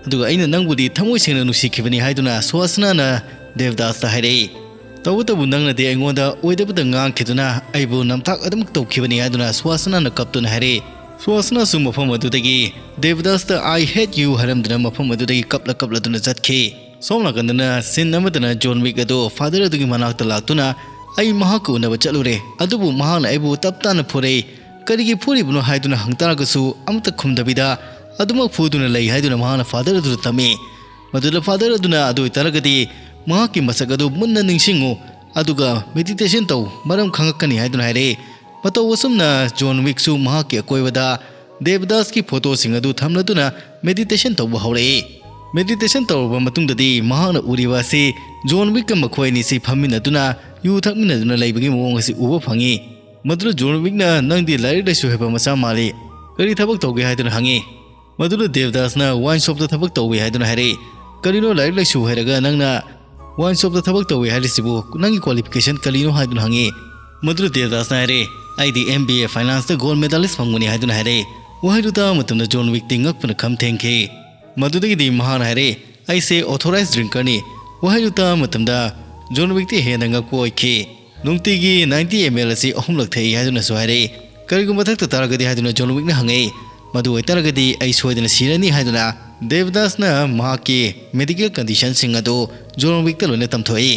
ꯑꯗꯨꯒ ꯑꯩꯅ ꯅꯪꯕꯨꯗꯤ ꯊꯃꯣꯏ ꯁꯦꯡꯅ ꯅꯨꯡꯁꯤꯈꯤꯕꯅꯤ" ꯍꯥꯏꯗꯨꯅ ꯁꯨꯍꯥꯁꯅꯥꯅ ꯗꯦꯕꯗꯥꯁꯇ ꯍꯥꯏꯔꯛꯏ꯫ "ꯇꯧꯕꯇꯕꯨ ꯅꯪꯅꯗꯤ ꯑꯩꯉꯣꯟꯗ ꯑꯣꯏꯗꯕꯗ ꯉꯥꯡꯈꯤꯗꯨꯅ ꯑꯩꯕꯨ ꯅꯝꯊꯥꯛ ꯑꯗꯨꯃꯛ ꯇꯧꯈꯤꯕꯅꯤ" ꯍꯥꯏꯗꯨꯅ ꯁꯨꯍꯥꯁꯅꯥꯅ ꯀꯞꯇꯨꯅ ꯍꯥꯏꯔꯛꯏ꯫ ꯁꯨꯍꯥꯁꯅꯥꯁꯨ ꯃꯐꯝ ꯑꯗꯨꯗꯒꯤ ꯗꯦꯕꯗꯥꯁꯇ "I hate you" ꯍꯥꯏꯔꯝꯗꯨꯅ ꯃꯐꯝ ꯑꯗꯨꯗꯒꯤ ꯀꯞꯂ ꯀꯞꯂꯗꯨꯅ ꯆꯠꯈꯤ꯫ ꯁꯣꯝ ꯅꯥꯀꯟꯗꯅ ꯁꯤꯟ ꯑꯃꯗꯅ ꯖꯣꯟ ꯋꯤꯛ ꯑꯗꯨ ꯐꯥꯗꯔ ꯑꯗꯨꯒꯤ ꯃꯅꯥꯛꯇ ꯂꯥꯛꯇꯨꯅ, "ꯑꯩ ꯃꯍꯥꯛꯀ ꯎꯅꯕ ꯆꯠꯂꯨꯔꯦ, ꯑꯗꯨꯕꯨ ꯃꯍꯥꯛꯅ ꯑꯩꯕꯨ ꯇꯞ ꯇꯥꯅ ꯐꯨꯔꯛꯏ꯫ ꯀꯔꯤꯒꯤ ꯐꯨꯔꯤꯕꯅꯣ ꯍꯥꯏꯗꯨꯅ ꯍꯪꯇꯥꯔꯒꯁꯨ ꯑꯃꯠꯇ ꯈꯨꯝꯗꯕꯤꯗ ꯑꯗꯨꯃꯛ ꯐꯨꯗꯨꯅ ꯂꯩ" ꯍꯥꯏꯗꯨꯅ ꯃꯍꯥꯛꯅ ꯐꯥꯗꯔ ꯑꯗꯨꯗ ꯇꯝꯃꯤ꯫ ꯃꯗꯨꯗ ꯐꯥꯗꯔ ꯑꯗꯨꯅ "ꯑꯗꯨ ꯑꯣꯏꯇꯥꯔꯒꯗꯤ ꯃꯍꯥꯛꯀꯤ ꯃꯁꯛ ꯑꯗꯨ ꯃꯨꯟꯅ ꯅꯤꯡꯁꯤꯡꯉꯨ, ꯑꯗꯨꯒ ꯃꯦꯗꯤꯇꯦꯁꯟ ꯇꯧ, ꯃꯔꯝ ꯈꯪꯉꯛꯀꯅꯤ" ꯍꯥꯏꯗꯨꯅ ꯍꯥꯏꯔꯛꯏ꯫ ꯃꯇꯧ ꯑꯁꯨꯝꯅ ꯖꯣꯟ ꯋꯤꯛꯁꯨ ꯃꯍꯥꯛꯀꯤ ꯑꯀꯣꯏꯕꯗ ꯗꯦꯕꯗꯥꯁꯀꯤ ꯐꯣꯇꯣꯁꯤꯡ ꯑꯗꯨ ꯊꯝꯂꯗꯨꯅ ꯃꯦꯗꯤꯇꯦꯁꯟ ꯇꯧꯕ ꯍꯧꯔꯛꯏ꯫ ꯃꯦꯗꯤꯇꯦꯁꯟ ꯇꯧꯔꯕ ꯃꯇꯨꯡꯗꯗꯤ ꯃꯍꯥꯛꯅ ꯎꯔꯤꯕ ꯑꯁꯤ ꯖꯣꯟ ꯋꯤꯛꯀ ꯃꯈꯣꯏ ꯑꯅꯤꯁꯤ ꯐꯝꯃꯤꯟꯅꯗꯨꯅ ꯌꯨ ꯊꯛꯃꯤꯟꯅꯗꯨꯅ ꯂꯩꯕꯒꯤ ꯃꯑꯣꯡ ꯑꯁꯤ ꯎꯕ ꯐꯪꯉꯤ꯫ ꯃꯗꯨꯗ ꯖꯣꯟ ꯋꯤꯛꯅ, "ꯅꯪꯗꯤ ꯂꯥꯏꯔꯤꯛ ꯂꯥꯏꯁꯨ ꯍꯩꯕ ꯃꯆꯥ ꯃꯥꯜꯂꯤ, ꯀꯔꯤ ꯊꯕꯛ ꯇꯧꯒꯦ?" ꯍꯥꯏꯗꯨꯅ ꯍꯪꯉꯤ꯫ ꯃꯗꯨꯗ ꯗꯦꯕꯗꯥꯁꯅ ꯋꯥꯏꯟ ꯁꯣꯞꯇ ꯊꯕꯛ ꯇꯧꯏ ꯍꯥꯏꯗꯨꯅ ꯍꯥꯏꯔꯛꯏ꯫ "ꯀꯔꯤꯅꯣ ꯂꯥꯏꯔꯤꯛ ꯂꯥꯏꯁꯨ ꯍꯩꯔꯒ ꯅꯪꯅ ꯋꯥꯏꯟ ꯁꯣꯞꯇ ꯊꯕꯛ ꯇꯧꯏ ꯍꯥꯏꯔꯤꯁꯤꯕꯨ ꯅꯪꯒꯤ ꯀ꯭ꯋꯥꯂꯤꯐꯤꯀꯦꯁꯟ ꯀꯔꯤꯅꯣ?" ꯍꯥꯏꯗꯨꯅ ꯍꯪꯉꯤ꯫ ꯃꯗꯨꯗ ꯗꯦꯕꯗꯥꯁꯅ ꯍꯥꯏꯔꯛꯏ, "ꯑꯩꯗꯤ ꯑꯦꯝ ꯕꯤ ꯑꯦ ꯐꯥꯏꯅꯥꯟꯁꯇ ꯒꯣꯜꯗ ꯃꯦꯗꯥꯂꯤꯁ ꯐꯪꯕꯅꯤ" ꯍꯥꯏꯗꯨꯅ ꯍꯥꯏꯔꯛꯏ꯫ ꯋꯥꯍꯩꯗꯨ ꯇꯥꯕ ꯃꯇꯝꯗ ꯖꯣꯟ ꯋꯤꯛꯇꯤ ꯉꯛꯄꯅ ꯈꯝ ꯊꯦꯡꯈꯤ꯫ ꯃꯗꯨꯗꯒꯤꯗꯤ ꯃꯍꯥꯛꯅ ꯍꯥꯏꯔꯛꯏ, "ꯑꯩꯁꯦ ꯑꯣꯊꯣꯔꯥꯏꯖ ꯗ꯭ꯔꯤꯡꯀꯔꯅꯤ"꯫ ꯋꯥꯍꯩꯗꯨ ꯇꯥꯕ ꯃꯇꯝꯗ ꯖꯣꯟ ꯋꯤꯛꯇꯤ ꯍꯦꯟꯅ ꯉꯛꯄ ꯑꯣꯏꯈꯤ꯫ "ꯅꯨꯡꯇꯤꯒꯤ ꯅꯥꯏꯟꯇꯤ ꯑꯦꯝ ꯑꯦꯜ ꯑꯁꯤ ꯑꯍꯨꯝꯂꯛ ꯊꯛꯏ" ꯍꯥꯏꯗꯨꯅꯁꯨ ꯍꯥꯏꯔꯛꯏ꯫ "ꯀꯔꯤꯒꯨꯝꯕ ꯊꯛꯇ ꯇꯥꯔꯒꯗꯤ?" ꯍꯥꯏꯗꯨꯅ ꯖꯣꯟ ꯋꯤꯛꯅ ꯍꯪꯉꯛꯏ꯫ "ꯃꯗꯨ ꯑꯣꯏꯇꯥꯔꯒꯗꯤ ꯑꯩ ꯁꯣꯏꯗꯅ ꯁꯤꯔꯅꯤ" ꯍꯥꯏꯗꯨꯅ ꯗꯦꯕꯗꯥꯁꯅ ꯃꯍꯥꯛꯀꯤ ꯃꯦꯗꯤꯀꯦꯜ ꯀꯟꯗꯤꯁꯟꯁꯤꯡ ꯑꯗꯨ ꯖꯣꯟ ꯋꯤꯛꯇ ꯂꯣꯏꯅ ꯇꯝꯊꯣꯛꯏ꯫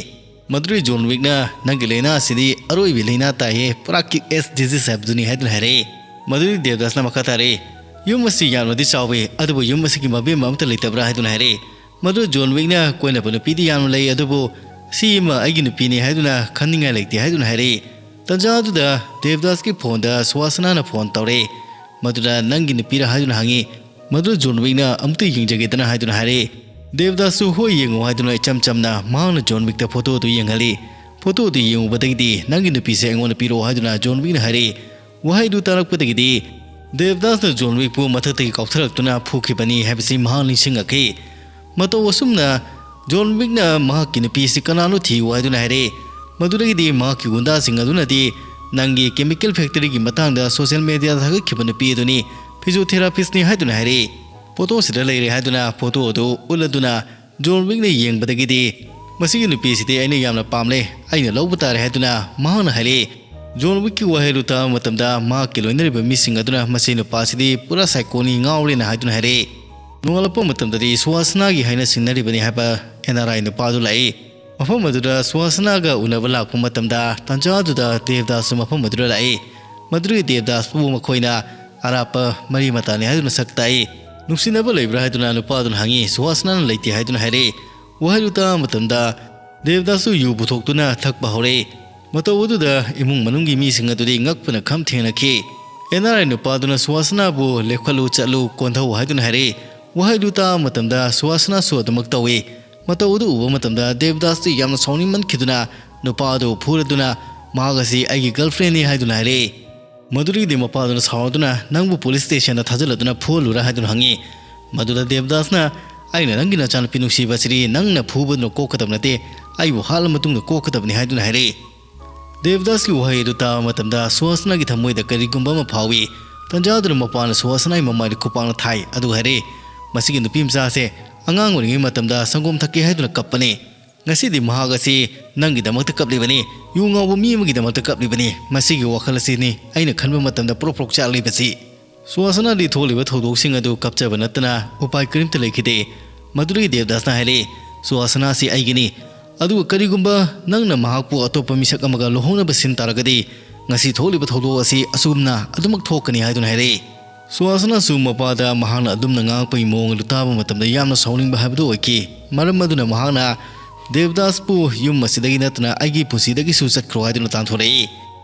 ꯃꯗꯨꯗꯤ ꯖꯣꯟ ꯋꯤꯛꯅ, "ꯅꯪꯒꯤ ꯂꯥꯏꯅꯥ ꯑꯁꯤꯗꯤ ꯑꯔꯣꯏꯕ ꯂꯥꯏꯅꯥ ꯇꯥꯏꯌꯦ, ꯄꯨꯔꯥ ꯀꯤꯛ ꯑꯦꯁ ꯗꯤꯖꯤꯁ ꯍꯥꯏꯕꯗꯨꯅꯤ" ꯍꯥꯏꯗꯨꯅ ꯍꯥꯏꯔꯛꯏ꯫ ꯃꯗꯨꯗꯤ ꯗꯦꯕꯗꯥꯁꯅ ꯃꯈꯥ ꯇꯥꯔꯛꯏ, "ꯌꯨꯝ ꯑꯁꯤ ꯌꯥꯝꯅꯗꯤ ꯆꯥꯎꯏ, ꯑꯗꯨꯕꯨ ꯌꯨꯝ ꯑꯁꯤꯒꯤ ꯃꯕꯦꯝꯃ ꯑꯃꯠꯇ ꯂꯩꯇꯕ꯭ꯔꯥ?" ꯍꯥꯏꯗꯨꯅ ꯍꯥꯏꯔꯛꯏ꯫ ꯃꯗꯨ ꯖꯣꯟ ꯋꯤꯛꯅ, "ꯀꯣꯏꯅꯕ ꯅꯨꯄꯤꯗꯤ ꯌꯥꯝꯅ ꯂꯩ, ꯑꯗꯨꯕꯨ ꯁꯤ ꯑꯃ ꯑꯩꯒꯤ ꯅꯨꯄꯤꯅꯤ" ꯍꯥꯏꯗꯨꯅ ꯈꯟꯅꯤꯡꯉꯥꯏ ꯂꯩꯇꯦ ꯍꯥꯏꯗꯨꯅ ꯍꯥꯏꯔꯛꯏ꯫ ꯇꯟꯖꯥ ꯑꯗꯨꯗ ꯗꯦꯕꯗꯥꯁꯀꯤ ꯐꯣꯟꯗ ꯁꯨꯍꯥꯁꯅꯥꯅ ꯐꯣꯟ ꯇꯧꯔꯛꯏ꯫ ꯃꯗꯨꯗ, "ꯅꯪꯒꯤ ꯅꯨꯄꯤꯔꯥ?" ꯍꯥꯏꯗꯨꯅ ꯍꯪꯉꯤ꯫ ꯃꯗꯨ ꯖꯣꯟ ꯋꯤꯛꯅ, "ꯑꯃꯨꯛꯇ ꯌꯦꯡꯖꯒꯦꯗꯅ" ꯍꯥꯏꯗꯨꯅ ꯍꯥꯏꯔꯛꯏ꯫ ꯗꯦꯕꯗꯥꯁꯁꯨ "ꯍꯣꯏ, ꯌꯦꯡꯉꯨ" ꯍꯥꯏꯗꯨꯅ ꯏꯆꯝ ꯆꯝꯅ ꯃꯍꯥꯛꯅ ꯖꯣꯟ ꯋꯤꯛꯇ ꯐꯣꯇꯣ ꯑꯗꯨ ꯌꯦꯡꯍꯜꯂꯤ꯫ ꯐꯣꯇꯣ ꯑꯗꯨ ꯌꯦꯡꯉꯨꯕꯗꯒꯤꯗꯤ, "ꯅꯪꯒꯤ ꯅꯨꯄꯤꯁꯦ ꯑꯩꯉꯣꯟꯗ ꯄꯤꯔꯛꯑꯣ" ꯍꯥꯏꯗꯨꯅ ꯖꯣꯟ ꯋꯤꯛꯅ ꯍꯥꯏꯔꯛꯏ꯫ ꯋꯥꯍꯩꯗꯨ ꯇꯥꯔꯛꯄꯗꯒꯤꯗꯤ ꯗꯦꯕꯗꯥꯁꯅ ꯖꯣꯟ ꯋꯤꯛꯄꯨ ꯃꯊꯛꯇꯒꯤ ꯀꯥꯎꯊꯔꯛꯇꯨꯅ ꯐꯨꯈꯤꯕꯅꯤ ꯍꯥꯏꯕꯁꯤ ꯃꯍꯥꯛ ꯅꯤꯡꯁꯤꯡꯂꯛꯈꯤ꯫ ꯃꯇꯧ ꯑꯁꯨꯝꯅ ꯖꯣꯟ ꯋꯤꯛꯅ ꯃꯍꯥꯛꯀꯤ ꯅꯨꯄꯤ ꯑꯁꯤ ꯀꯅꯥꯅꯣ ꯊꯤꯌꯨ ꯍꯥꯏꯗꯨꯅ ꯍꯥꯏꯔꯛꯏ꯫ ꯃꯗꯨꯗꯒꯤꯗꯤ ꯃꯍꯥꯛꯀꯤ ꯒꯨꯟꯗꯥꯁꯤꯡ ꯑꯗꯨꯅꯗꯤ, "ꯅꯪꯒꯤ ꯀꯦꯃꯤꯀꯦꯜ ꯐꯦꯛꯇꯔꯤꯒꯤ ꯃꯇꯥꯡꯗ ꯁꯣꯁꯤꯌꯦꯜ ꯃꯦꯗꯤꯌꯥꯗ ꯊꯥꯒꯠꯈꯤꯕ ꯅꯨꯄꯤ ꯑꯗꯨꯅꯤ, ꯐꯤꯖꯤꯑꯣꯊꯦꯔꯥꯄꯤꯁ꯭ꯠꯅꯤ ꯍꯥꯏꯗꯨꯅ ꯍꯥꯏꯔꯛꯏ꯫ ꯐꯣꯇꯣꯁꯤꯗ ꯂꯩꯔꯦ" ꯍꯥꯏꯗꯨꯅ ꯐꯣꯇꯣ ꯑꯗꯨ ꯎꯠꯂꯗꯨꯅ ꯖꯣꯟ ꯋꯤꯛꯅ ꯌꯦꯡꯕꯗꯒꯤꯗꯤ "ꯃꯁꯤꯒꯤ ꯅꯨꯄꯤꯁꯤꯗꯤ ꯑꯩꯅ ꯌꯥꯝꯅ ꯄꯥꯝꯂꯦ, ꯑꯩꯅ ꯂꯧꯕ ꯇꯥꯔꯦ" ꯍꯥꯏꯗꯨꯅ ꯃꯍꯥꯛꯅ ꯍꯥꯏꯔꯛꯏ꯫ ꯖꯣꯟ ꯋꯤꯛꯀꯤ ꯋꯥꯍꯩ ꯑꯗꯨ ꯇꯥꯕ ꯃꯇꯝꯗ ꯃꯍꯥꯛꯀꯤ ꯂꯣꯏꯅꯔꯤꯕ ꯃꯤꯁꯤꯡ ꯑꯗꯨꯅ "ꯃꯁꯤ ꯅꯨꯄꯥꯁꯤꯗꯤ ꯄꯨꯔꯥ ꯁꯥꯏꯀꯣꯅꯤ, ꯉꯥꯎꯔꯦꯅ" ꯍꯥꯏꯗꯨꯅ ꯍꯥꯏꯔꯛꯏ꯫ ꯅꯣꯡꯉꯥꯜꯂꯛꯄ ꯃꯇꯝꯗꯗꯤ ꯁꯨꯍꯥꯁꯅꯥꯒꯤ ꯍꯥꯏꯅ ꯁꯤꯡꯅꯔꯤꯕꯅꯤ ꯍꯥꯏꯕ ꯑꯦꯟ ꯑꯥꯔ ꯑꯥꯏ ꯅꯨꯄꯥ ꯑꯗꯨ ꯂꯥꯛꯏ꯫ ꯃꯐꯝ ꯑꯗꯨꯗ ꯁꯨꯍꯥꯁꯅꯥꯒ ꯎꯅꯕ ꯂꯥꯛꯄ ꯃꯇꯝꯗ ꯇꯥꯟꯖꯥ ꯑꯗꯨꯗ ꯗꯦꯕꯗꯥꯁꯁꯨ ꯃꯐꯝ ꯑꯗꯨꯗ ꯂꯥꯛꯏ꯫ ꯃꯗꯨꯗꯒꯤ ꯗꯦꯕꯗꯥꯁꯄꯨ ꯃꯈꯣꯏꯅ ꯑꯔꯥꯞꯄ ꯃꯔꯤ ꯃꯇꯥꯅꯤ ꯍꯥꯏꯗꯨꯅ ꯁꯛ ꯇꯥꯛꯏ꯫ "ꯅꯨꯡꯁꯤꯅꯕ ꯂꯩꯕ꯭ꯔꯥ?" ꯍꯥꯏꯗꯨꯅ ꯅꯨꯄꯥ ꯑꯗꯨꯅ ꯍꯪꯉꯤ꯫ ꯁꯨꯍꯥꯁꯅꯥꯅ "ꯂꯩꯇꯦ" ꯍꯥꯏꯗꯨꯅ ꯍꯥꯏꯔꯛꯏ꯫ ꯋꯥꯍꯩꯗꯨ ꯇꯥꯕ ꯃꯇꯝꯗ ꯗꯦꯕꯗꯥꯁꯁꯨ ꯌꯨ ꯄꯨꯊꯣꯛꯇꯨꯅ ꯊꯛꯄ ꯍꯧꯔꯛꯏ꯫ ꯃꯇꯧ ꯑꯗꯨꯗ ꯏꯃꯨꯡ ꯃꯅꯨꯡꯒꯤ ꯃꯤꯁꯤꯡ ꯑꯗꯨꯗꯤ ꯉꯛꯄꯅ ꯈꯝ ꯊꯦꯡꯅꯈꯤ꯫ ꯑꯦꯟ ꯑꯥꯔ ꯑꯥꯏ ꯅꯨꯄꯥꯗꯨꯅ ꯁꯨꯍꯥꯁꯅꯥꯕꯨ "ꯂꯦꯞꯈꯠꯂꯨ, ꯆꯠꯂꯨ, ꯀꯣꯟꯊꯧ" ꯍꯥꯏꯗꯨꯅ ꯍꯥꯏꯔꯛꯏ꯫ ꯋꯥꯍꯩꯗꯨ ꯇꯥꯕ ꯃꯇꯝꯗ ꯁꯨꯍꯥꯁꯅꯥꯁꯨ ꯑꯗꯨꯃꯛ ꯇꯧꯏ꯫ ꯃꯇꯧ ꯑꯗꯨ ꯎꯕ ꯃꯇꯝꯗ ꯗꯦꯕꯗꯥꯁꯇꯤ ꯌꯥꯝꯅ ꯁꯥꯎꯅꯤꯡꯃꯟꯈꯤꯗꯨꯅ ꯅꯨꯄꯥ ꯑꯗꯨ ꯐꯨꯔꯗꯨꯅ ꯃꯍꯥꯛ ꯑꯁꯤ "ꯑꯩꯒꯤ ꯒꯔꯜꯐ꯭ꯔꯦꯟꯅꯤ" ꯍꯥꯏꯗꯨꯅ ꯍꯥꯏꯔꯛꯏ꯫ ꯃꯗꯨꯗꯒꯤꯗꯤ ꯃꯄꯥꯗꯨꯅ ꯁꯥꯎꯔꯗꯨꯅ "ꯅꯪꯕꯨ ꯄꯨꯂꯤꯁ ꯁ꯭ꯇꯦꯁꯟꯗ ꯊꯥꯖꯤꯜꯂꯗꯨꯅ ꯐꯨꯍꯜꯂꯨꯔꯥ?" ꯍꯥꯏꯗꯨꯅ ꯍꯪꯉꯤ꯫ ꯃꯗꯨꯗ ꯗꯦꯕꯗꯥꯁꯅ "ꯑꯩꯅ ꯅꯪꯒꯤ ꯅꯆꯥꯅꯨꯄꯤ ꯅꯨꯡꯁꯤꯕ ꯑꯁꯤꯗꯤ ꯅꯪꯅ ꯐꯨꯕꯗꯨꯅ ꯀꯣꯛꯀꯗꯕ ꯅꯠꯇꯦ, ꯑꯩꯕꯨ ꯍꯥꯠꯂ ꯃꯇꯨꯡꯗ ꯀꯣꯛꯀꯗꯕꯅꯤ" ꯍꯥꯏꯗꯨꯅ ꯍꯥꯏꯔꯛꯏ꯫ ꯗꯦꯕꯗꯥꯁꯀꯤ ꯋꯥꯍꯩ ꯑꯗꯨ ꯇꯥꯕ ꯃꯇꯝꯗ ꯁꯨꯍꯥꯁꯅꯥꯒꯤ ꯊꯃꯣꯏꯗ ꯀꯔꯤꯒꯨꯝꯕ ꯑꯃ ꯐꯥꯎꯏ꯫ ꯇꯟꯖꯥꯗꯨꯅ ꯃꯄꯥꯅ ꯁꯨꯍꯥꯁꯅꯥꯒꯤ ꯃꯃꯥꯏꯗ ꯈꯨꯄꯥꯛꯅ ꯊꯥꯏ, ꯑꯗꯨꯒ ꯍꯥꯏꯔꯛꯏ, "ꯃꯁꯤꯒꯤ ꯅꯨꯄꯤ ꯃꯆꯥꯁꯦ ꯑꯉꯥꯡ ꯑꯣꯏꯔꯤꯉꯩ ꯃꯇꯝꯗ ꯁꯪꯒꯣꯝ ꯊꯛꯀꯦ ꯍꯥꯏꯗꯨꯅ ꯀꯞꯄꯅꯤ꯫ ꯉꯁꯤꯗꯤ ꯃꯍꯥꯛ ꯑꯁꯤ ꯅꯪꯒꯤꯗꯃꯛꯇ ꯀꯞꯂꯤꯕꯅꯤ, ꯌꯨ ꯉꯥꯎꯕ ꯃꯤ ꯑꯃꯒꯤꯗꯃꯛꯇ ꯀꯞꯂꯤꯕꯅꯤ꯫ ꯃꯁꯤꯒꯤ ꯋꯥꯈꯜ ꯑꯁꯤꯅꯤ ꯑꯩꯅ ꯈꯟꯕ ꯃꯇꯝꯗ ꯄ꯭ꯔꯣꯛ ꯄ꯭ꯔꯣꯛ ꯆꯥꯛꯂꯤꯕꯁꯤ"꯫ ꯁꯨꯍꯥꯁꯅꯥꯗꯤ ꯊꯣꯛꯂꯤꯕ ꯊꯧꯗꯣꯛꯁꯤꯡ ꯑꯗꯨ ꯀꯞꯆꯕ ꯅꯠꯇꯅ ꯎꯄꯥꯏ ꯀꯔꯤꯝꯇ ꯂꯩꯈꯤꯗꯦ꯫ ꯃꯗꯨꯗꯒꯤ ꯗꯦꯕꯗꯥꯁꯅ ꯍꯥꯏꯔꯛꯏ, "ꯁꯨꯍꯥꯁꯅꯥꯁꯤ ꯑꯩꯒꯤꯅꯤ, ꯑꯗꯨꯒ ꯀꯔꯤꯒꯨꯝꯕ ꯅꯪꯅ ꯃꯍꯥꯛꯄꯨ ꯑꯇꯣꯞꯄ ꯃꯤꯁꯛ ꯑꯃꯒ ꯂꯨꯍꯣꯡꯅꯕ ꯁꯤꯟ ꯇꯥꯔꯒꯗꯤ, ꯉꯁꯤ ꯊꯣꯛꯂꯤꯕ ꯊꯧꯗꯣꯛ ꯑꯁꯤ ꯑꯁꯨꯝꯅ ꯑꯗꯨꯃꯛ ꯊꯣꯛꯀꯅꯤ" ꯍꯥꯏꯗꯨꯅ ꯍꯥꯏꯔꯛꯏ꯫ ꯁꯨꯍꯥꯁꯅꯥꯁꯨ ꯃꯄꯥꯗ ꯃꯍꯥꯛꯅ ꯑꯗꯨꯝꯅ ꯉꯥꯡꯉꯛꯄꯒꯤ ꯃꯑꯣꯡ ꯑꯗꯨ ꯇꯥꯕ ꯃꯇꯝꯗ ꯌꯥꯝꯅ ꯁꯥꯎꯅꯤꯡꯕ ꯍꯥꯏꯕꯗꯨ ꯑꯣꯏꯈꯤ꯫ ꯃꯔꯝ ꯑꯗꯨꯅ ꯃꯍꯥꯛꯅ "ꯗꯦꯕꯗꯥꯁꯄꯨ ꯌꯨꯝ ꯑꯁꯤꯗꯒꯤ ꯅꯠꯇꯅ ꯑꯩꯒꯤ ꯄꯨꯟꯁꯤꯗꯒꯤꯁꯨ ꯆꯠꯈ꯭ꯔꯣ" ꯍꯥꯏꯗꯨꯅ ꯇꯥꯟꯊꯣꯔꯛꯏ꯫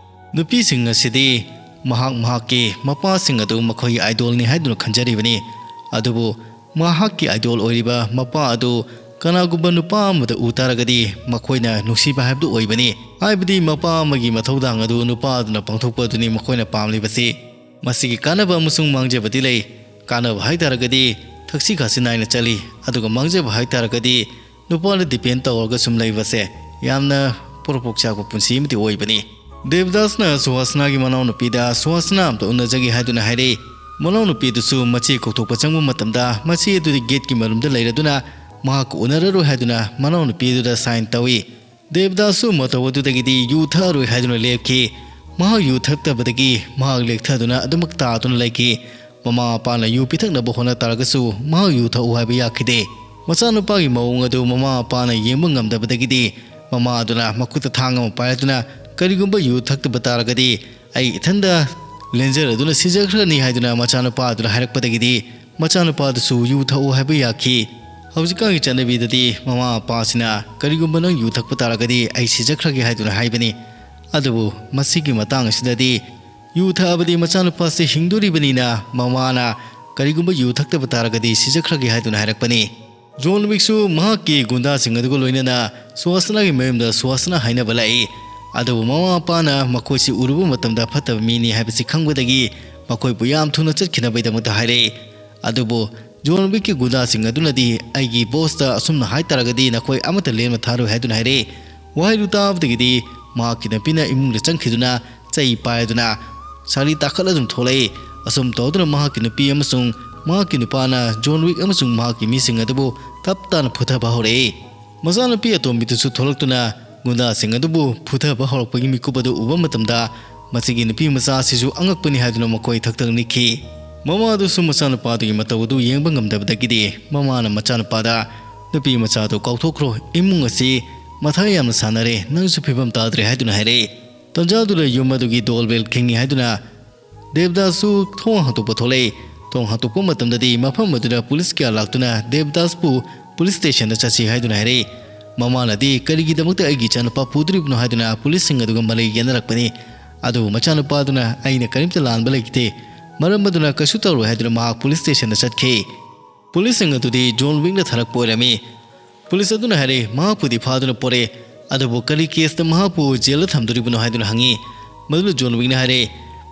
ꯅꯨꯄꯤꯁꯤꯡ ꯑꯁꯤꯗꯤ ꯃꯍꯥꯛ ꯃꯍꯥꯛꯀꯤ ꯃꯄꯥꯁꯤꯡ ꯑꯗꯨ ꯃꯈꯣꯏꯒꯤ ꯑꯥꯏꯗꯣꯜꯅꯤ ꯍꯥꯏꯗꯨꯅ ꯈꯟꯖꯔꯤꯕꯅꯤ꯫ ꯑꯗꯨꯕꯨ ꯃꯍꯥꯛꯀꯤ ꯑꯥꯏꯗꯣꯜ ꯑꯣꯏꯔꯤꯕ ꯃꯄꯥ ꯑꯗꯨ ꯀꯅꯥꯒꯨꯝꯕ ꯅꯨꯄꯥ ꯑꯃꯗ ꯎ ꯇꯥꯔꯒꯗꯤ ꯃꯈꯣꯏꯅ ꯅꯨꯡꯁꯤꯕ ꯍꯥꯏꯕꯗꯨ ꯑꯣꯏꯕꯅꯤ꯫ ꯍꯥꯏꯕꯗꯤ ꯃꯄꯥ ꯑꯃꯒꯤ ꯃꯊꯧꯗꯥꯡ ꯑꯗꯨ ꯅꯨꯄꯥ ꯑꯗꯨꯅ ꯄꯥꯡꯊꯣꯛꯄ ꯑꯗꯨꯅꯤ ꯃꯈꯣꯏꯅ ꯄꯥꯝꯂꯤꯕꯁꯤ꯫ ꯃꯁꯤꯒꯤ ꯀꯥꯟꯅꯕ ꯑꯃꯁꯨꯡ ꯃꯥꯡꯖꯕꯗꯤ ꯂꯩ꯫ ꯀꯥꯟꯅꯕ ꯍꯥꯏ ꯇꯥꯔꯒꯗꯤ ꯊꯛꯁꯤ ꯈꯥꯁꯤ ꯅꯥꯏꯅ ꯆꯠꯂꯤ, ꯑꯗꯨꯒ ꯃꯥꯡꯖꯕ ꯍꯥꯏ ꯇꯥꯔꯒꯗꯤ ꯅꯨꯄꯥꯗ ꯗꯤꯄꯦꯟ ꯇꯧꯔꯒ ꯁꯨꯝ ꯂꯩꯕꯁꯦ ꯌꯥꯝꯅ ꯄꯣꯔꯣꯛ ꯄꯣꯛ ꯆꯥꯛꯄ ꯄꯨꯟꯁꯤ ꯑꯃꯗꯤ ꯑꯣꯏꯕꯅꯤ꯫ ꯗꯦꯕꯗꯥꯁꯅ ꯁꯨꯍꯥꯁꯅꯥꯒꯤ ꯃꯅꯥꯎꯅꯨꯄꯤꯗ "ꯁꯨꯍꯥꯁꯅꯥ ꯑꯝꯇ ꯎꯅꯖꯒꯦ" ꯍꯥꯏꯗꯨꯅ ꯍꯥꯏꯔꯛꯏ꯫ ꯃꯅꯥꯎꯅꯨꯄꯤ ꯑꯗꯨꯁꯨ ꯃꯆꯦ ꯀꯧꯊꯣꯛꯄ ꯆꯪꯕ ꯃꯇꯝꯗ ꯃꯆꯦ ꯑꯗꯨꯗꯤ ꯒꯦꯠꯀꯤ ꯃꯔꯨꯝꯗ ꯂꯩꯔꯗꯨꯅ ꯃꯍꯥꯛꯀ ꯎꯅꯔꯔꯣꯏ ꯍꯥꯏꯗꯨꯅ ꯃꯅꯥꯎꯅꯨꯄꯤ ꯑꯗꯨꯗ ꯁꯥꯏꯟ ꯇꯧꯏ꯫ ꯗꯦꯕꯗꯥꯁꯁꯨ ꯃꯇꯧ ꯑꯗꯨꯗꯒꯤꯗꯤ ꯌꯨ ꯊꯛꯑꯔꯣꯏ ꯍꯥꯏꯗꯨꯅ ꯂꯦꯞꯈꯤ꯫ ꯃꯍꯥꯛ ꯌꯨ ꯊꯛꯇꯕꯗꯒꯤ ꯃꯍꯥꯛ ꯂꯦꯛꯊꯗꯨꯅ ꯑꯗꯨꯃꯛ ꯇꯥꯗꯨꯅ ꯂꯩꯈꯤ꯫ ꯃꯃꯥ ꯃꯄꯥꯅ ꯌꯨ ꯄꯤꯊꯛꯅꯕ ꯍꯣꯠꯅ ꯇꯥꯔꯒꯁꯨ ꯃꯍꯥꯛ ꯌꯨ ꯊꯛꯎ ꯍꯥꯏꯕ ꯌꯥꯈꯤꯗꯦ꯫ ꯃꯆꯥꯅꯨꯄꯥꯒꯤ ꯃꯑꯣꯡ ꯑꯗꯨ ꯃꯃꯥ ꯃꯄꯥꯅ ꯌꯦꯡꯕ ꯉꯝꯗꯕꯗꯒꯤꯗꯤ ꯃꯃꯥ ꯑꯗꯨꯅ ꯃꯈꯨꯠꯇ ꯊꯥꯡ ꯑꯃ ꯄꯥꯏꯔꯗꯨꯅ "ꯀꯔꯤꯒꯨꯝꯕ ꯌꯨ ꯊꯛꯇꯕ ꯇꯥꯔꯒꯗꯤ ꯑꯩ ꯏꯊꯟꯗ ꯂꯦꯟꯖꯔꯗꯨꯅ ꯁꯤꯖꯈ꯭ꯔꯅꯤ" ꯍꯥꯏꯗꯨꯅ ꯃꯆꯥꯅꯨꯄꯥ ꯑꯗꯨꯅ ꯍꯥꯏꯔꯛꯄꯗꯒꯤꯗꯤ ꯃꯆꯥꯅꯨꯄꯥ ꯑꯗꯨꯁꯨ ꯌꯨ ꯊꯛꯎ ꯍꯥꯏꯕ ꯌꯥꯈꯤ꯫ ꯍꯧꯖꯤꯛꯀꯥꯟꯒꯤ ꯆꯠꯅꯕꯤꯗꯗꯤ ꯃꯃꯥ ꯃꯄꯥꯁꯤꯅ "ꯀꯔꯤꯒꯨꯝꯕ ꯅꯪ ꯌꯨ ꯊꯛꯄ ꯇꯥꯔꯒꯗꯤ ꯑꯩ ꯁꯤꯖꯈ꯭ꯔꯒꯦ" ꯍꯥꯏꯗꯨꯅ ꯍꯥꯏꯕꯅꯤ꯫ ꯑꯗꯨꯕꯨ ꯃꯁꯤꯒꯤ ꯃꯇꯥꯡ ꯑꯁꯤꯗꯗꯤ ꯌꯨ ꯊꯛꯑꯕꯗꯤ ꯃꯆꯥꯅꯨꯄꯥꯁꯤ ꯍꯤꯡꯗꯣꯔꯤꯕꯅꯤꯅ ꯃꯃꯥꯅ "ꯀꯔꯤꯒꯨꯝꯕ ꯌꯨ ꯊꯛꯇꯕ ꯇꯥꯔꯒꯗꯤ ꯁꯤꯖꯈ꯭ꯔꯒꯦ" ꯍꯥꯏꯗꯨꯅ ꯍꯥꯏꯔꯛꯄꯅꯤ꯫ ꯖꯣꯟ ꯋꯤꯛꯁꯨ ꯃꯍꯥꯛꯀꯤ ꯒꯨꯟꯗꯥꯁꯤꯡ ꯑꯗꯨꯒ ꯂꯣꯏꯅꯅ ꯁꯨꯍꯥꯁꯅꯥꯒꯤ ꯃꯌꯨꯝꯗ ꯁꯨꯍꯥꯁꯅꯥ ꯍꯥꯏꯅꯕ ꯂꯥꯛꯏ꯫ ꯑꯗꯨꯕꯨ ꯃꯃꯥ ꯃꯄꯥꯅ ꯃꯈꯣꯏꯁꯤ ꯎꯔꯨꯕ ꯃꯇꯝꯗ ꯐꯠꯇꯕ ꯃꯤꯅꯤ ꯍꯥꯏꯕꯁꯤ ꯈꯪꯕꯗꯒꯤ ꯃꯈꯣꯏꯕꯨ ꯌꯥꯝ ꯊꯨꯅ ꯆꯠꯈꯤꯅꯕꯒꯤꯗꯃꯛꯇ ꯍꯥꯏꯔꯛꯏ꯫ ꯑꯗꯨꯕꯨ ꯖꯣꯟ ꯋꯤꯛꯀꯤ ꯒꯨꯟꯗꯥꯁꯤꯡ ꯑꯗꯨꯅꯗꯤ "ꯑꯩꯒꯤ ꯕꯣꯁꯇ ꯑꯁꯨꯝꯅ ꯍꯥꯏꯇꯥꯔꯒꯗꯤ ꯅꯈꯣꯏ ꯑꯃꯠꯇ ꯂꯦꯟꯕ ꯊꯥꯔꯣꯏ" ꯍꯥꯏꯗꯨꯅ ꯍꯥꯏꯔꯛꯏ꯫ ꯋꯥꯍꯩꯗꯨ ꯇꯥꯕꯗꯒꯤꯗꯤ ꯃꯍꯥꯛꯀꯤ ꯅꯨꯄꯤꯅ ꯏꯃꯨꯡꯗ ꯆꯪꯈꯤꯗꯨꯅ ꯆꯩ ꯄꯥꯏꯗꯨꯅ ꯁꯥꯔꯤ ꯇꯥꯈꯠꯂꯗꯨꯅ ꯊꯣꯛꯂꯛꯏ꯫ ꯑꯁꯨꯝ ꯇꯧꯗꯨꯅ ꯃꯍꯥꯛꯀꯤ ꯅꯨꯄꯤ ꯑꯃꯁꯨꯡ ꯃꯍꯥꯛꯀꯤ ꯅꯨꯄꯥꯅ ꯖꯣꯟ ꯋꯤꯛ ꯑꯃꯁꯨꯡ ꯃꯍꯥꯛꯀꯤ ꯃꯤꯁꯤꯡ ꯑꯗꯨꯕꯨ ꯇꯞ ꯇꯥꯅ ꯐꯨꯊꯕ ꯍꯧꯔꯛꯏ꯫ ꯃꯆꯥꯅꯨꯄꯤ ꯑꯇꯣꯝꯕꯤꯗꯨꯁꯨ ꯊꯣꯛꯂꯛꯇꯨꯅ ꯒꯨꯟꯗꯥꯁꯤꯡ ꯑꯗꯨꯕꯨ ꯐꯨꯊꯕ ꯍꯧꯔꯛꯄꯒꯤ ꯃꯤꯀꯨꯞ ꯑꯗꯨ ꯎꯕ ꯃꯇꯝꯗ, ꯃꯁꯤꯒꯤ ꯅꯨꯄꯤ ꯃꯆꯥ ꯑꯁꯤꯁꯨ ꯑꯉꯛꯄꯅꯤ ꯍꯥꯏꯗꯨꯅ ꯃꯈꯣꯏ ꯊꯛ ꯊꯛ ꯅꯤꯛꯈꯤ꯫ ꯃꯃꯥꯗꯨꯁꯨ ꯃꯆꯥꯅꯨꯄꯥꯗꯨꯒꯤ ꯃꯇꯧ ꯑꯗꯨ ꯌꯦꯡꯕ ꯉꯝꯗꯕꯗꯒꯤꯗꯤ ꯃꯃꯥꯅ ꯃꯆꯥꯅꯨꯄꯥꯗ "ꯅꯨꯄꯤ ꯃꯆꯥꯗꯨ ꯀꯥꯎꯊꯣꯛꯈ꯭ꯔꯣ, ꯏꯃꯨꯡ ꯑꯁꯤ ꯃꯊꯥ ꯌꯥꯝꯅ ꯁꯥꯟꯅꯔꯦ, ꯅꯪꯁꯨ ꯐꯤꯕꯝ ꯇꯥꯗ꯭ꯔꯦ" ꯍꯥꯏꯗꯨꯅ ꯍꯥꯏꯔꯛꯏ꯫ ꯇꯟꯖꯥꯗꯨꯗ ꯌꯨꯝ ꯑꯗꯨꯒꯤ ꯗꯣꯔꯕꯦꯜ ꯈꯤꯡꯉꯤ ꯍꯥꯏꯗꯨꯅ ꯗꯦꯕꯗꯥꯁꯁꯨ ꯊꯣꯡ ꯍꯥꯡꯇꯣꯛꯄ ꯊꯣꯛꯂꯛꯏ꯫ ꯊꯣꯡ ꯍꯥꯡꯇꯣꯛꯄ ꯃꯇꯝꯗꯗꯤ ꯃꯐꯝ ꯑꯗꯨꯗ ꯄꯨꯂꯤꯁ ꯀꯌꯥ ꯂꯥꯛꯇꯨꯅ ꯗꯦꯕꯗꯥꯁꯄꯨ ꯄꯨꯂꯤꯁ ꯁ꯭ꯇꯦꯁꯟꯗ ꯆꯠꯁꯤ ꯍꯥꯏꯗꯨꯅ ꯍꯥꯏꯔꯛꯏ꯫ ꯃꯃꯥꯅꯗꯤ "ꯀꯔꯤꯒꯤꯗꯃꯛꯇ ꯑꯩꯒꯤ ꯏꯆꯥꯅꯨꯄꯥ ꯄꯨꯗꯣꯔꯤꯕꯅꯣ" ꯍꯥꯏꯗꯨꯅ ꯄꯨꯂꯤꯁꯁꯤꯡ ꯑꯗꯨꯒ ꯃꯔꯩ ꯌꯦꯠꯅꯔꯛꯄꯅꯤ꯫ ꯑꯗꯨꯕꯨ ꯃꯆꯥꯅꯨꯄꯥꯗꯨꯅ "ꯑꯩꯅ ꯀꯔꯤꯝꯇ ꯂꯥꯟꯕ ꯂꯩꯇꯦ, ꯃꯔꯝ ꯑꯗꯨꯅ ꯀꯩꯁꯨ ꯇꯧꯔꯣꯏ" ꯍꯥꯏꯗꯨꯅ ꯃꯍꯥꯛ ꯄꯨꯂꯤꯁ ꯁ꯭ꯇꯦꯁꯟꯗ ꯆꯠꯈꯤ꯫ ꯄꯨꯂꯤꯁꯁꯤꯡ ꯑꯗꯨꯗꯤ ꯖꯣꯟ ꯋꯤꯛꯅ ꯊꯥꯔꯛꯄ ꯑꯣꯏꯔꯝꯃꯤ꯫ ꯄꯨꯂꯤꯁ ꯑꯗꯨꯅ ꯍꯥꯏꯔꯦ, ꯃꯍꯥꯛꯄꯨꯗꯤ ꯐꯥꯗꯨꯅ ꯄꯣꯔꯦ, ꯑꯗꯨꯕꯨ ꯀꯔꯤ ꯀꯦꯁꯇ ꯃꯍꯥꯛꯄꯨ ꯖꯦꯜꯗ ꯊꯝꯗꯣꯔꯤꯕꯅꯣ ꯍꯥꯏꯗꯨꯅ ꯍꯪꯉꯤ꯫ ꯃꯗꯨꯗ ꯖꯣꯟ ꯋꯤꯛꯅ ꯍꯥꯏꯔꯦ,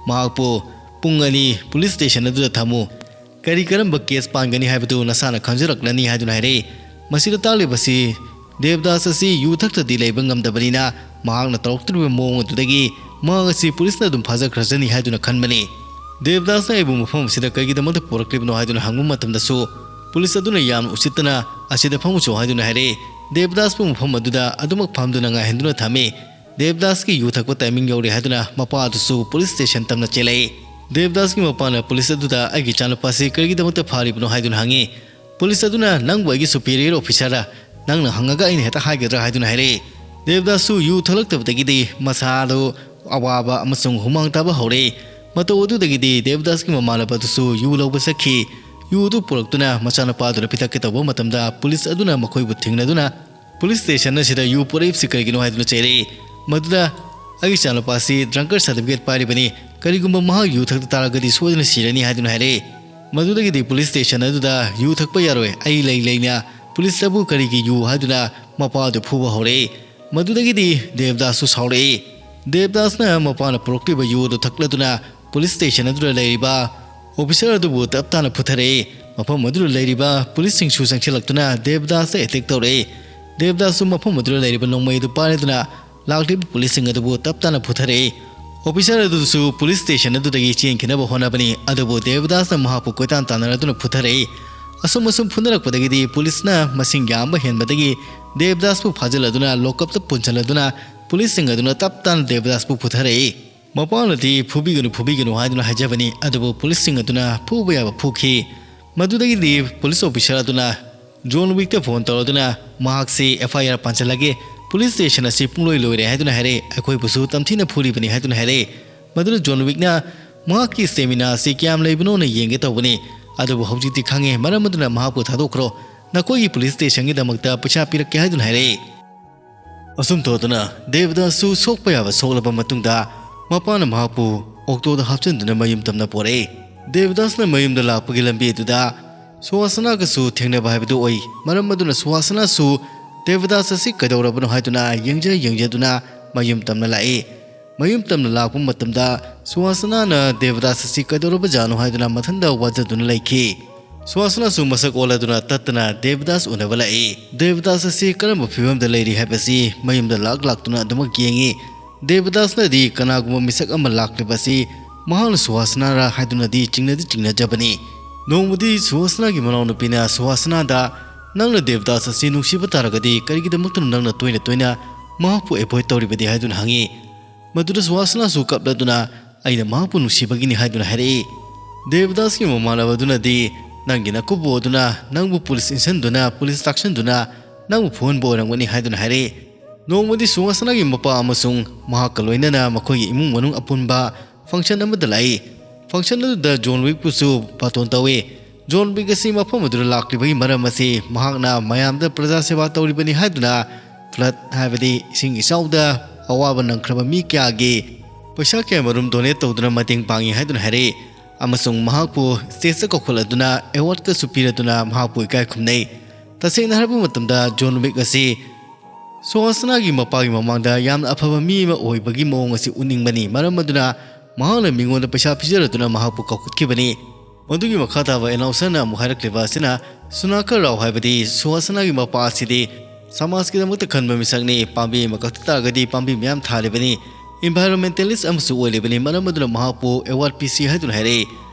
ꯃꯍꯥꯛꯄꯨ "ꯄꯨꯡ ꯑꯅꯤ ꯄꯨꯂꯤꯁ ꯁ꯭ꯇꯦꯁꯟ ꯑꯗꯨꯗ ꯊꯝꯃꯨ, ꯀꯔꯤ ꯀꯔꯝꯕ ꯀꯦꯁ ꯄꯥꯟꯒꯅꯤ ꯍꯥꯏꯕꯗꯨ ꯅꯁꯥꯅ ꯈꯪꯖꯔꯛꯂꯅꯤ" ꯍꯥꯏꯗꯨꯅ ꯍꯥꯏꯔꯦ꯫ ꯃꯁꯤꯗ ꯇꯥꯛꯂꯤꯕꯁꯤ ꯗꯦꯕꯗꯥꯁ ꯑꯁꯤ ꯌꯨ ꯊꯛꯇ꯭ꯔꯗꯤ ꯂꯩꯕ ꯉꯝꯗꯕꯅꯤꯅ ꯃꯍꯥꯛꯅ ꯇꯧꯔꯛꯇꯣꯔꯤꯕ ꯃꯑꯣꯡ ꯑꯗꯨꯗꯒꯤ ꯃꯍꯥꯛ ꯑꯁꯤ ꯄꯨꯂꯤꯁꯅ ꯑꯗꯨꯝ ꯐꯥꯖꯈ꯭ꯔꯖꯅꯤ ꯍꯥꯏꯗꯨꯅ ꯈꯟꯕꯅꯤ꯫ ꯗꯦꯕꯗꯥꯁꯅ "ꯑꯩꯕꯨ ꯃꯐꯝ ꯑꯁꯤꯗ ꯀꯩꯒꯤꯗꯃꯛꯇ ꯄꯨꯔꯛꯂꯤꯕꯅꯣ?" ꯍꯥꯏꯗꯨꯅ ꯍꯪꯕ ꯃꯇꯝꯗꯁꯨ ꯄꯨꯂꯤꯁ ꯑꯗꯨꯅ ꯌꯥꯝꯅ ꯎꯁꯤꯠꯇꯅ "ꯑꯁꯤꯗ ꯐꯝꯃꯨꯆꯣ" ꯍꯥꯏꯗꯨꯅ ꯍꯥꯏꯔꯛꯏ꯫ ꯗꯦꯕꯗꯥꯁꯄꯨ ꯃꯐꯝ ꯑꯗꯨꯗ ꯑꯗꯨꯃꯛ ꯐꯝꯗꯨꯅ ꯉꯥꯏꯍꯟꯗꯨꯅ ꯊꯝꯃꯤ꯫ ꯗꯦꯕꯗꯥꯁꯀꯤ ꯌꯨ ꯊꯛꯄ ꯇꯥꯏꯃꯤꯡ ꯌꯧꯔꯦ ꯍꯥꯏꯗꯨꯅ ꯃꯄꯥ ꯑꯗꯨꯁꯨ ꯄꯨꯂꯤꯁ ꯁ꯭ꯇꯦꯁꯟ ꯇꯝꯅ ꯆꯦꯜꯂꯛꯏ꯫ ꯗꯦꯕꯗꯥꯁꯀꯤ ꯃꯄꯥꯅ ꯄꯨꯂꯤꯁ ꯑꯗꯨꯗ "ꯑꯩꯒꯤ ꯏꯆꯥꯅꯨꯄꯥꯁꯤ ꯀꯔꯤꯒꯤꯗꯃꯛꯇ ꯐꯥꯔꯤꯕꯅꯣ?" ꯍꯥꯏꯗꯨꯅ ꯍꯪꯉꯤ꯫ ꯄꯨꯂꯤꯁ ꯑꯗꯨꯅ "ꯅꯪꯕꯨ ꯑꯩꯒꯤ ꯁꯨꯄꯤꯔꯤꯌꯔ ꯑꯣꯐꯤꯁꯥꯔꯔ? ꯅꯪꯅ ꯍꯪꯉꯒ ꯑꯩꯅ ꯍꯦꯛꯇ ꯍꯥꯏꯒꯗ꯭ꯔꯥ?" ꯍꯥꯏꯗꯨꯅ ꯍꯥꯏꯔꯛꯏ꯫ ꯗꯦꯕꯗꯥꯁꯁꯨ ꯌꯨ ꯊꯛꯂꯛꯇꯕꯗꯒꯤꯗꯤ ꯃꯁꯥꯗꯨ ꯑꯋꯥꯕ ꯑꯃꯁꯨꯡ ꯍꯨꯃꯥꯡ ꯇꯥꯕ ꯍꯧꯔꯛꯏ꯫ ꯃꯇꯧ ꯑꯗꯨꯗꯒꯤꯗꯤ ꯗꯦꯕꯗꯥꯁꯀꯤ ꯃꯃꯥꯟꯅꯕ ꯑꯗꯨꯁꯨ ꯌꯨ ꯂꯧꯕ ꯆꯠꯈꯤ꯫ ꯌꯨ ꯑꯗꯨ ꯄꯨꯔꯛꯇꯨꯅ ꯃꯆꯥꯅꯨꯄꯥ ꯑꯗꯨꯗ ꯄꯤꯊꯛꯀꯦ ꯇꯧꯕ ꯃꯇꯝꯗ, ꯄꯨꯂꯤꯁ ꯑꯗꯨꯅ ꯃꯈꯣꯏꯕꯨ ꯊꯦꯡꯅꯗꯨꯅ ꯄꯨꯂꯤꯁ ꯁ꯭ꯇꯦꯁꯟ ꯑꯁꯤꯗ ꯌꯨ ꯄꯨꯔꯛꯏꯕꯁꯤ ꯀꯔꯤꯒꯤꯅꯣ ꯍꯥꯏꯗꯨꯅ ꯆꯩꯔꯛꯏ꯫ ꯃꯗꯨꯗ ꯑꯩꯒꯤ ꯏꯆꯥꯅꯨꯄꯥꯁꯤ ꯗ꯭ꯔꯪꯀꯔ ꯁꯥꯔꯇꯤꯐꯤꯀꯦꯠ ꯄꯥꯏꯔꯤꯕꯅꯤ, ꯀꯔꯤꯒꯨꯝꯕ ꯃꯍꯥꯛ ꯌꯨ ꯊꯛꯇ ꯇꯥꯔꯒꯗꯤ ꯁꯣꯏꯗꯅ ꯁꯤꯔꯅꯤ ꯍꯥꯏꯗꯨꯅ ꯍꯥꯏꯔꯛꯏ꯫ ꯃꯗꯨꯗꯒꯤꯗꯤ ꯄꯨꯂꯤꯁ ꯁ꯭ꯇꯦꯁꯟ ꯑꯗꯨꯗ ꯌꯨ ꯊꯛꯄ ꯌꯥꯔꯣꯏ, ꯑꯩ ꯂꯩ ꯂꯩꯅ ꯄꯨꯂꯤꯁꯇꯕꯨ ꯀꯔꯤꯒꯤ ꯌꯨ ꯍꯥꯏꯗꯨꯅ ꯃꯄꯥ ꯑꯗꯨ ꯐꯨꯕ ꯍꯧꯔꯛꯏ꯫ ꯃꯗꯨꯗꯒꯤꯗꯤ ꯗꯦꯕꯗꯥꯁꯁꯨ ꯁꯥꯎꯔꯛꯏ꯫ ꯗꯦꯕꯗꯥꯁꯅ ꯃꯄꯥꯅ ꯄꯨꯔꯛꯂꯤꯕ ꯌꯨ ꯑꯗꯨ ꯊꯛꯂꯗꯨꯅ ꯄꯨꯂꯤꯁ ꯁ꯭ꯇꯦꯁꯟ ꯑꯗꯨꯗ ꯂꯩꯔꯤꯕ ꯑꯣꯐꯤꯁꯔ ꯑꯗꯨꯕꯨ ꯇꯞ ꯇꯥꯅ ꯐꯨꯊꯔꯛꯏ꯫ ꯃꯐꯝ ꯑꯗꯨꯗ ꯂꯩꯔꯤꯕ ꯄꯨꯂꯤꯁꯁꯤꯡꯁꯨ ꯆꯪꯁꯤꯜꯂꯛꯇꯨꯅ ꯗꯦꯕꯗꯥꯁꯇ ꯑꯦꯇꯦꯛ ꯇꯧꯔꯛꯏ꯫ ꯗꯦꯕꯗꯥꯁꯁꯨ ꯃꯐꯝ ꯑꯗꯨꯗ ꯂꯩꯔꯤꯕ ꯅꯣꯡꯃꯩ ꯑꯗꯨ ꯄꯥꯏꯔꯗꯨꯅ ꯂꯥꯛꯂꯤꯕ ꯄꯨꯂꯤꯁꯁꯤꯡ ꯑꯗꯨꯕꯨ ꯇꯞ ꯇꯥꯅ ꯐꯨꯊꯔꯛꯏ꯫ ꯑꯣꯐꯤꯁꯔ ꯑꯗꯨꯁꯨ ꯄꯨꯂꯤꯁ ꯁ꯭ꯇꯦꯁꯟ ꯑꯗꯨꯗꯒꯤ ꯆꯦꯟꯈꯤꯅꯕ ꯍꯣꯠꯅꯕꯅꯤ, ꯑꯗꯨꯕꯨ ꯗꯦꯕꯗꯥꯁꯅ ꯃꯍꯥꯛꯄꯨ ꯀꯣꯏꯇꯥꯟ ꯇꯥꯟꯅꯔꯗꯨꯅ ꯐꯨꯊꯔꯛꯏ꯫ ꯑꯁꯨꯝ ꯑꯁꯨꯝ ꯐꯨꯅꯔꯛꯄꯗꯒꯤꯗꯤ ꯄꯨꯂꯤꯁꯅ ꯃꯁꯤꯡ ꯌꯥꯝꯕ ꯍꯦꯟꯕꯗꯒꯤ ꯗꯦꯕꯗꯥꯁꯄꯨ ꯐꯥꯖꯤꯜꯂꯗꯨꯅ ꯂꯣꯀꯞꯇ ꯄꯨꯟꯁꯤꯜꯂꯗꯨꯅ ꯄꯨꯂꯤꯁꯁꯤꯡ ꯑꯗꯨꯅ ꯇꯞ ꯇꯥꯅ ꯗꯦꯕꯗꯥꯁꯄꯨ ꯐꯨꯊꯔꯛꯏ꯫ ꯃꯄꯥꯅꯗꯤ "ꯐꯨꯕꯤꯒꯅꯨ, ꯐꯨꯕꯤꯒꯅꯨ" ꯍꯥꯏꯗꯨꯅ ꯍꯥꯏꯖꯕꯅꯤ, ꯑꯗꯨꯕꯨ ꯄꯨꯂꯤꯁꯁꯤꯡ ꯑꯗꯨꯅ ꯐꯨꯕ ꯌꯥꯕ ꯐꯨꯈꯤ꯫ ꯃꯗꯨꯗꯒꯤꯗꯤ ꯄꯨꯂꯤꯁ ꯑꯣꯐꯤꯁꯔ ꯑꯗꯨꯅ ꯖꯣꯟ ꯋꯤꯛꯇ ꯐꯣꯟ ꯇꯧꯔꯗꯨꯅ ꯃꯍꯥꯛꯁꯤ ꯑꯦꯐ ꯑꯥꯏ ꯑꯥꯔ ꯄꯥꯟꯁꯤꯜꯂꯒꯦ, ꯄꯨꯂꯤꯁ ꯁ꯭ꯇꯦꯁꯟ ꯑꯁꯤ ꯄꯨꯡꯂꯣꯏ ꯂꯣꯏꯔꯦ ꯍꯥꯏꯗꯨꯅ ꯍꯥꯏꯔꯛꯏ, ꯑꯩꯈꯣꯏꯕꯨꯁꯨ ꯇꯝꯊꯤꯅ ꯐꯨꯔꯤꯕꯅꯤ ꯍꯥꯏꯗꯨꯅ ꯍꯥꯏꯔꯛꯏ꯫ ꯃꯗꯨꯗ ꯖꯣꯟ ꯋꯤꯛꯅ ꯃꯍꯥꯛꯀꯤ ꯁ꯭ꯇꯦꯃꯤꯅꯥ ꯑꯁꯤ ꯀꯌꯥꯝ ꯂꯩꯕꯅꯣꯅ ꯌꯦꯡꯒꯦ ꯇꯧꯕꯅꯤ, ꯑꯗꯨꯕꯨ ꯍꯧꯖꯤꯛꯇꯤ ꯈꯪꯉꯦ, ꯃꯔꯝ ꯑꯗꯨꯅ ꯃꯍꯥꯛꯄꯨ ꯊꯥꯗꯣꯛꯈ꯭ꯔꯣ, ꯅꯈꯣꯏꯒꯤ ꯄꯨꯂꯤꯁ ꯁ꯭ꯇꯦꯁꯟꯒꯤꯗꯃꯛꯇ ꯄꯩꯁꯥ ꯄꯤꯔꯛꯀꯦ ꯍꯥꯏꯗꯨꯅ ꯍꯥꯏꯔꯛꯏ꯫ ꯑꯁꯨꯝ ꯇꯧꯗꯨꯅ ꯗꯦꯕꯗꯥꯁꯁꯨ ꯁꯣꯛꯄ ꯌꯥꯕ ꯁꯣꯛꯂꯕ ꯃꯇꯨꯡꯗ ꯃꯄꯥꯅ ꯃꯍꯥꯛꯄꯨ ꯑꯣꯛꯇꯣꯗ ꯍꯥꯞꯆꯤꯟꯗꯨꯅ ꯃꯌꯨꯝ ꯇꯝꯅ ꯄꯣꯔꯛꯏ꯫ ꯗꯦꯕꯗꯥꯁꯅ ꯃꯌꯨꯝꯗ ꯂꯥꯛꯄꯒꯤ ꯂꯝꯕꯤ ꯑꯗꯨꯗ ꯁꯨꯍꯥꯁꯅꯥꯒꯁꯨ ꯊꯦꯡꯅꯕ ꯍꯥꯏꯕꯗꯨ ꯑꯣꯏ꯫ ꯃꯔꯝ ꯑꯗꯨꯅ ꯁꯨꯍꯥꯁꯅꯥꯁꯨ ꯗꯦꯕꯗꯥꯁ ꯑꯁꯤ ꯀꯩꯗꯧꯔꯕꯅꯣ ꯍꯥꯏꯗꯨꯅ ꯌꯦꯡꯖ ꯌꯦꯡꯖꯗꯨꯅ ꯃꯌꯨꯝ ꯇꯝꯅ ꯂꯥꯛꯏ꯫ ꯃꯌꯨꯝ ꯇꯝꯅ ꯂꯥꯛꯄ ꯃꯇꯝꯗ ꯁꯨꯍꯥꯁꯅꯥꯅ ꯗꯦꯕꯗꯥꯁ ꯑꯁꯤ ꯀꯩꯗꯧꯔꯕꯖꯥꯠꯅꯣ ꯍꯥꯏꯗꯨꯅ ꯃꯊꯟꯗ ꯋꯥꯖꯗꯨꯅ ꯂꯩꯈꯤ꯫ ꯁꯨꯍꯥꯁꯅꯥꯁꯨ ꯃꯁꯛ ꯑꯣꯜꯂꯗꯨꯅ ꯇꯠꯇꯅ ꯗꯦꯕꯗꯥꯁ ꯎꯅꯕ ꯂꯥꯛꯏ꯫ ꯗꯦꯕꯗꯥꯁ ꯑꯁꯤ ꯀꯔꯝꯕ ꯐꯤꯕꯝꯗ ꯂꯩꯔꯤ ꯍꯥꯏꯕꯁꯤ ꯃꯌꯨꯝꯗ ꯂꯥꯛ ꯂꯥꯛꯇꯨꯅ ꯑꯗꯨꯃꯛ ꯌꯦꯡꯉꯤ꯫ ꯗꯦꯕꯗꯥꯁꯅꯗꯤ ꯀꯅꯥꯒꯨꯝꯕ ꯃꯤꯁꯛ ꯑꯃ ꯂꯥꯛꯂꯤꯕ ꯑꯁꯤ ꯃꯍꯥꯛꯅ ꯁꯨꯍꯥꯁꯅꯥꯔꯥ ꯍꯥꯏꯗꯨꯅꯗꯤ ꯆꯤꯡꯅꯗꯤ ꯆꯤꯡꯅꯖꯕꯅꯤ꯫ ꯅꯣꯡꯃꯗꯤ ꯁꯨꯍꯥꯁꯅꯥꯒꯤ ꯃꯅꯥꯎꯅꯨꯄꯤꯅ ꯁꯨꯍꯥꯁꯅꯥꯗ, "ꯅꯪꯅ ꯗꯦꯕꯗꯥꯁ ꯑꯁꯤ ꯅꯨꯡꯁꯤꯕ ꯇꯥꯔꯒꯗꯤ ꯀꯔꯤꯒꯤꯗꯃꯛꯇꯅꯣ ꯅꯪꯅ ꯇꯣꯏꯅ ꯇꯣꯏꯅ ꯃꯍꯥꯛꯄꯨ ꯑꯦꯚꯣꯏꯗ ꯇꯧꯔꯤꯕꯗꯤ?" ꯍꯥꯏꯗꯨꯅ ꯍꯪꯉꯤ꯫ ꯃꯗꯨꯗ ꯁꯨꯍꯥꯁꯅꯥꯁꯨ ꯀꯞꯂꯗꯨꯅ, "ꯑꯩꯅ ꯃꯍꯥꯛꯄꯨ ꯅꯨꯡꯁꯤꯕꯒꯤꯅꯤ" ꯍꯥꯏꯗꯨꯅ ꯍꯥꯏꯔꯛꯏ꯫ ꯗꯦꯕꯗꯥꯁꯀꯤ ꯃꯃꯥꯟꯅꯕꯗꯨꯅꯗꯤ, "ꯅꯪꯒꯤ ꯅꯀꯨꯕꯣꯛ ꯑꯗꯨꯅ ꯅꯪꯕꯨ ꯄꯨꯂꯤꯁ ꯏꯟꯁꯤꯟꯗꯨꯅ, ꯄꯨꯂꯤꯁ ꯇꯥꯛꯁꯤꯟꯗꯨꯅ ꯅꯪꯕꯨ ꯐꯨꯍꯟꯕ ꯑꯣꯏꯔꯝꯒꯅꯤ" ꯍꯥꯏꯗꯨꯅ ꯍꯥꯏꯔꯛꯏ꯫ ꯅꯣꯡꯃꯗꯤ ꯁꯨꯍꯥꯁꯅꯥꯒꯤ ꯃꯄꯥ ꯑꯃꯁꯨꯡ ꯃꯍꯥꯛꯀ ꯂꯣꯏꯅꯅ ꯃꯈꯣꯏꯒꯤ ꯏꯃꯨꯡ ꯃꯅꯨꯡ ꯑꯄꯨꯟꯕ ꯐꯪꯁꯟ ꯑꯃꯗ ꯂꯥꯛꯏ꯫ ꯐꯪꯁꯟ ꯑꯗꯨꯗ ꯖꯣꯟ ꯋꯤꯛꯄꯨꯁꯨ ꯕꯥꯇꯣꯟ ꯇꯧꯏ꯫ ꯖꯣꯟ ꯋꯤꯛ ꯑꯁꯤ ꯃꯐꯝ ꯑꯗꯨꯗ ꯂꯥꯛꯂꯤꯕꯒꯤ ꯃꯔꯝ ꯑꯁꯤ ꯃꯍꯥꯛꯅ ꯃꯌꯥꯝꯗ ꯄ꯭ꯔꯖꯥ ꯁꯦꯕꯥ ꯇꯧꯔꯤꯕꯅꯤ ꯍꯥꯏꯗꯨꯅ, ꯐ꯭ꯂꯠ ꯍꯥꯏꯕꯗꯤ ꯏꯁꯤꯡ ꯏꯆꯥꯎꯗ ꯑꯋꯥꯕ ꯅꯪꯈ꯭ꯔꯕ ꯃꯤ ꯀꯌꯥꯒꯤ ꯄꯩꯁꯥ ꯀꯌꯥ ꯃꯔꯨꯝ ꯗꯣꯅꯦꯠ ꯇꯧꯗꯨꯅ ꯃꯇꯦꯡ ꯄꯥꯡꯉꯤ ꯍꯥꯏꯗꯨꯅ ꯍꯥꯏꯔꯛꯏ꯫ ꯑꯃꯁꯨꯡ ꯃꯍꯥꯛꯄꯨ ꯁ꯭ꯇꯦꯖꯇ ꯀꯧꯈꯠꯂꯗꯨꯅ ꯑꯦꯋꯥꯔꯗꯀꯁꯨ ꯄꯤꯔꯗꯨꯅ ꯃꯍꯥꯛꯄꯨ ꯏꯀꯥꯏ ꯈꯨꯝꯅꯩ꯫ ꯇꯁꯦꯡꯅ ꯍꯥꯏꯔꯕ ꯃꯇꯝꯗ ꯖꯣꯟ ꯋꯤꯛ ꯑꯁꯤ ꯁꯨꯍꯥꯁꯅꯥꯒꯤ ꯃꯄꯥꯒꯤ ꯃꯃꯥꯡꯗ ꯌꯥꯝꯅ ꯑꯐꯕ ꯃꯤ ꯑꯃ ꯑꯣꯏꯕꯒꯤ ꯃꯑꯣꯡ ꯑꯁꯤ ꯎꯠꯅꯤꯡꯕꯅꯤ꯫ ꯃꯔꯝ ꯑꯗꯨꯅ ꯃꯍꯥꯛꯅ ꯃꯤꯉꯣꯟꯗ ꯄꯩꯁꯥ ꯄꯤꯖꯔꯗꯨꯅ ꯃꯍꯥꯛꯄꯨ ꯀꯧꯈꯠꯈꯤꯕꯅꯤ꯫ ꯃꯗꯨꯒꯤ ꯃꯈꯥ ꯇꯥꯕ ꯑꯦꯅꯥꯎꯟꯁꯔꯅ ꯑꯃꯨꯛ ꯍꯥꯏꯔꯛꯂꯤꯕ ꯑꯁꯤꯅ, ꯁꯨꯅꯥꯀꯔ ꯔꯥꯎ ꯍꯥꯏꯕꯗꯤ ꯁꯨꯍꯥꯁꯅꯥꯒꯤ ꯃꯄꯥ ꯑꯁꯤꯗꯤ ꯁꯃꯥꯖꯀꯤꯗꯃꯛꯇ ꯈꯟꯕ ꯃꯤꯁꯛꯅꯤ꯫ ꯄꯥꯝꯕꯤ ꯑꯃ ꯀꯛꯊꯠ ꯇꯥꯔꯒꯗꯤ ꯄꯥꯝꯕꯤ ꯃꯌꯥꯝ ꯊꯥꯔꯤꯕꯅꯤ꯫ ꯏꯟꯚꯥꯏꯔꯣꯟꯃꯦꯟꯇꯦꯂꯤꯁ ꯑꯃꯁꯨ ꯑꯣꯏꯔꯤꯕꯅꯤ꯫ ꯃꯔꯝ ꯑꯗꯨꯅ ꯃꯍꯥꯛꯄꯨ ꯑꯦꯋꯥꯔꯗ ꯄꯤꯁꯤ ꯍꯥꯏꯗꯨꯅ ꯍꯥꯏꯔꯛꯏ꯫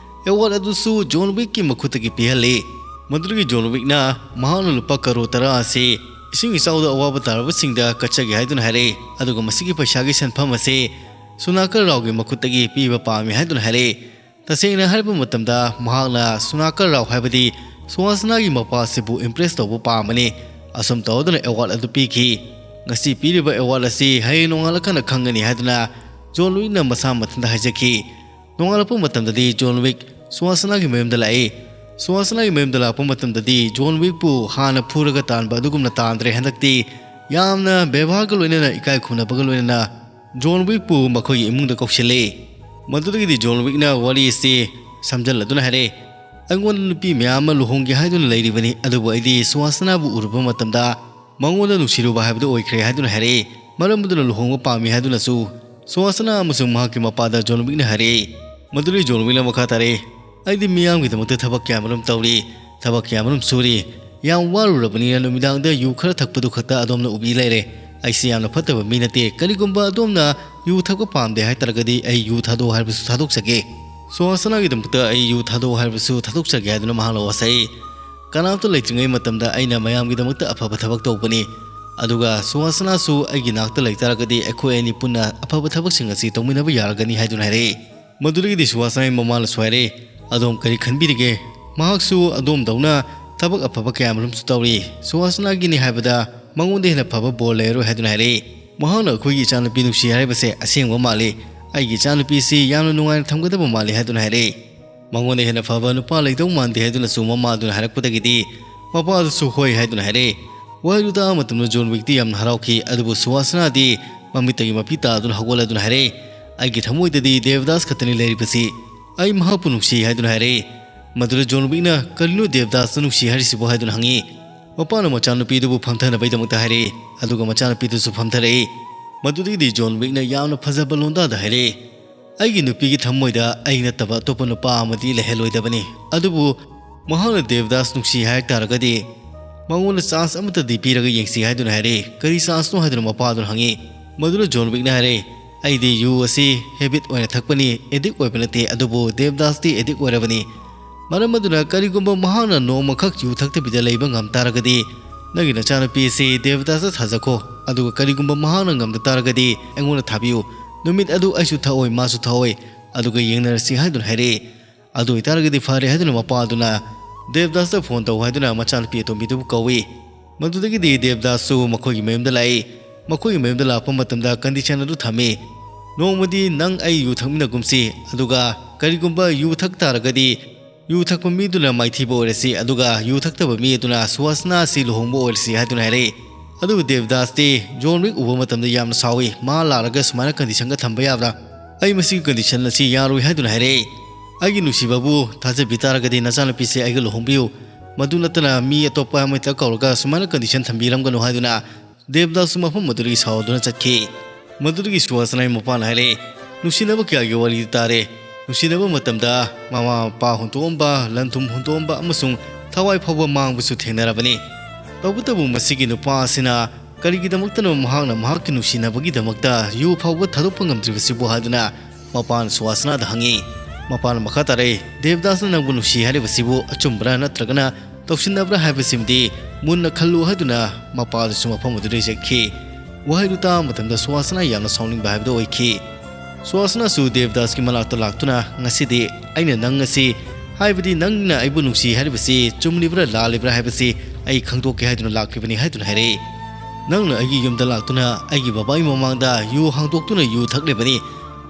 ꯑꯦꯋꯥꯔꯗ ꯑꯗꯨꯁꯨ ꯖꯣꯟ ꯋꯤꯛꯀꯤ ꯃꯈꯨꯠꯇꯒꯤ ꯄꯤꯍꯜꯂꯤ꯫ ꯃꯗꯨꯗꯒꯤ ꯖꯣꯟ ꯋꯤꯛꯅ ꯃꯍꯥꯛꯅ ꯂꯨꯄꯥ ꯀꯔꯣꯔ ꯇꯔꯥ ꯑꯁꯤ ꯏꯁꯤꯡ ꯏꯆꯥꯎꯗ ꯑꯋꯥꯕ ꯇꯥꯔꯕꯁꯤꯡꯗ ꯀꯠꯆꯒꯦ ꯍꯥꯏꯗꯨꯅ ꯍꯥꯏꯔꯛꯏ꯫ ꯑꯗꯨꯒ ꯃꯁꯤꯒꯤ ꯄꯩꯁꯥꯒꯤ ꯁꯦꯟꯐꯝ ꯑꯁꯤ ꯁꯨꯅꯥꯀꯔ ꯔꯥꯎꯒꯤ ꯃꯈꯨꯠꯇꯒꯤ ꯄꯤꯕ ꯄꯥꯝꯃꯤ ꯍꯥꯏꯗꯨꯅ ꯍꯥꯏꯔꯛꯏ꯫ ꯇꯁꯦꯡꯅ ꯍꯥꯏꯔꯕ ꯃꯇꯝꯗ ꯃꯍꯥꯛꯅ ꯁꯨꯅꯥꯀꯔ ꯔꯥꯎ ꯍꯥꯏꯕꯗꯤ ꯁꯨꯍꯥꯁꯅꯥꯒꯤ ꯃꯄꯥ ꯑꯁꯤꯕꯨ ꯏꯝꯄ꯭ꯔꯦꯁ ꯇꯧꯕ ꯄꯥꯝꯕꯅꯤ꯫ ꯑꯁꯨꯝ ꯇꯧꯗꯨꯅ ꯑꯦꯋꯥꯔꯗ ꯑꯗꯨ ꯄꯤꯈꯤ꯫ ꯉꯁꯤ ꯄꯤꯔꯤꯕ ꯑꯦꯋꯥꯔꯗ ꯑꯁꯤ ꯍꯌꯦꯡ ꯅꯣꯡꯉꯥꯜꯂꯀꯥꯟꯗ ꯈꯪꯒꯅꯤ ꯍꯥꯏꯗꯨꯅ ꯖꯣꯟ ꯋꯤꯛꯅ ꯃꯁꯥ ꯃꯊꯟꯇ ꯍꯥꯏꯖꯈꯤ꯫ ꯅꯣꯡꯉꯥꯜꯂꯛꯄ ꯃꯇꯝꯗꯗꯤ ꯖꯣꯟ ꯋꯤꯛ ꯁꯨꯍꯥꯁꯅꯥꯒꯤ ꯃꯌꯨꯝꯗ ꯂꯥꯛꯏ꯫ ꯁꯨꯍꯥꯁꯅꯥꯒꯤ ꯃꯌꯨꯝꯗ ꯂꯥꯛꯄ ꯃꯇꯝꯗꯗꯤ ꯖꯣꯟ ꯋꯤꯛꯄꯨ ꯍꯥꯟꯅ ꯐꯨꯔꯒ ꯇꯥꯟꯕ ꯑꯗꯨꯒꯨꯝꯅ ꯇꯥꯟꯗ꯭ꯔꯦ꯫ ꯍꯟꯗꯛꯇꯤ ꯌꯥꯝꯅ ꯕꯦꯕꯥꯔꯒ ꯂꯣꯏꯅꯅ ꯏꯀꯥꯏ ꯈꯨꯝꯅꯕꯒ ꯂꯣꯏꯅꯅ ꯖꯣꯟ ꯋꯤꯛꯄꯨ ꯃꯈꯣꯏꯒꯤ ꯏꯃꯨꯡꯗ ꯀꯧꯁꯤꯜꯂꯤ꯫ ꯃꯗꯨꯗꯒꯤꯗꯤ ꯖꯣꯟ ꯋꯤꯛꯅ ꯋꯥꯔꯤ ꯑꯁꯤ ꯁꯝꯖꯜꯂꯗꯨꯅ ꯍꯥꯏꯔꯛꯏ, "ꯑꯩꯉꯣꯟꯗ ꯅꯨꯄꯤ ꯃꯌꯥꯝ ꯑꯃ ꯂꯨꯍꯣꯡꯒꯦ ꯍꯥꯏꯗꯨꯅ ꯂꯩꯔꯤꯕꯅꯤ, ꯑꯗꯨꯕꯨ ꯑꯩꯗꯤ ꯁꯨꯍꯥꯁꯅꯥꯕꯨ ꯎꯔꯨꯕ ꯃꯇꯝꯗ ꯃꯉꯣꯟꯗ ꯅꯨꯡꯁꯤꯔꯨꯕ ꯍꯥꯏꯕꯗꯨ ꯑꯣꯏꯈ꯭ꯔꯦ" ꯍꯥꯏꯗꯨꯅ ꯍꯥꯏꯔꯛꯏ꯫ ꯃꯔꯝ ꯑꯗꯨꯅ ꯂꯨꯍꯣꯡꯕ ꯄꯥꯝꯃꯤ ꯍꯥꯏꯗꯨꯅꯁꯨ ꯁꯨꯍꯥꯁꯅꯥ ꯑꯃꯁꯨꯡ ꯃꯍꯥꯛꯀꯤ ꯃꯄꯥꯗ ꯖꯣꯟ ꯋꯤꯛꯅ ꯍꯥꯏꯔꯛꯏ꯫ ꯃꯗꯨꯗꯒꯤ ꯖꯣꯟ ꯋꯤꯛꯅ ꯃꯈꯥ ꯇꯥꯔꯛꯏ, "ꯑꯩꯗꯤ ꯃꯤꯌꯥꯝꯒꯤꯗꯃꯛꯇ ꯊꯕꯛ ꯀꯌꯥ ꯃꯔꯨꯝ ꯇꯧꯔꯤ, ꯊꯕꯛ ꯀꯌꯥ ꯃꯔꯨꯝ ꯁꯨꯔꯤ꯫ ꯌꯥꯝ ꯋꯥꯔꯨꯔꯕꯅꯤꯅ ꯅꯨꯃꯤꯗꯥꯡꯗ ꯌꯨ ꯈꯔ ꯊꯛꯄꯗꯨ ꯈꯛꯇ ꯑꯗꯣꯝꯅ ꯎꯕꯤ ꯂꯩꯔꯦ꯫ ꯑꯩꯁꯤ ꯌꯥꯝꯅ ꯐꯠꯇꯕ ꯃꯤ ꯅꯠꯇꯦ꯫ ꯀꯔꯤꯒꯨꯝꯕ ꯑꯗꯣꯝꯅ ꯌꯨ ꯊꯛꯄ ꯄꯥꯝꯗꯦ ꯍꯥꯏꯇꯥꯔꯒꯗꯤ ꯑꯩ ꯌꯨ ꯊꯥꯗꯣꯛꯑꯣ ꯍꯥꯏꯔꯕꯁꯨ ꯊꯥꯗꯣꯛꯆꯒꯦ꯫ ꯁꯨꯍꯥꯁꯅꯥꯒꯤꯗꯃꯛꯇ ꯑꯩ ꯌꯨ ꯊꯥꯗꯣꯛꯑꯣ ꯍꯥꯏꯔꯕꯁꯨ ꯊꯥꯗꯣꯛꯆꯒꯦ" ꯍꯥꯏꯗꯨꯅ ꯃꯍꯥꯛꯅ ꯋꯥꯁꯛꯏ꯫ "ꯀꯅꯥꯝꯇ ꯂꯩꯇ꯭ꯔꯤꯉꯩ ꯃꯇꯝꯗ ꯑꯩꯅ ꯃꯌꯥꯝꯒꯤꯗꯃꯛꯇ ꯑꯐꯕ ꯊꯕꯛ ꯇꯧꯕꯅꯤ꯫ ꯑꯗꯨꯒ ꯁꯨꯍꯥꯁꯅꯥꯁꯨ ꯑꯩꯒꯤ ꯅꯥꯛꯇ ꯂꯩꯇꯥꯔꯒꯗꯤ ꯑꯩꯈꯣꯏ ꯑꯅꯤ ꯄꯨꯟꯅ ꯑꯐꯕ ꯊꯕꯛꯁꯤꯡ ꯑꯁꯤ ꯇꯧꯃꯤꯟꯅꯕ ꯌꯥꯔꯒꯅꯤ" ꯍꯥꯏꯗꯨꯅ ꯍꯥꯏꯔꯛꯏ꯫ ꯃꯗꯨꯗꯒꯤꯗꯤ ꯁꯨꯍꯥꯁꯅꯥꯒꯤ ꯃꯃꯥꯅꯁꯨ ꯍꯥꯏꯔꯛꯏ, "ꯑꯗꯣꯝ ꯀꯔꯤ ꯈꯟꯕꯤꯔꯤꯒꯦ? ꯃꯍꯥꯛꯁꯨ ꯑꯗꯣꯝꯗꯧꯅ ꯊꯕꯛ ꯑꯐꯕ ꯀꯌꯥ ꯃꯔꯨꯝꯁꯨ ꯇꯧꯔꯤ꯫ ꯁꯨꯍꯥꯁꯅꯥꯒꯤꯅꯤ ꯍꯥꯏꯕꯗ ꯃꯉꯣꯟꯗ ꯍꯦꯟꯅ ꯐꯕ ꯕꯣꯔ ꯂꯩꯔꯔꯣꯏ" ꯍꯥꯏꯗꯨꯅ ꯍꯥꯏꯔꯛꯏ꯫ ꯃꯍꯥꯛꯅ "ꯑꯩꯈꯣꯏꯒꯤ ꯏꯆꯥꯅꯨꯄꯤ ꯅꯨꯡꯁꯤ ꯍꯥꯏꯔꯤꯕꯁꯦ ꯑꯁꯦꯡꯕ ꯃꯥꯜꯂꯤ꯫ ꯑꯩꯒꯤ ꯏꯆꯥꯅꯨꯄꯤꯁꯤ ꯌꯥꯝꯅ ꯅꯨꯡꯉꯥꯏꯅ ꯊꯝꯒꯗꯕ ꯃꯥꯜꯂꯤ" ꯍꯥꯏꯗꯨꯅ ꯍꯥꯏꯔꯛꯏ꯫ ꯃꯉꯣꯟꯗ ꯍꯦꯟꯅ ꯐꯕ ꯅꯨꯄꯥ ꯂꯩꯗꯧ ꯃꯥꯟꯗꯦ ꯍꯥꯏꯗꯨꯅꯁꯨ ꯃꯃꯥꯗꯨꯅ ꯍꯥꯏꯔꯛꯄꯗꯒꯤꯗꯤ ꯃꯄꯥꯗꯨꯁꯨ ꯍꯣꯏ ꯍꯥꯏꯗꯨꯅ ꯍꯥꯏꯔꯛꯏ꯫ ꯋꯥꯍꯩꯗꯨ ꯇꯥꯕ ꯃꯇꯝꯗ ꯖꯣꯟ ꯋꯤꯛꯇꯤ ꯌꯥꯝꯅ ꯍꯔꯥꯎꯈꯤ, ꯑꯗꯨꯕꯨ ꯁꯨꯍꯥꯁꯅꯥꯗꯤ ꯃꯃꯤꯠꯇꯒꯤ ꯃꯄꯤ ꯇꯥꯗꯨꯅ ꯍꯧꯒꯠꯂꯗꯨꯅ ꯍꯥꯏꯔꯛꯏ, "ꯑꯩꯒꯤ ꯊꯃꯣꯏꯗꯗꯤ ꯗꯦꯕꯗꯥꯁ ꯈꯛꯇꯅꯤ ꯂꯩꯔꯤꯕꯁꯤ꯫ ꯑꯩ ꯃꯍꯥꯛꯄꯨ ꯅꯨꯡꯁꯤ" ꯍꯥꯏꯗꯨꯅ ꯍꯥꯏꯔꯛꯏ꯫ ꯃꯗꯨꯗ ꯖꯣꯟ ꯋꯤꯛꯅ, "ꯀꯔꯤꯅꯣ ꯗꯦꯕꯗꯥꯁꯇ ꯅꯨꯡꯁꯤ ꯍꯥꯏꯔꯤꯁꯤꯕꯣ?" ꯍꯥꯏꯗꯨꯅ ꯍꯪꯉꯤ꯫ ꯃꯄꯥꯅ ꯃꯆꯥꯅꯨꯄꯤꯗꯨꯕꯨ ꯐꯝꯊꯅꯕꯒꯤꯗꯃꯛꯇ ꯍꯥꯏꯔꯛꯏ, ꯑꯗꯨꯒ ꯃꯆꯥꯅꯨꯄꯤꯗꯨꯁꯨ ꯐꯝꯊꯔꯛꯏ꯫ ꯃꯗꯨꯗꯒꯤꯗꯤ ꯖꯣꯟ ꯋꯤꯛꯅ ꯌꯥꯝꯅ ꯐꯖꯕ ꯂꯣꯟꯗꯥꯗ ꯍꯥꯏꯔꯛꯏ, "ꯑꯩꯒꯤ ꯅꯨꯄꯤꯒꯤ ꯊꯃꯣꯏꯗ ꯑꯩ ꯅꯠꯇꯕ ꯑꯇꯣꯞꯄ ꯅꯨꯄꯥ ꯑꯃꯗꯤ ꯂꯩꯍꯜꯂꯣꯏꯗꯕꯅꯤ, ꯑꯗꯨꯕꯨ ꯃꯍꯥꯛꯅ ꯗꯦꯕꯗꯥꯁ ꯅꯨꯡꯁꯤ ꯍꯥꯏꯔꯛ ꯇꯥꯔꯒꯗꯤ ꯃꯉꯣꯟꯗ ꯆꯥꯟꯁ ꯑꯃꯠꯇꯗꯤ ꯄꯤꯔꯒ ꯌꯦꯡꯁꯤ" ꯍꯥꯏꯗꯨꯅ ꯍꯥꯏꯔꯛꯏ꯫ "ꯀꯔꯤ ꯆꯥꯟꯁꯅꯣ?" ꯍꯥꯏꯗꯨꯅ ꯃꯄꯥꯗꯨꯅ ꯍꯪꯉꯤ꯫ ꯃꯗꯨꯅ ꯖꯣꯟ ꯋꯤꯛꯅ ꯍꯥꯏꯔꯛꯏ, "ꯑꯩꯗꯤ ꯌꯨ ꯑꯁꯤ ꯍꯦꯕꯤꯠ ꯑꯣꯏꯅ ꯊꯛꯄꯅꯤ, ꯑꯦꯗꯤꯛ ꯑꯣꯏꯕ ꯅꯠꯇꯦ, ꯑꯗꯨꯕꯨ ꯗꯦꯕꯗꯥꯁꯇꯤ ꯑꯦꯗꯤꯛ ꯑꯣꯏꯔꯕꯅꯤ꯫ ꯃꯔꯝ ꯑꯗꯨꯅ ꯀꯔꯤꯒꯨꯝꯕ ꯃꯍꯥꯛꯅ ꯅꯣꯡꯃꯈꯛ ꯌꯨ ꯊꯛꯇꯕꯤꯗ ꯂꯩꯕ ꯉꯝ ꯇꯥꯔꯒꯗꯤ ꯅꯪꯒꯤ ꯅꯆꯥꯅꯨꯄꯤ ꯑꯁꯤ ꯗꯦꯕꯗꯥꯁꯇ ꯊꯥꯖꯈꯣ, ꯑꯗꯨꯒ ꯀꯔꯤꯒꯨꯝꯕ ꯃꯍꯥꯛꯅ ꯉꯝꯗ ꯇꯥꯔꯒꯗꯤ ꯑꯩꯉꯣꯟꯗ ꯊꯥꯕꯤꯌꯨ꯫ ꯅꯨꯃꯤꯠ ꯑꯗꯨ ꯑꯩꯁꯨ ꯊꯛꯑꯣꯏ, ꯃꯥꯁꯨ ꯊꯛꯑꯣꯏ, ꯑꯗꯨꯒ ꯌꯦꯡꯅꯔꯁꯤ" ꯍꯥꯏꯗꯨꯅ ꯍꯥꯏꯔꯛꯏ꯫ ꯑꯗꯨ ꯑꯣꯏꯇꯥꯔꯒꯗꯤ ꯐꯔꯦ ꯍꯥꯏꯗꯨꯅ ꯃꯄꯥꯗꯨꯅ ꯗꯦꯕꯗꯥꯁꯇ ꯐꯣꯟ ꯇꯧ ꯍꯥꯏꯗꯨꯅ ꯃꯆꯥꯅꯨꯄꯤ ꯑꯇꯣꯝꯕꯤꯗꯨꯕꯨ ꯀꯧꯏ꯫ ꯃꯗꯨꯗꯒꯤꯗꯤ ꯗꯦꯕꯗꯥꯁꯁꯨ ꯃꯈꯣꯏꯒꯤ ꯃꯌꯨꯝꯗ ꯂꯥꯛꯏ꯫ ꯃꯈꯣꯏꯒꯤ ꯃꯌꯨꯝꯗ ꯂꯥꯛꯄ ꯃꯇꯝꯗ ꯀꯟꯗꯤꯁꯟ ꯑꯗꯨ ꯊꯝꯃꯤ, "ꯅꯣꯡꯃꯗꯤ ꯅꯪ ꯑꯩ ꯌꯨ ꯊꯛꯃꯤꯟꯅꯒꯨꯝꯁꯤ, ꯑꯗꯨꯒ ꯀꯔꯤꯒꯨꯝꯕ ꯌꯨ ꯊꯛ ꯇꯥꯔꯒꯗꯤ ꯌꯨ ꯊꯛꯄ ꯃꯤꯗꯨꯅ ꯃꯥꯏꯊꯤꯕ ꯑꯣꯏꯔꯁꯤ, ꯑꯗꯨꯒ ꯌꯨ ꯊꯛꯇꯕ ꯃꯤ ꯑꯗꯨꯅ ꯁꯨꯍꯥꯁꯅꯥ ꯑꯁꯤ ꯂꯨꯍꯣꯡꯕ ꯑꯣꯏꯔꯁꯤ" ꯍꯥꯏꯗꯨꯅ ꯍꯥꯏꯔꯛꯏ꯫ ꯑꯗꯨꯕꯨ ꯗꯦꯕꯗꯥꯁꯇꯤ ꯖꯣꯟ ꯋꯤꯛ ꯎꯕ ꯃꯇꯝꯗ ꯌꯥꯝꯅ ꯁꯥꯎꯏ꯫ "ꯃꯥ ꯂꯥꯛꯂꯒ ꯁꯨꯃꯥꯏꯅ ꯀꯟꯗꯤꯁꯟꯒ ꯊꯝꯕ ꯌꯥꯕ꯭ꯔꯥ? ꯑꯩ ꯃꯁꯤꯒꯤ ꯀꯟꯗꯤꯁꯟ ꯑꯁꯤ ꯌꯥꯔꯣꯏ" ꯍꯥꯏꯗꯨꯅ ꯍꯥꯏꯔꯛꯏ꯫ "ꯑꯩꯒꯤ ꯅꯨꯡꯁꯤꯕꯕꯨ ꯊꯥꯖꯕꯤ ꯇꯥꯔꯒꯗꯤ ꯅꯆꯥꯅꯨꯄꯤꯁꯦ ꯑꯩꯒ ꯂꯨꯍꯣꯡꯕꯤꯌꯨ, ꯃꯗꯨ ꯅꯠꯇꯅ ꯃꯤ ꯑꯇꯣꯞꯄ ꯑꯃꯠꯇ ꯀꯧꯔꯒ ꯁꯨꯃꯥꯏꯅ ꯀꯟꯗꯤꯁꯟ ꯊꯝꯕꯤꯔꯝꯒꯅꯨ" ꯍꯥꯏꯗꯨꯅ ꯗꯦꯕꯗꯥꯁꯁꯨ ꯃꯐꯝ ꯑꯗꯨꯗꯒꯤ ꯁꯥꯎꯗꯨꯅ ꯆꯠꯈꯤ꯫ ꯃꯗꯨꯗꯒꯤ ꯁꯨꯍꯥꯁꯅꯥꯒꯤ ꯃꯄꯥꯅ ꯍꯥꯏꯔꯛꯏ, "ꯅꯨꯡꯁꯤꯅꯕ ꯀꯌꯥꯒꯤ ꯋꯥꯔꯤ ꯇꯥꯔꯦ꯫ ꯅꯨꯡꯁꯤꯅꯕ ꯃꯇꯝꯗ ꯃꯃꯥ ꯃꯄꯥ ꯍꯨꯟꯗꯣꯛꯑꯝꯕ, ꯂꯟ ꯊꯨꯝ ꯍꯨꯟꯗꯣꯛꯑꯝꯕ ꯑꯃꯁꯨꯡ ꯊꯋꯥꯏ ꯐꯥꯎꯕ ꯃꯥꯡꯕꯁꯨ ꯊꯦꯡꯅꯔꯕꯅꯤ꯫ ꯇꯧꯕꯇꯕꯨ ꯃꯁꯤꯒꯤ ꯅꯨꯄꯥ ꯑꯁꯤꯅ ꯀꯔꯤꯒꯤꯗꯃꯛꯇꯅꯣ ꯃꯍꯥꯛꯅ ꯃꯍꯥꯛꯀꯤ ꯅꯨꯡꯁꯤꯅꯕꯒꯤꯗꯃꯛꯇ ꯌꯨ ꯐꯥꯎꯕ ꯊꯥꯗꯣꯛꯄ ꯉꯝꯗ꯭ꯔꯤꯕꯁꯤꯕꯨ?" ꯍꯥꯏꯗꯨꯅ ꯃꯄꯥꯅ ꯁꯨꯍꯥꯁꯅꯥꯗ ꯍꯪꯉꯤ꯫ ꯃꯄꯥꯅ ꯃꯈꯥ ꯇꯥꯔꯛꯏ, "ꯗꯦꯕꯗꯥꯁꯅ ꯅꯪꯕꯨ ꯅꯨꯡꯁꯤ ꯍꯥꯏꯔꯤꯕꯁꯤꯕꯨ ꯑꯆꯨꯝꯕ꯭ꯔꯥ ꯅꯠꯇ꯭ꯔꯒꯅ ꯇꯧꯁꯤꯟꯅꯕ꯭ꯔꯥ ꯍꯥꯏꯕꯁꯤꯃꯗꯤ ꯃꯨꯟꯅ ꯈꯜꯂꯨ" ꯍꯥꯏꯗꯨꯅ ꯃꯄꯥꯗꯨꯁꯨ ꯃꯐꯝ ꯑꯗꯨꯗꯒꯤ ꯆꯠꯈꯤ꯫ ꯋꯥꯍꯩꯗꯨ ꯇꯥꯕ ꯃꯇꯝꯗ ꯁꯨꯍꯥꯁꯅꯥ ꯌꯥꯝꯅ ꯁꯥꯎꯅꯤꯡꯕ ꯍꯥꯏꯕꯗꯨ ꯑꯣꯏꯈꯤ꯫ ꯁꯨꯍꯥꯁꯅꯥꯁꯨ ꯗꯦꯕꯗꯥꯁꯀꯤ ꯃꯅꯥꯛꯇ ꯂꯥꯛꯇꯨꯅ, "ꯉꯁꯤꯗꯤ ꯑꯩꯅ ꯅꯪ ꯑꯁꯤ, ꯍꯥꯏꯕꯗꯤ ꯅꯪꯅ ꯑꯩꯕꯨ ꯅꯨꯡꯁꯤ ꯍꯥꯏꯔꯤꯕꯁꯤ ꯆꯨꯝꯂꯤꯕ꯭ꯔꯥ ꯂꯥꯜꯂꯤꯕ꯭ꯔꯥ ꯍꯥꯏꯕꯁꯤ ꯑꯩ ꯈꯪꯗꯣꯛꯀꯦ ꯍꯥꯏꯗꯨꯅ ꯂꯥꯛꯂꯤꯕꯅꯤ" ꯍꯥꯏꯗꯨꯅ ꯍꯥꯏꯔꯛꯏ꯫ "ꯅꯪꯅ ꯑꯩꯒꯤ ꯌꯨꯝꯗ ꯂꯥꯛꯇꯨꯅ ꯑꯩꯒꯤ ꯕꯕꯥꯒꯤ ꯃꯃꯥꯡꯗ ꯌꯨ ꯍꯥꯡꯗꯣꯛꯇꯨꯅ ꯌꯨ ꯊꯛꯂꯤꯕꯅꯤ꯫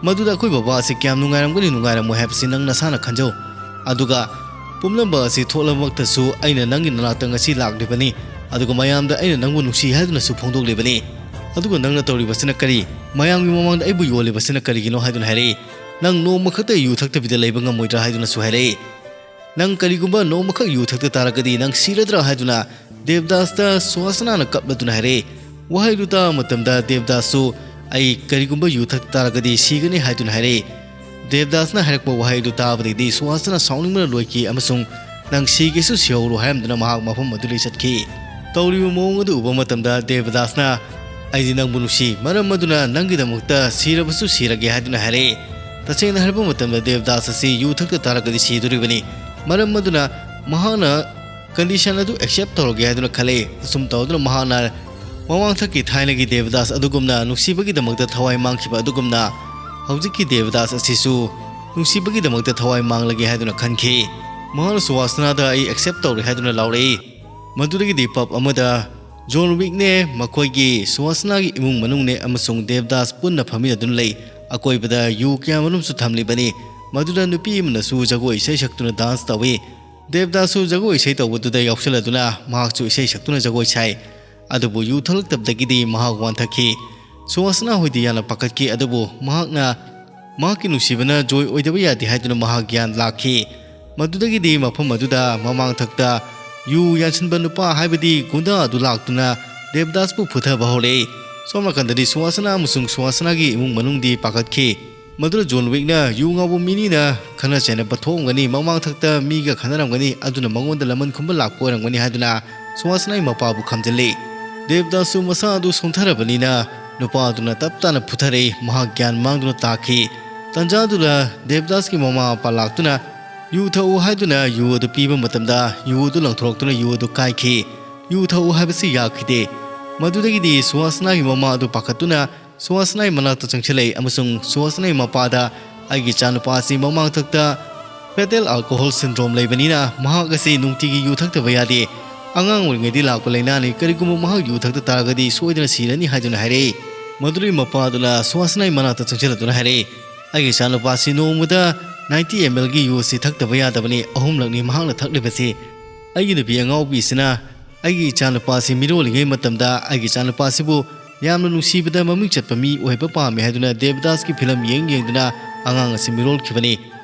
ꯃꯗꯨꯗ ꯑꯩꯈꯣꯏ ꯕꯕꯥ ꯑꯁꯤ ꯀꯌꯥꯝ ꯅꯨꯡꯉꯥꯏꯔꯝꯒꯅꯤ ꯅꯨꯡꯉꯥꯏꯔꯝꯃꯣꯏ ꯍꯥꯏꯕꯁꯤ ꯅꯪ ꯅꯁꯥꯅ ꯈꯟꯖꯧ꯫ ꯑꯗꯨꯒ ꯄꯨꯝꯅꯃꯛ ꯑꯁꯤ ꯊꯣꯛꯂꯕꯃꯛꯇꯁꯨ ꯑꯩꯅ ꯅꯪꯒꯤ ꯅꯅꯥꯛꯇ ꯉꯁꯤ ꯂꯥꯛꯂꯤꯕꯅꯤ, ꯑꯗꯨꯒ ꯃꯌꯥꯝꯗ ꯑꯩꯅ ꯅꯪꯕꯨ ꯅꯨꯡꯁꯤ ꯍꯥꯏꯗꯨꯅꯁꯨ ꯐꯣꯡꯗꯣꯛꯂꯤꯕꯅꯤ꯫ ꯑꯗꯨꯒ ꯅꯪꯅ ꯇꯧꯔꯤꯕꯁꯤꯅ ꯀꯔꯤ? ꯃꯌꯥꯝꯒꯤ ꯃꯃꯥꯡꯗ ꯑꯩꯕꯨ ꯌꯣꯜꯂꯤꯕꯁꯤꯅ ꯀꯔꯤꯒꯤꯅꯣ ꯍꯥꯏꯗꯨꯅ ꯍꯥꯏꯔꯛꯏ꯫ ꯅꯪ ꯅꯣꯡꯃꯈꯛꯇ ꯌꯨ ꯊꯛꯇꯕꯤꯗ ꯂꯩꯕ ꯉꯝꯃꯣꯏꯗ꯭ꯔꯥ ꯍꯥꯏꯗꯨꯅꯁꯨ ꯍꯥꯏꯔꯛꯏ꯫ ꯅꯪ ꯀꯔꯤꯒꯨꯝꯕ ꯅꯣꯡꯃꯈꯛ ꯌꯨ ꯊꯛꯇ ꯇꯥꯔꯒꯗꯤ ꯅꯪ ꯁꯤꯔꯗ꯭ꯔꯥ ꯍꯥꯏꯗꯨꯅ ꯗꯦꯕꯗꯥꯁꯇ ꯁꯨꯍꯥꯁꯅꯥꯅ ꯀꯞꯂꯗꯨꯅ ꯍꯥꯏꯔꯛꯏ꯫ ꯋꯥꯍꯩꯗꯨ ꯇꯥꯕ ꯃꯇꯝꯗ ꯗꯦꯕꯗꯥꯁꯁꯨ "ꯑꯩ ꯀꯔꯤꯒꯨꯝꯕ ꯌꯨ ꯊꯛ ꯇꯥꯔꯒꯗꯤ ꯁꯤꯒꯅꯤ" ꯍꯥꯏꯗꯨꯅ ꯍꯥꯏꯔꯛꯏ꯫ ꯗꯦꯕꯗꯥꯁꯅ ꯍꯥꯏꯔꯛꯄ ꯋꯥꯍꯩꯗꯨ ꯇꯥꯕꯗꯒꯤꯗꯤ ꯁꯨꯍꯥꯁꯅꯥ ꯁꯥꯎꯅꯤꯡꯕꯅ ꯂꯣꯏꯈꯤ ꯑꯃꯁꯨꯡ "ꯅꯪ ꯁꯤꯒꯦꯁꯨ ꯁꯤꯍꯧꯔꯣ" ꯍꯥꯏꯔꯝꯗꯨꯅ ꯃꯍꯥꯛ ꯃꯐꯝ ꯑꯗꯨꯗꯒꯤ ꯆꯠꯈꯤ꯫ ꯇꯧꯔꯤꯕ ꯃꯑꯣꯡ ꯑꯗꯨ ꯎꯕ ꯃꯇꯝꯗ ꯗꯦꯕꯗꯥꯁꯅ "ꯑꯩꯗꯤ ꯅꯪꯕꯨ ꯅꯨꯡꯁꯤ, ꯃꯔꯝ ꯑꯗꯨꯅ ꯅꯪꯒꯤꯗꯃꯛꯇ ꯁꯤꯔꯕꯁꯨ ꯁꯤꯔꯒꯦ" ꯍꯥꯏꯗꯨꯅ ꯍꯥꯏꯔꯛꯏ꯫ ꯇꯁꯦꯡꯅ ꯍꯥꯏꯔꯕ ꯃꯇꯝꯗ ꯗꯦꯕꯗꯥꯁ ꯑꯁꯤ ꯌꯨ ꯊꯛꯇ ꯇꯥꯔꯒꯗꯤ ꯁꯤꯗꯣꯔꯤꯕꯅꯤ꯫ ꯃꯔꯝ ꯑꯗꯨꯅ ꯃꯍꯥꯛꯅ ꯀꯟꯗꯤꯁꯟ ꯑꯗꯨ ꯑꯦꯛꯁꯦꯞ ꯇꯧꯔꯒꯦ ꯍꯥꯏꯗꯨꯅ ꯈꯜꯂꯛꯏ꯫ ꯑꯁꯨꯝ ꯇꯧꯗꯨꯅ ꯃꯍꯥꯛꯅ ꯃꯃꯥꯡꯊꯛꯀꯤ ꯊꯥꯏꯅꯒꯤ ꯗꯦꯕꯗꯥꯁ ꯑꯗꯨꯒꯨꯝꯅ ꯅꯨꯡꯁꯤꯕꯒꯤꯗꯃꯛꯇ ꯊꯋꯥꯏ ꯃꯥꯡꯈꯤꯕ ꯑꯗꯨꯒꯨꯝꯅ ꯍꯧꯖꯤꯛꯀꯤ ꯗꯦꯕꯗꯥꯁ ꯑꯁꯤꯁꯨ ꯅꯨꯡꯁꯤꯕꯒꯤꯗꯃꯛꯇ ꯊꯋꯥꯏ ꯃꯥꯡꯂꯒꯦ ꯍꯥꯏꯗꯨꯅ ꯈꯟꯈꯤ꯫ ꯃꯍꯥꯛꯅ ꯁꯨꯍꯥꯁꯅꯥꯗ "ꯑꯩ ꯑꯦꯛꯁꯦꯞ ꯇꯧꯔꯦ" ꯍꯥꯏꯗꯨꯅ ꯂꯥꯎꯔꯛꯏ꯫ ꯃꯗꯨꯗꯒꯤꯗꯤ ꯄꯕ ꯑꯃꯗ ꯖꯣꯟ ꯋꯤꯛꯅꯦ, ꯃꯈꯣꯏꯒꯤ ꯁꯨꯍꯥꯁꯅꯥꯒꯤ ꯏꯃꯨꯡ ꯃꯅꯨꯡꯅꯦ ꯑꯃꯁꯨꯡ ꯗꯦꯕꯗꯥꯁ ꯄꯨꯟꯅ ꯐꯝꯃꯤꯟꯅꯗꯨꯅ ꯂꯩ꯫ ꯑꯀꯣꯏꯕꯗ ꯌꯨ ꯀꯌꯥꯃꯔꯨꯝꯁꯨ ꯊꯝꯂꯤꯕꯅꯤ꯫ ꯃꯗꯨꯗ ꯅꯨꯄꯤ ꯑꯃꯅꯁꯨ ꯖꯒꯣꯏ ꯏꯁꯩ ꯁꯛꯇꯨꯅ ꯗꯥꯟꯁ ꯇꯧꯏ꯫ ꯗꯦꯕꯗꯥꯁꯁꯨ ꯖꯒꯣꯏ ꯏꯁꯩ ꯇꯧꯕꯗꯨꯗ ꯌꯥꯎꯁꯤꯜꯂꯗꯨꯅ ꯃꯍꯥꯛꯁꯨ ꯏꯁꯩ ꯁꯛꯇꯨꯅ ꯖꯒꯣꯏ ꯁꯥꯏ꯫ ꯑꯗꯨꯕꯨ ꯌꯨ ꯊꯛꯂꯛꯇꯕꯗꯒꯤꯗꯤ ꯃꯍꯥꯛ ꯋꯥꯟꯊꯈꯤ꯫ ꯁꯨꯍꯥꯁꯅꯥ ꯍꯣꯏꯗꯤ ꯌꯥꯝꯅ ꯄꯥꯈꯠꯈꯤ, ꯑꯗꯨꯕꯨ ꯃꯍꯥꯛꯅ ꯃꯍꯥꯛꯀꯤ ꯅꯨꯡꯁꯤꯕꯅ ꯖꯣꯏ ꯑꯣꯏꯗꯕ ꯌꯥꯗꯦ ꯍꯥꯏꯗꯨꯅ ꯃꯍꯥꯛ ꯒ꯭ꯌꯥꯟ ꯂꯥꯛꯈꯤ꯫ ꯃꯗꯨꯗꯒꯤꯗꯤ ꯃꯐꯝ ꯑꯗꯨꯗ ꯃꯃꯥꯡꯊꯛꯇ ꯌꯨ ꯌꯥꯟꯁꯤꯟꯕ ꯅꯨꯄꯥ, ꯍꯥꯏꯕꯗꯤ ꯒꯨꯟꯗꯥ ꯑꯗꯨ ꯂꯥꯛꯇꯨꯅ ꯗꯦꯕꯗꯥꯁꯄꯨ ꯐꯨꯊꯕ ꯍꯧꯔꯛꯏ꯫ ꯁꯣꯝ ꯅꯥꯀꯟꯗꯗꯤ ꯁꯨꯍꯥꯁꯅꯥ ꯑꯃꯁꯨꯡ ꯁꯨꯍꯥꯁꯅꯥꯒꯤ ꯏꯃꯨꯡ ꯃꯅꯨꯡꯗꯤ ꯄꯥꯈꯠꯈꯤ꯫ ꯃꯗꯨꯗ ꯖꯣꯟ ꯋꯤꯛꯅ ꯌꯨ ꯉꯥꯎꯕ ꯃꯤꯅꯤꯅ ꯈꯠꯅ ꯆꯩꯅꯕ ꯊꯣꯛꯑꯝꯒꯅꯤ, ꯃꯃꯥꯡꯊꯛꯇ ꯃꯤꯒ ꯈꯠꯅꯔꯝꯒꯅꯤ, ꯑꯗꯨꯅ ꯃꯉꯣꯟꯗ ꯂꯃꯟ ꯈꯨꯝꯕ ꯂꯥꯛꯄ ꯑꯣꯏꯔꯝꯒꯅꯤ ꯍꯥꯏꯗꯨꯅ ꯁꯨꯍꯥꯁꯅꯥꯒꯤ ꯃꯄꯥꯕꯨ ꯈꯥꯝꯖꯤꯜꯂꯤ꯫ ꯗꯦꯕꯗꯥꯁꯁꯨ ꯃꯁꯥ ꯑꯗꯨ ꯁꯣꯟꯊꯔꯕꯅꯤꯅ ꯅꯨꯄꯥ ꯑꯗꯨꯅ ꯇꯞ ꯇꯥꯅ ꯐꯨꯊꯔꯛꯏ꯫ ꯃꯍꯥꯛ ꯒ꯭ꯌꯥꯟ ꯃꯥꯡꯗꯨꯅ ꯇꯥꯈꯤ꯫ ꯇꯟꯖꯥꯗꯨꯗ ꯗꯦꯕꯗꯥꯁꯀꯤ ꯃꯃꯥ ꯃꯄꯥ ꯂꯥꯛꯇꯨꯅ ꯌꯨ ꯊꯛꯎ ꯍꯥꯏꯗꯨꯅ ꯌꯨ ꯑꯗꯨ ꯄꯤꯕ ꯃꯇꯝꯗ ꯌꯨ ꯑꯗꯨ ꯂꯪꯊꯣꯔꯛꯇꯨꯅ ꯌꯨ ꯑꯗꯨ ꯀꯥꯏꯈꯤ꯫ ꯌꯨ ꯊꯛꯎ ꯍꯥꯏꯕꯁꯤ ꯌꯥꯈꯤꯗꯦ꯫ ꯃꯗꯨꯗꯒꯤꯗꯤ ꯁꯨꯍꯥꯁꯅꯥꯒꯤ ꯃꯃꯥ ꯑꯗꯨ ꯄꯥꯈꯠꯇꯨꯅ ꯁꯨꯍꯥꯁꯅꯥꯒꯤ ꯃꯅꯥꯛꯇ ꯆꯪꯁꯤꯜꯂꯛꯏ ꯑꯃꯁꯨꯡ ꯁꯨꯍꯥꯁꯅꯥꯒꯤ ꯃꯄꯥꯗ, "ꯑꯩꯒꯤ ꯏꯆꯥꯅꯨꯄꯥ ꯑꯁꯤ ꯃꯃꯥꯡꯊꯛꯇ ꯐꯦꯇꯦꯜ ꯑꯜꯀꯣꯍꯣꯜ ꯁꯤꯟꯗ꯭ꯔꯣꯝ ꯂꯩꯕꯅꯤꯅ ꯃꯍꯥꯛ ꯑꯁꯤ ꯅꯨꯡꯇꯤꯒꯤ ꯌꯨ ꯊꯛꯇꯕ ꯌꯥꯗꯦ꯫ ꯑꯉꯥꯡ ꯑꯣꯏꯔꯤꯉꯩꯗꯒꯤ ꯂꯥꯛꯄ ꯂꯥꯏꯅꯥꯅꯤ꯫ ꯀꯔꯤꯒꯨꯝꯕ ꯃꯍꯥꯛ ꯌꯨ ꯊꯛꯇ ꯇꯥꯔꯒꯗꯤ ꯁꯣꯏꯗꯅ ꯁꯤꯔꯅꯤ" ꯍꯥꯏꯗꯨꯅ ꯍꯥꯏꯔꯛꯏ꯫ ꯃꯗꯨꯗꯒꯤ ꯃꯄꯥ ꯑꯗꯨꯅ ꯁꯨꯍꯥꯁꯅꯥꯒꯤ ꯃꯅꯥꯛꯇ ꯆꯪꯁꯤꯜꯂꯗꯨꯅ ꯍꯥꯏꯔꯛꯏ, "ꯑꯩꯒꯤ ꯏꯆꯥꯅꯨꯄꯥ ꯑꯁꯤ ꯅꯣꯡꯃꯗ ꯅꯥꯏꯟꯇꯤ ꯑꯦꯝ ꯑꯦꯜꯒꯤ ꯌꯨ ꯑꯁꯤ ꯊꯛꯇꯕ ꯌꯥꯗꯕꯅꯤ꯫ ꯑꯍꯨꯝꯂꯛꯅꯤ ꯃꯍꯥꯛꯅ ꯊꯛꯂꯤꯕꯁꯤ꯫ ꯑꯩꯒꯤ ꯅꯨꯄꯤ ꯑꯉꯥꯎꯕꯤꯁꯤꯅ ꯑꯩꯒꯤ ꯏꯆꯥꯅꯨꯄꯥꯁꯤ ꯃꯤꯔꯣꯜꯂꯤꯉꯩ ꯃꯇꯝꯗ ꯑꯩꯒꯤ ꯏꯆꯥꯅꯨꯄꯥꯁꯤꯕꯨ ꯌꯥꯝꯅ ꯅꯨꯡꯁꯤꯕꯗ ꯃꯃꯤꯡ ꯆꯠꯄ ꯃꯤ ꯑꯣꯏꯕ ꯄꯥꯝꯃꯤ ꯍꯥꯏꯗꯨꯅ ꯗꯦꯕꯗꯥꯁꯀꯤ ꯐꯤꯂꯝ ꯌꯦꯡ ꯌꯦꯡꯗꯨꯅ ꯑꯉꯥꯡ ꯑꯁꯤ ꯃꯤꯔꯣꯜꯈꯤꯕꯅꯤ꯫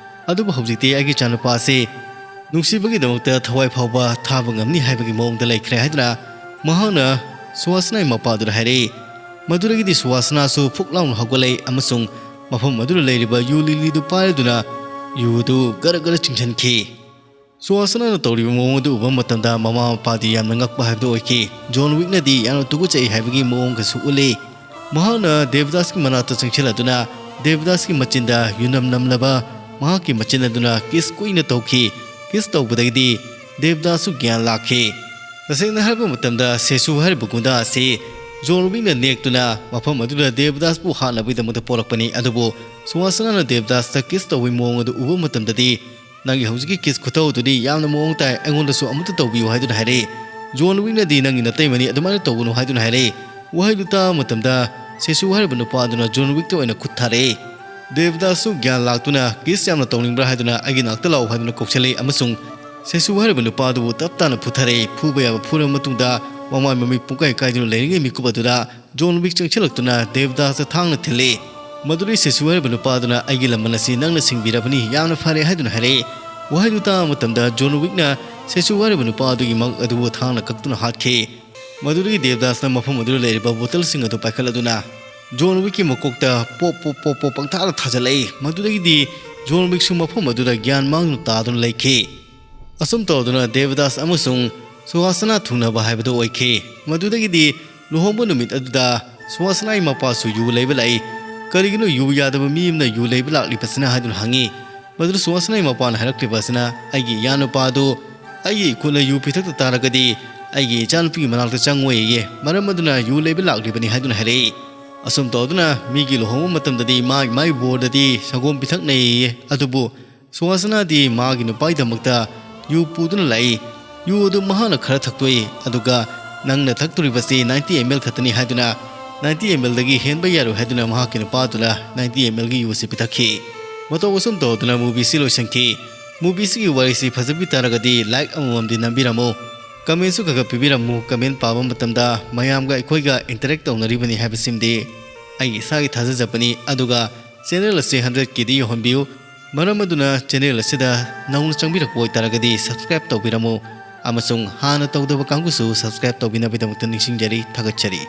ꯑꯗꯨꯕꯨ ꯍꯧꯖꯤꯛꯇꯤ ꯑꯩꯒꯤ ꯏꯆꯥꯅꯨꯄꯥꯁꯤ ꯅꯨꯡꯁꯤꯕꯒꯤꯗꯃꯛꯇ ꯊꯋꯥꯏ ꯐꯥꯎꯕ ꯊꯥꯕ ꯉꯝꯅꯤ ꯍꯥꯏꯕꯒꯤ ꯃꯑꯣꯡꯗ ꯂꯩꯈ꯭ꯔꯦ ꯍꯥꯏꯗꯨꯅ ꯃꯍꯥꯛꯅ ꯁꯨꯍꯥꯁꯅꯥꯒꯤ ꯃꯄꯥꯗꯨꯗ ꯍꯥꯏꯔꯛꯏ꯫ ꯃꯗꯨꯗꯒꯤꯗꯤ ꯁꯨꯍꯥꯁꯅꯥꯁꯨ ꯐꯨꯛ ꯂꯥꯎꯅ ꯍꯧꯒꯠꯂꯛꯏ ꯑꯃꯁꯨꯡ ꯃꯐꯝ ꯑꯗꯨꯗ ꯂꯩꯔꯤꯕ ꯌꯨ ꯂꯤꯛꯂꯤꯗꯨ ꯄꯥꯏꯔꯗꯨꯅ ꯌꯨ ꯑꯗꯨ ꯒꯔ ꯒꯔ ꯆꯤꯡꯁꯤꯟꯈꯤ꯫ ꯁꯨꯍꯥꯁꯅꯥꯅ ꯇꯧꯔꯤꯕ ꯃꯑꯣꯡ ꯑꯗꯨ ꯎꯕ ꯃꯇꯝꯗ ꯃꯃꯥ ꯃꯄꯥꯗꯤ ꯌꯥꯝꯅ ꯉꯛꯄ ꯍꯥꯏꯕꯗꯨ ꯑꯣꯏꯈꯤ꯫ ꯖꯣꯟ ꯋꯤꯛꯅꯗꯤ ꯌꯥꯝꯅ ꯇꯨꯀꯠꯆꯩ ꯍꯥꯏꯕꯒꯤ ꯃꯑꯣꯡꯒꯁꯨ ꯎꯠꯂꯤ꯫ ꯃꯍꯥꯛꯅ ꯗꯦꯕꯗꯥꯁꯀꯤ ꯃꯅꯥꯛꯇ ꯆꯪꯁꯤꯜꯂꯗꯨꯅ ꯗꯦꯕꯗꯥꯁꯀꯤ ꯃꯆꯤꯟꯗ ꯌꯨꯅꯝ ꯅꯝꯂꯕ ꯃꯍꯥꯛꯀꯤ ꯃꯆꯤꯟ ꯑꯗꯨꯅ ꯀꯤꯁ ꯀꯨꯏꯅ ꯇꯧꯈꯤ꯫ ꯀꯤꯁ ꯇꯧꯕꯗꯒꯤꯗꯤ ꯗꯦꯕꯗꯥꯁꯁꯨ ꯒ꯭ꯌꯥꯟ ꯂꯥꯛꯈꯤ꯫ ꯇꯁꯦꯡꯅ ꯍꯥꯏꯔꯕ ꯃꯇꯝꯗ ꯁꯦꯁꯨ ꯍꯥꯏꯔꯤꯕ ꯒꯨꯟꯗꯥ ꯑꯁꯤ ꯖꯣꯟ ꯋꯤꯛꯅ ꯅꯦꯛꯇꯨꯅ ꯃꯐꯝ ꯑꯗꯨꯗ ꯗꯦꯕꯗꯥꯁꯄꯨ ꯍꯥꯠꯅꯕꯒꯤꯗꯃꯛꯇ ꯄꯣꯔꯛꯄꯅꯤ꯫ ꯑꯗꯨꯕꯨ ꯁꯨꯍꯥꯁꯅꯥꯅ ꯗꯦꯕꯗꯥꯁꯇ ꯀꯤꯁ ꯇꯧꯕꯒꯤ ꯃꯑꯣꯡ ꯑꯗꯨ ꯎꯕ ꯃꯇꯝꯗꯗꯤ, "ꯅꯪꯒꯤ ꯍꯧꯖꯤꯛꯀꯤ ꯀꯤꯁ ꯈꯨꯇꯧꯗꯨꯗꯤ ꯌꯥꯝꯅ ꯃꯑꯣꯡ ꯇꯥꯏ, ꯑꯩꯉꯣꯟꯗꯁꯨ ꯑꯃꯨꯛꯇ ꯇꯧꯕꯤꯌꯨ" ꯍꯥꯏꯗꯨꯅ ꯍꯥꯏꯔꯛꯏ꯫ ꯖꯣꯟ ꯋꯤꯛꯅꯗꯤ, "ꯅꯪꯒꯤ ꯅꯇꯩꯃꯅꯤ, ꯑꯗꯨꯃꯥꯏꯅ ꯇꯧꯒꯅꯨ" ꯍꯥꯏꯗꯨꯅ ꯍꯥꯏꯔꯛꯏ꯫ ꯋꯥꯍꯩꯗꯨ ꯇꯥꯕ ꯃꯇꯝꯗ ꯁꯦꯁꯨ ꯍꯥꯏꯔꯤꯕ ꯅꯨꯄꯥ ꯑꯗꯨꯅ ꯖꯣꯟ ꯋꯤꯛꯇ ꯑꯣꯏꯅ ꯈꯨꯠ ꯊꯥꯔꯛꯏ꯫ ꯗꯦꯕꯗꯥꯁꯁꯨ ꯒ꯭ꯌꯥꯟ ꯂꯥꯛꯇꯨꯅ, "ꯀꯤꯁ ꯌꯥꯝꯅ ꯇꯧꯅꯤꯡꯕ꯭ꯔꯥ?" ꯍꯥꯏꯗꯨꯅ ꯑꯩꯒꯤ ꯅꯥꯛꯇ ꯂꯥꯛꯎ ꯍꯥꯏꯗꯨꯅ ꯀꯧꯁꯤꯜꯂꯛꯏ ꯑꯃꯁꯨꯡ ꯁꯦꯁꯨ ꯍꯥꯏꯔꯤꯕ ꯅꯨꯄꯥ ꯑꯗꯨꯕꯨ ꯇꯞ ꯇꯥꯅ ꯐꯨꯊꯔꯛꯏ꯫ ꯐꯨꯕ ꯌꯥꯕ ꯐꯨꯔꯕ ꯃꯇꯨꯡꯗ ꯃꯃꯥꯏ ꯃꯃꯤꯠ ꯄꯨꯡꯀꯥꯏ ꯀꯥꯏꯗꯨꯅ ꯂꯩꯔꯤꯉꯩ ꯃꯤꯀꯨꯞ ꯑꯗꯨꯗ ꯖꯣꯟ ꯋꯤꯛ ꯆꯪꯁꯤꯜꯂꯛꯇꯨꯅ ꯗꯦꯕꯗꯥꯁꯇ ꯊꯥꯡꯅ ꯊꯤꯜꯂꯤ꯫ ꯃꯗꯨꯗꯩ ꯁꯦꯁꯨ ꯍꯥꯏꯔꯤꯕ ꯅꯨꯄꯥ ꯑꯗꯨꯅ, "ꯑꯩꯒꯤ ꯂꯃꯟ ꯑꯁꯤ ꯅꯪꯅ ꯁꯤꯡꯕꯤꯔꯕꯅꯤ, ꯌꯥꯝꯅ ꯐꯔꯦ" ꯍꯥꯏꯗꯨꯅ ꯍꯥꯏꯔꯛꯏ꯫ ꯋꯥꯍꯩꯗꯨ ꯇꯥꯕ ꯃꯇꯝꯗ ꯖꯣꯟ ꯋꯤꯛꯅ ꯁꯦꯁꯨ ꯍꯥꯏꯔꯤꯕ ꯅꯨꯄꯥ ꯑꯗꯨꯒꯤ ꯃꯉꯛ ꯑꯗꯨꯕꯨ ꯊꯥꯡꯅ ꯀꯛꯇꯨꯅ ꯍꯥꯠꯈꯤ꯫ ꯃꯗꯨꯗꯒꯤ ꯗꯦꯕꯗꯥꯁꯅ ꯃꯐꯝ ꯑꯗꯨꯗ ꯂꯩꯔꯤꯕ ꯕꯣꯇꯜꯁꯤꯡ ꯑꯗꯨ ꯄꯥꯏꯈꯠꯂꯗꯨꯅ ꯖꯣꯟ ꯋꯤꯛꯀꯤ ꯃꯀꯣꯛꯇ ꯄꯣꯞ ꯄꯣꯞ ꯄꯣꯞ ꯄꯣꯞ ꯄꯪꯊꯥꯗ ꯊꯥꯖꯤꯜꯂꯛꯏ꯫ ꯃꯗꯨꯗꯒꯤꯗꯤ ꯖꯣꯟ ꯋꯤꯛꯁꯨ ꯃꯐꯝ ꯑꯗꯨꯗ ꯒ꯭ꯌꯥꯟ ꯃꯥꯡꯗꯨꯅ ꯇꯥꯗꯨꯅ ꯂꯩꯈꯤ꯫ ꯑꯁꯨꯝ ꯇꯧꯗꯨꯅ ꯗꯦꯕꯗꯥꯁ ꯑꯃꯁꯨꯡ ꯁꯨꯍꯥꯁꯅꯥ ꯊꯨꯡꯅꯕ ꯍꯥꯏꯕꯗꯨ ꯑꯣꯏꯈꯤ꯫ ꯃꯗꯨꯗꯒꯤꯗꯤ ꯂꯨꯍꯣꯡꯕ ꯅꯨꯃꯤꯠ ꯑꯗꯨꯗ ꯁꯨꯍꯥꯁꯅꯥꯒꯤ ꯃꯄꯥꯁꯨ ꯌꯨ ꯂꯩꯕ ꯂꯥꯛꯏ꯫ "ꯀꯔꯤꯒꯤꯅꯣ ꯌꯨ ꯌꯥꯗꯕ ꯃꯤ ꯑꯃꯅ ꯌꯨ ꯂꯩꯕ ꯂꯥꯛꯂꯤꯕꯁꯤꯅ?" ꯍꯥꯏꯗꯨꯅ ꯍꯪꯉꯤ꯫ ꯃꯗꯨꯗ ꯁꯨꯍꯥꯁꯅꯥꯒꯤ ꯃꯄꯥꯅ ꯍꯥꯏꯔꯛꯂꯤꯕ ꯑꯁꯤꯅ, "ꯑꯩꯒꯤ ꯏꯌꯥꯅꯨꯄꯥ ꯑꯗꯨ ꯑꯩꯒꯤ ꯏꯈꯨꯠꯅ ꯌꯨ ꯄꯤꯊꯛꯇ ꯇꯥꯔꯒꯗꯤ ꯑꯩꯒꯤ ꯏꯆꯥꯅꯨꯄꯤꯒꯤ ꯃꯅꯥꯛꯇ ꯆꯪꯉꯣꯏꯌꯦ, ꯃꯔꯝ ꯑꯗꯨꯅ ꯌꯨ ꯂꯩꯕ ꯂꯥꯛꯂꯤꯕꯅꯤ" ꯍꯥꯏꯗꯨꯅ ꯍꯥꯏꯔꯛꯏ꯫ ꯑꯁꯨꯝ ꯇꯧꯗꯨꯅ ꯃꯤꯒꯤ ꯂꯨꯍꯣꯡꯕ ꯃꯇꯝꯗꯗꯤ ꯃꯥꯒꯤ ꯃꯥꯒꯤ ꯕꯣꯔꯗꯗꯤ ꯁꯪꯒꯣꯝ ꯄꯤꯊꯛꯅꯩꯌꯦ, ꯑꯗꯨꯕꯨ ꯁꯨꯍꯥꯁꯅꯥꯗꯤ ꯃꯥꯒꯤ ꯅꯨꯄꯥꯒꯤꯗꯃꯛꯇ ꯌꯨ ꯄꯨꯗꯨꯅ ꯂꯥꯛꯏ꯫ ꯌꯨ ꯑꯗꯨ ꯃꯍꯥꯛꯅ ꯈꯔ ꯊꯛꯇꯣꯛꯏ, ꯑꯗꯨꯒ "ꯅꯪꯅ ꯊꯛꯇꯣꯔꯤꯕꯁꯤ ꯅꯥꯏꯟꯇꯤ ꯑꯦꯝ ꯑꯦꯜ ꯈꯛꯇꯅꯤ" ꯍꯥꯏꯗꯨꯅ, ꯅꯥꯏꯟꯇꯤ ꯑꯦꯝ ꯑꯦꯜꯗꯒꯤ ꯍꯦꯟꯕ ꯌꯥꯔꯣꯏ ꯍꯥꯏꯗꯨꯅ ꯃꯍꯥꯛꯀꯤ ꯅꯨꯄꯥꯗꯨꯅ ꯅꯥꯏꯟꯇꯤ ꯑꯦꯝ ꯑꯦꯜꯒꯤ ꯌꯨ ꯑꯁꯤ ꯄꯤꯊꯛꯈꯤ꯫ ꯃꯇꯧ ꯑꯁꯨꯝ ꯇꯧꯗꯅ movieꯁꯤ ꯂꯣꯏꯁꯤꯟꯈꯤ꯫ Movieꯁꯤꯒꯤ ꯋꯥꯔꯤꯁꯤ ꯐꯖꯕꯤ ꯇꯥꯔꯒꯗꯤ like ꯑꯃꯃꯝꯗꯤ ꯅꯝꯕꯤꯔꯝꯃꯨ, commentꯁꯨ ꯈꯔ ꯈꯔ ꯄꯤꯕꯤꯔꯝꯃꯨ꯫ Comment ꯄꯥꯕ ꯃꯇꯝꯗ ꯃꯌꯥꯝꯒ ꯑꯩꯈꯣꯏꯒ interact ꯇꯧꯅꯔꯤꯕꯅꯤ ꯍꯥꯏꯕꯁꯤꯃꯗꯤ ꯑꯩꯒꯤ ꯏꯁꯥꯒꯤ ꯊꯥꯖꯖꯕꯅꯤ꯫ ꯑꯗꯨꯒ channel ꯑꯁꯤ hundredꯀꯤꯗꯤ ꯌꯧꯍꯟꯕꯤꯌꯨ꯫ ꯃꯔꯝ ꯑꯗꯨꯅ channel ꯑꯁꯤꯗ ꯅꯧꯅ ꯆꯪꯕꯤꯔꯛꯄ ꯑꯣꯏꯇꯥꯔꯒꯗꯤ subscribe ꯇꯧꯕꯤꯔꯝꯃꯨ ꯑꯃꯁꯨꯡ ꯍꯥꯟꯅ ꯇꯧꯗꯕ ꯀꯥꯡꯕꯨꯁꯨ subscribe ꯇꯧꯕꯤꯅꯕꯒꯤꯗꯃꯛꯇ ꯅꯤꯡꯁꯤꯡꯖꯔꯤ, ꯊꯥꯒꯠꯆꯔꯤ꯫